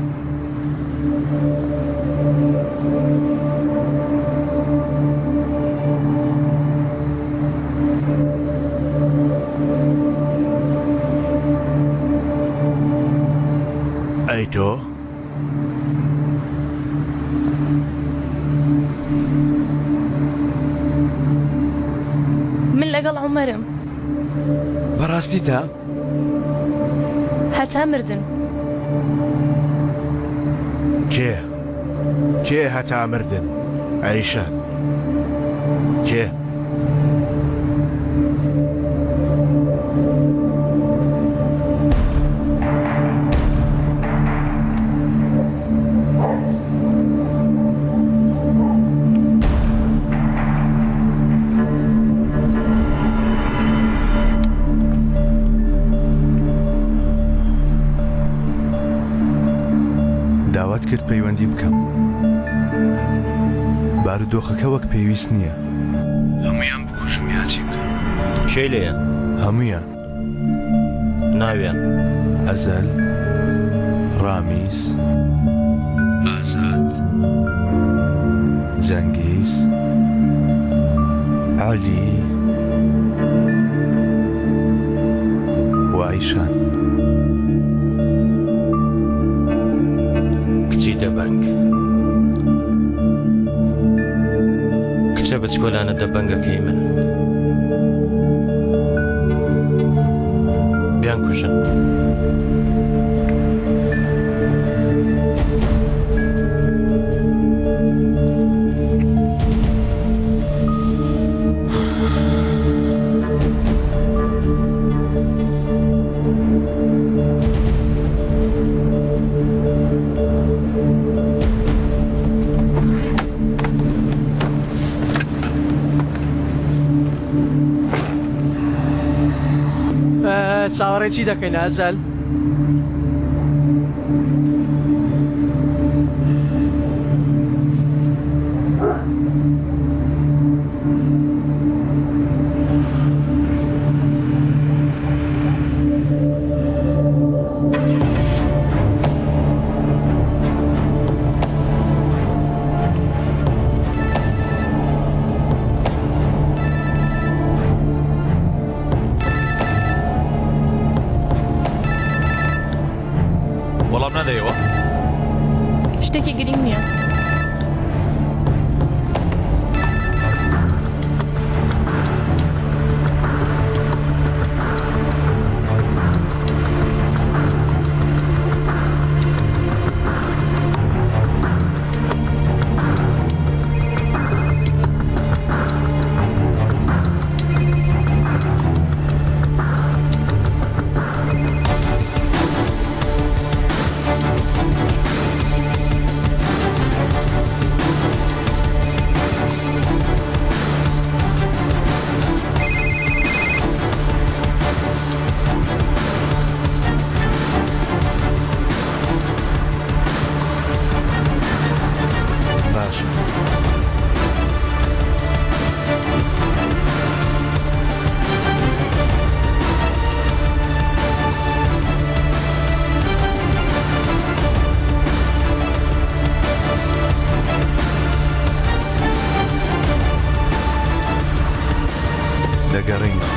S21: ئەی تۆ؟
S1: من لەگەڵ عومەرم.
S2: بەڕاستی تا؟
S1: هەتا مردن.
S21: کێ؟ کێ هەتا مردن؟ ئەیشە کێ؟
S11: داوات کرد پەیوەندی بکەم بارودۆخەکە وەک پێویست نییە هەمویان بکوژم یا چی بکەم
S6: کێ لێیە
S11: هەمویان
S6: ناویان
S11: ئەزەل ڕامیز ئازاد جەنگیز عەلی و ئایشان.
S6: کچی دەبەنگ کچە بچکۆلانە دەبەنگەکەی من بیانکوژن.
S7: چاوەڕێ چی دەکەین ئازال؟
S4: وەڵام نادەیەوە؟
S1: شتێکی گرنگ نییە.
S11: دەگەڕێینەوە.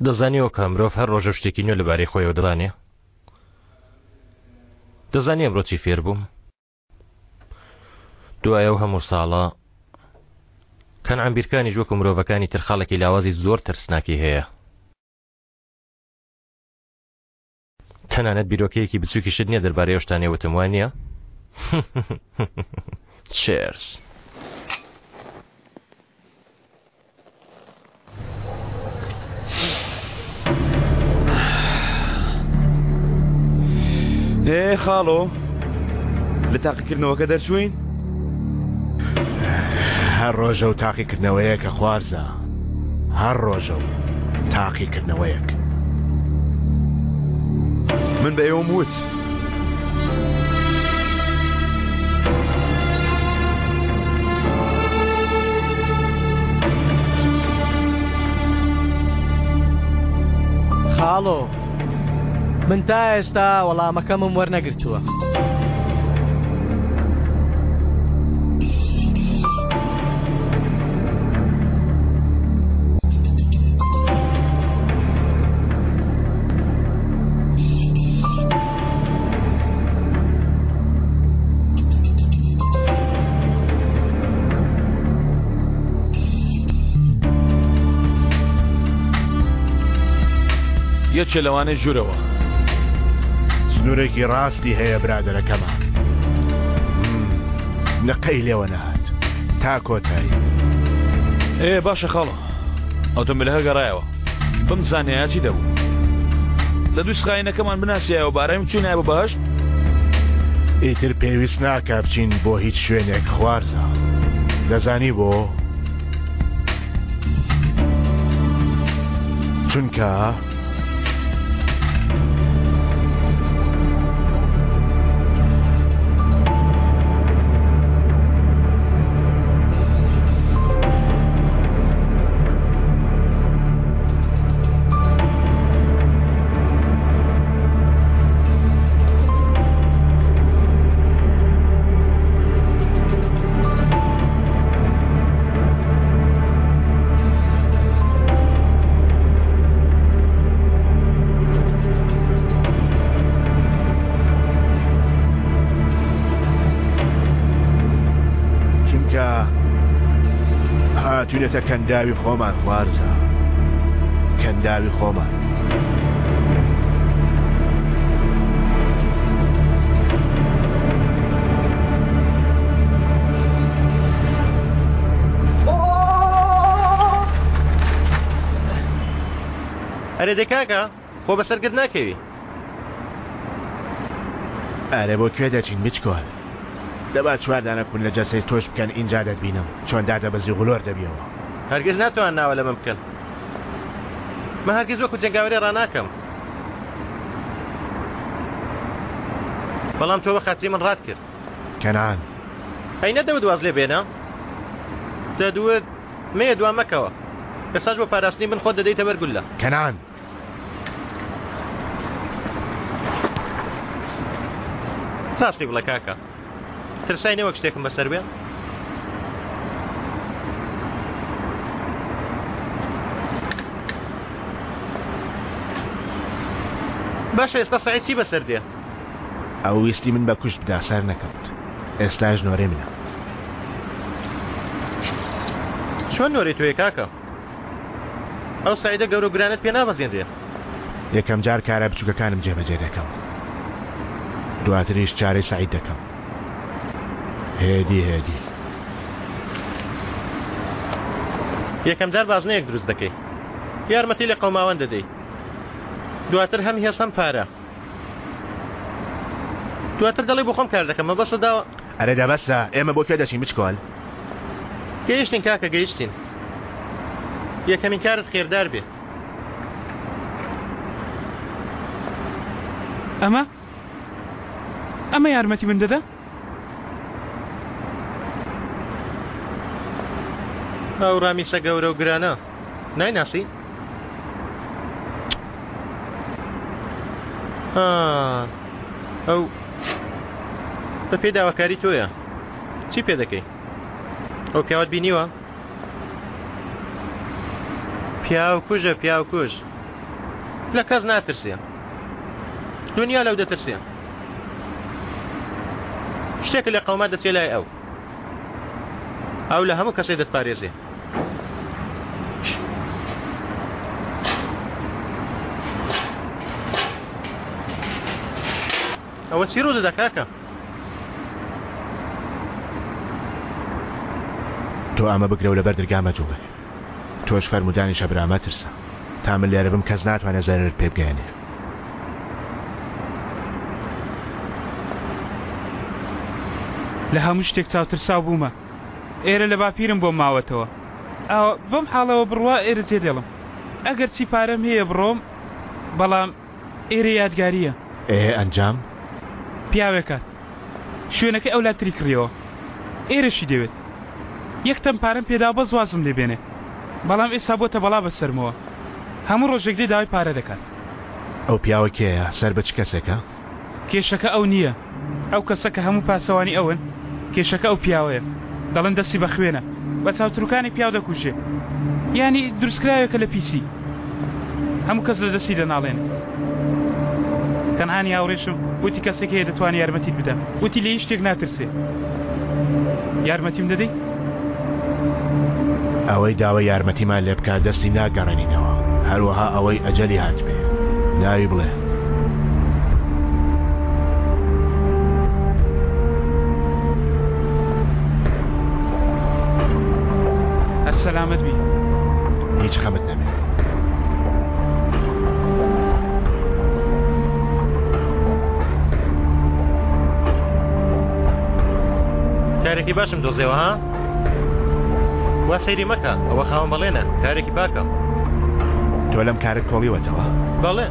S6: دەزانیەوە کە مرۆڤ هەر ڕۆژە شتێکی نوێ لەبارەی خۆیەوە دەزانێ؟ دەزانی ئەمڕۆ چی فێر بووم؟ دوای ئەو هەموو ساڵە کەنعان بیرکانیش وەکو مرۆڤەکانی تر خاڵێکی لاوازی زۆر ترسناکی هەیە. تەنانەت بیرۆکەیەکی بچووکیشت نییە دەربارەی ئەو شتانەی وتم، وا نییە؟ چێرس.
S2: ئێ خاڵۆ لە تاقیکردنەوەکە دەرچووین؟
S21: هەر ڕۆژە و تاقیکردنەوەیەکە خوارزا هەر ڕۆژە و تاقیکردنەوەیەک.
S2: من بە ئێوەم وت.
S7: خاڵۆ من تا ئێستا وەڵامەکەمم وەرنەگرتووە.
S4: یەکێ لەوانەی ژوورەوە.
S21: سنوورێکی ڕاستی هەیە برادەرەکەمان. نقەی لێوە نەهات تا کۆتایی.
S4: ئێ باشە خاڵۆ ئۆتۆمبیلەکە گەڕایەوە بمزانیایە چی دەبوو لە دوو خاینەکەمان بناسیایەوە بارایم چوینایە بۆ بەهەشت.
S21: ئیتر پێویست ناکا بچین بۆ هیچ شوێنێک خوارزا دەزانی بۆ؟ چونکە چونکە هاتوینەتە کەنداوی خۆمان خوارزا کەنداوی خۆمان.
S6: ئەرێ دەی کاکە خۆ بەسەر گرد ناکەوی.
S21: ئەرێ بۆ کوێ دەچین بچکۆل؟ دەبا چوار دانە کون لە جەسەی تۆش بکەن ئینجا دەتبینم چۆن دادەبەزی غلۆر دەبیەوە.
S6: هەرگیز ناتوان ناوە لە من بکەن. من هەرگیز وەکو جەنگاوەرێ ڕاناکەم. بەڵام تۆ بە خاتری من ڕات کرد.
S21: کەنعان.
S6: ئەی نەدەوت واز لێ بێنە؟ دەدوت مەیە دوا مەکەوە. ئێستاش بۆ پاراستنی من خۆت دەدەیتە بەر گوللە.
S21: کەنعان.
S6: ڕاستی بڵێ کاکە. ترسای نەوەک شتێکم بەسەر بێ؟ باشە ئێستا سەعید چی بەسەر دێ؟
S21: ئەو ویستی من بە کوشت بدا سەر نەکەوت ئێستاش نۆرەی منە.
S6: چۆن نۆرەی تۆیە کاکە؟ ئەو سەعیدە گەورە و گرانەت پێ نابەزێنرێ.
S21: یەکەم جار کارە بچوکەکانم جێبەجێ دەکەم دواتریش چارەی سەعید دەکەم هێدی هێدی.
S6: یەکەم جار بازنەیەک دروست دەکەی یارمەتی لێ قەوماوان دەدەی دواتر هەم هێز هەم پارە دواتر دەڵێی بۆ خۆم کار دەکەم مەبەستە داوە.
S21: ئەرێ دە بەسە ئێمە بۆ کوێ دەچین بچکۆل؟
S6: گەیشتین کاکە گەیشتین یەکەمین کارت خێردار بێ.
S14: ئەمە ئەمە یارمەتی من دەدا؟
S6: ئەو ڕامیسە گەورە و گرانە نایناسی؟ ئەو بە پێی داواکاری تۆیە چی پێ دەکەی؟ ئەو پیاوەت بینیوە؟ پیاو کوژە پیاو کوژ لە کەس ناترسێ دنیا لەو دەترسێ شتێکە لە قەوما دەچێ لای ئەو ئەو لە هەموو کەسێ دەتپارێزێ ئەوە چی ڕوو دەدا کاکە؟
S21: تۆ ئەمە بگرە و لەبەر درگا مەجوڵێ. تۆش فەرموو دانیشە برا مەترسە. تا من لێرە بم کەس ناتوانێ زەرەرت پێ بگەیەنێ.
S14: لە هەموو شتێک چاوترساو بوومە. ئێرە لە باپیرم بۆم ماوەتەوە. ئاوا بەم حاڵەوە بڕوا ئێرە جێدێڵم. ئەگەرچی پارەم هەیە بڕۆم، بەڵام. ئێرە یادگارییە.
S21: ئێ ئەنجام؟
S14: پیاوێک هات شوێنەکەی ئەولاتری کڕیەوە. ئێرەشی دەوێت. یەک تەن پارەم پێدا بەس وازم لێ بێنێ. بەڵام ئێستا بۆتە بەڵا بەسەرمەوە. هەموو ڕۆژێک دێ داوای پارە دەکات.
S21: ئەو پیاوە کێیە؟ سەر بە چ کەسێکە؟
S14: کێشەکە ئەو نییە. ئەو کەسە کە هەموو پاسەوانی ئەون. کێشەکە ئەو پیاوەیە. دەڵێن دەستی بە خوێنە. بە چاوتروکانی پیاو دەکوژێ. یانی دروستکراوێکە لە پیسی. هەموو کەس لە دەستی دەناڵێنێ. کەنعانی هاوڕێشم وتی کەسێک هەیە دەتوانێ یارمەتیت بدا. وتی لە هیچ شتێک ناترسێ. یارمەتیم دەدەی؟
S21: ئەوەی داوای یارمەتیمان لێ بکات دەستی ناگەڕێنینەوە. هەروەها ئەوەی ئەجەلی هاتبێ. ناوی بڵێ.
S14: هەر سەلامەت بی.
S21: هیچ خەمت نەبێ.
S6: کارێکی باشم دۆزیەوە ها؟ وا سەیری مەکە ئەوە خاوەن بەڵێنە کارێکی پاکە.
S21: تۆ لەم کارت کۆڵیوەتەوە؟
S6: بەڵێ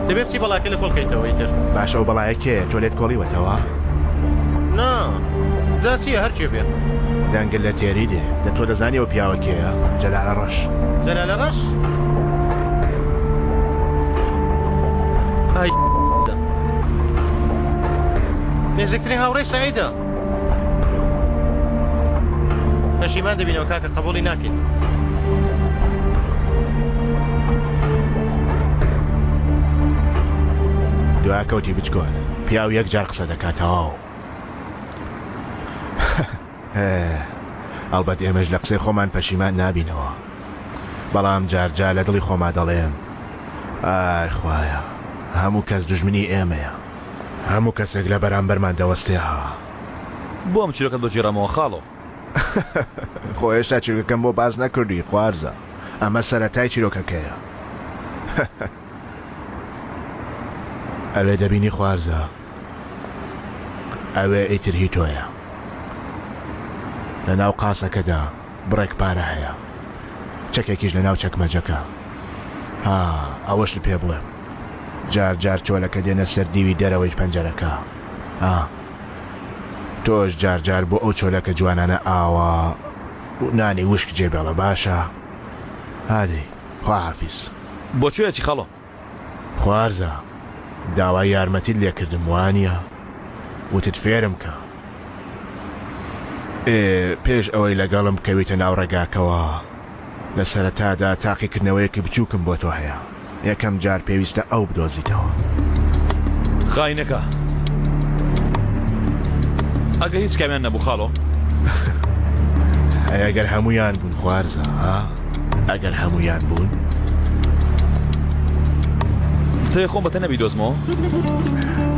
S6: دەبێت بچی بەڵاکە لە کۆڵ کەیتەوە ئیتر.
S21: باشە ئەو بەڵایە کێیە تۆ لێت کۆڵیوەتەوە؟
S6: نا جا چییە هەر کێ بێ.
S21: دەنگت لە تێری دێ دە تۆ دەزانی ئەو پیاوە کێیە؟ جەلالە ڕەش.
S6: جەلالە ڕەش؟ ئای نزیکترین هاوڕێی سەعیدە. پەشیمان دەبینەوە کاکە قبوڵی ناکەین.
S21: دواکەوتی بچکۆل پیاو یەک جار قسە دەکات تەواو. ئەڵبەت ئێمەش لە قسەی خۆمان پەشیمان نابینەوە بەڵام جار جار لە دڵی خۆما دەڵێم ئای خوایە هەموو کەس دوژمنی ئێمەیە هەموو کەسێک لە بەرامبەرمان دەوەستێ ها.
S4: بۆ ئەم چیرۆکەت بۆ گێڕامەوە خاڵۆ؟
S21: خۆ هێشتا چیرۆکەکەم بۆ باس نەکردووی خوارزا ئەمە سەرەتای چیرۆکەکەیە. ئەوێ دەبینی خوارزا ئەوێ ئیتر هی تۆیە. لە ناو قاسەکەدا بڕێک پارە هەیە. چەکێکیش لە ناو چەکمەجەکە. ها ئەوەشت پێ بڵێم. جار جار چۆلەکە دێنە سەر دیوی دەرەوەی پەنجەرەکە. ها تۆش جار جار بۆ ئەو چۆلەکە جوانانە ئاوا نانی وشک جێ بێڵە باشە؟ هادەی خواحافیز.
S4: بۆ کوێ ئەچی خاڵۆ؟
S21: خوارزا داوای یارمەتیت لێ کردم وانیە؟ وتت فێرم کە. ئێ پێش ئەوەی لەگەڵم بکەویتە ناو ڕێگاکەوە لە سەرەتادا تاقیکردنەوەیەکی بچووکم بۆ تۆ هەیە یەکەم جار پێویستە ئەو بدۆزیتەوە.
S4: خاینەکە ئەگەر هیچ کامیان نەبوو خاڵۆ؟
S21: ئەی ئەگەر هەموویان بوون خوارزا ها؟ ئەگەر هەموویان بوون؟
S4: دەتەوێ خۆم بەتەنە بیدۆزمەوە؟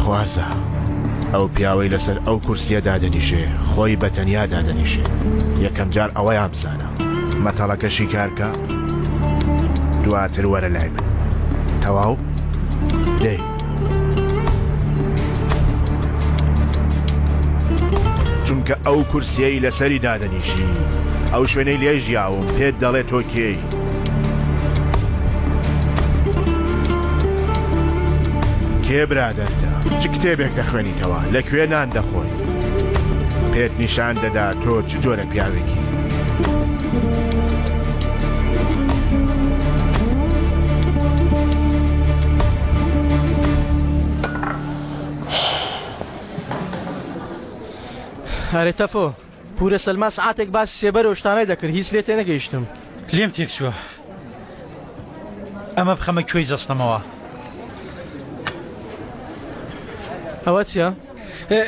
S21: خوارزا ئەو پیاوەی لەسەر ئەو کورسیە دادەنیشێ خۆی بە تەنیا دادەنیشێ یەکەم جار ئەوەیان بزانە مەتەڵەکە شیکارکە دواتر وەرە لای من تەواو دەی چونکە ئەو کورسیەی لەسەری دادەنیشی ئەو شوێنەی لێ ژیاوم پێت دەڵێ تۆ کێی کێ برادەرتە؟ چ کتێبێک دەخوێنیتەوە؟ لە کوێ نان دەخۆی؟ پێت نیشان دەدا تۆ چ جۆرە پیاوێکی.
S7: ئەرێ تەفۆ پورە سەلما سعاتێک باسی سێبەر و شتانەی دەکرد هیچ لێ تێنەگەیشتم.
S14: لێم تێکچووە ئەمە بخەمە کوێی جەستەمەوە.
S7: ئەوە چییە؟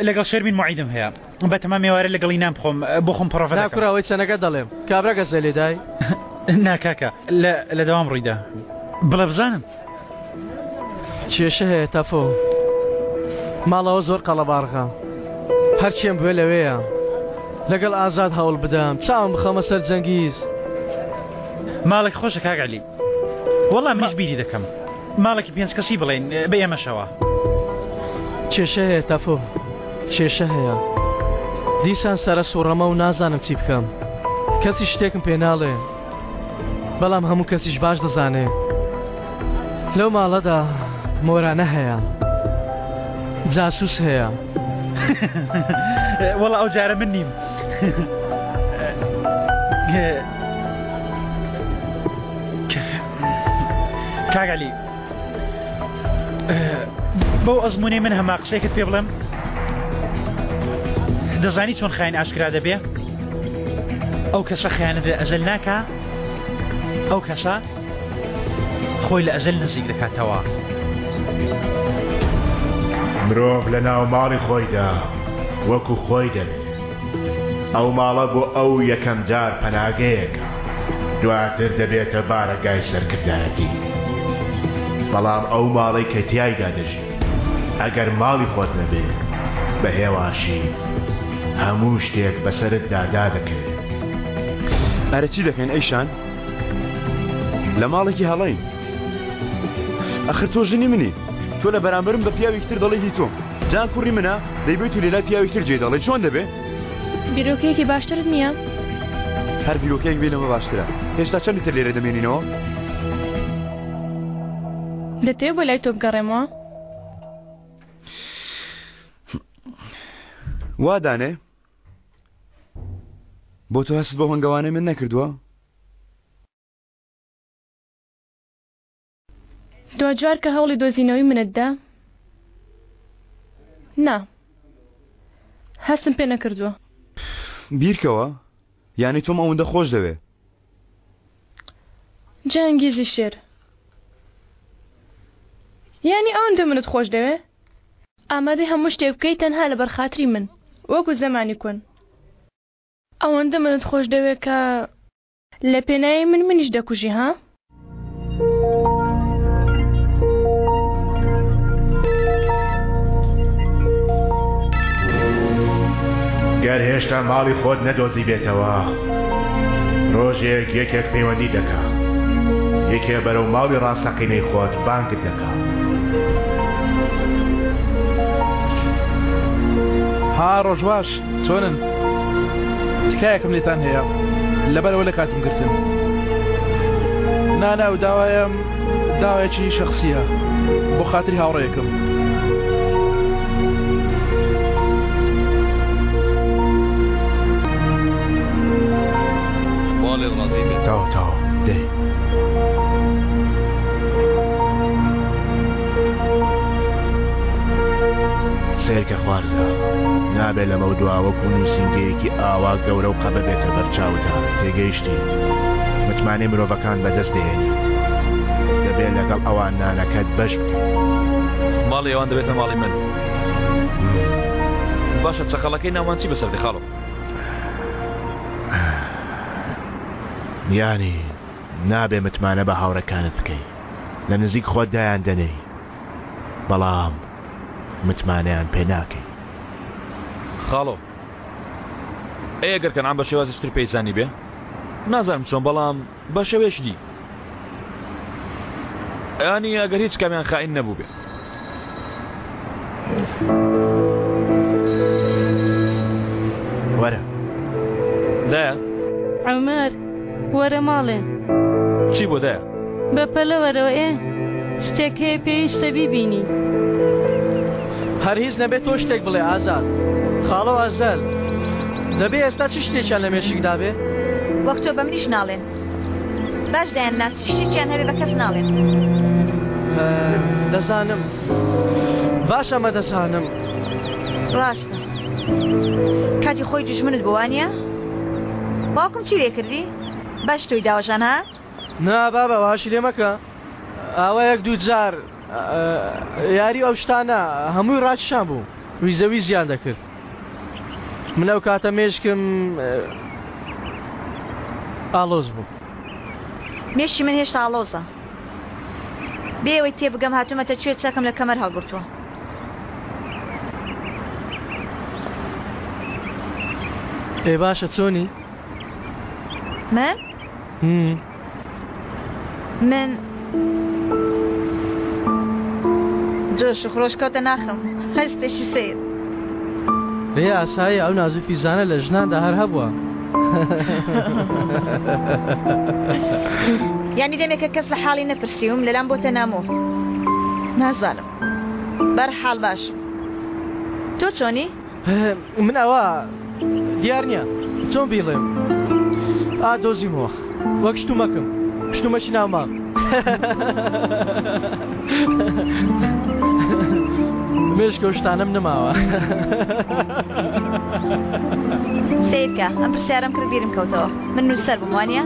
S14: لەگەڵ شەرمین موعیدم هەیە بەتەما مێوارە لەگەڵی نان بخۆم بۆ خۆم پڕۆڤە
S7: دەکەم. نا کوڕە ئەوەی چەنەکە دەڵێم کابرا گەزە لێدای.
S14: نا کاکە لە دەوام ڕوویدا بڵێ بزانم.
S7: کێشە هەیە تەفۆ ماڵەوە زۆر قەڵەباڕغە هەرچێم بوێ لەوێیە لەگەڵ ئازاد هەوڵ بدەم چاوم بخەمە سەر جەنگیز.
S14: ماڵێک خۆشە کاک عەلی وەڵا منیش بیری دەکەم ماڵێکی پێنج کەسی بڵێن بە ئێمەشەوە.
S7: کێشە هەیە تەفۆ کێشە هەیە دیسان سەرە سوڕەمە و نازانم چی بکەم کەسی شتێکم پێ ناڵێ بەڵام هەموو کەسیش باش دەزانێ لەو ماڵەدا مۆرانە هەیە جاسوس هەیە.
S14: وەڵا ئەو جارە من نیم. کاک عەلی بەو ئەزمونەی من هەما قسەیەکت پێ بڵێم دەزانی چۆن خاین ئاشکرا دەبێ ئەو کەسە خیانەت لە ئەزەل ناکا ئەو کەسە خۆی لە ئەزەل نزیک دەکاتەوە.
S21: مرۆڤ لە ناو ماڵی خۆیدا وەکو خۆی دەبێ. ئەو ماڵە بۆ ئەو یەکەم جار پەناگەیەکە، دواتر دەبێتە بارەگای سەرکردایەتی. بەڵام ئەو ماڵەی کە تیایدا دەژی، ئەگەر ماڵی خۆت نەبێ، بە هێواشی هەموو شتێک بەسەرتدا دادەکەوێ.
S2: ئەرە چی دەکەین ئەی شان؟ لە ماڵێکی هەڵەین. ئەخر تۆ ژنی منی. تۆ لە بەرامبەرم بە پیاوێکی تر دەڵێی هی تۆم. جان کوڕی منە، دەیبەیت و لەلای پیاوێکی تر جێی دەڵێی چۆن دەبێ؟
S1: بیرۆکەیەکی باشترت نییە؟
S2: هەر بیرۆکەیەک بێ لەمە باشترە. هێشتا چەندی تر لێرە دەمێنینەوە؟
S1: دەتەوێ بۆ لای تۆ بگەڕێمەوە؟
S2: وا دانێ بۆ تۆ هەستت بەو هەنگەوانەی من نەکردووە؟
S1: دواجار کە هەوڵی دۆزینەوەی منت دا؟ نا، هەستم پێ نەکردووە.
S2: بیرکەوە، یانی تۆم ئەوەندە خۆش دەوێ.
S1: جەنگیزی شێر، یانی ئەوەندە منت خۆش دەوێ؟ ئامادەی هەموو شتێک بکەی تەنها لەبەر خاتری من، وەکو زەمانی کۆن. ئەوەندە منت خۆش دەوێ کە. لە پێناوی من منیش دەکوژی ها؟
S21: گەر هێشتا ماڵی خۆت نەدۆزیبێتەوە ڕۆژێک یەکێک پەیوەندی دەکا یەکێ بەرەو ماڵی ڕاستەقینەی خۆت بانگت دەکا.
S9: ها ڕۆژباش چۆنن؟ تکایەکم لێتان هەیە لەبەرەوە لە کاتم گرتن نانا و داوایم داوایەکی شخصیە بۆ خاتری هاوڕێیەکم
S21: تاو تاو دەی. سەیرکە خوارزا، نابێ لەمەودوا وەکو نووسینگەیەکی ئاوا گەورە و قەبە بێتە بەرچاوتا، تێگەیشتی؟ متمانەی مرۆڤەکان بەدەست دەهێنیت. دەبێ لەگەڵ ئەوان نانەکەت بەش بکەیت.
S4: ماڵی ئەوان دەبێتە ماڵی من. باشە چەقەڵەکەی ناومان چی بەسەر دێ خاڵۆ؟
S21: یانی نابێ متمانە بە هاوڕێکانت بکەی. لە نزیک خۆت دایان دەنێی. بەڵام متمانەیان پێ ناکەی.
S4: خاڵۆ ئەی ئەگەر کەنعان بە شێوازێکی تر پێی زانیبێ؟ نازانم چۆن بەڵام بە شێوەیەکی دی. یانی ئەگەر هیچ کامیان خائین نەبووبێ.
S21: وەرە.
S4: دایە.
S5: عومەر وەرە ماڵێ.
S4: چی بۆ دایە؟
S5: بەپەلە وەرەوە ئێ. شتێک هەیە پێویستە بیبینی.
S7: هەر هیچ نەبێت تۆ شتێک بڵێ ئازاد. خاڵۆ ئەزەل، دەبێ ئێستا چ شتێکیان لە مێشکدا بێ؟
S12: وەک تۆ بە منیش ناڵێن. باش دەیانناسی شتێکیان هەبێ بە کەس ناڵێن.
S7: دەزانم. باش ئەمە دەزانم.
S12: ڕاستە. کاتی خۆی دوژمنت بوو وانییە؟ باوکم چی لێ کردی؟ باش تۆی داوەژان ها؟
S7: نا بابە واشی لێ مەکە. ئاوا یەک دوو جار یاری ئەو شتانە هەمووی ڕاکیشان بوو. ویزە ویزیان دەکرد. من ئەو کاتە مێشکم ئاڵۆز بوو.
S12: مێشکی من هێشتا ئاڵۆزە. بێ ئەوەی تێبگەم هاتوومەتە کوێ چەکم لە کەمەر هەڵگرتووە.
S7: ئێ باشە چۆنی؟
S12: من؟ من جۆش و خرۆش کەوتە ناخم هەستێکی سەیر.
S7: ئێ ئاساییە ئەو ناز و فیزانە لە ژناندا هەر هەبووە.
S12: یانی دەمێکە کەس لە حاڵی نەپرسیوم لەلام بۆتە نامۆ نازانم بەرحاڵ باشم تۆ چۆنی؟
S7: من ئەوە دیار نییە چۆن بیڵێم ئا دۆزیمەوە وەک شتومەکم شتومەکی ناو ماڵ مێشکە و شتانم نەماوە.
S12: سەیرکە ئەم پرسیارەم کرد بیرم کەوتەوە من نووسەر بووم وانە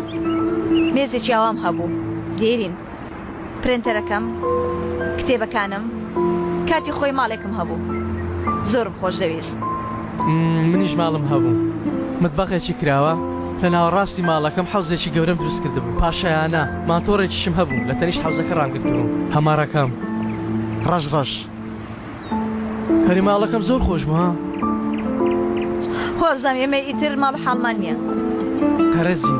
S12: مێزێکی ئاوام هەبوو دێرین پرێنتەرەکەم، کتێبەکانم، کاتی خۆی ماڵێکم هەبوو. زۆرم خۆش دەویست.
S7: منیش ماڵم هەبوو. مەتبەخێکی کراوە، لە ناوەڕاستی ماڵەکەم حەوزێکی گەورەم دروست کردبوو. پاشایانە، ماتۆڕێکیشم هەبوو، لە تەنیشت حەوزەکە ڕامگرتبوو. هەمارەکەم ڕەش ڕەش. ئەرێ ماڵەکەم زۆر خۆش بوو ها.
S12: خۆزم ئێمە ئیتر ماڵ حاڵمان نییە.
S7: قەرەجی.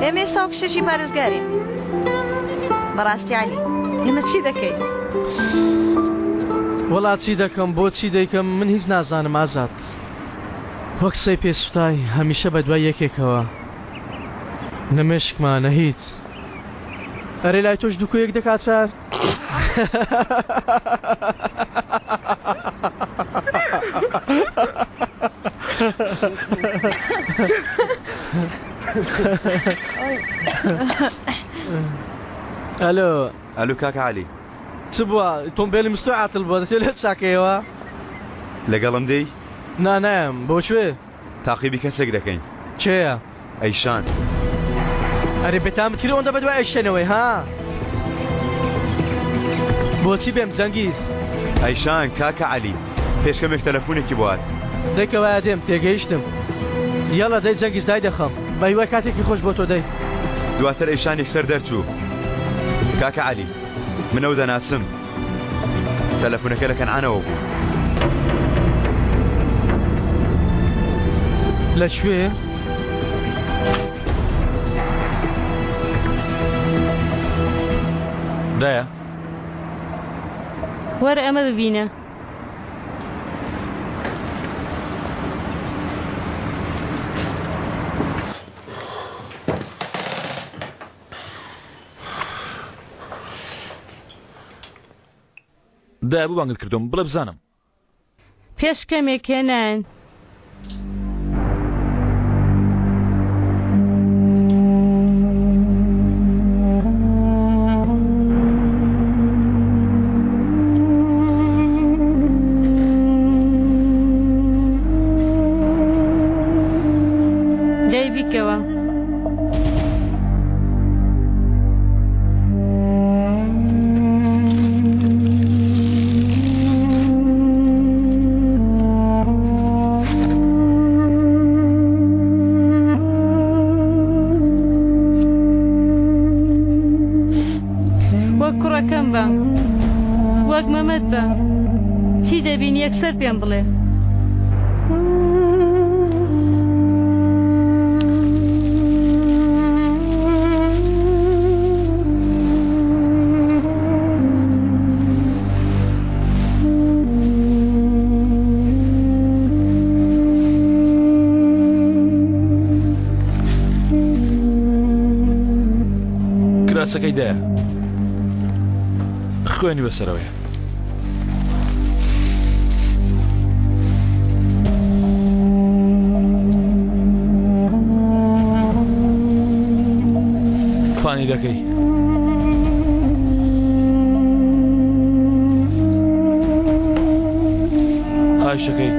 S12: ئێمە ئێستا وەک شەشی پارێزگارین. بەڕاستی عەلی ئێمە چی دەکەین؟
S7: وەڵا چی دەکەم بۆ چی دەیکەم من هیچ نازانم ئازاد. وەک سەی پێ سوتای هەمیشە بەدوای یەکێکەوە. نە مێشکما نە هیچ. ئەرێ لای تۆش دوو کۆیەک دەکا چار؟ ئەلۆ
S2: ئەلو کاکە عەلی
S7: چ بووە تۆمبێلی مستۆ عاتل بووە دەچێت لێ چاکەیەوە
S2: لەگەڵم دێی
S7: نا نایەم بۆ کوێ
S2: تاقیبی کەسێک دەکەین.
S7: کێیە؟
S2: ئەیشان.
S7: ئەرێ بێتامت کرد ئەوەندە بەدوای ئەیشەنەوەی ها؟ بۆچی بێم جەنگیز؟
S2: ئەیشان کاکە عەلی پێش کەمێک تەلەفونێکی بۆ هات.
S7: دەی کەوایە دێم تێگەیشتم. یەڵە دەی جەنگیز دایدەخەم. بە هیوای کاتێکی خۆش بۆ تۆ دەی.
S2: دواتر ئەیشان یەکسەر دەرچوو. کاکە عەلی من ئەو دەناسم. تەلەفونەکە لە کەنعانەوە بوو.
S7: لە کوێ؟
S4: دایە
S5: وەرە ئەمە ببینە.
S4: دایە بۆ بانگت کردوم بڵێ بزانم.
S5: پێش کەمێک هێنایان. دەی بیکەوە. وەک کوڕەکەم بە وەک مەمەد بە چی دەبینی یەکسەر پێم بڵێ.
S4: کراسەکەی دایە خوێنی بەسەرەوەیە. پانیرەکەی. قایشەکەی.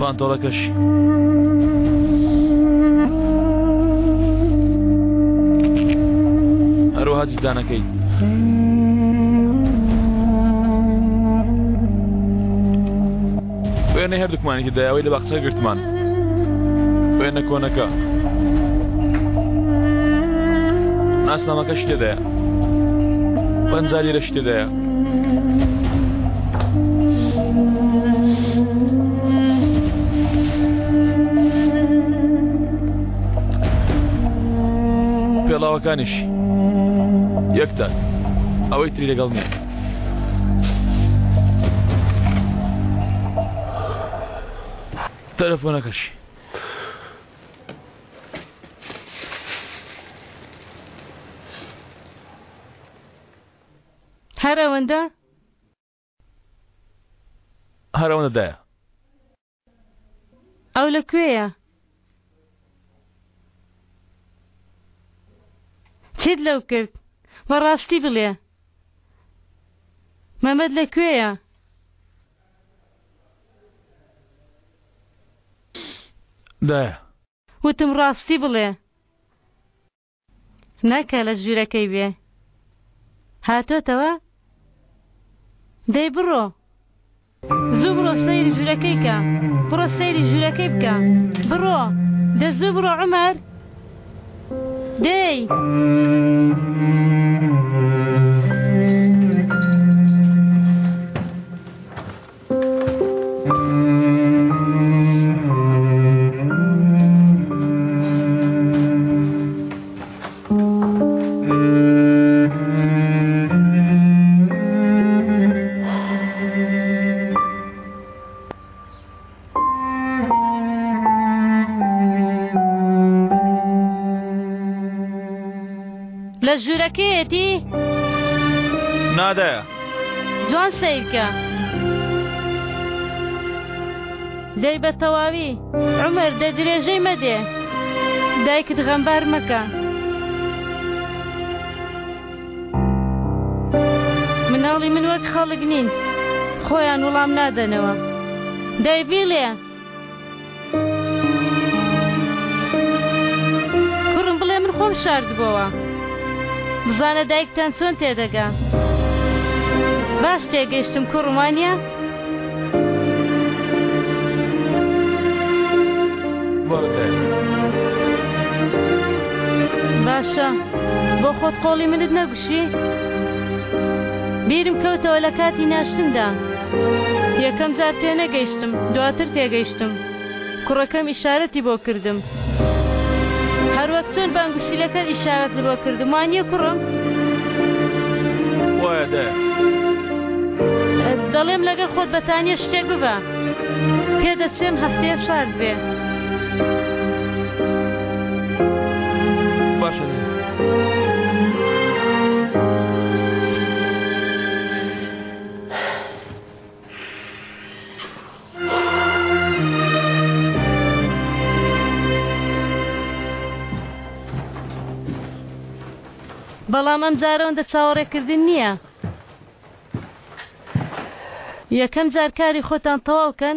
S4: پانتۆڵەکەشی. هەروەها جزدانەکەی. وێنەی هەردووکمانی تێدایە ئەوەی لە باخچە گرتمان. وێنە کۆنەکە. ناسنامەکەشی تێدایە. 50 لیرەشی تێدایە. پێڵاوەکانیشی یەک تاک ئەوەی تری لەگەڵ نییە. تەلەفۆنەکەشی.
S5: هەر ئەوەندە؟
S4: هەر ئەوەندە دایە.
S5: ئەو لە کوێیە؟ چیت لەو کرد؟ بە ڕاستی بڵێ. مەمەد لە کوێیە؟
S4: دایە.
S5: وتم ڕاستی بڵێ. ناکا لە ژوورەکەی بێ. هاتۆتەوە؟ دەی بڕۆ. زوو بڕۆ سەیری ژوورەکەی کە. بڕۆ سەیری ژوورەکەی بکە. بڕۆ. دە زوو بڕۆ عومەر. دەی. لە ژوورەکەیەتی؟
S4: نادایە.
S5: جوان سەیرکە. دەی بە تەواوی. عومەر دە درێژەی مەدێ. دایکت غەمبار مەکە. مناڵی من وەک خەڵک نین. خۆیان وڵام نادەنەوە. دەی بیڵێ. کوڕم بڵێ من خۆم شاردبۆوە. بزانە دایکتان چۆن تێدەگا. باش تێگەیشتم کوڕم وانیە؟ باشە بۆ خۆت قۆڵی منت نەگوشی؟ بیرم کەوتەوە لە کاتی ناشتندا یەکەم جار تێنەگەیشتم دواتر تێگەیشتم کوڕەکەم ئیشارەتی بۆ کردم هەروەک چۆن بە ئەنگوستیلەکەت ئیشارەتت بۆ کردم وانیە کوڕم؟
S4: وایە دایە.
S5: دەڵێم لەگەڵ خۆت بەتانیە شتێک ببە پێدەچێم هەفتەیە سارد بێ.
S4: باشە دایە.
S5: بەڵام ئەم جارە ئەوەندە چاوەڕێکردن نییە. یەکەم جار کاری خۆتان تەواو کەن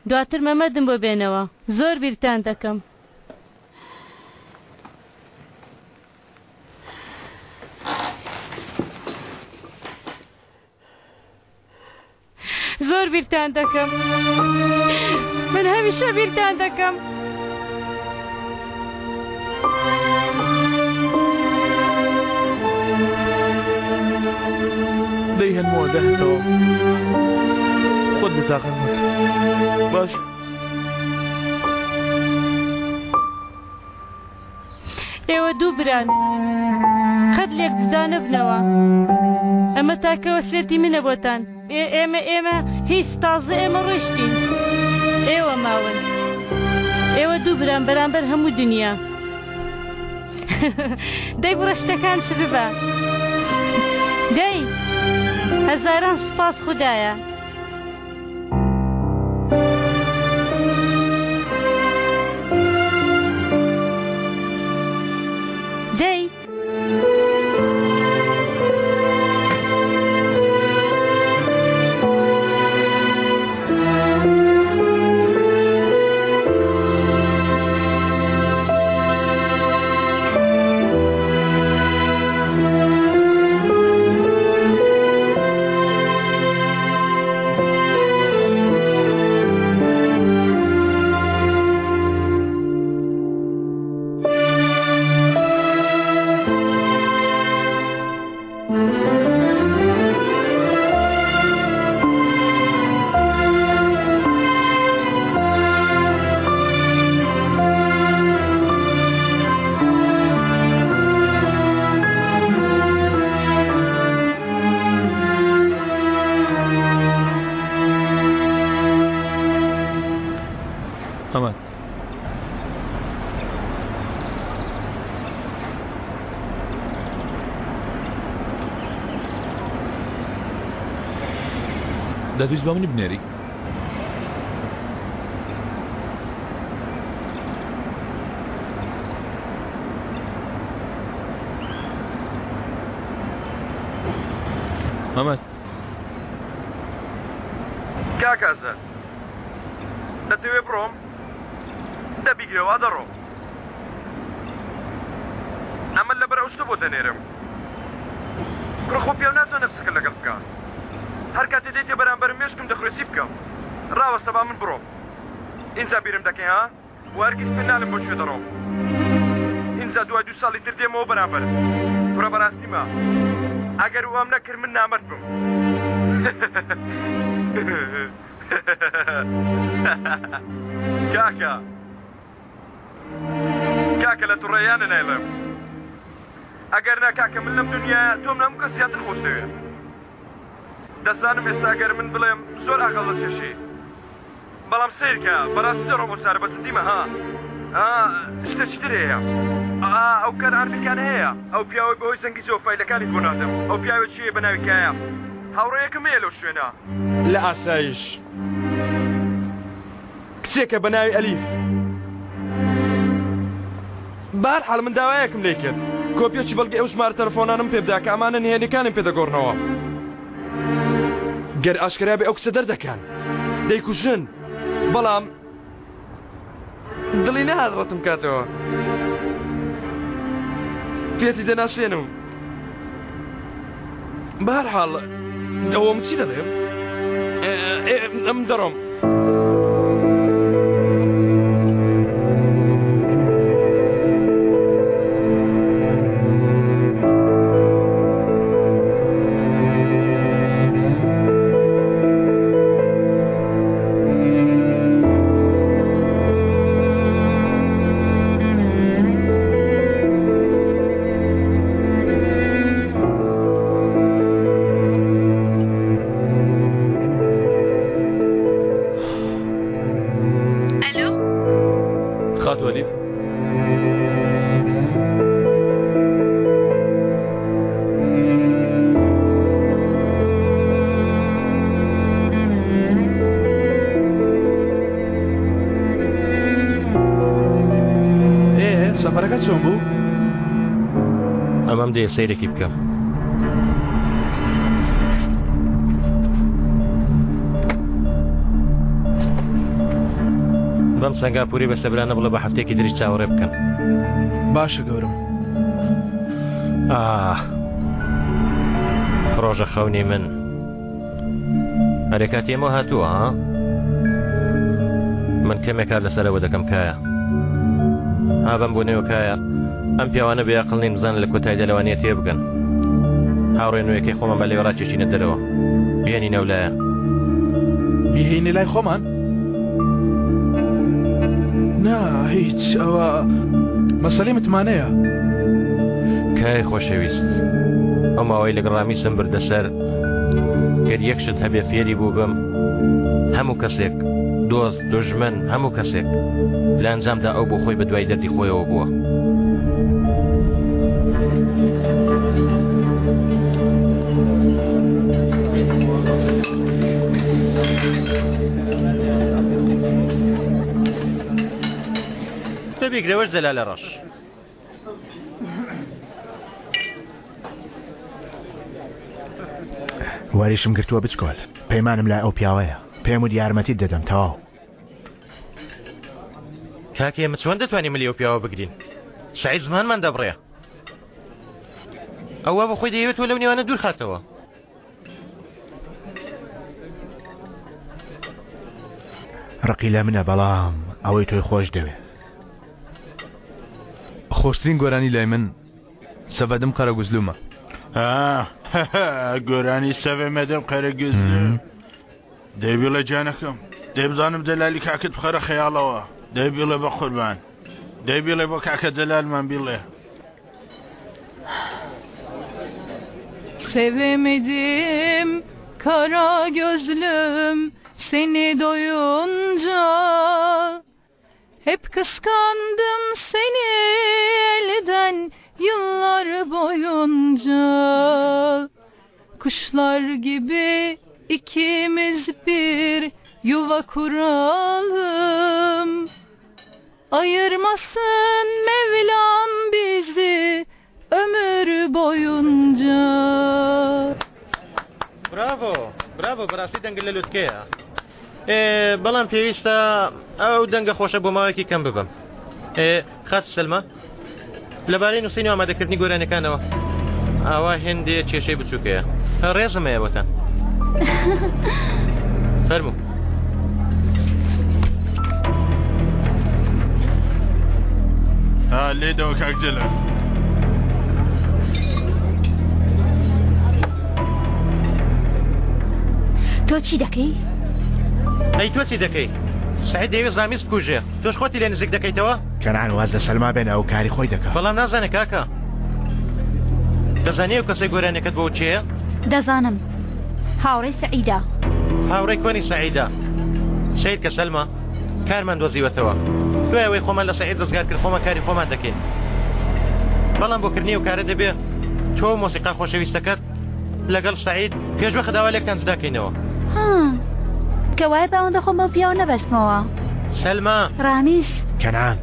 S5: دواتر مەمەدم بۆ بێنەوە زۆر بیرتان دەکەم. زۆر بیرتان دەکەم من هەمیشە بیرتان دەکەم.
S4: دەیهێنمەوە دەهتەوە خۆت بێتاقەت مەکە باش.
S5: ئێوە دوو بران قەت لێک جودا نەبنەوە. ئەمە تاکە وەسێتی منە بۆتان. ئێمە ئێمە هیچ تازە ئێمە ڕۆیشتین. ئێوە ماون. ئێوە دوو بران بەرامبەر هەموو دنیا. دەی بڕە شتەکانشت ببە. دەی هەزاران سوپاس خودایە. دەی.
S4: ئەمان دەتویست بە منی بنێری؟ مەمەد
S19: کاک ئازاد دەتەوێ بڕۆم؟ دە بیگرە وا دەڕۆم. ئەمە لەبەر ئەو شتە بۆ دەنێرم. کوڕە خۆ پیاو ناتوانێ قسەکە لەگەڵ بکا. هەر کاتێ دێیتە بەرامبەرم مێشکم دەخورێ چی بکەم؟ ڕاوەستە با من بڕۆم. ئینجا بیرم دەکەی ها؟ وە هەرگیز پێت نالێم بۆ کوێ دەڕۆم. ئینجا دوای دوو ساڵی تر دێمەوە بەرامبەرت. کوڕە بەڕاستیمە ئەگەر وام نەکرد من نامەرد بم. کاکە کاکە لە توڕەیانە نایڵێم ئەگەر نا کاکە من لەم دنیا تۆم لە هەموو کەس زیاتر خۆش دەوێ دەزانم ئێستا گەر من بڵێم زۆر ئاقڵ دەچێشی بەڵام سەیرکە بەڕاستی دەڕۆم ئەو جارە بە جدیمە ها ها شتێکی تر هەیە ئا ئەو کار ئارمیکانە هەیە ئەو پیاوەی بەهۆی زەنگیزەوە فایلەکانی بۆ ناردم ئەو پیاوێکی هەیە بە ناوی کایە هاوڕێیەکم هەیە لەو شوێنە لە ئاسایش کچێکە بە ناوی ئەلیف بەهەرحاڵ من داوایەکم لێ کرد کۆپیەکی بەڵگەی ئەو ژمارە تەلەفۆنانەم پێ بدا کە ئەمانە نهێنیەکانم پێ دەگۆڕنەوە گەر ئاشکرا بێ ئەو کچە دەردەکەن دەیکوژن بەڵام دڵی نەهات ڕەتم کاتەوە پێتی دەناسێنم بەهەرحاڵ ئەوەم چی دەڵێم ئەم دەڕۆم.
S4: خاتوو ئەلیف
S9: ئێ سەفەرەکە چۆن بوو؟
S6: ئەمەم دێ سەیرێکی بکەم. بەم سەنگاپوری بە سەبرانە بڵێ بە هەفتەیەکی تریش چاوەڕێ بکەن.
S9: باشە گەورم.
S6: ئاه پڕۆژە خەونی من. ئەرێ کاتی ئێمە هاتووە ها؟ من کەمێک کار لەسەرەوە دەکەم کایە. ها بەم بۆنەوە کایە ئەم پیاوانە بێ ئەقڵ نین بزانن لە کۆتاییدا لەوانەیە تێبگەن. هاوڕێ نوێیەکەی خۆمان بە لێوە ڕاکێشینە دەرەوە. بێنینە و لایە.
S9: بیهێینە لای خۆمان؟ نا هیچ ئەوە مەسەلەی متمانەیە.
S6: کای خۆشەویست. ئەو ماوەی لەگەڵ ڕامیسم بردە سەر گەر یەک شت هەبێ فێری بووبم هەموو کەسێک دۆست دوژمن هەموو کەسێک لە ئەنجامدا ئەو بۆ خۆی بە دوای دەردی خۆیەوە بووە. ببیگرەوەش جەلالە ڕەش.
S21: وەریشم گرتووە بچکۆل پەیمانم لای ئەو پیاوەیە پێم وت یارمەتیت دەدەم تەواو.
S6: کاکە ئێمە چۆن دەتوانین ملی ئەو پیاوە بگرین سعید زمانمان دەبڕێ ئەوە بە خۆی دەیەوێت تۆ لەو نێوانە دوور خاتەوە
S21: ڕقی لە منە بەڵام ئەوەی تۆی خۆش دەوێ.
S11: خۆشترین گۆرانی لای من سەڤەدم قەرەگوزلومە.
S17: گۆرانی سەڤەمەدم قەرەگوزلوم دەی بڵێ گیانەکەم دەی بزانم جەلالی کاکت بخەرە خەیاڵەوە دەی بڵێ بە قوربان دەی بڵێ بۆ کاکە جەلالمان بیڵێ.
S16: Sevemedim kara gözlüm seni doyunca Hep kıskandım seni elden yıllar boyunca Kuşlar gibi ikimiz bir yuva kuralım Ayırmasın Mevlam bizi ömür boyunca.
S6: براڤۆ براڤۆ بەڕاستی دەنگت لە لوتکەیە بەڵام پێویستە ئەو دەنگە خۆشە بۆ ماوەیەکی کەم ببم خاتو سەلما لەبارەی نووسین و ئامادەکردنی گۆرانیەکانەوە ئاوا هێندێ کێشەی بچووکەیە ڕێزم هەیە بۆتان فەرموو
S17: ها لێدەوە کاک جەلال
S12: تۆ چی دەکەی؟
S6: ئەی تۆ چی دەکەی؟ سعید دەیەوێت زامیز بکوژێ تۆش خۆتی لێ نزیک دەکەیتەوە؟
S21: کەنعان واز لە سەلما بێنە ئەو کاری خۆی دەکا.
S6: بەڵام نازانێ کاکە. دەزانی ئەو کەسەی گۆرانیەکەت بۆ کێیە؟
S12: دەزانم. هاوڕێی سەعیدە.
S6: هاوڕێی کۆنی سەعیدە. سەیر کە سەلما، کارمان دۆزیوەتەوە. دوای ئەوەی خۆمان لە سەعید ڕزگار کرد خۆمان کاری خۆمان دەکەین. بەڵام بۆ کردنی ئەو کارە دەبێ تۆ و مۆسیقا خۆشەویستەکەت لەگەڵ سەعید پێشوەخت داوا لێکتان جودا کەینەوە.
S12: ها. کەوایە با ئەوەندە خۆم بەو پیاوە نەبەستمەوە.
S6: سەلما.
S12: ڕامیز.
S21: کەنعان.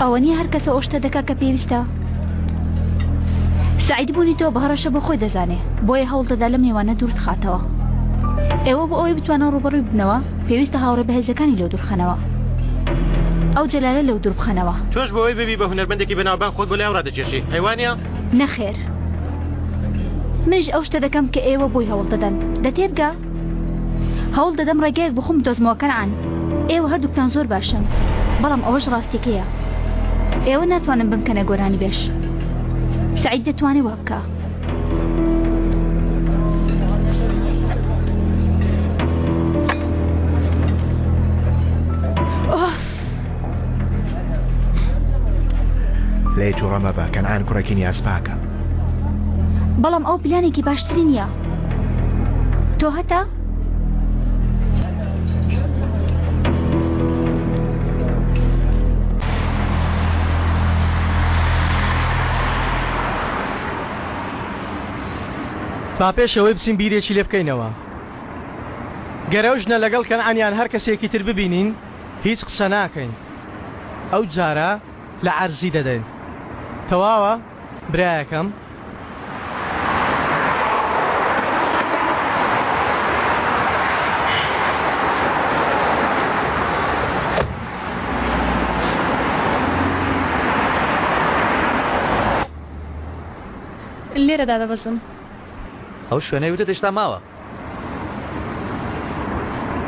S12: ئەوە نییە هەر کەسە ئەو شتە دەکا کە پێویستە. سەعید بوونی تۆ بە هەڕەشە بۆ خۆی دەزانێ بۆیە هەوڵ دەدا لەم نێوانە دوورت خاتەوە. ئێوە بۆ ئەوەی بتوانن ڕووبەڕووی ببنەوە پێویستە هاوڕێ بەهێزەکانی لەو دوورخەنەوە. ئەو جەلالە لەو دوور بخەنەوە.
S6: تۆش بۆ ئەوەی ببی بە هونەرمەندێکی بەناوبانگ خۆت بۆ لای ئەو ڕادەکێشی ئەی وانیە؟
S12: نەخێر منیش ئەو شتە دەکەم کە ئێوە بۆی هەوڵ دەدەن. دە تێبگە؟ هەوڵ دەدەم ڕێگەیەک بۆ خۆم بدۆزمەوە کەنعان. ئێوە هەردووکتان زۆر باشن بەڵام ئەوەش ڕاستیەکەیە. ئێوە ناتوانن بمکەنە گۆرانیبێژ. سەعید دەتوانێ وا بکا.
S21: لێی توڕە مەبە کەنعان کوڕێکی نیازپاکە.
S12: بەڵام ئەو پلانێکی باشتری نییە. تۆ هەتە؟
S7: با پێش ئەوەی بچین بیرێکی لێ بکەینەوە. گەر ئەو ژنە لەگەڵ کەنعان یان هەر کەسێکی تر ببینین هیچ قسە ناکەین. ئەو جارە لە عەرزی دەدەین. تەواوە برایەکەم؟
S1: لێرە دادەبەزم.
S4: ئەو شوێنەی وتت هێشتا ماوە؟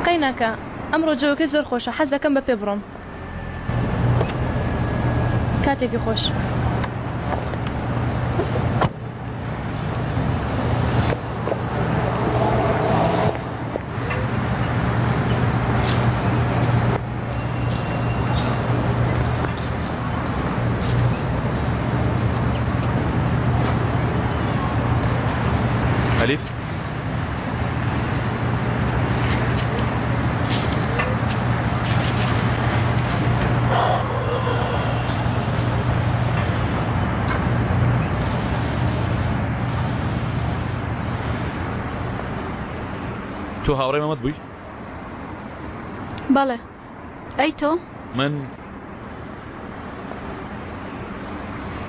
S1: قەیناکە، ئەمڕۆ جەوەکەی زۆر خۆشە، حەز دەکەم بە پێ بڕۆم. کاتێکی خۆش.
S4: هاوڕێی مەمەد بووی؟
S1: بەڵێ. ئەی تۆ؟
S4: من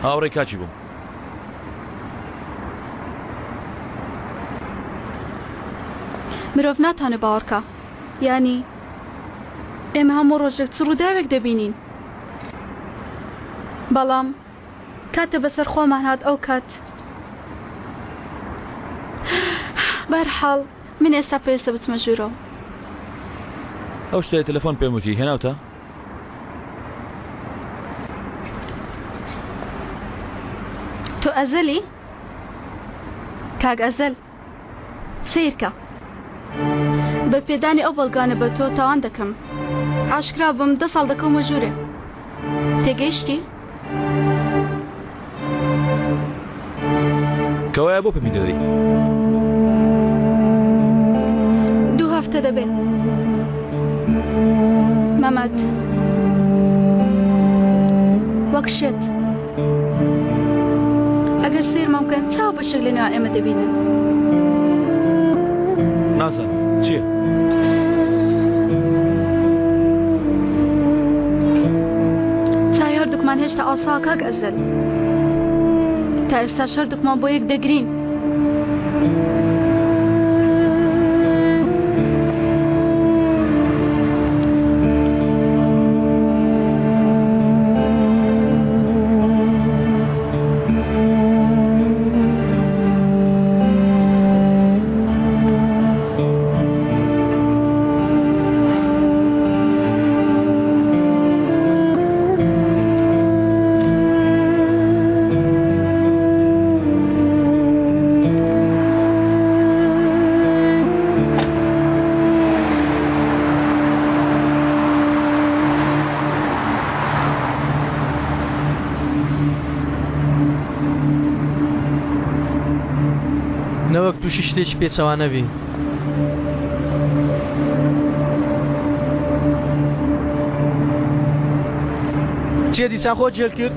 S4: هاوڕێی کاکی بووم.
S1: مرۆڤ ناتوانێت باوەڕکا. یانی ئێمە هەموو ڕۆژێک چ ڕووداوێک دەبینین. بەڵام کاتێ بەسەر خۆمان هات ئەو کات بەرحاڵ من ئێستا پێویستە بچمە ژوورەوە.
S4: ئەو شتەی تەلەفۆن پێم وتی هێناوتە؟
S1: تۆ ئەزەلی؟ کاک ئەزەل سەیرکە بە پێدانی ئەو بەڵگانە بە تۆ تاوان دەکەم ئاشکرا بم دە ساڵ دەکەومە ژوورێ تێگەیشتی؟
S4: کەوایە بۆ پێمی دەدەی؟
S1: دوو هەفتە دەبێ مەمەد وەک شێت ئەگەر سەیرمان بکەن چاو بەشێک لە نێوان ئێمە دەبینن.
S4: نازانم چییە؟
S1: چاوی هەردووکمان هێشتا ئاساوە کاک ئەزەل. تا ئێستاش هەردووکمان بۆ یەک دەگرین.
S7: نەوەک تووشی شتێکی پێچەوانە بی. چیە دیسان خۆت جێل کرد؟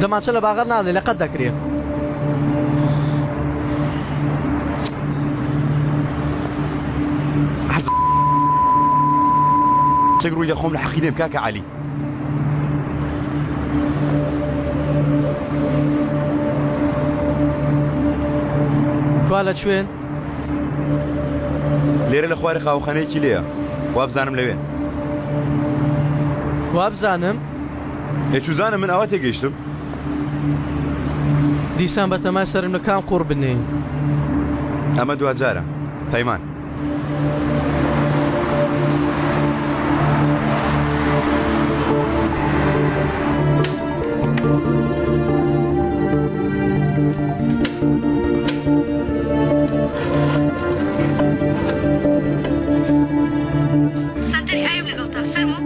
S7: دەمانچە لە باغەر نادەی لە قەد دەکرێ.
S2: شتێک ڕووی دەخۆم لە حەقی دێم کاکە عەلی.
S7: کوا لە کوێن؟
S2: لێرە لە خوارێ قاوەخانەیەکی لێیە وابزانم لەوێن.
S7: وابزانم؟
S2: ئێ چوزانم من ئاوا تێگەیشتم.
S7: دیسان بەتەمای سەرم لە کام قوڕ بنێی؟
S2: ئەمە دواجارە پەیمان.
S1: سەنتەری ئایم لەگەڵتە فەرموو.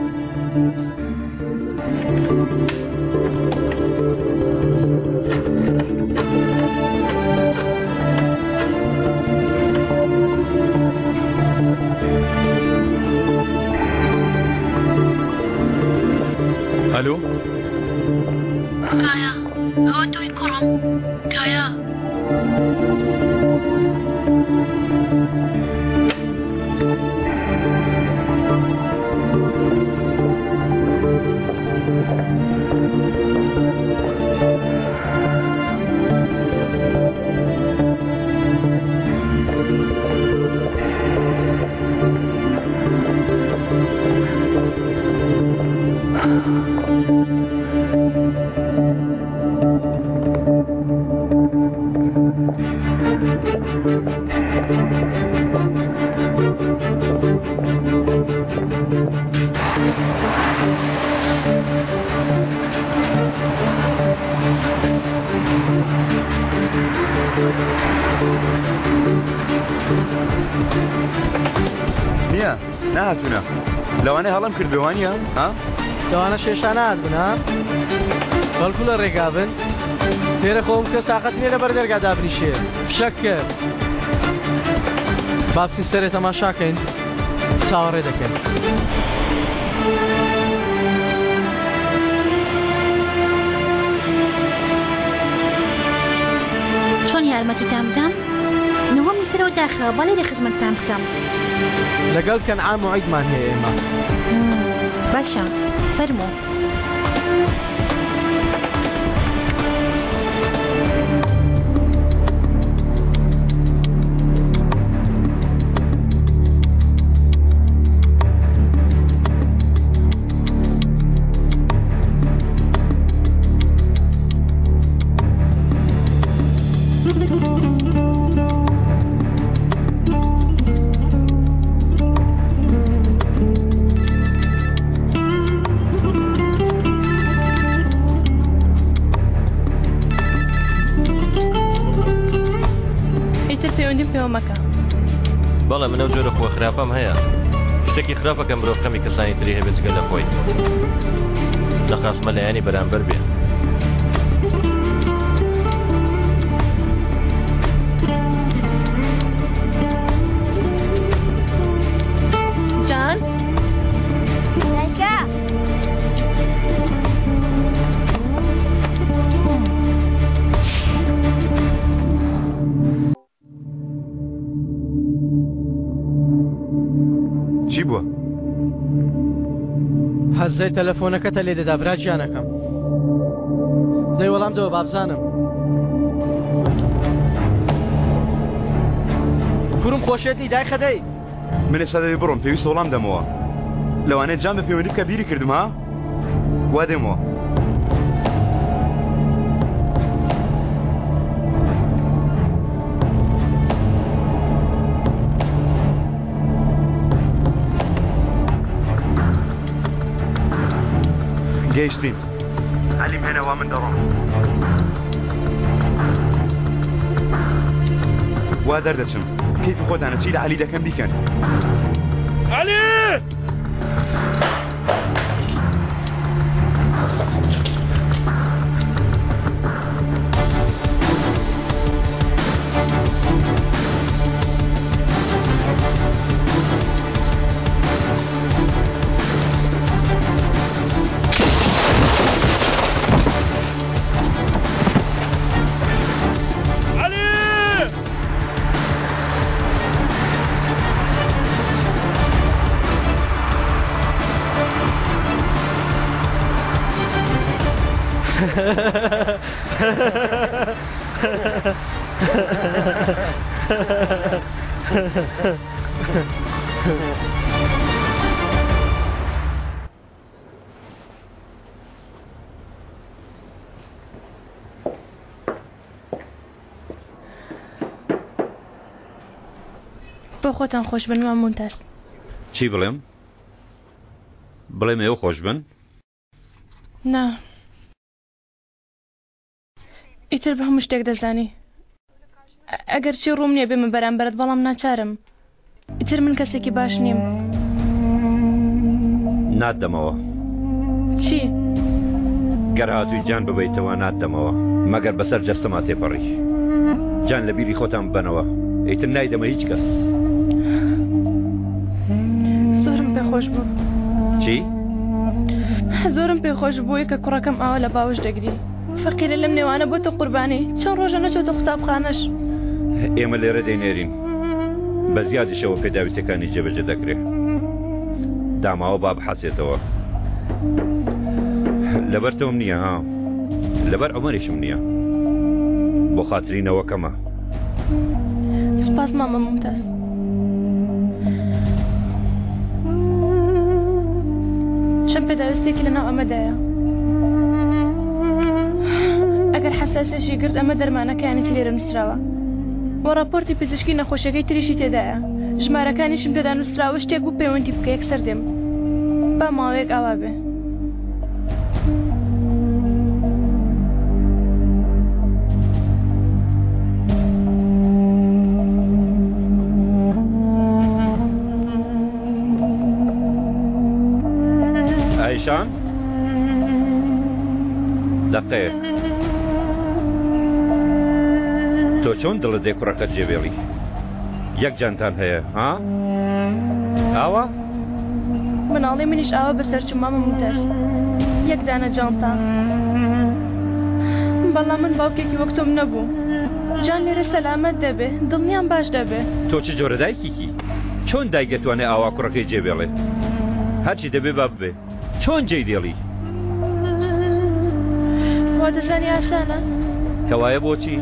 S4: ئەلۆ
S1: کایا ئەوە تۆی کوڕم کایا.
S2: نییە نەهاتوونە لەوانەیە هەڵەم کردبێ وانییە ها؟
S7: لەوانە شێشا نەهاتبن ها؟ بەڵکو لە ڕێگا بن لێرە خۆم کەس تاقەت نییە لە بەر دەرگا دابنیشێ فشەک کرد با بچین سەرێ تەماشاکەین چاوەڕێ دەکەین.
S18: چۆن یارمەتیتان بدەم؟ نهۆمی سەرەوە داخراوە.
S12: شێخە با لێرە خزمەتتان بکەم.
S7: لەگەڵ کەنعان موعیدمان هەیە ئێمە.
S12: باشە فەرموو.
S1: ئیتر پەیوەندیم پێوە مەکە.
S6: بەڵێ من ئەو جۆرە خووە خراپەم هەیە. شتێکی خراپە کە مرۆڤ خەمی کەسانی تری هەبێت جگە لە خۆی. نەخاسمە لایەنی بەرامبەر بێ.
S1: جان؟
S12: دایکە!
S2: چی بووە؟
S7: هەزەی تەلەفۆنەکەتە لێ دەدا برا گیانەکەم دەی وەڵام دەوە بابزانم کورم خۆشێت نی دای خەدەی
S2: من ئێستا دەبێ بڕۆم پێویستە وەڵام دەمەوە لەوانەیە جان بە پەیوەندی بکە بیری کردم ها وا دێمەوە گەیشتین عەلیم هێنە وا من دەڕۆم وا دەردەچم کەیفی خۆتانە چی لە عەلی دەکەم بیکەن
S8: عەلی!
S1: بۆ خۆتان خۆش بن مام مونتاز.
S3: چی بڵێم؟ بڵێم ئێوە خۆش بن؟
S1: نا. ئیتر بە هەموو شتێک دەزانی. ئەگەرچی ڕووم نییە بێمە بەرامبەرت بەڵام ناچارم. ئیتر من کەسێکی باش نیم.
S3: ناتدەمەوە.
S1: چی؟
S3: گەر هاتووی جان ببەیتەوە ناتدەمەوە مەگەر بەسەر جەستەما تێپەڕی. جان لە بیری خۆتان ببەنەوە. ئیتر نایدەمە هیچ کەس.
S1: زۆرم پێ خۆش بوو.
S3: چی؟
S1: زۆرم پێ خۆش بووی کە کوڕەکەم ئاوا لە باوەش دەگری. فەقیرە لەم نێوانە بۆتە قوربانی چەند ڕۆژە نەچۆتە قوتابخانەش.
S3: ئێمە لێرە دەینێرین بە زیادیشەوە پێداویستەکانی جێبەجێ دەکرێ. داماوە با بحەسێتەوە. لەبەر تۆم نییە ها لەبەر عومەریشم نییە بۆ خاتری نەوەکەمە.
S1: سوپاس مامە مومتاز. چەند پێداویستێکی لەناو ئەمەدایە ئەگەر حەساسێکی گرت ئەمە دەرمانەکانی تری لێرە نووسراوە و ڕاپۆرتی پزیشکی نەخۆشیەکەی تریشی تێدایە ژمارەکانیشم تێدا نووسراوە شتێک بوو پەیوەندی بکە یەکسەر دێم با ماوەیەک ئاوا بێ.
S3: ئایشان دەقەیەک تۆ چۆن دڵت دێ کوڕەکەت جێبێڵی یەک جانتان هەیە ها ئاوا
S1: مناڵی منیش ئاوا بەسەر چوو مامە موتەر یەک دانە جانتا بەڵام من باوکێکی وەک تۆم نەبوو. جان لێرە سەلامەت دەبێ، دڵنیام باش دەبێ.
S3: تۆ چ جۆرە دایکیکی؟ چۆن دایک دەتوانێ ئاوا کوڕەکەی جێ بێڵێ؟ هەرچی دەبێ با ببێ. چۆن جێی دێڵی؟
S1: وا دەزانی ئاسانە؟
S3: کەوایە بۆچی؟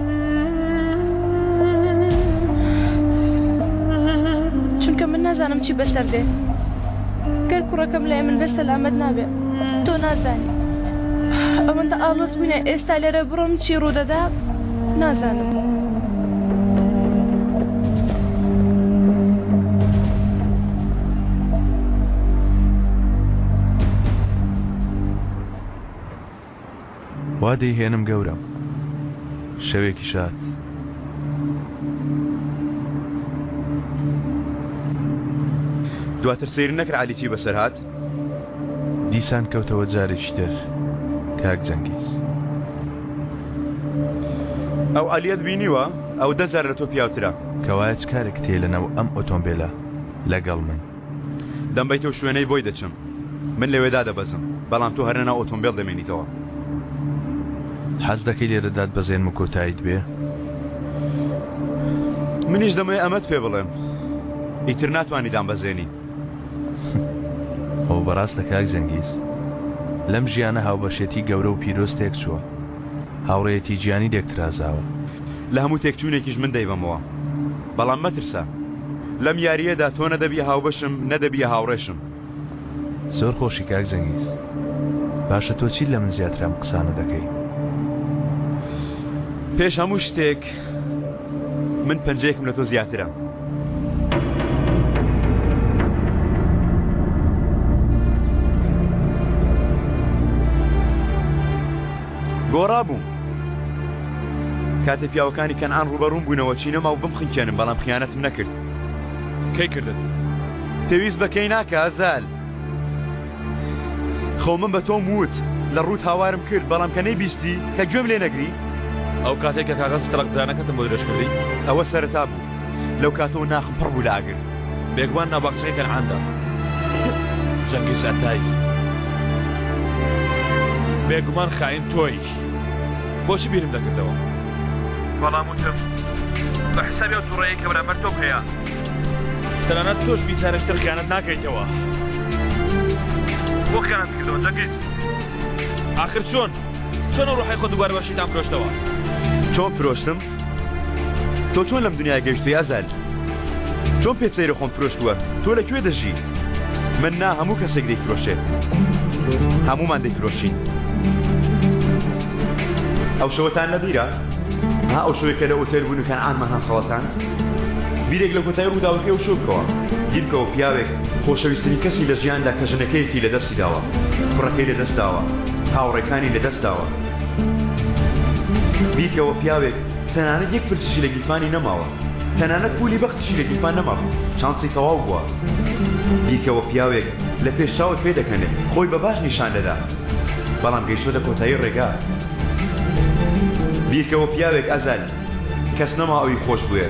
S1: چونکە من نازانم چی بەسەر دێ. گەر کوڕەکەم لای من بێ سەلامەت نابێ. تۆ نازانی. ئەوەندە ئاڵۆز بووینە ئێستا لێرە بڕۆم چی ڕوودەدا نازانم.
S11: وا دەیهێنم گەورەم. شەوێکی شاد.
S2: دواتر سەیر نەکرد عەلی چی بەسەر هات؟
S11: دیسان کەوتەوە جارێکی تر کاک جەنگیز.
S2: ئەو عەلیەت بینیوە؟ ئەو دە جار لە تۆ پیاوترە.
S11: کەوایە چ کارێکت هەیە لەناو ئەم ئۆتۆمبێلە لەگەڵ من؟
S2: دەمبەیتەو شوێنەی بۆی دەچم. من لەوێ دادەبەزم، بەڵام تۆ هەر لەناو ئۆتۆمبێل دەمێنیتەوە.
S11: حەز دەکەی لێرە داتبەزێنم و کۆتاییت بێ؟
S2: منیش دەمەوێ ئەمەت پێ بڵێم. ئیتر ناتوانی دامبەزێنی.
S11: ئەوە بەڕاستە کاک جەنگیز. لەم ژیانە هاوبەشێتی گەورە و پیرۆز تێکچووە. هاوڕێیەتی گیانی لێک ترازاوە.
S2: لە هەموو تێکچوونێکیش من دەیبەمەوە. بەڵام مەترسە. لەم یارییەدا تۆ نە دەبیە هاوبەشم، نە دەبیە هاوڕێشم.
S11: زۆر خۆشی کاک جەنگیز. باشە تۆ چیت لە من زیاتر ئەم قسانە دەکەی؟
S2: پێش هەموو شتێک من پەنجەیەکم لە تۆ زیاترە. گۆڕا بووم. کاتێ پیاوەکانی کەنعان ڕووبەڕووم بوونەوە چینەما و بمخنکێنم بەڵام خیانەتم نەکرد.
S4: کەی کردت؟
S2: پێویست بە کەی ناکا ئەزال. خۆ من بە تۆم وت، لە ڕووت هاوارم کرد بەڵام کە نەیبیستی، کە گوێم لێ نەگری.
S4: ئەو کاتەی کە کاغەزی تەڵاقدرانەکەتم بۆ درێژ کردی؟
S2: ئەوە سەرەتا بوو. لەو کاتەوە ناخم پڕ بوو لە ئاگر.
S4: بێگومان ناو باخچەکەی کەنعاندا. جەنگیز ئەتای. بێگومان خائین تۆی. بۆچی بیرم دەکردەوە؟ بەڵام وتم بە حسابی ئەو توڕەیەی کە بەرامبەر تۆم هەیە، تەنانەت تۆش بیجارێکی تر خیانەت ناکەیتەوە. بۆ خیانەت کردەوە جەنگیز؟ ئاخر چۆن؟ چۆن ئەو ڕۆحەی خۆت دووبارە بە شەیتان فرۆشتەوە؟
S2: چۆن فرۆشتم؟ تۆ چۆن لەم دنیایە گەیشتووی ئەزال؟ چۆن پێت سەیرە خۆم فرۆشتووە؟ تۆ لە کوێ دەژی؟ من نا هەموو کەسێک دەیفرۆشێ. هەموومان دەیفرۆشین. ئەو شەوەتان لەبیرە؟ ها ئەو شەوەی کە لە ئوتێل بوون و کەنعانمان هەڵخەڵەتاند؟ بیرێک لە کۆتایی ڕووداوەکەی ئەو شەو بکەوە. بیر بکەوە پیاوێک خۆشەویستترین کەسی لە ژیاندا کە ژنەکەیەتی لەدەستی داوە، کوڕەکەی لەدەست داوە، هاوڕێکانی لەدەست داوە. بیرکەوە پیاوێک تەنانەت یەک پرچیشی لە گیرفانی نەماوە، تەنانەت پولی بەختیشی لە گیرفان نەمابوو، چانسی تەواو بووە. بیرکەوە پیاوێک لە پێش چاوت پێدەکەنێ، خۆی بە باش نیشان دەدا، بەڵام گەیشتۆتە کۆتایی ڕێگا. بیرکەوە پیاوێک ئەزەل کەس نەما ئەوی خۆش بوێ،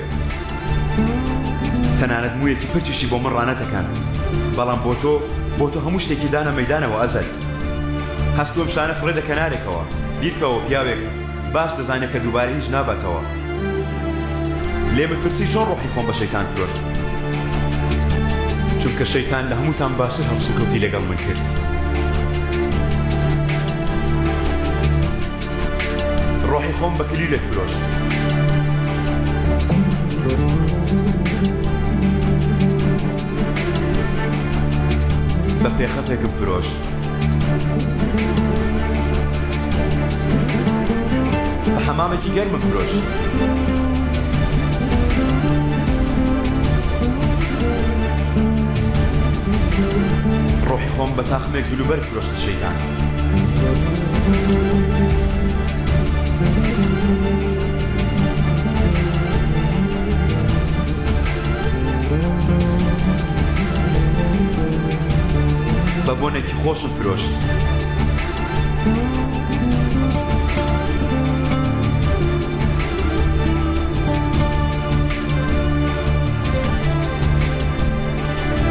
S2: تەنانەت موویەکی پرچیشی بۆ من ڕانەتەکاند، بەڵام بۆ تۆ، بۆ تۆ هەموو شتێکی دانە مەیدانەوە ئەزەل. هەست و ئەم شتانە فڕێدە کەنارێکەوە. بیرکەوە پیاوێک باش دەزانێ کە دووبارە هیچ ناباتەوە. لێمت پرسی چۆن ڕۆحی خۆم بە شەیتان فرۆشت؟ چونکە شەیتان لە هەمووتان باشتر هەڵسوکەوتی لەگەڵ من کرد. ڕۆحی خۆم بە کلیلێک فرۆشت. بە پێخەفێکم فرۆشت. بە حەمامێکی گەرمم فرۆشت. ڕۆحی خۆم بە تاقمێک جلوبەرگ فرۆشتە شەیتان. بە بۆنێکی خۆشم فرۆشت.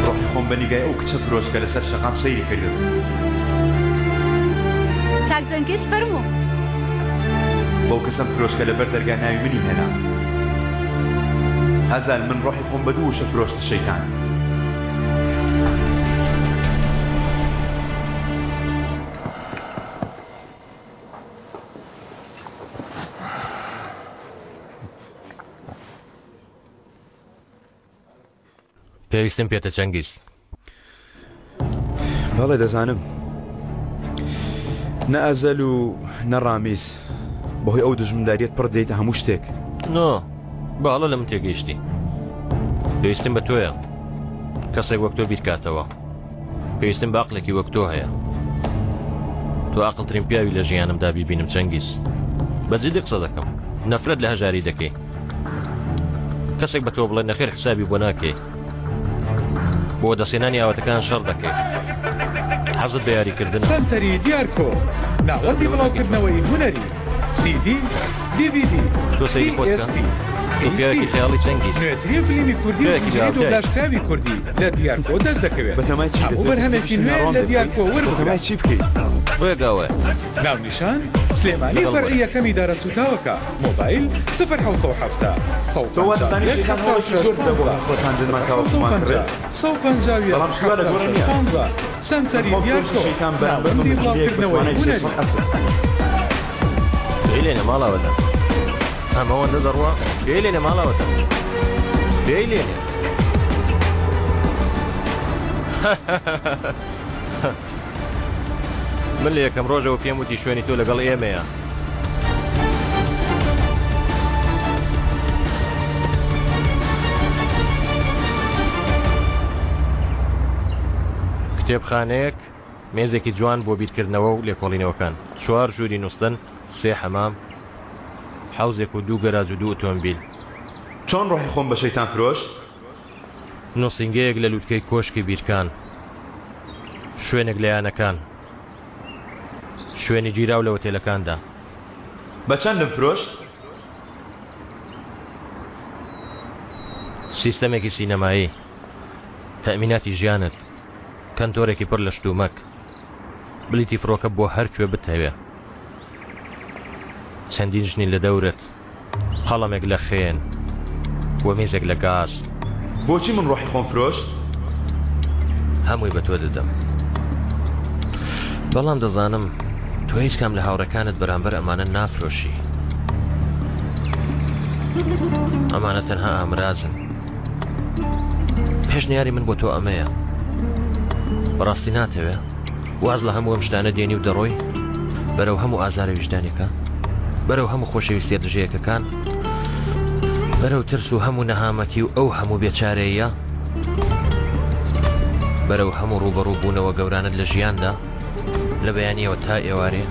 S2: ڕۆحی خۆم بە نیگای ئەو کچە فرۆشت کە لەسەر شەقام سەیری کردم.
S12: کاک جەنگیز فەرموو.
S2: بەو کەسەم فرۆشت کە لەبەر دەرگا ناوی منی هێنا. ئەزال من ڕۆحی خۆم بە دوو وشە فرۆشتە شەیتان.
S6: پێویستم پێتە چەنگیز.
S2: بەڵێ دەزانم. نە ئەزەل و نە ڕامیز بەهۆی ئەو دژمنداریت پڕ دێیتە هەموو شتێک.
S6: نۆ باڵە لە من تێگەیشتی. پێویستم بە تۆیە. کەسێک وەک تۆ بیرکاتەوە. پێویستم بە عەقڵێکی وەک تۆ هەیە. تۆ عەقڵترین پیاوی لە ژیانمدا بیبینم چەنگیز. بە جدی قسە دەکەم. نەفرەت لە هەژاری دەکەی. کەسێک بە تۆ بڵێ نەخێر حسابی بۆ ناکەی. بۆ دەستێنانی ئاواتەکان شەڕ دەکەی. حەزت بە یاریکردنە.
S18: سەنتەری دیارکۆ، ناوەندی بڵاوکردنەوەی هونەری، سیدی، دیڤیدی،
S6: تۆ سەیری خۆت بکە.
S18: PSP،
S6: تۆ پیاوێکی خەیاڵی چەنگیز.
S18: نوێترین فلیمی کوردی و
S6: پیاوێکی
S18: زنجیرەی
S6: جوابدای.
S18: دۆبلاژکراوی کوردی لە دیارکۆ دەست دەکەوێت.
S2: بەتەمای چی
S18: هەموو
S2: دەتەوێت
S18: بەرهەمێکی
S2: پشتی
S18: نوێ
S2: ناڕۆم
S18: لە
S2: دەکەی؟
S18: دیارکۆ وەربگرە.
S2: بەتەمای چی بکەی؟
S6: ڕێگاوەیە.
S18: ناونیشان، سلێمانی
S6: لەگەڵ
S18: فەرعی
S6: وەرە.
S18: یەکەمی دارە سووتاوەکە، مۆبایل، 0770
S2: تۆ وا دەزانی
S18: 151
S2: شەیتان هەوڵێکی
S18: 76
S2: زۆر بدە بۆ
S18: 15
S2: هەڵخڵەتاندنمان تاوەکو بمان
S18: 0750
S2: کڕێت؟
S18: 151
S2: بەڵام شتی وا لە گۆڕێ
S18: 76
S2: نییە.
S18: 15
S2: من
S18: سەنتەری
S2: خۆم فرۆشتی
S18: دیارکۆ،
S2: شەیتان بەرامبەر بە
S18: ناوەندی
S2: مەکینەیەک بە
S18: بڵاوکردنەوەی
S2: توانای
S18: هونەری.
S2: 300 ئەسپ.
S6: پێی لێنە ماڵاوەتە. ئەمە ئەوەندە دەڕوا؟ پێی لێنە ماڵاوەتە. پێی لێنە. من لە یەکەم ڕۆژەوە پێم وتی شوێنی تۆ لەگەڵ ئێمەیە. کتێبخانەیەک، مێزێکی جوان بۆ بیرکردنەوە و لێکۆڵینەوەکان، چوار ژووری نوستن، سێ حەمام، حەوزێک و دوو گەراج و دوو ئۆتۆمبیل.
S2: چۆن ڕۆحی خۆم بە شەیتان فرۆشت؟
S6: نووسینگەیەک لە لووتکەی کۆشکی بیرکان. شوێنێک لە یانەکان. شوێنی گیراو لە ئۆتێلەکاندا.
S2: بە چەندم فرۆشت؟
S6: سیستەمێکی سینەمایی. تەئمیناتی ژیانت. کەنتۆرێکی پڕ لە شتومەک. بلیتی فڕۆکە بۆ هەر کوێ بتهەوێ. چەندین ژنی لە دەورت. قەڵەمێک لە خوێن و مێزێک لە گاز.
S2: بۆچی من ڕۆحی خۆم فرۆشت؟
S6: هەمووی بە تۆ دەدەم. بەڵام دەزانم تۆ هیچ کام لە هاوڕێکانت بەرامبەر ئەمانە نافرۆشی. ئەمانە تەنها ئامرازن. پێشنیاری من بۆ تۆ ئەمەیە. بەڕاستی ناتەوێ؟ واز لە هەموو ئەم شتانە دێنی و دەڕۆی بەرەو هەموو ئازارە ویژدانەکان بەرەو هەموو خۆشەویستیە دژەیەکەکان بەرەو ترس و هەموو نەهامەتی و ئەو هەموو بێچارەیە بەرەو هەموو ڕووبەڕوو بوونەوە گەورانت لە ژیاندا لە بەیانیەوە تا ئێوارێ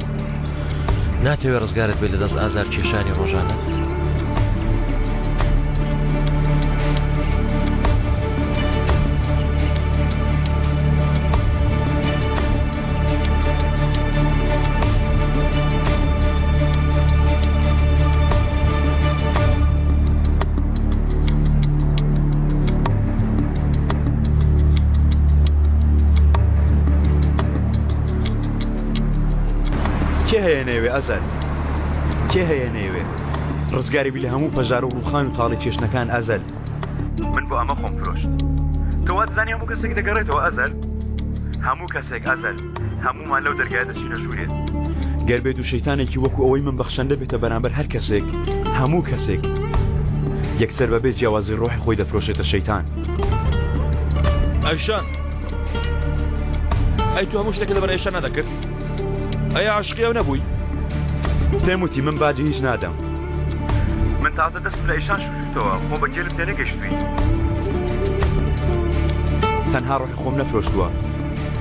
S6: ناتەوێ ڕزگارت بێت لە دەست ئازار کێشانی ڕۆژانەت؟
S2: کێ هەیە نەیەوێ ئەزەل کێ هەیە نەیەوێ ڕزگاری بی لە هەموو پەژارە و ڕووخان و تاڵی چێشنەکان ئەزەل من بۆ ئەمە خۆم فرۆشت تۆ وا دەزانی هەموو کەسێک دەگەڕێتەوە ئەزەل هەموو کەسێک ئەزەل هەموومان لەو دەرگایە دەچینە ژوورێ گەر بێت و شەیتانێکی وەکو ئەوەی من بەخشەندە بێتە بەرامبەر هەر کەسێک هەموو کەسێک یەکسەر بەبێ جیاوازی ڕۆحی خۆی دەفرۆشێتە شەیتان
S4: ئەیشان ئەی تۆ هەموو شتێکت لەبەر ئەیشان نەدەکرد ئەی عاشقی ئەو نەبووی
S2: پێم وتی من باجی هیچ نادەم من تازە دەستم لە ئەیشان شوشتەوە خۆ بە گێلم تێنەگەشتووی تەنها ڕۆحی خۆم نەفرۆشتووە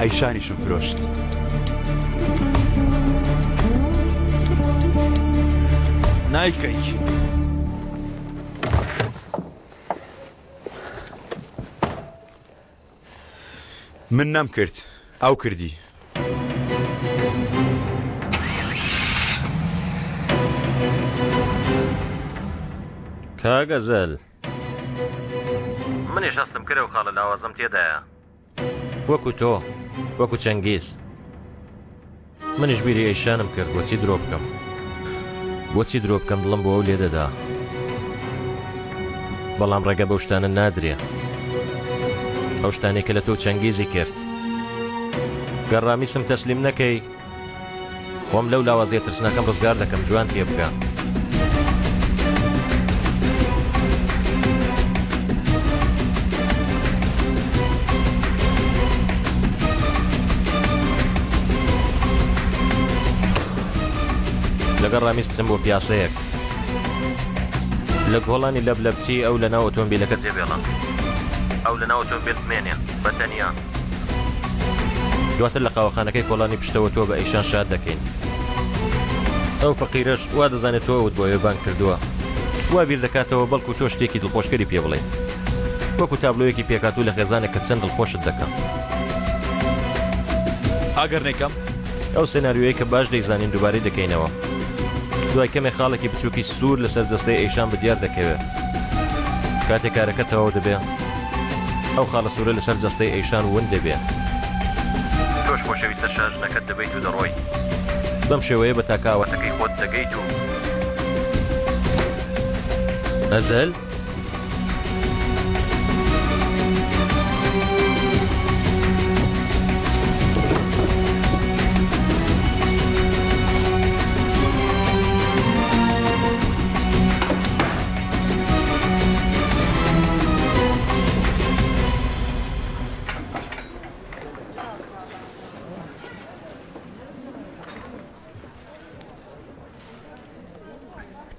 S2: ئەیشانیشم فرۆشت.
S4: نایکەی.
S2: من نەمکرد ئەو کردی.
S6: کاک ئەزەل منیش هەستم کرد ئەو خاڵە لاوازەم تێدایە وەکو تۆ وەکو چەنگیز منیش بیری ئەیشانم کرد بۆچی درۆ بکەم. بۆچی درۆ بکەم دڵم بۆ ئەو لێدەدا. بەڵام ڕێگە بەو شتانە نادرێ. ئەو شتانەی کە لە تۆ چەنگیزی کرد. گەر ڕامیسم تەسلیم نەکەی خۆم لەو لاوازیە ترسناکەم ڕزگار دەکەم جوان تێبگە. لەگەڵ ڕامیس بچم بۆ پیاسەیەک لە گۆڵانی لەب لەبچی ئەو لەناو ئۆتۆمبیلەکە جێبێڵە ئەو لەناو ئۆتۆمبیل بمێنێ بە تەنیا دواتر لە قاوەخانەکەی کۆڵانی پشتەوە تۆ بە ئەیشان شاد دەکەین. ئەو فەقیرەش وا دەزانێت تۆ ئەوت بۆ ئەوێ بانگ کردووە. وا بیر دەکاتەوە بەڵکو تۆ شتێکی دڵخۆشکەری پێ بڵێیت. وەکو تابلۆیەکی پێکهاتوو لە خێزانێک کە چەند دڵخۆشت دەکا.
S4: ئەگەر نەیکەم؟
S6: ئەو سێناریۆیەی کە باش دەیزانین دووبارەی دەکەینەوە. دوای کەمێ خاڵێکی بچووکی سوور لەسەر جەستەی ئەیشان بەدیار دەکەوێ. کاتێ کارەکە تەواو دەبێ، ئەو خاڵە سوورە لەسەر جەستەی ئەیشان ون دەبێ. تۆش خۆشەویستە شاژنەکەت دەبەیت و دەڕۆی. بەم شێوەیە بە تاکە ئاواتەکەی خۆت دەگەیت و. ئەزەل؟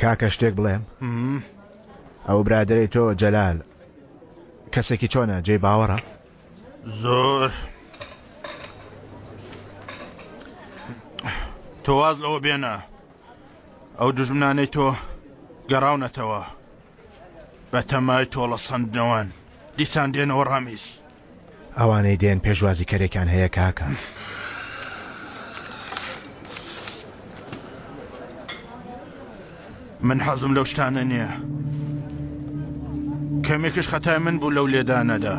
S21: کاکە شتێک بڵێم ئەو برادەرەی تۆ جەلال کەسێکی چۆنە جێی باوەڕە؟
S17: زۆر تۆ واز لەوە بێنە ئەو دوژمنانەی تۆ گەڕاونەتەوە بە تەمای تۆڵە سەندنەوەن دیسان دێنەوە ڕامیز.
S21: ئەوانەی دێن پێشوازی کەرێکیان هەیە کاکە.
S17: من حەزم لەو شتانە نییە. کەمێکش خەتای من بوو لەو لێدانەدا.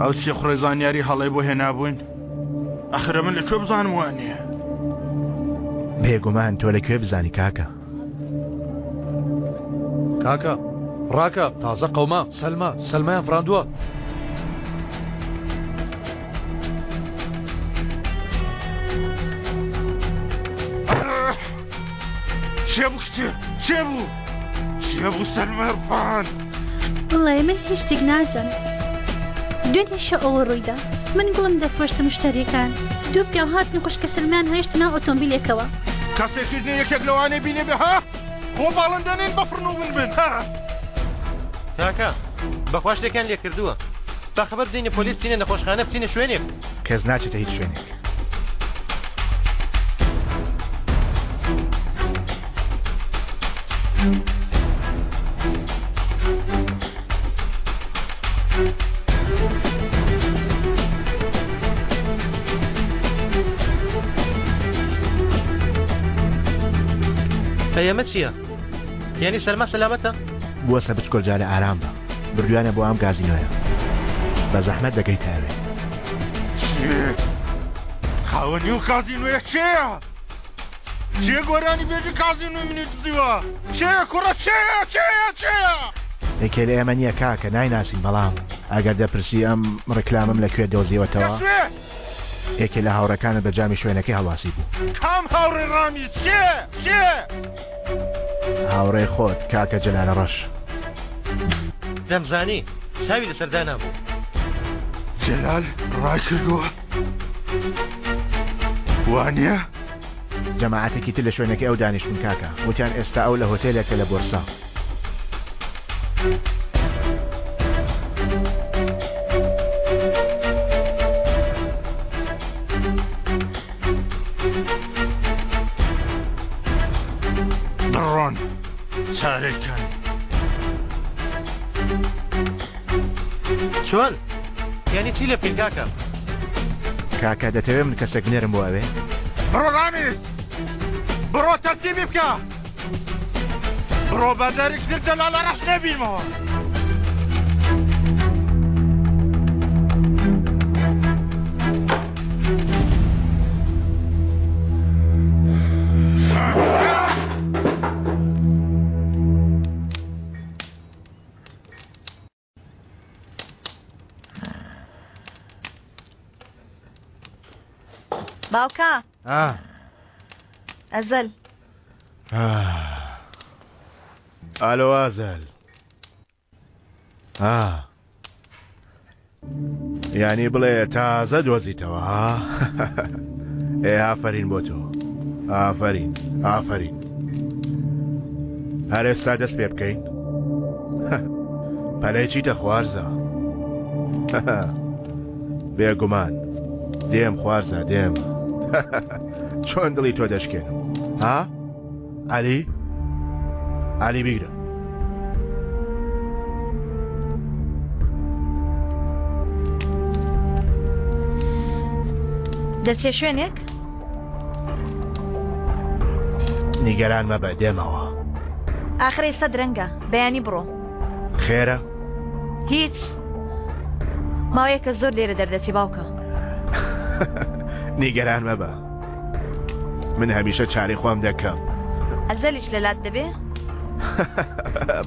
S17: ئەو سیخوڕی زانیاری هەڵەی بۆ هێنابووین ئەخرە من لە کوێ بزانم وانییە
S21: بێگومان تۆ لە کوێ بزانی کاکە
S19: کاکە ڕاکە تازە قەوما سەلما سەلمایان فراندووە
S17: چێ بوو کچێ چێ بوو چێ بوو سەلما ڕفان
S15: وەڵای من هیچ شتێک نازانم دوێنێ شەو ئەوە ڕوویدا من گوڵم دەفرۆشتە مشتەریەکان دوو پیاو هاتن خوشکە سەلمان هاویشتە ناو ئۆتۆمبیلێکەوە
S17: کەسێکیش نیە یەکێک لەوانەی بینێ بێ ها خۆ باڵندە نین بەفڕن و ون بن ها
S6: کاکە بەخوا شتێکیان لێ کردووە با خەبەر بدەینە پۆلیس بچینە نەخۆشخانە بچینە شوێنێک
S21: کەس ناچێتە هیچ شوێنێک
S6: ئەی ئەمە چییە؟ یعنی سەلما سەلامەتە؟
S21: بوەستە بچکۆل جارێ ئارام بە بردویانە بۆ ئەم گازینۆیە بە زەحمەت دەگەیتە ئەوێ.
S17: کێ خاوەنی و کازینۆیە کێیە؟ کێ گۆرانی بێژی کازینۆی منی دزیوە؟ کێیە کوڕە کێیە کێیە کێیە؟
S21: یەکێ لە ئێمە نییە کاکە نایناسین بەڵام ئەگەر دەپرسی ئەم ڕیکلامەم لە کوێ دۆزیوەتەوە
S17: لە کوێ؟
S21: یەکێ لە هاوڕێکانت بە جامی شوێنەکەی هەڵواسی بوو.
S17: کام هاوڕێ ڕامی؟ کێ؟ کێ؟
S21: هاوڕێی خۆت کاکە جەلالە ڕەش.
S6: دەمزانی چاوی لەسەر دانابوو.
S17: جەلال ڕایکردووە وانییە؟
S21: جەماعەتێکی تر لە شوێنەکەی ئەو دانیشتوون کاکە، وتیان ئێستا ئەو لە هۆتێلێکە لە بۆرسا.
S17: بڕۆن چارێکیان.
S6: چۆن؟ یانی چی لێ بکەین کاکە؟
S21: کاکە دەتەوێ من کەسێک بنێرم بۆ ئەوێ؟
S17: بڕۆ ڕامیز بڕۆ تەرتیبی بکە بڕۆ بە جارێکی تر جەلالە ڕەش نەبینمەوە.
S12: باوکە ئەزەل
S21: ئالۆ ئازەل ئا یانی بڵێ تازە دۆزیتەوە ها ئێ ئافەرین بۆ تۆ ئافەرین ئافەرین هەر ئێستا دەست پێ بکەین پەلەی چیتە خوارزە بێگومان دێم خوارزە دێم چۆن دڵی تۆ دەشکێنم ها عەلی عەلی بیگرە
S12: دەچێ شوێنێک؟
S21: نیگەران مەبە دێمەوە.
S12: ئاخر ئێستا درەنگە بەیانی بڕۆ.
S21: خێرە؟
S12: هیچ ماوەیەکە زۆر لێرە دەردەچی باوکە.
S21: نیگەران مەبە من هەمیشە چارەی خۆم دەکەم.
S12: ئەزەلیش لەلات دەبێ؟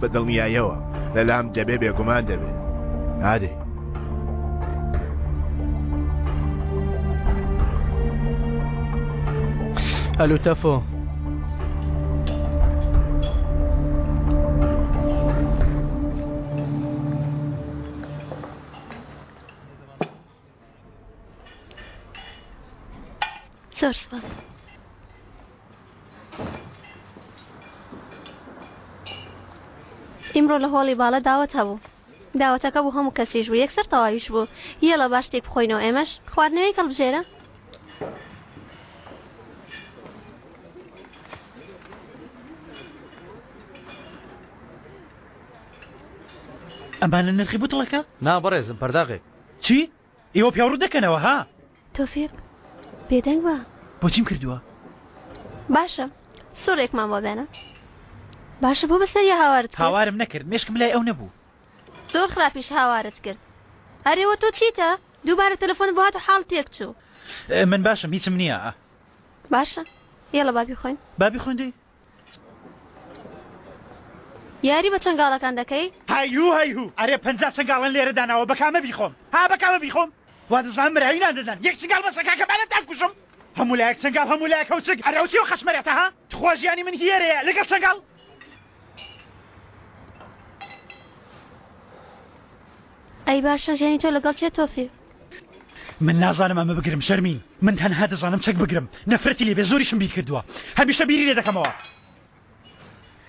S21: بە دڵنیایەوە لەلام دەبێ بێگومان دەبێ. هادێ.
S7: ئەلو تەفۆ.
S15: زۆر سپاس. ئیمڕۆ لە هۆڵی باڵە داوەت هەبوو. داوەتەکە بۆ هەموو کەسیش بوو، یەکسەر تەواویش بوو. یەڵە با شتێک بخۆینەوە ئێمەش. خواردنەوەیەک هەڵبژێرە.
S10: ئەمانە نرخی بوتڵەکە؟
S4: نا بەڕێزم پەرداغێک.
S10: چی؟ ئێوە پیاو ڕووت دەکەنەوە ها؟
S15: تۆفیق بێدەنگ بە.
S10: بۆ چیم کردووە؟
S15: باشە سوڕێکمان بۆ بێنە. باشە بۆ بەسەریا هاوارت کرد؟
S10: هاوارم نەکرد مێشکم لای ئەو نەبوو.
S15: زۆر خراپیش هاوارت کرد. ئەرێوە تۆ چیتە؟ دووبارە تەلەفۆنت بۆ هات و حاڵت تێک چوو.
S10: من باشم هیچم نییە.
S15: باشە یەڵە با بیخۆین.
S10: با بیخۆین دەی.
S15: یاری بە چەنگاڵەکان دەکەی؟
S10: هەیهو هەیهو ئەرێ 50 چەنگاڵن لێرە داناوە بە کامە بیخۆم ها بە کامە بیخۆم وا دەزانم مراوی نان دەدەن یەک چنگاڵ بەسە کاکە با نەتانکوژم هەموو لایەک چنگاڵ هەموو لایەک هەوچک ئەرێ ئەو چیەو خەشمەرێتە ها تخوا ژیانی من هیێرەیە لەگەڵ چنگاڵ
S15: ئەی باشە ژیانی تۆ لەگەڵ چێ تۆفیق؟
S10: من نازانم ئەمە بگرم شەرمین من تەنها دەزانم چەک بگرم نەفرەتی لێ بێ زۆریشم بیر کردووە هەمیشە بیری لێ دەکەمەوە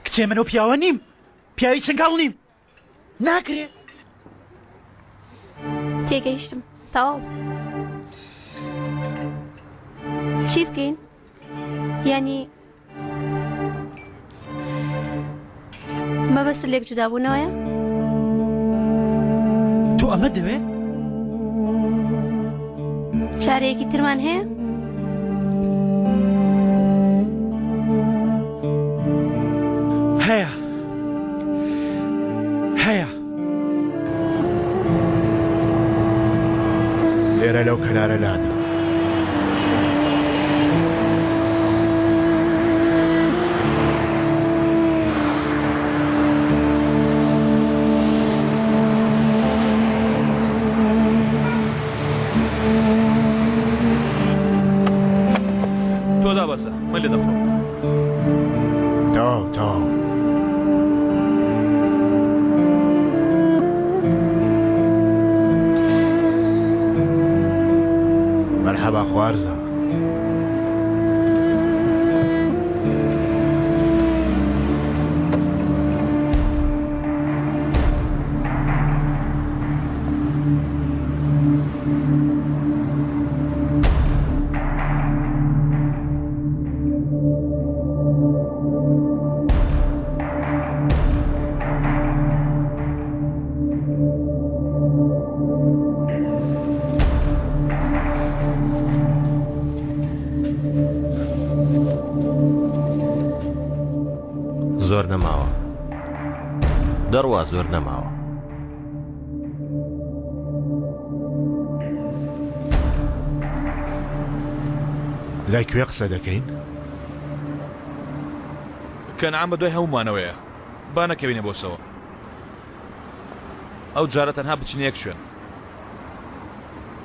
S10: کچێ من ئەو پیاوە نیم پیاوی چنگاڵ نیم ناکرێ
S15: تێگەیشتم تەواو چی بکەین یعنی مەبەست لێک جودابوونەوەیە؟
S10: تۆ ئەمە دەوێ؟
S15: چارەیەکی ترمان هەیە؟
S10: هەیە هەیە
S21: لێرە لەو کەنارە لادا.
S4: تۆ دابەزە من لێ دەخۆم.
S21: تەواو تەواو. مەرحەبا خوارزا.
S11: زۆر نەماوە دەڕوا زۆر نەماوە.
S21: لە کوێ قسە دەکەین؟
S4: کەنعان بە دوای هەموومانەوەیە. با نەکەوینە بۆسەوە. ئەو جارە تەنها بچینە یەک شوێن.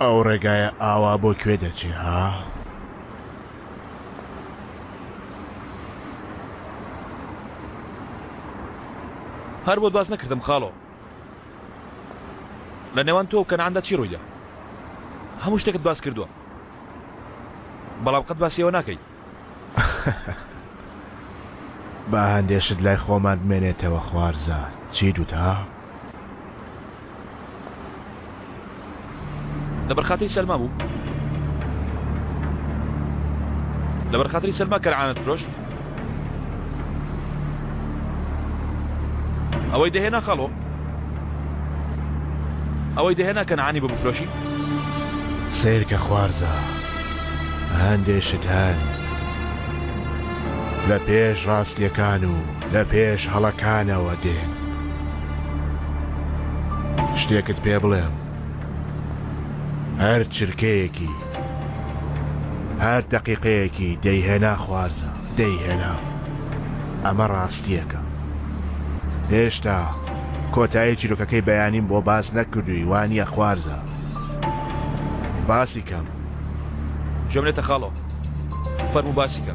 S21: ئەو ڕێگایە ئاوا بۆ کوێ دەچێ ها؟
S4: هەر بۆت باس نەکردم خاڵۆ. لە نێوان تۆ و کەنعاندا چی ڕوویدا؟ هەموو شتێکت باس کردووە. بەڵام قەت باسی ئەوە ناکەی.
S21: با هەندێ شت لای خۆمان بمێنێتەوە خوارزا، چیت وت ها؟
S4: لەبەر خاتری سەلما بوو؟ لەبەر خاتری سەلما کەرعانت فرۆشت؟ ئەوەی دەهێنا خاڵۆ؟ ئەوەی دەهێنا کەنعانی بۆ بفرۆشی؟
S21: سەیرکە خوارزا هەندێ شت هەن لە پێش ڕاستیەکان و لە پێش هەڵەکانەوە دێن. شتێکت پێ بڵێم هەر چرکەیەکی هەر دەقیقەیەکی دەیهێنا خوارزا دەیهێنا ئەمە ڕاستیەکە هێشتا کۆتایی چیرۆکەکەی بەیانیم بۆ باس نەکردووی وانیە خوارزا باسی کەم.
S4: گوێم لێتە خاڵۆ فەرموو باسی کە.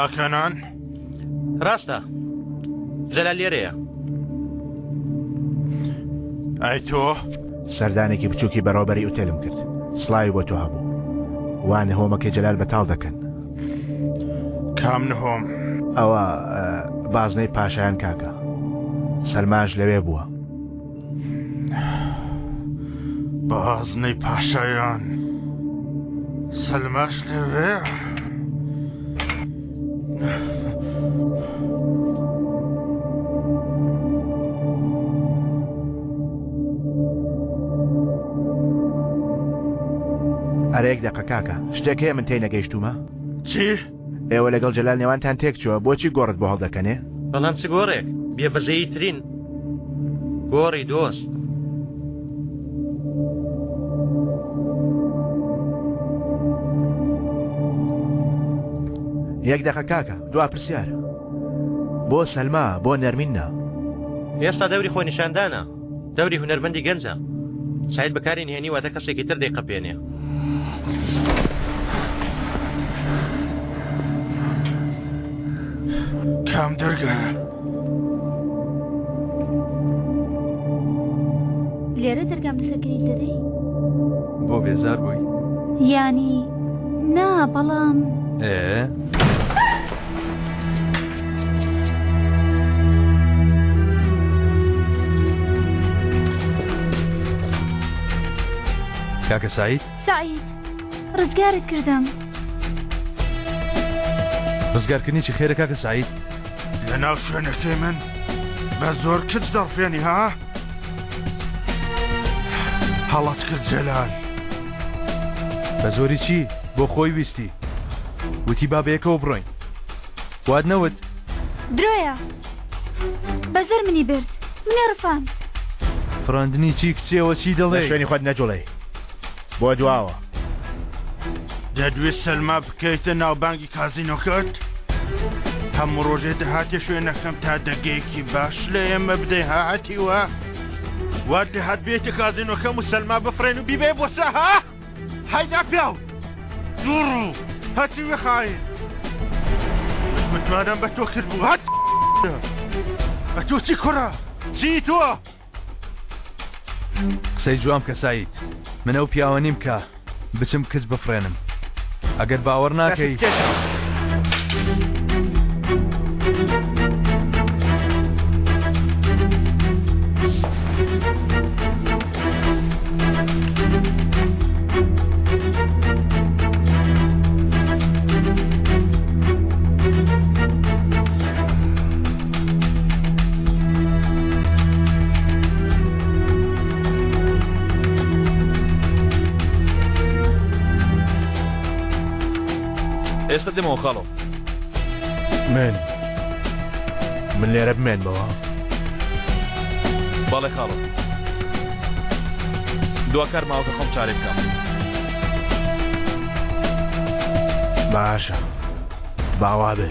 S17: هاکەنان
S6: ڕاستە جەلال لێرەیە
S17: ئەی تۆ
S21: سەردانێکی بچووکی بەڕێوەبەری ئوتێلم کرد سڵاوی بۆ تۆ هەبوو وا نهۆمەکەی جەلال بەتاڵ دەکەن
S17: کام نهۆم؟
S21: ئەوە بازنەی پاشایان کاکە سەلماش لەوێ بووە.
S17: بازنەی پاشایان سەلماش لەوێ؟
S21: ئەرێ یەک دەقە کاکە شتێک هەیە من تێی نەگەیشتوومە؟
S17: چی؟
S21: ئێوە لەگەڵ جەلال نێوانتان تێک چووە بۆچی گۆڕت بۆ هەڵدەکەنێ؟
S6: بەڵام چ گۆڕێک؟ بێ بەزەیی ترین گۆڕی دۆست.
S21: یەک دەقە کاکە دوا پرسیار بۆ سەلما بۆ نەرمین نا؟
S6: ئێستا دەوری خۆنیشاندانە دەوری هونەرمەندی گەنجە سعید بەکاری نهێنی واتە کەسێکی تر دەیقەپێنێ.
S17: کام دەرگایە؟
S1: لێرە دەرگام لەسەر کلیل دەدەی؟
S11: بۆ بێزار بووی؟
S1: یانی نا بەڵام
S11: ئێ کاکە سعید؟
S1: سعید ڕزگارت کردم.
S11: ڕزگارکردنی چی خێرە کاکە سعید؟
S17: لە ناو شوێنەکەی من بە زۆر کچ دەڕفێنی ها؟ هەڵەت کرد جەلال.
S11: بە زۆری چی؟ بۆ خۆی ویستی. وتی با بەیەکەوە بڕۆین. وات نەوت؟
S1: درۆیە. بە زۆر منی برد. منی ڕفاند.
S11: فڕاندنی چی کچێوە چی
S21: لە
S11: دەڵێی؟
S21: شوێنی خۆت نەجوڵێی. بۆ دواوە.
S17: دەتویست سەلما بکەیتە ناوبانگی کازینۆکەت؟ هەموو ڕۆژێ دەهاتە شوێنەکەم تا دەگەیەکی باش لە ئێمە بدەی ها هەتیوە؟ وات لێ هات بێتە کازینۆکەم و سەلما بفڕێن و بیبێ بۆ سە ها؟ هەیدا پیاو دووڕوو هەتیوی خاین من متمانەم بە تۆ کرد بوو هەت ئەتۆ چی کوڕە چی تۆ؟
S11: قسەی جوان بکە سعید من ئەو پیاوە نیم کە بچم کچ بفڕێنم ئەگەر باوەڕ ناکەی.
S4: ئێستا دێمەوە خاڵۆ.
S21: من من لێرە بمێنمەوە.
S4: بەڵێ خاڵۆ. دواکار ماوە کە خۆم چارەی بکەم.
S21: باشە باوا بێ.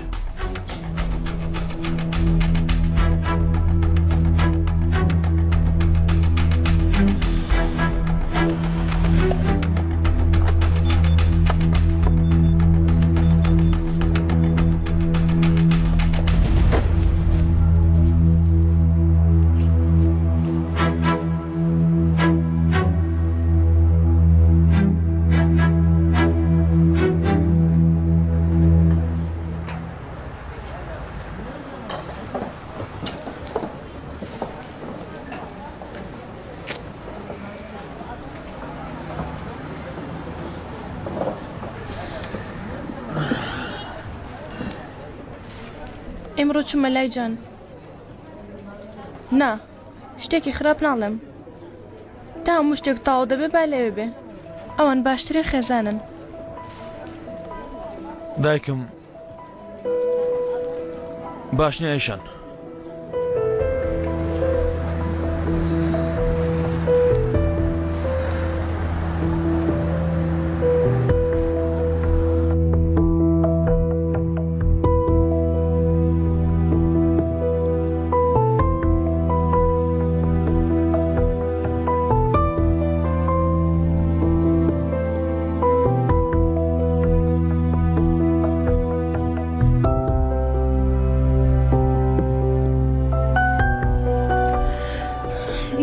S1: ئیمڕۆ چوومە لای جان. نا، شتێکی خراپ ناڵێم. تا هەموو شتێک تەواو دەبێ با لەوێ بێ. ئەوان باشترین خێزانن.
S4: دایکم باش نییە ئەیشان.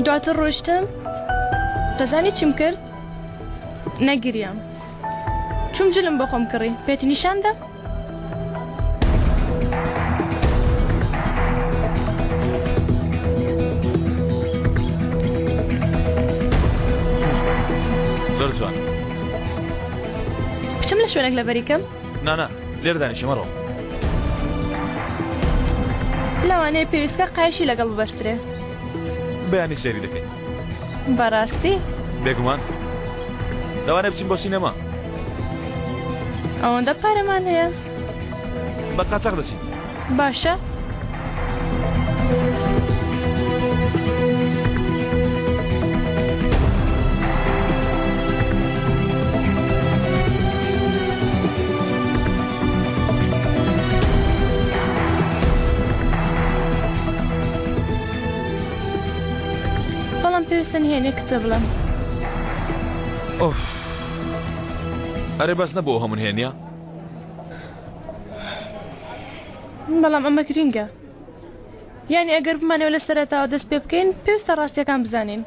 S1: دواتر ڕۆشتم دەزانی چیم کرد؟ نەگریام چوم جلم بۆ خۆم کڕی پێت نیشان دەم؟
S4: زۆر جوان.
S1: بچم لە شوێنێک لەبەری کەم؟
S4: نا نا لێرە دانیشە مەڕۆ.
S1: لەوانەیە پێویستکە قایشی لەگەڵ ببەسترێ.
S4: بەیانی سەیری دەکەین.
S1: بەڕاستی؟
S4: بێگومان. لەوانەیە بچین بۆ سینەما.
S1: ئەوەندە پارەمان هەیە؟
S4: بە قاچاخ دەچین.
S1: باشە. بەڵام پێویستە نهێنیەکت پێ بڵێم.
S4: ئۆف ئەرێ بەس نەبوو ئەو هەموو نهێنیە؟
S1: بەڵام ئەمە گرینگە. یانی ئەگەر بمانەوێت لە سەرەتاوە دەست پێ بکەین پێویستە ڕاستیەکان بزانین.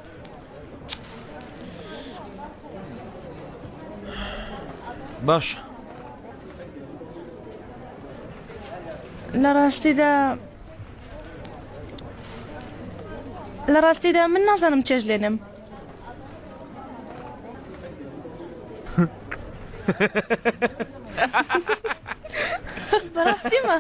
S4: باش.
S1: لە ڕاستیدا لە ڕاستیدا من نازانم چێژ لێنم. بەڕاستیمە.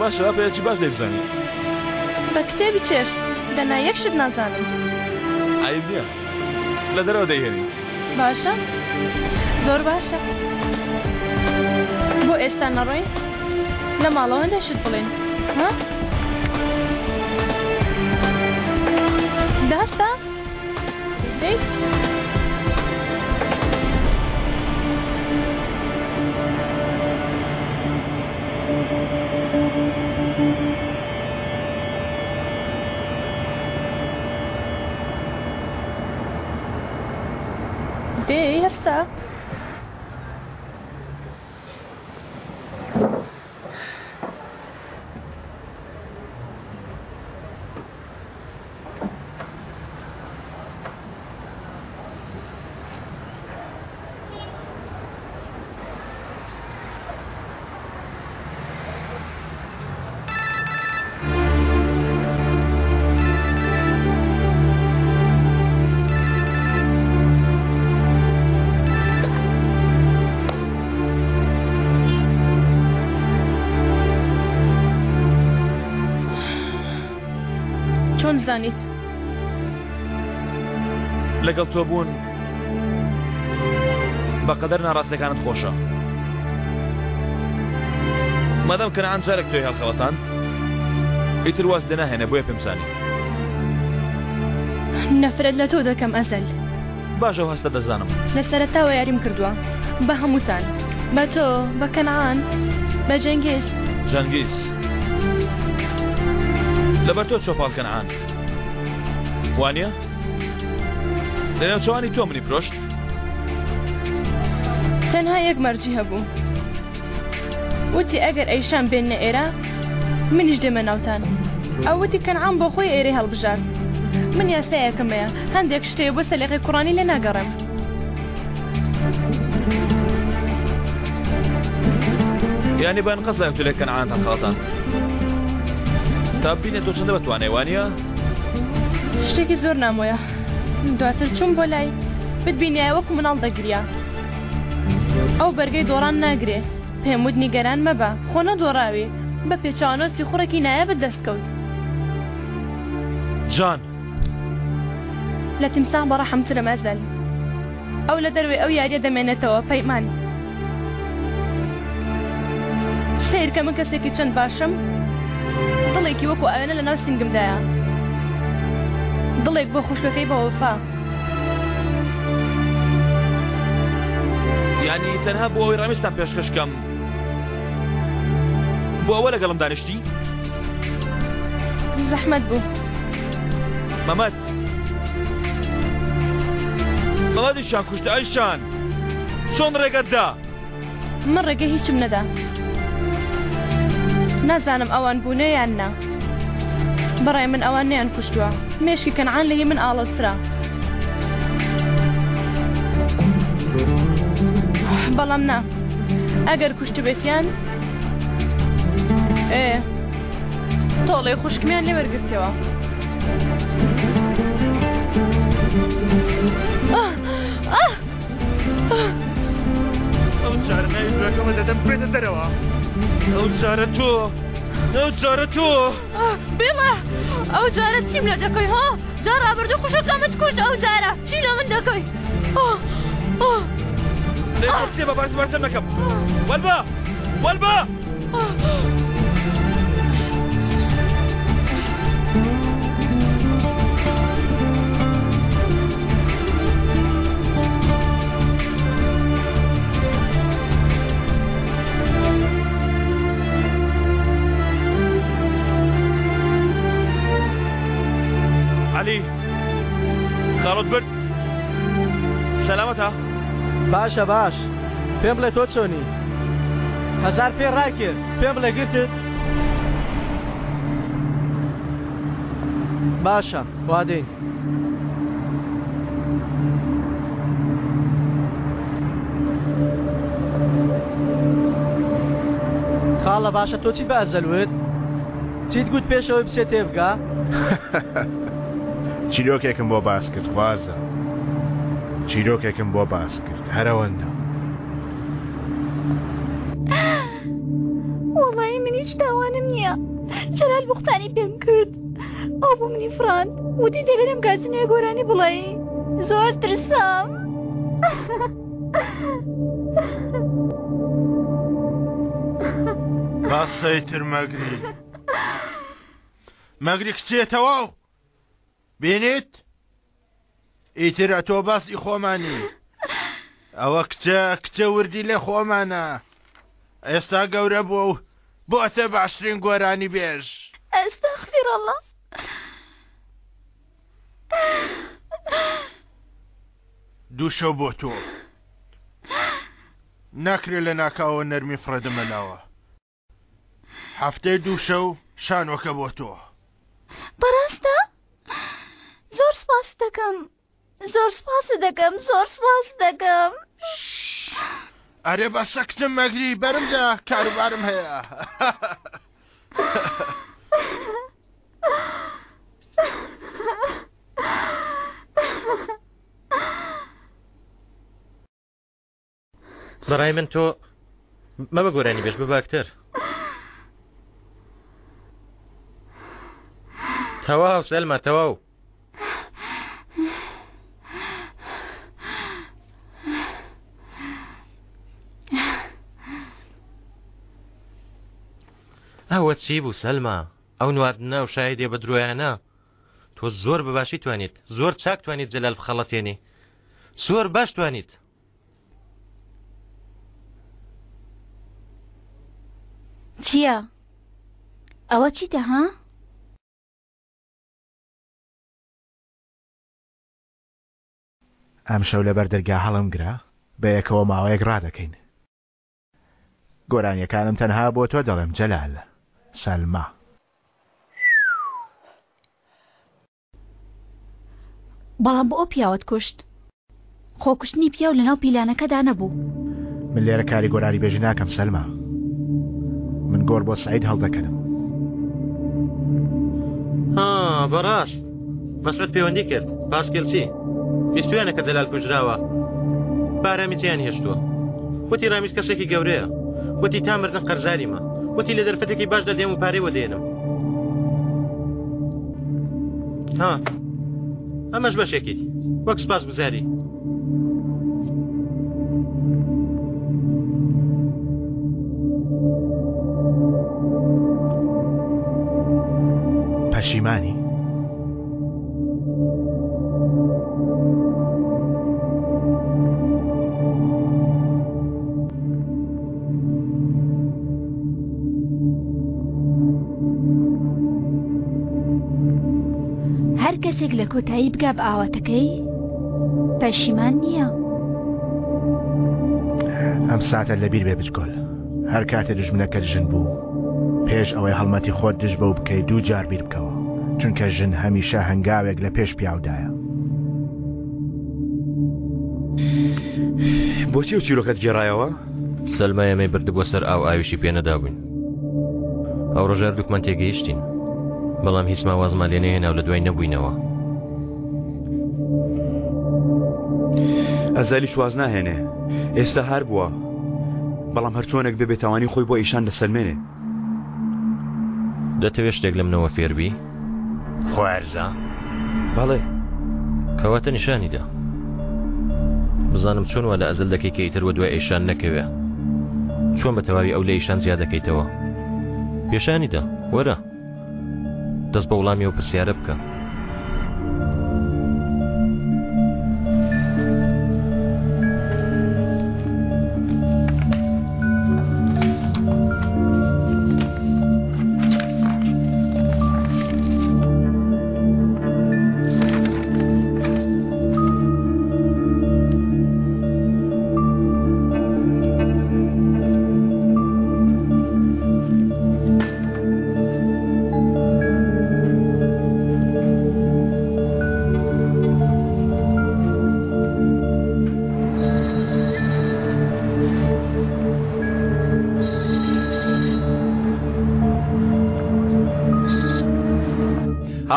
S4: باشە با پێچی باش دەیبزانی.
S1: بە کتێبی چێشت دەنا یەک شت نازانم.
S4: عەیب نییە لە دەرەوە دەیهێنین.
S1: باشە زۆر باشە بۆ ئێستا نەڕۆین لە ماڵەوە هەندێک شت بڵێن ها؟ دەهەستا دەی دێی هەستا. چۆن زانیت؟
S4: لەگەڵ تۆ بوون بەقەدەر ناڕاستەکانت خۆشە مادام کەنعان جارێک تۆی هەڵخەڵەتاند ئیتر واز لێ ناهێنێ بۆیە پێم زانی.
S1: نەفرەت لە تۆ دەکەم ئەزەل.
S4: باش ئەو هەستە دەزانم.
S1: لە سەرەتاوە یاریم کردووە بە هەمووتان بە تۆ بە کەنعان بە جەنگیز.
S4: جەنگیز لەبەر تۆ چۆ پاڵ کەنعان وانییە؟ لە نێوچەوانی تۆ منی فرۆشت؟
S1: تەنها یەک مەرجی هەبوو وتی ئەگەر ئەیشان بێننە ئێرە منیش دێمە ناوتان ئەو وتی کەنعان بۆ خۆی ئێرەی هەڵبژارد من یاسایەکم هەیە هەندێک شتەیە بۆ سەلیقەی کوڕانی لێ ناگەڕێم
S4: یانی بە ئەنقەست لای تۆ لێ کەنعان هەڵخەڵەتاند تا ببینێ تۆ چەندە بەتوانای وانییە؟
S1: شتێکی زۆر نامۆیە دواتر چووم بۆ لای بتبینیایە وەکو مناڵ دەگریا ئەو بەرگەی دۆڕان ناگرێ پێم وت نیگەران مەبە خۆ نەدۆڕاوی بە پێچەوانەوە سیخوڕێکی نایابت دەست کەوت.
S4: جان.
S1: لە تیمساح بەڕەحمترم ئەزەل. ئەو لە دەروێ ئەو یاریە دەمێنێتەوە پەیمان. سەیرکە من کەسێکی چەند باشم دڵێکی وەکو ئاوێنە لەناو سینگمدایە دڵێک بۆ خوشکەکەی بەوەفا.
S4: یانی تەنها بۆ ئەوەی ڕامیزتان پێشکەش کەم بۆ ئەوە لەگەڵم دانیشتی؟
S1: زەحمەت بوو.
S4: مەمەد مەمەدیشان کوشت ئەیشان چۆن ڕێگەت دا؟
S1: من ڕێگەی هیچم نەدا. نازانم ئەوان بوونە یان نا. بەڕای من ئەوان نەیان کوشتووە. مێشکی کەنعان لە هی من ئاڵۆزترە. بەڵام نا. ئەگەر کوشتبێتیان ئێ تۆڵەی خوشکمیان لێ وەرگرتەوە.
S8: ئەو جارە ناوی براکەمە دەدەم بێتە دەرەوە ئەو جارە تۆ ئەو جارە تۆ
S1: بێڵە ئەو جارە چیم لە دەکەی ها جا ڕابردوو خوشەکەمت کوشت ئەو جارە چی لە من دەکەی
S4: چێ بە بارچ بارچەم نەکەم وەلبە وەلبە عەلی خاڵت برد سەلامەتە
S7: باشە باش پێم بڵێ تۆ چۆنی هەزار پێ ڕاکرد پێم بڵێ گرتت باشە وا دێین. خاڵە باشە تۆ چیت بە ئەزەل وت؟ چیت گوت پێش ئەوەی بچێ تێبگا؟
S21: چیرۆکێکم بۆ باس کرد خوارزا. چیرۆکێکم بۆ باس کرد هەر ئەوەندە.
S15: وەڵایی منیش.
S12: من هیچ تاوانم نییە جەلال بوختانی پێم کرد ئەو بۆ منی فڕاند وتی دەبێت لەم گازینۆیە گۆرانی بڵێی زۆر ترسام.
S17: بەسە ئیتر مەگری مەگری کچێ تەواو بینیت ئیتر ئەتۆ باسی خۆمانی ئەوە کچە کچە وردی لێ خۆمانە ئێستا گەورە بووە و بۆتە باشترین گۆرانی بێژ.
S12: ئەستەغفر اللە.
S17: دووشەو بۆ تۆ ناکرێ لە ناکاوە نەرمی فڕێدەمە لاوە هەفتەی دووشەو شانۆکە بۆ تۆ.
S12: بەڕاستە؟ زۆر سپاست دەکەم زۆر سپاست دەکەم زۆر سپاست دەکەم.
S17: ئەرێ بەسە کچم مەگری بەرمدا کاروبارم هەیە.
S6: بەڕای من تۆ مەبە گۆرانی بێژ ببە ئەکتەر. تەواو سەلما تەواو. ئەوە چی بوو سەلما ئەو نواردنە و شایدێ بە درۆیانە تۆ زۆر بەباشی توانیت زۆر چاک توانیت جەلال بخەڵەتێنی زۆر باش توانیت
S12: چییە؟ ئەوە چیتە ها؟
S21: ئەمشەو لەبەر دەرگا هەڵمگرە، بەیەکەوە ماوەیەک ڕادەکەین. گۆرانیەکانم تەنها بۆ تۆ دەڵێم جەلال. سەلما.
S12: بەڵام بۆ ئەو پیاوەت کوشت؟ خۆ کوشتنی پیاو لەناو پیلانەکەدا نەبوو.
S21: من لێرە کاری گۆرانیبێژی ناکەم سەلما. من گۆڕ بۆ سەعید هەڵدەکەنم.
S6: ها بەڕاست مەسعود پەیوەندی کرد پاسکیلچی بیستویانە کە جەلال کوژراوە بارامی جێیان هێشتووە وتی ڕامیز کەسێکی گەورەیە وتی تا مردن قەرزاریمە وتی لە دەرفەتێکی باشدا دێم و پارەی وەدێنم ها ئەمەش بەشێکی وەک سپاس گوزاری
S21: پەشیمانی؟
S12: هەر کەسێک لە کۆتایی بگا بە ئاواتەکەی پەشیمان نییە.
S21: ئەم ساتە لەبیر بێ بچکۆل هەر کاتێ دوژمنەکەت ژن بوو پێش ئەوەی هەڵمەتی خۆت دژ بەو بکەی دوو جار بیر بکەوە چونکە ژن هەمیشە هەنگاوێک لە پێش پیاودایە.
S2: بۆچی ئەو چیرۆکەت گێڕایەوە؟
S6: سەلما ئێمەی بردبووە سەر ئاو ئاویشی پێ نەدابووین. ئەو ڕۆژە هەردووکمان تێگەیشتین. بەڵام هیچمان وازمان لێ نەهێنا و لە دوای نەبووینەوە.
S2: ئەزەلیش واز ناهێنێ. ئێستا هار بووە. بەڵام هەرچۆنێک بێ بێتاوانی خۆی بۆ ئیشان دەسەلمێنێ.
S6: دەتەوێ شتێک لە منەوە فێربی؟ خوارزا؟
S2: بەڵێ.
S6: کەواتە نیشانی دە. بزانم چۆن وا لە ئەزەل دەکەی کە ئیتر وەدوای ئەیشان نەکەوێ. چۆن بە تەواوی ئەو لە ئیشان جیا دەکەیتەوە؟ پێشانی دە، وەرە. دەست بە وڵامی ئەو پرسیارە بکە.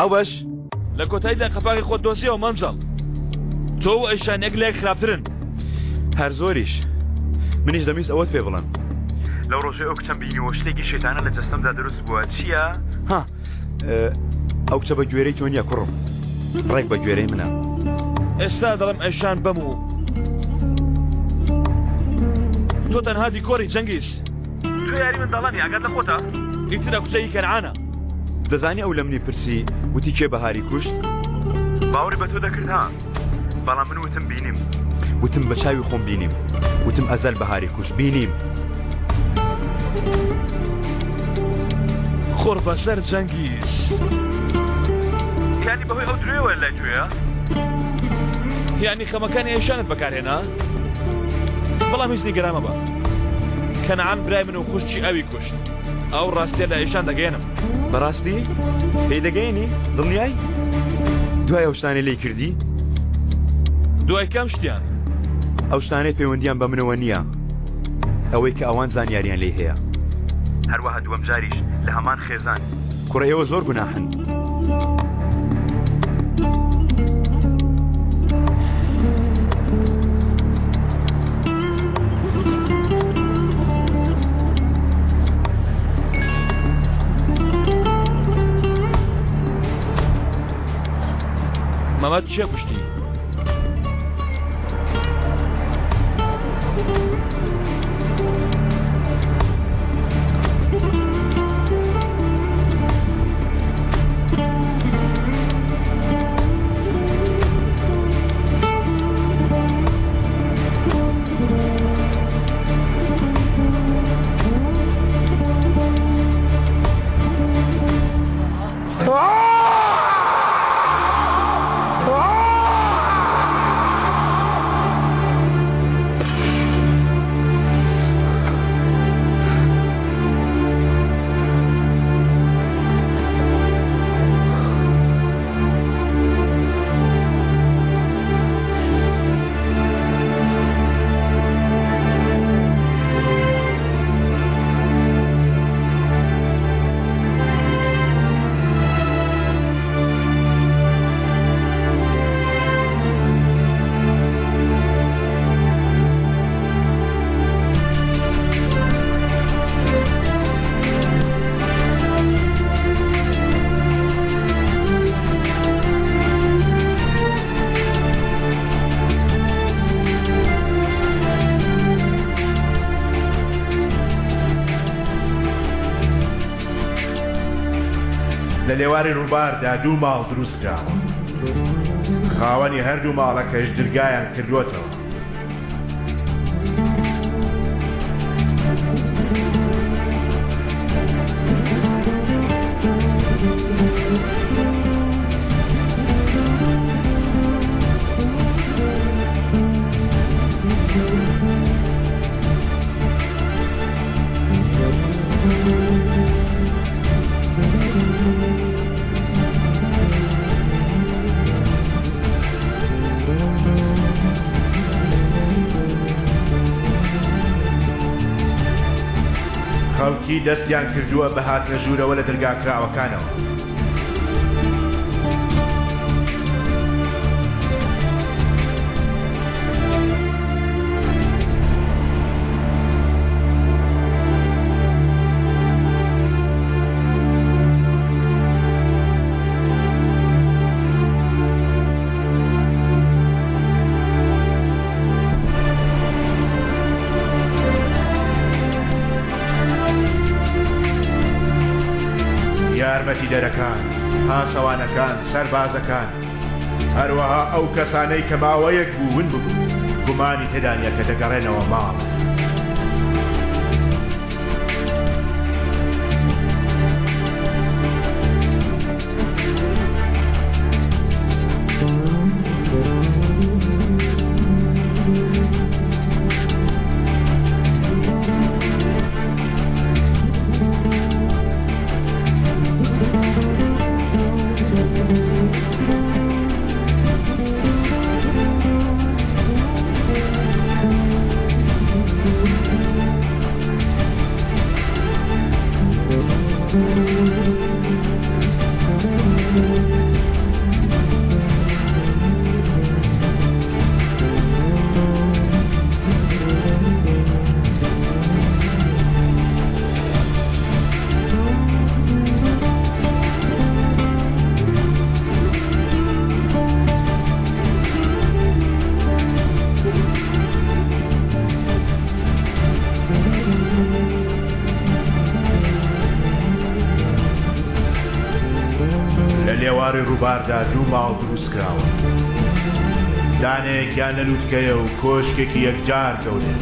S4: هاوبەش لە کۆتاییدا قەپاغی خۆت دۆزیەوە مەنجەڵ تۆ و ئەیشان یەک لە یەک خراپترن
S2: هەر زۆریش منیش دەمویست ئەوەت پێ بڵێم. لەو ڕۆژەی ئەو کچەم بینیوە شتێکی شێتانە لە جەستەمدا دروست بووە چییە؟ ها ئەو کچە بە گوێرەی تۆ نییە کوڕم ڕێک بە گوێرەی منە.
S4: ئێستا دەڵێم ئەیشان بەم و تۆ تەنها دیکۆری جەنگیز تۆ یاری منداڵانی ئاگات لە خۆتە ئیتر ئەو کچە هی کەنعانە.
S2: دەزانی ئەو لە منی پرسی وتی کێ بەهاری کوشت؟ باوەڕی بە تۆ دەکرد ها بەڵام من وتم بینیم وتم بە چاوی خۆم بینیم وتم ئەزەل بەهاری کوشت بینیم.
S4: قوڕ بەسەر جەنگیز. یانی بەهۆی ئەو درۆیەوە لای تۆیە؟ یانی خەمەکانی ئەیشانت بەکارهێنا؟ بەڵام هیچ نیگەران مەبە. کەنعان برای من و خوشکی ئەوی کوشت. ئەو ڕاستیە لە ئەیشان دەگەیەنم.
S2: بەڕاستی؟ پێی دەگەیەنی؟ دڵنیای؟ دوای ئەو شتانەی لێی کردی؟
S4: دوای کام شتیان؟
S2: ئەو شتانەی پەیوەندیان بە منەوە نییە. ئەوەی کە ئەوان زانیاریان لێی هەیە. هەروەها دووەم جاریش لە هەمان خێزان. کوڕە ئێوە زۆر گوناحن.
S4: مەمەد کێ کوشتی؟
S21: لە لێواری ڕووباردا دوو ماڵ دروست کراوە. خاوەنی هەردوو ماڵەکەش درگایان کردووەتەوە. خەڵکی دەستیان کردووە بە هاتنە ژوورەوە لە دەرگا کراوەکانەوە. یارمەتیدەرەکان، پاسەوانەکان، سەربازەکان، هەروەها ئەو کەسانەی کە ماوەیەک بوو ون ببوون، گومانی تێدا نییە کە دەگەڕێنەوە ماڵ. پەڕی ڕووباردا دوو ماڵ دروست کراون. دانەیەکیان لە لووتکەیە و کۆشکێکی یەکجار گەورەیە.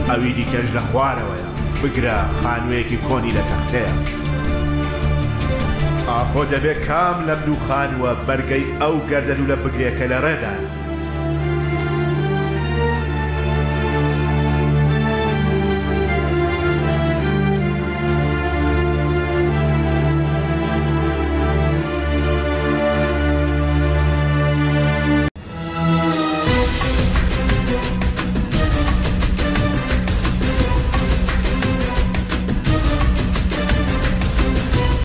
S21: ئەوی دیکەش لە خوارەوەیە، بگرە خانوویەکی کۆنی لە تەختەیە. ئاخۆ دەبێ کام لەم دوو خانووە بەرگەی ئەو گەردەلوولە بگرێ کە لە ڕێدایە؟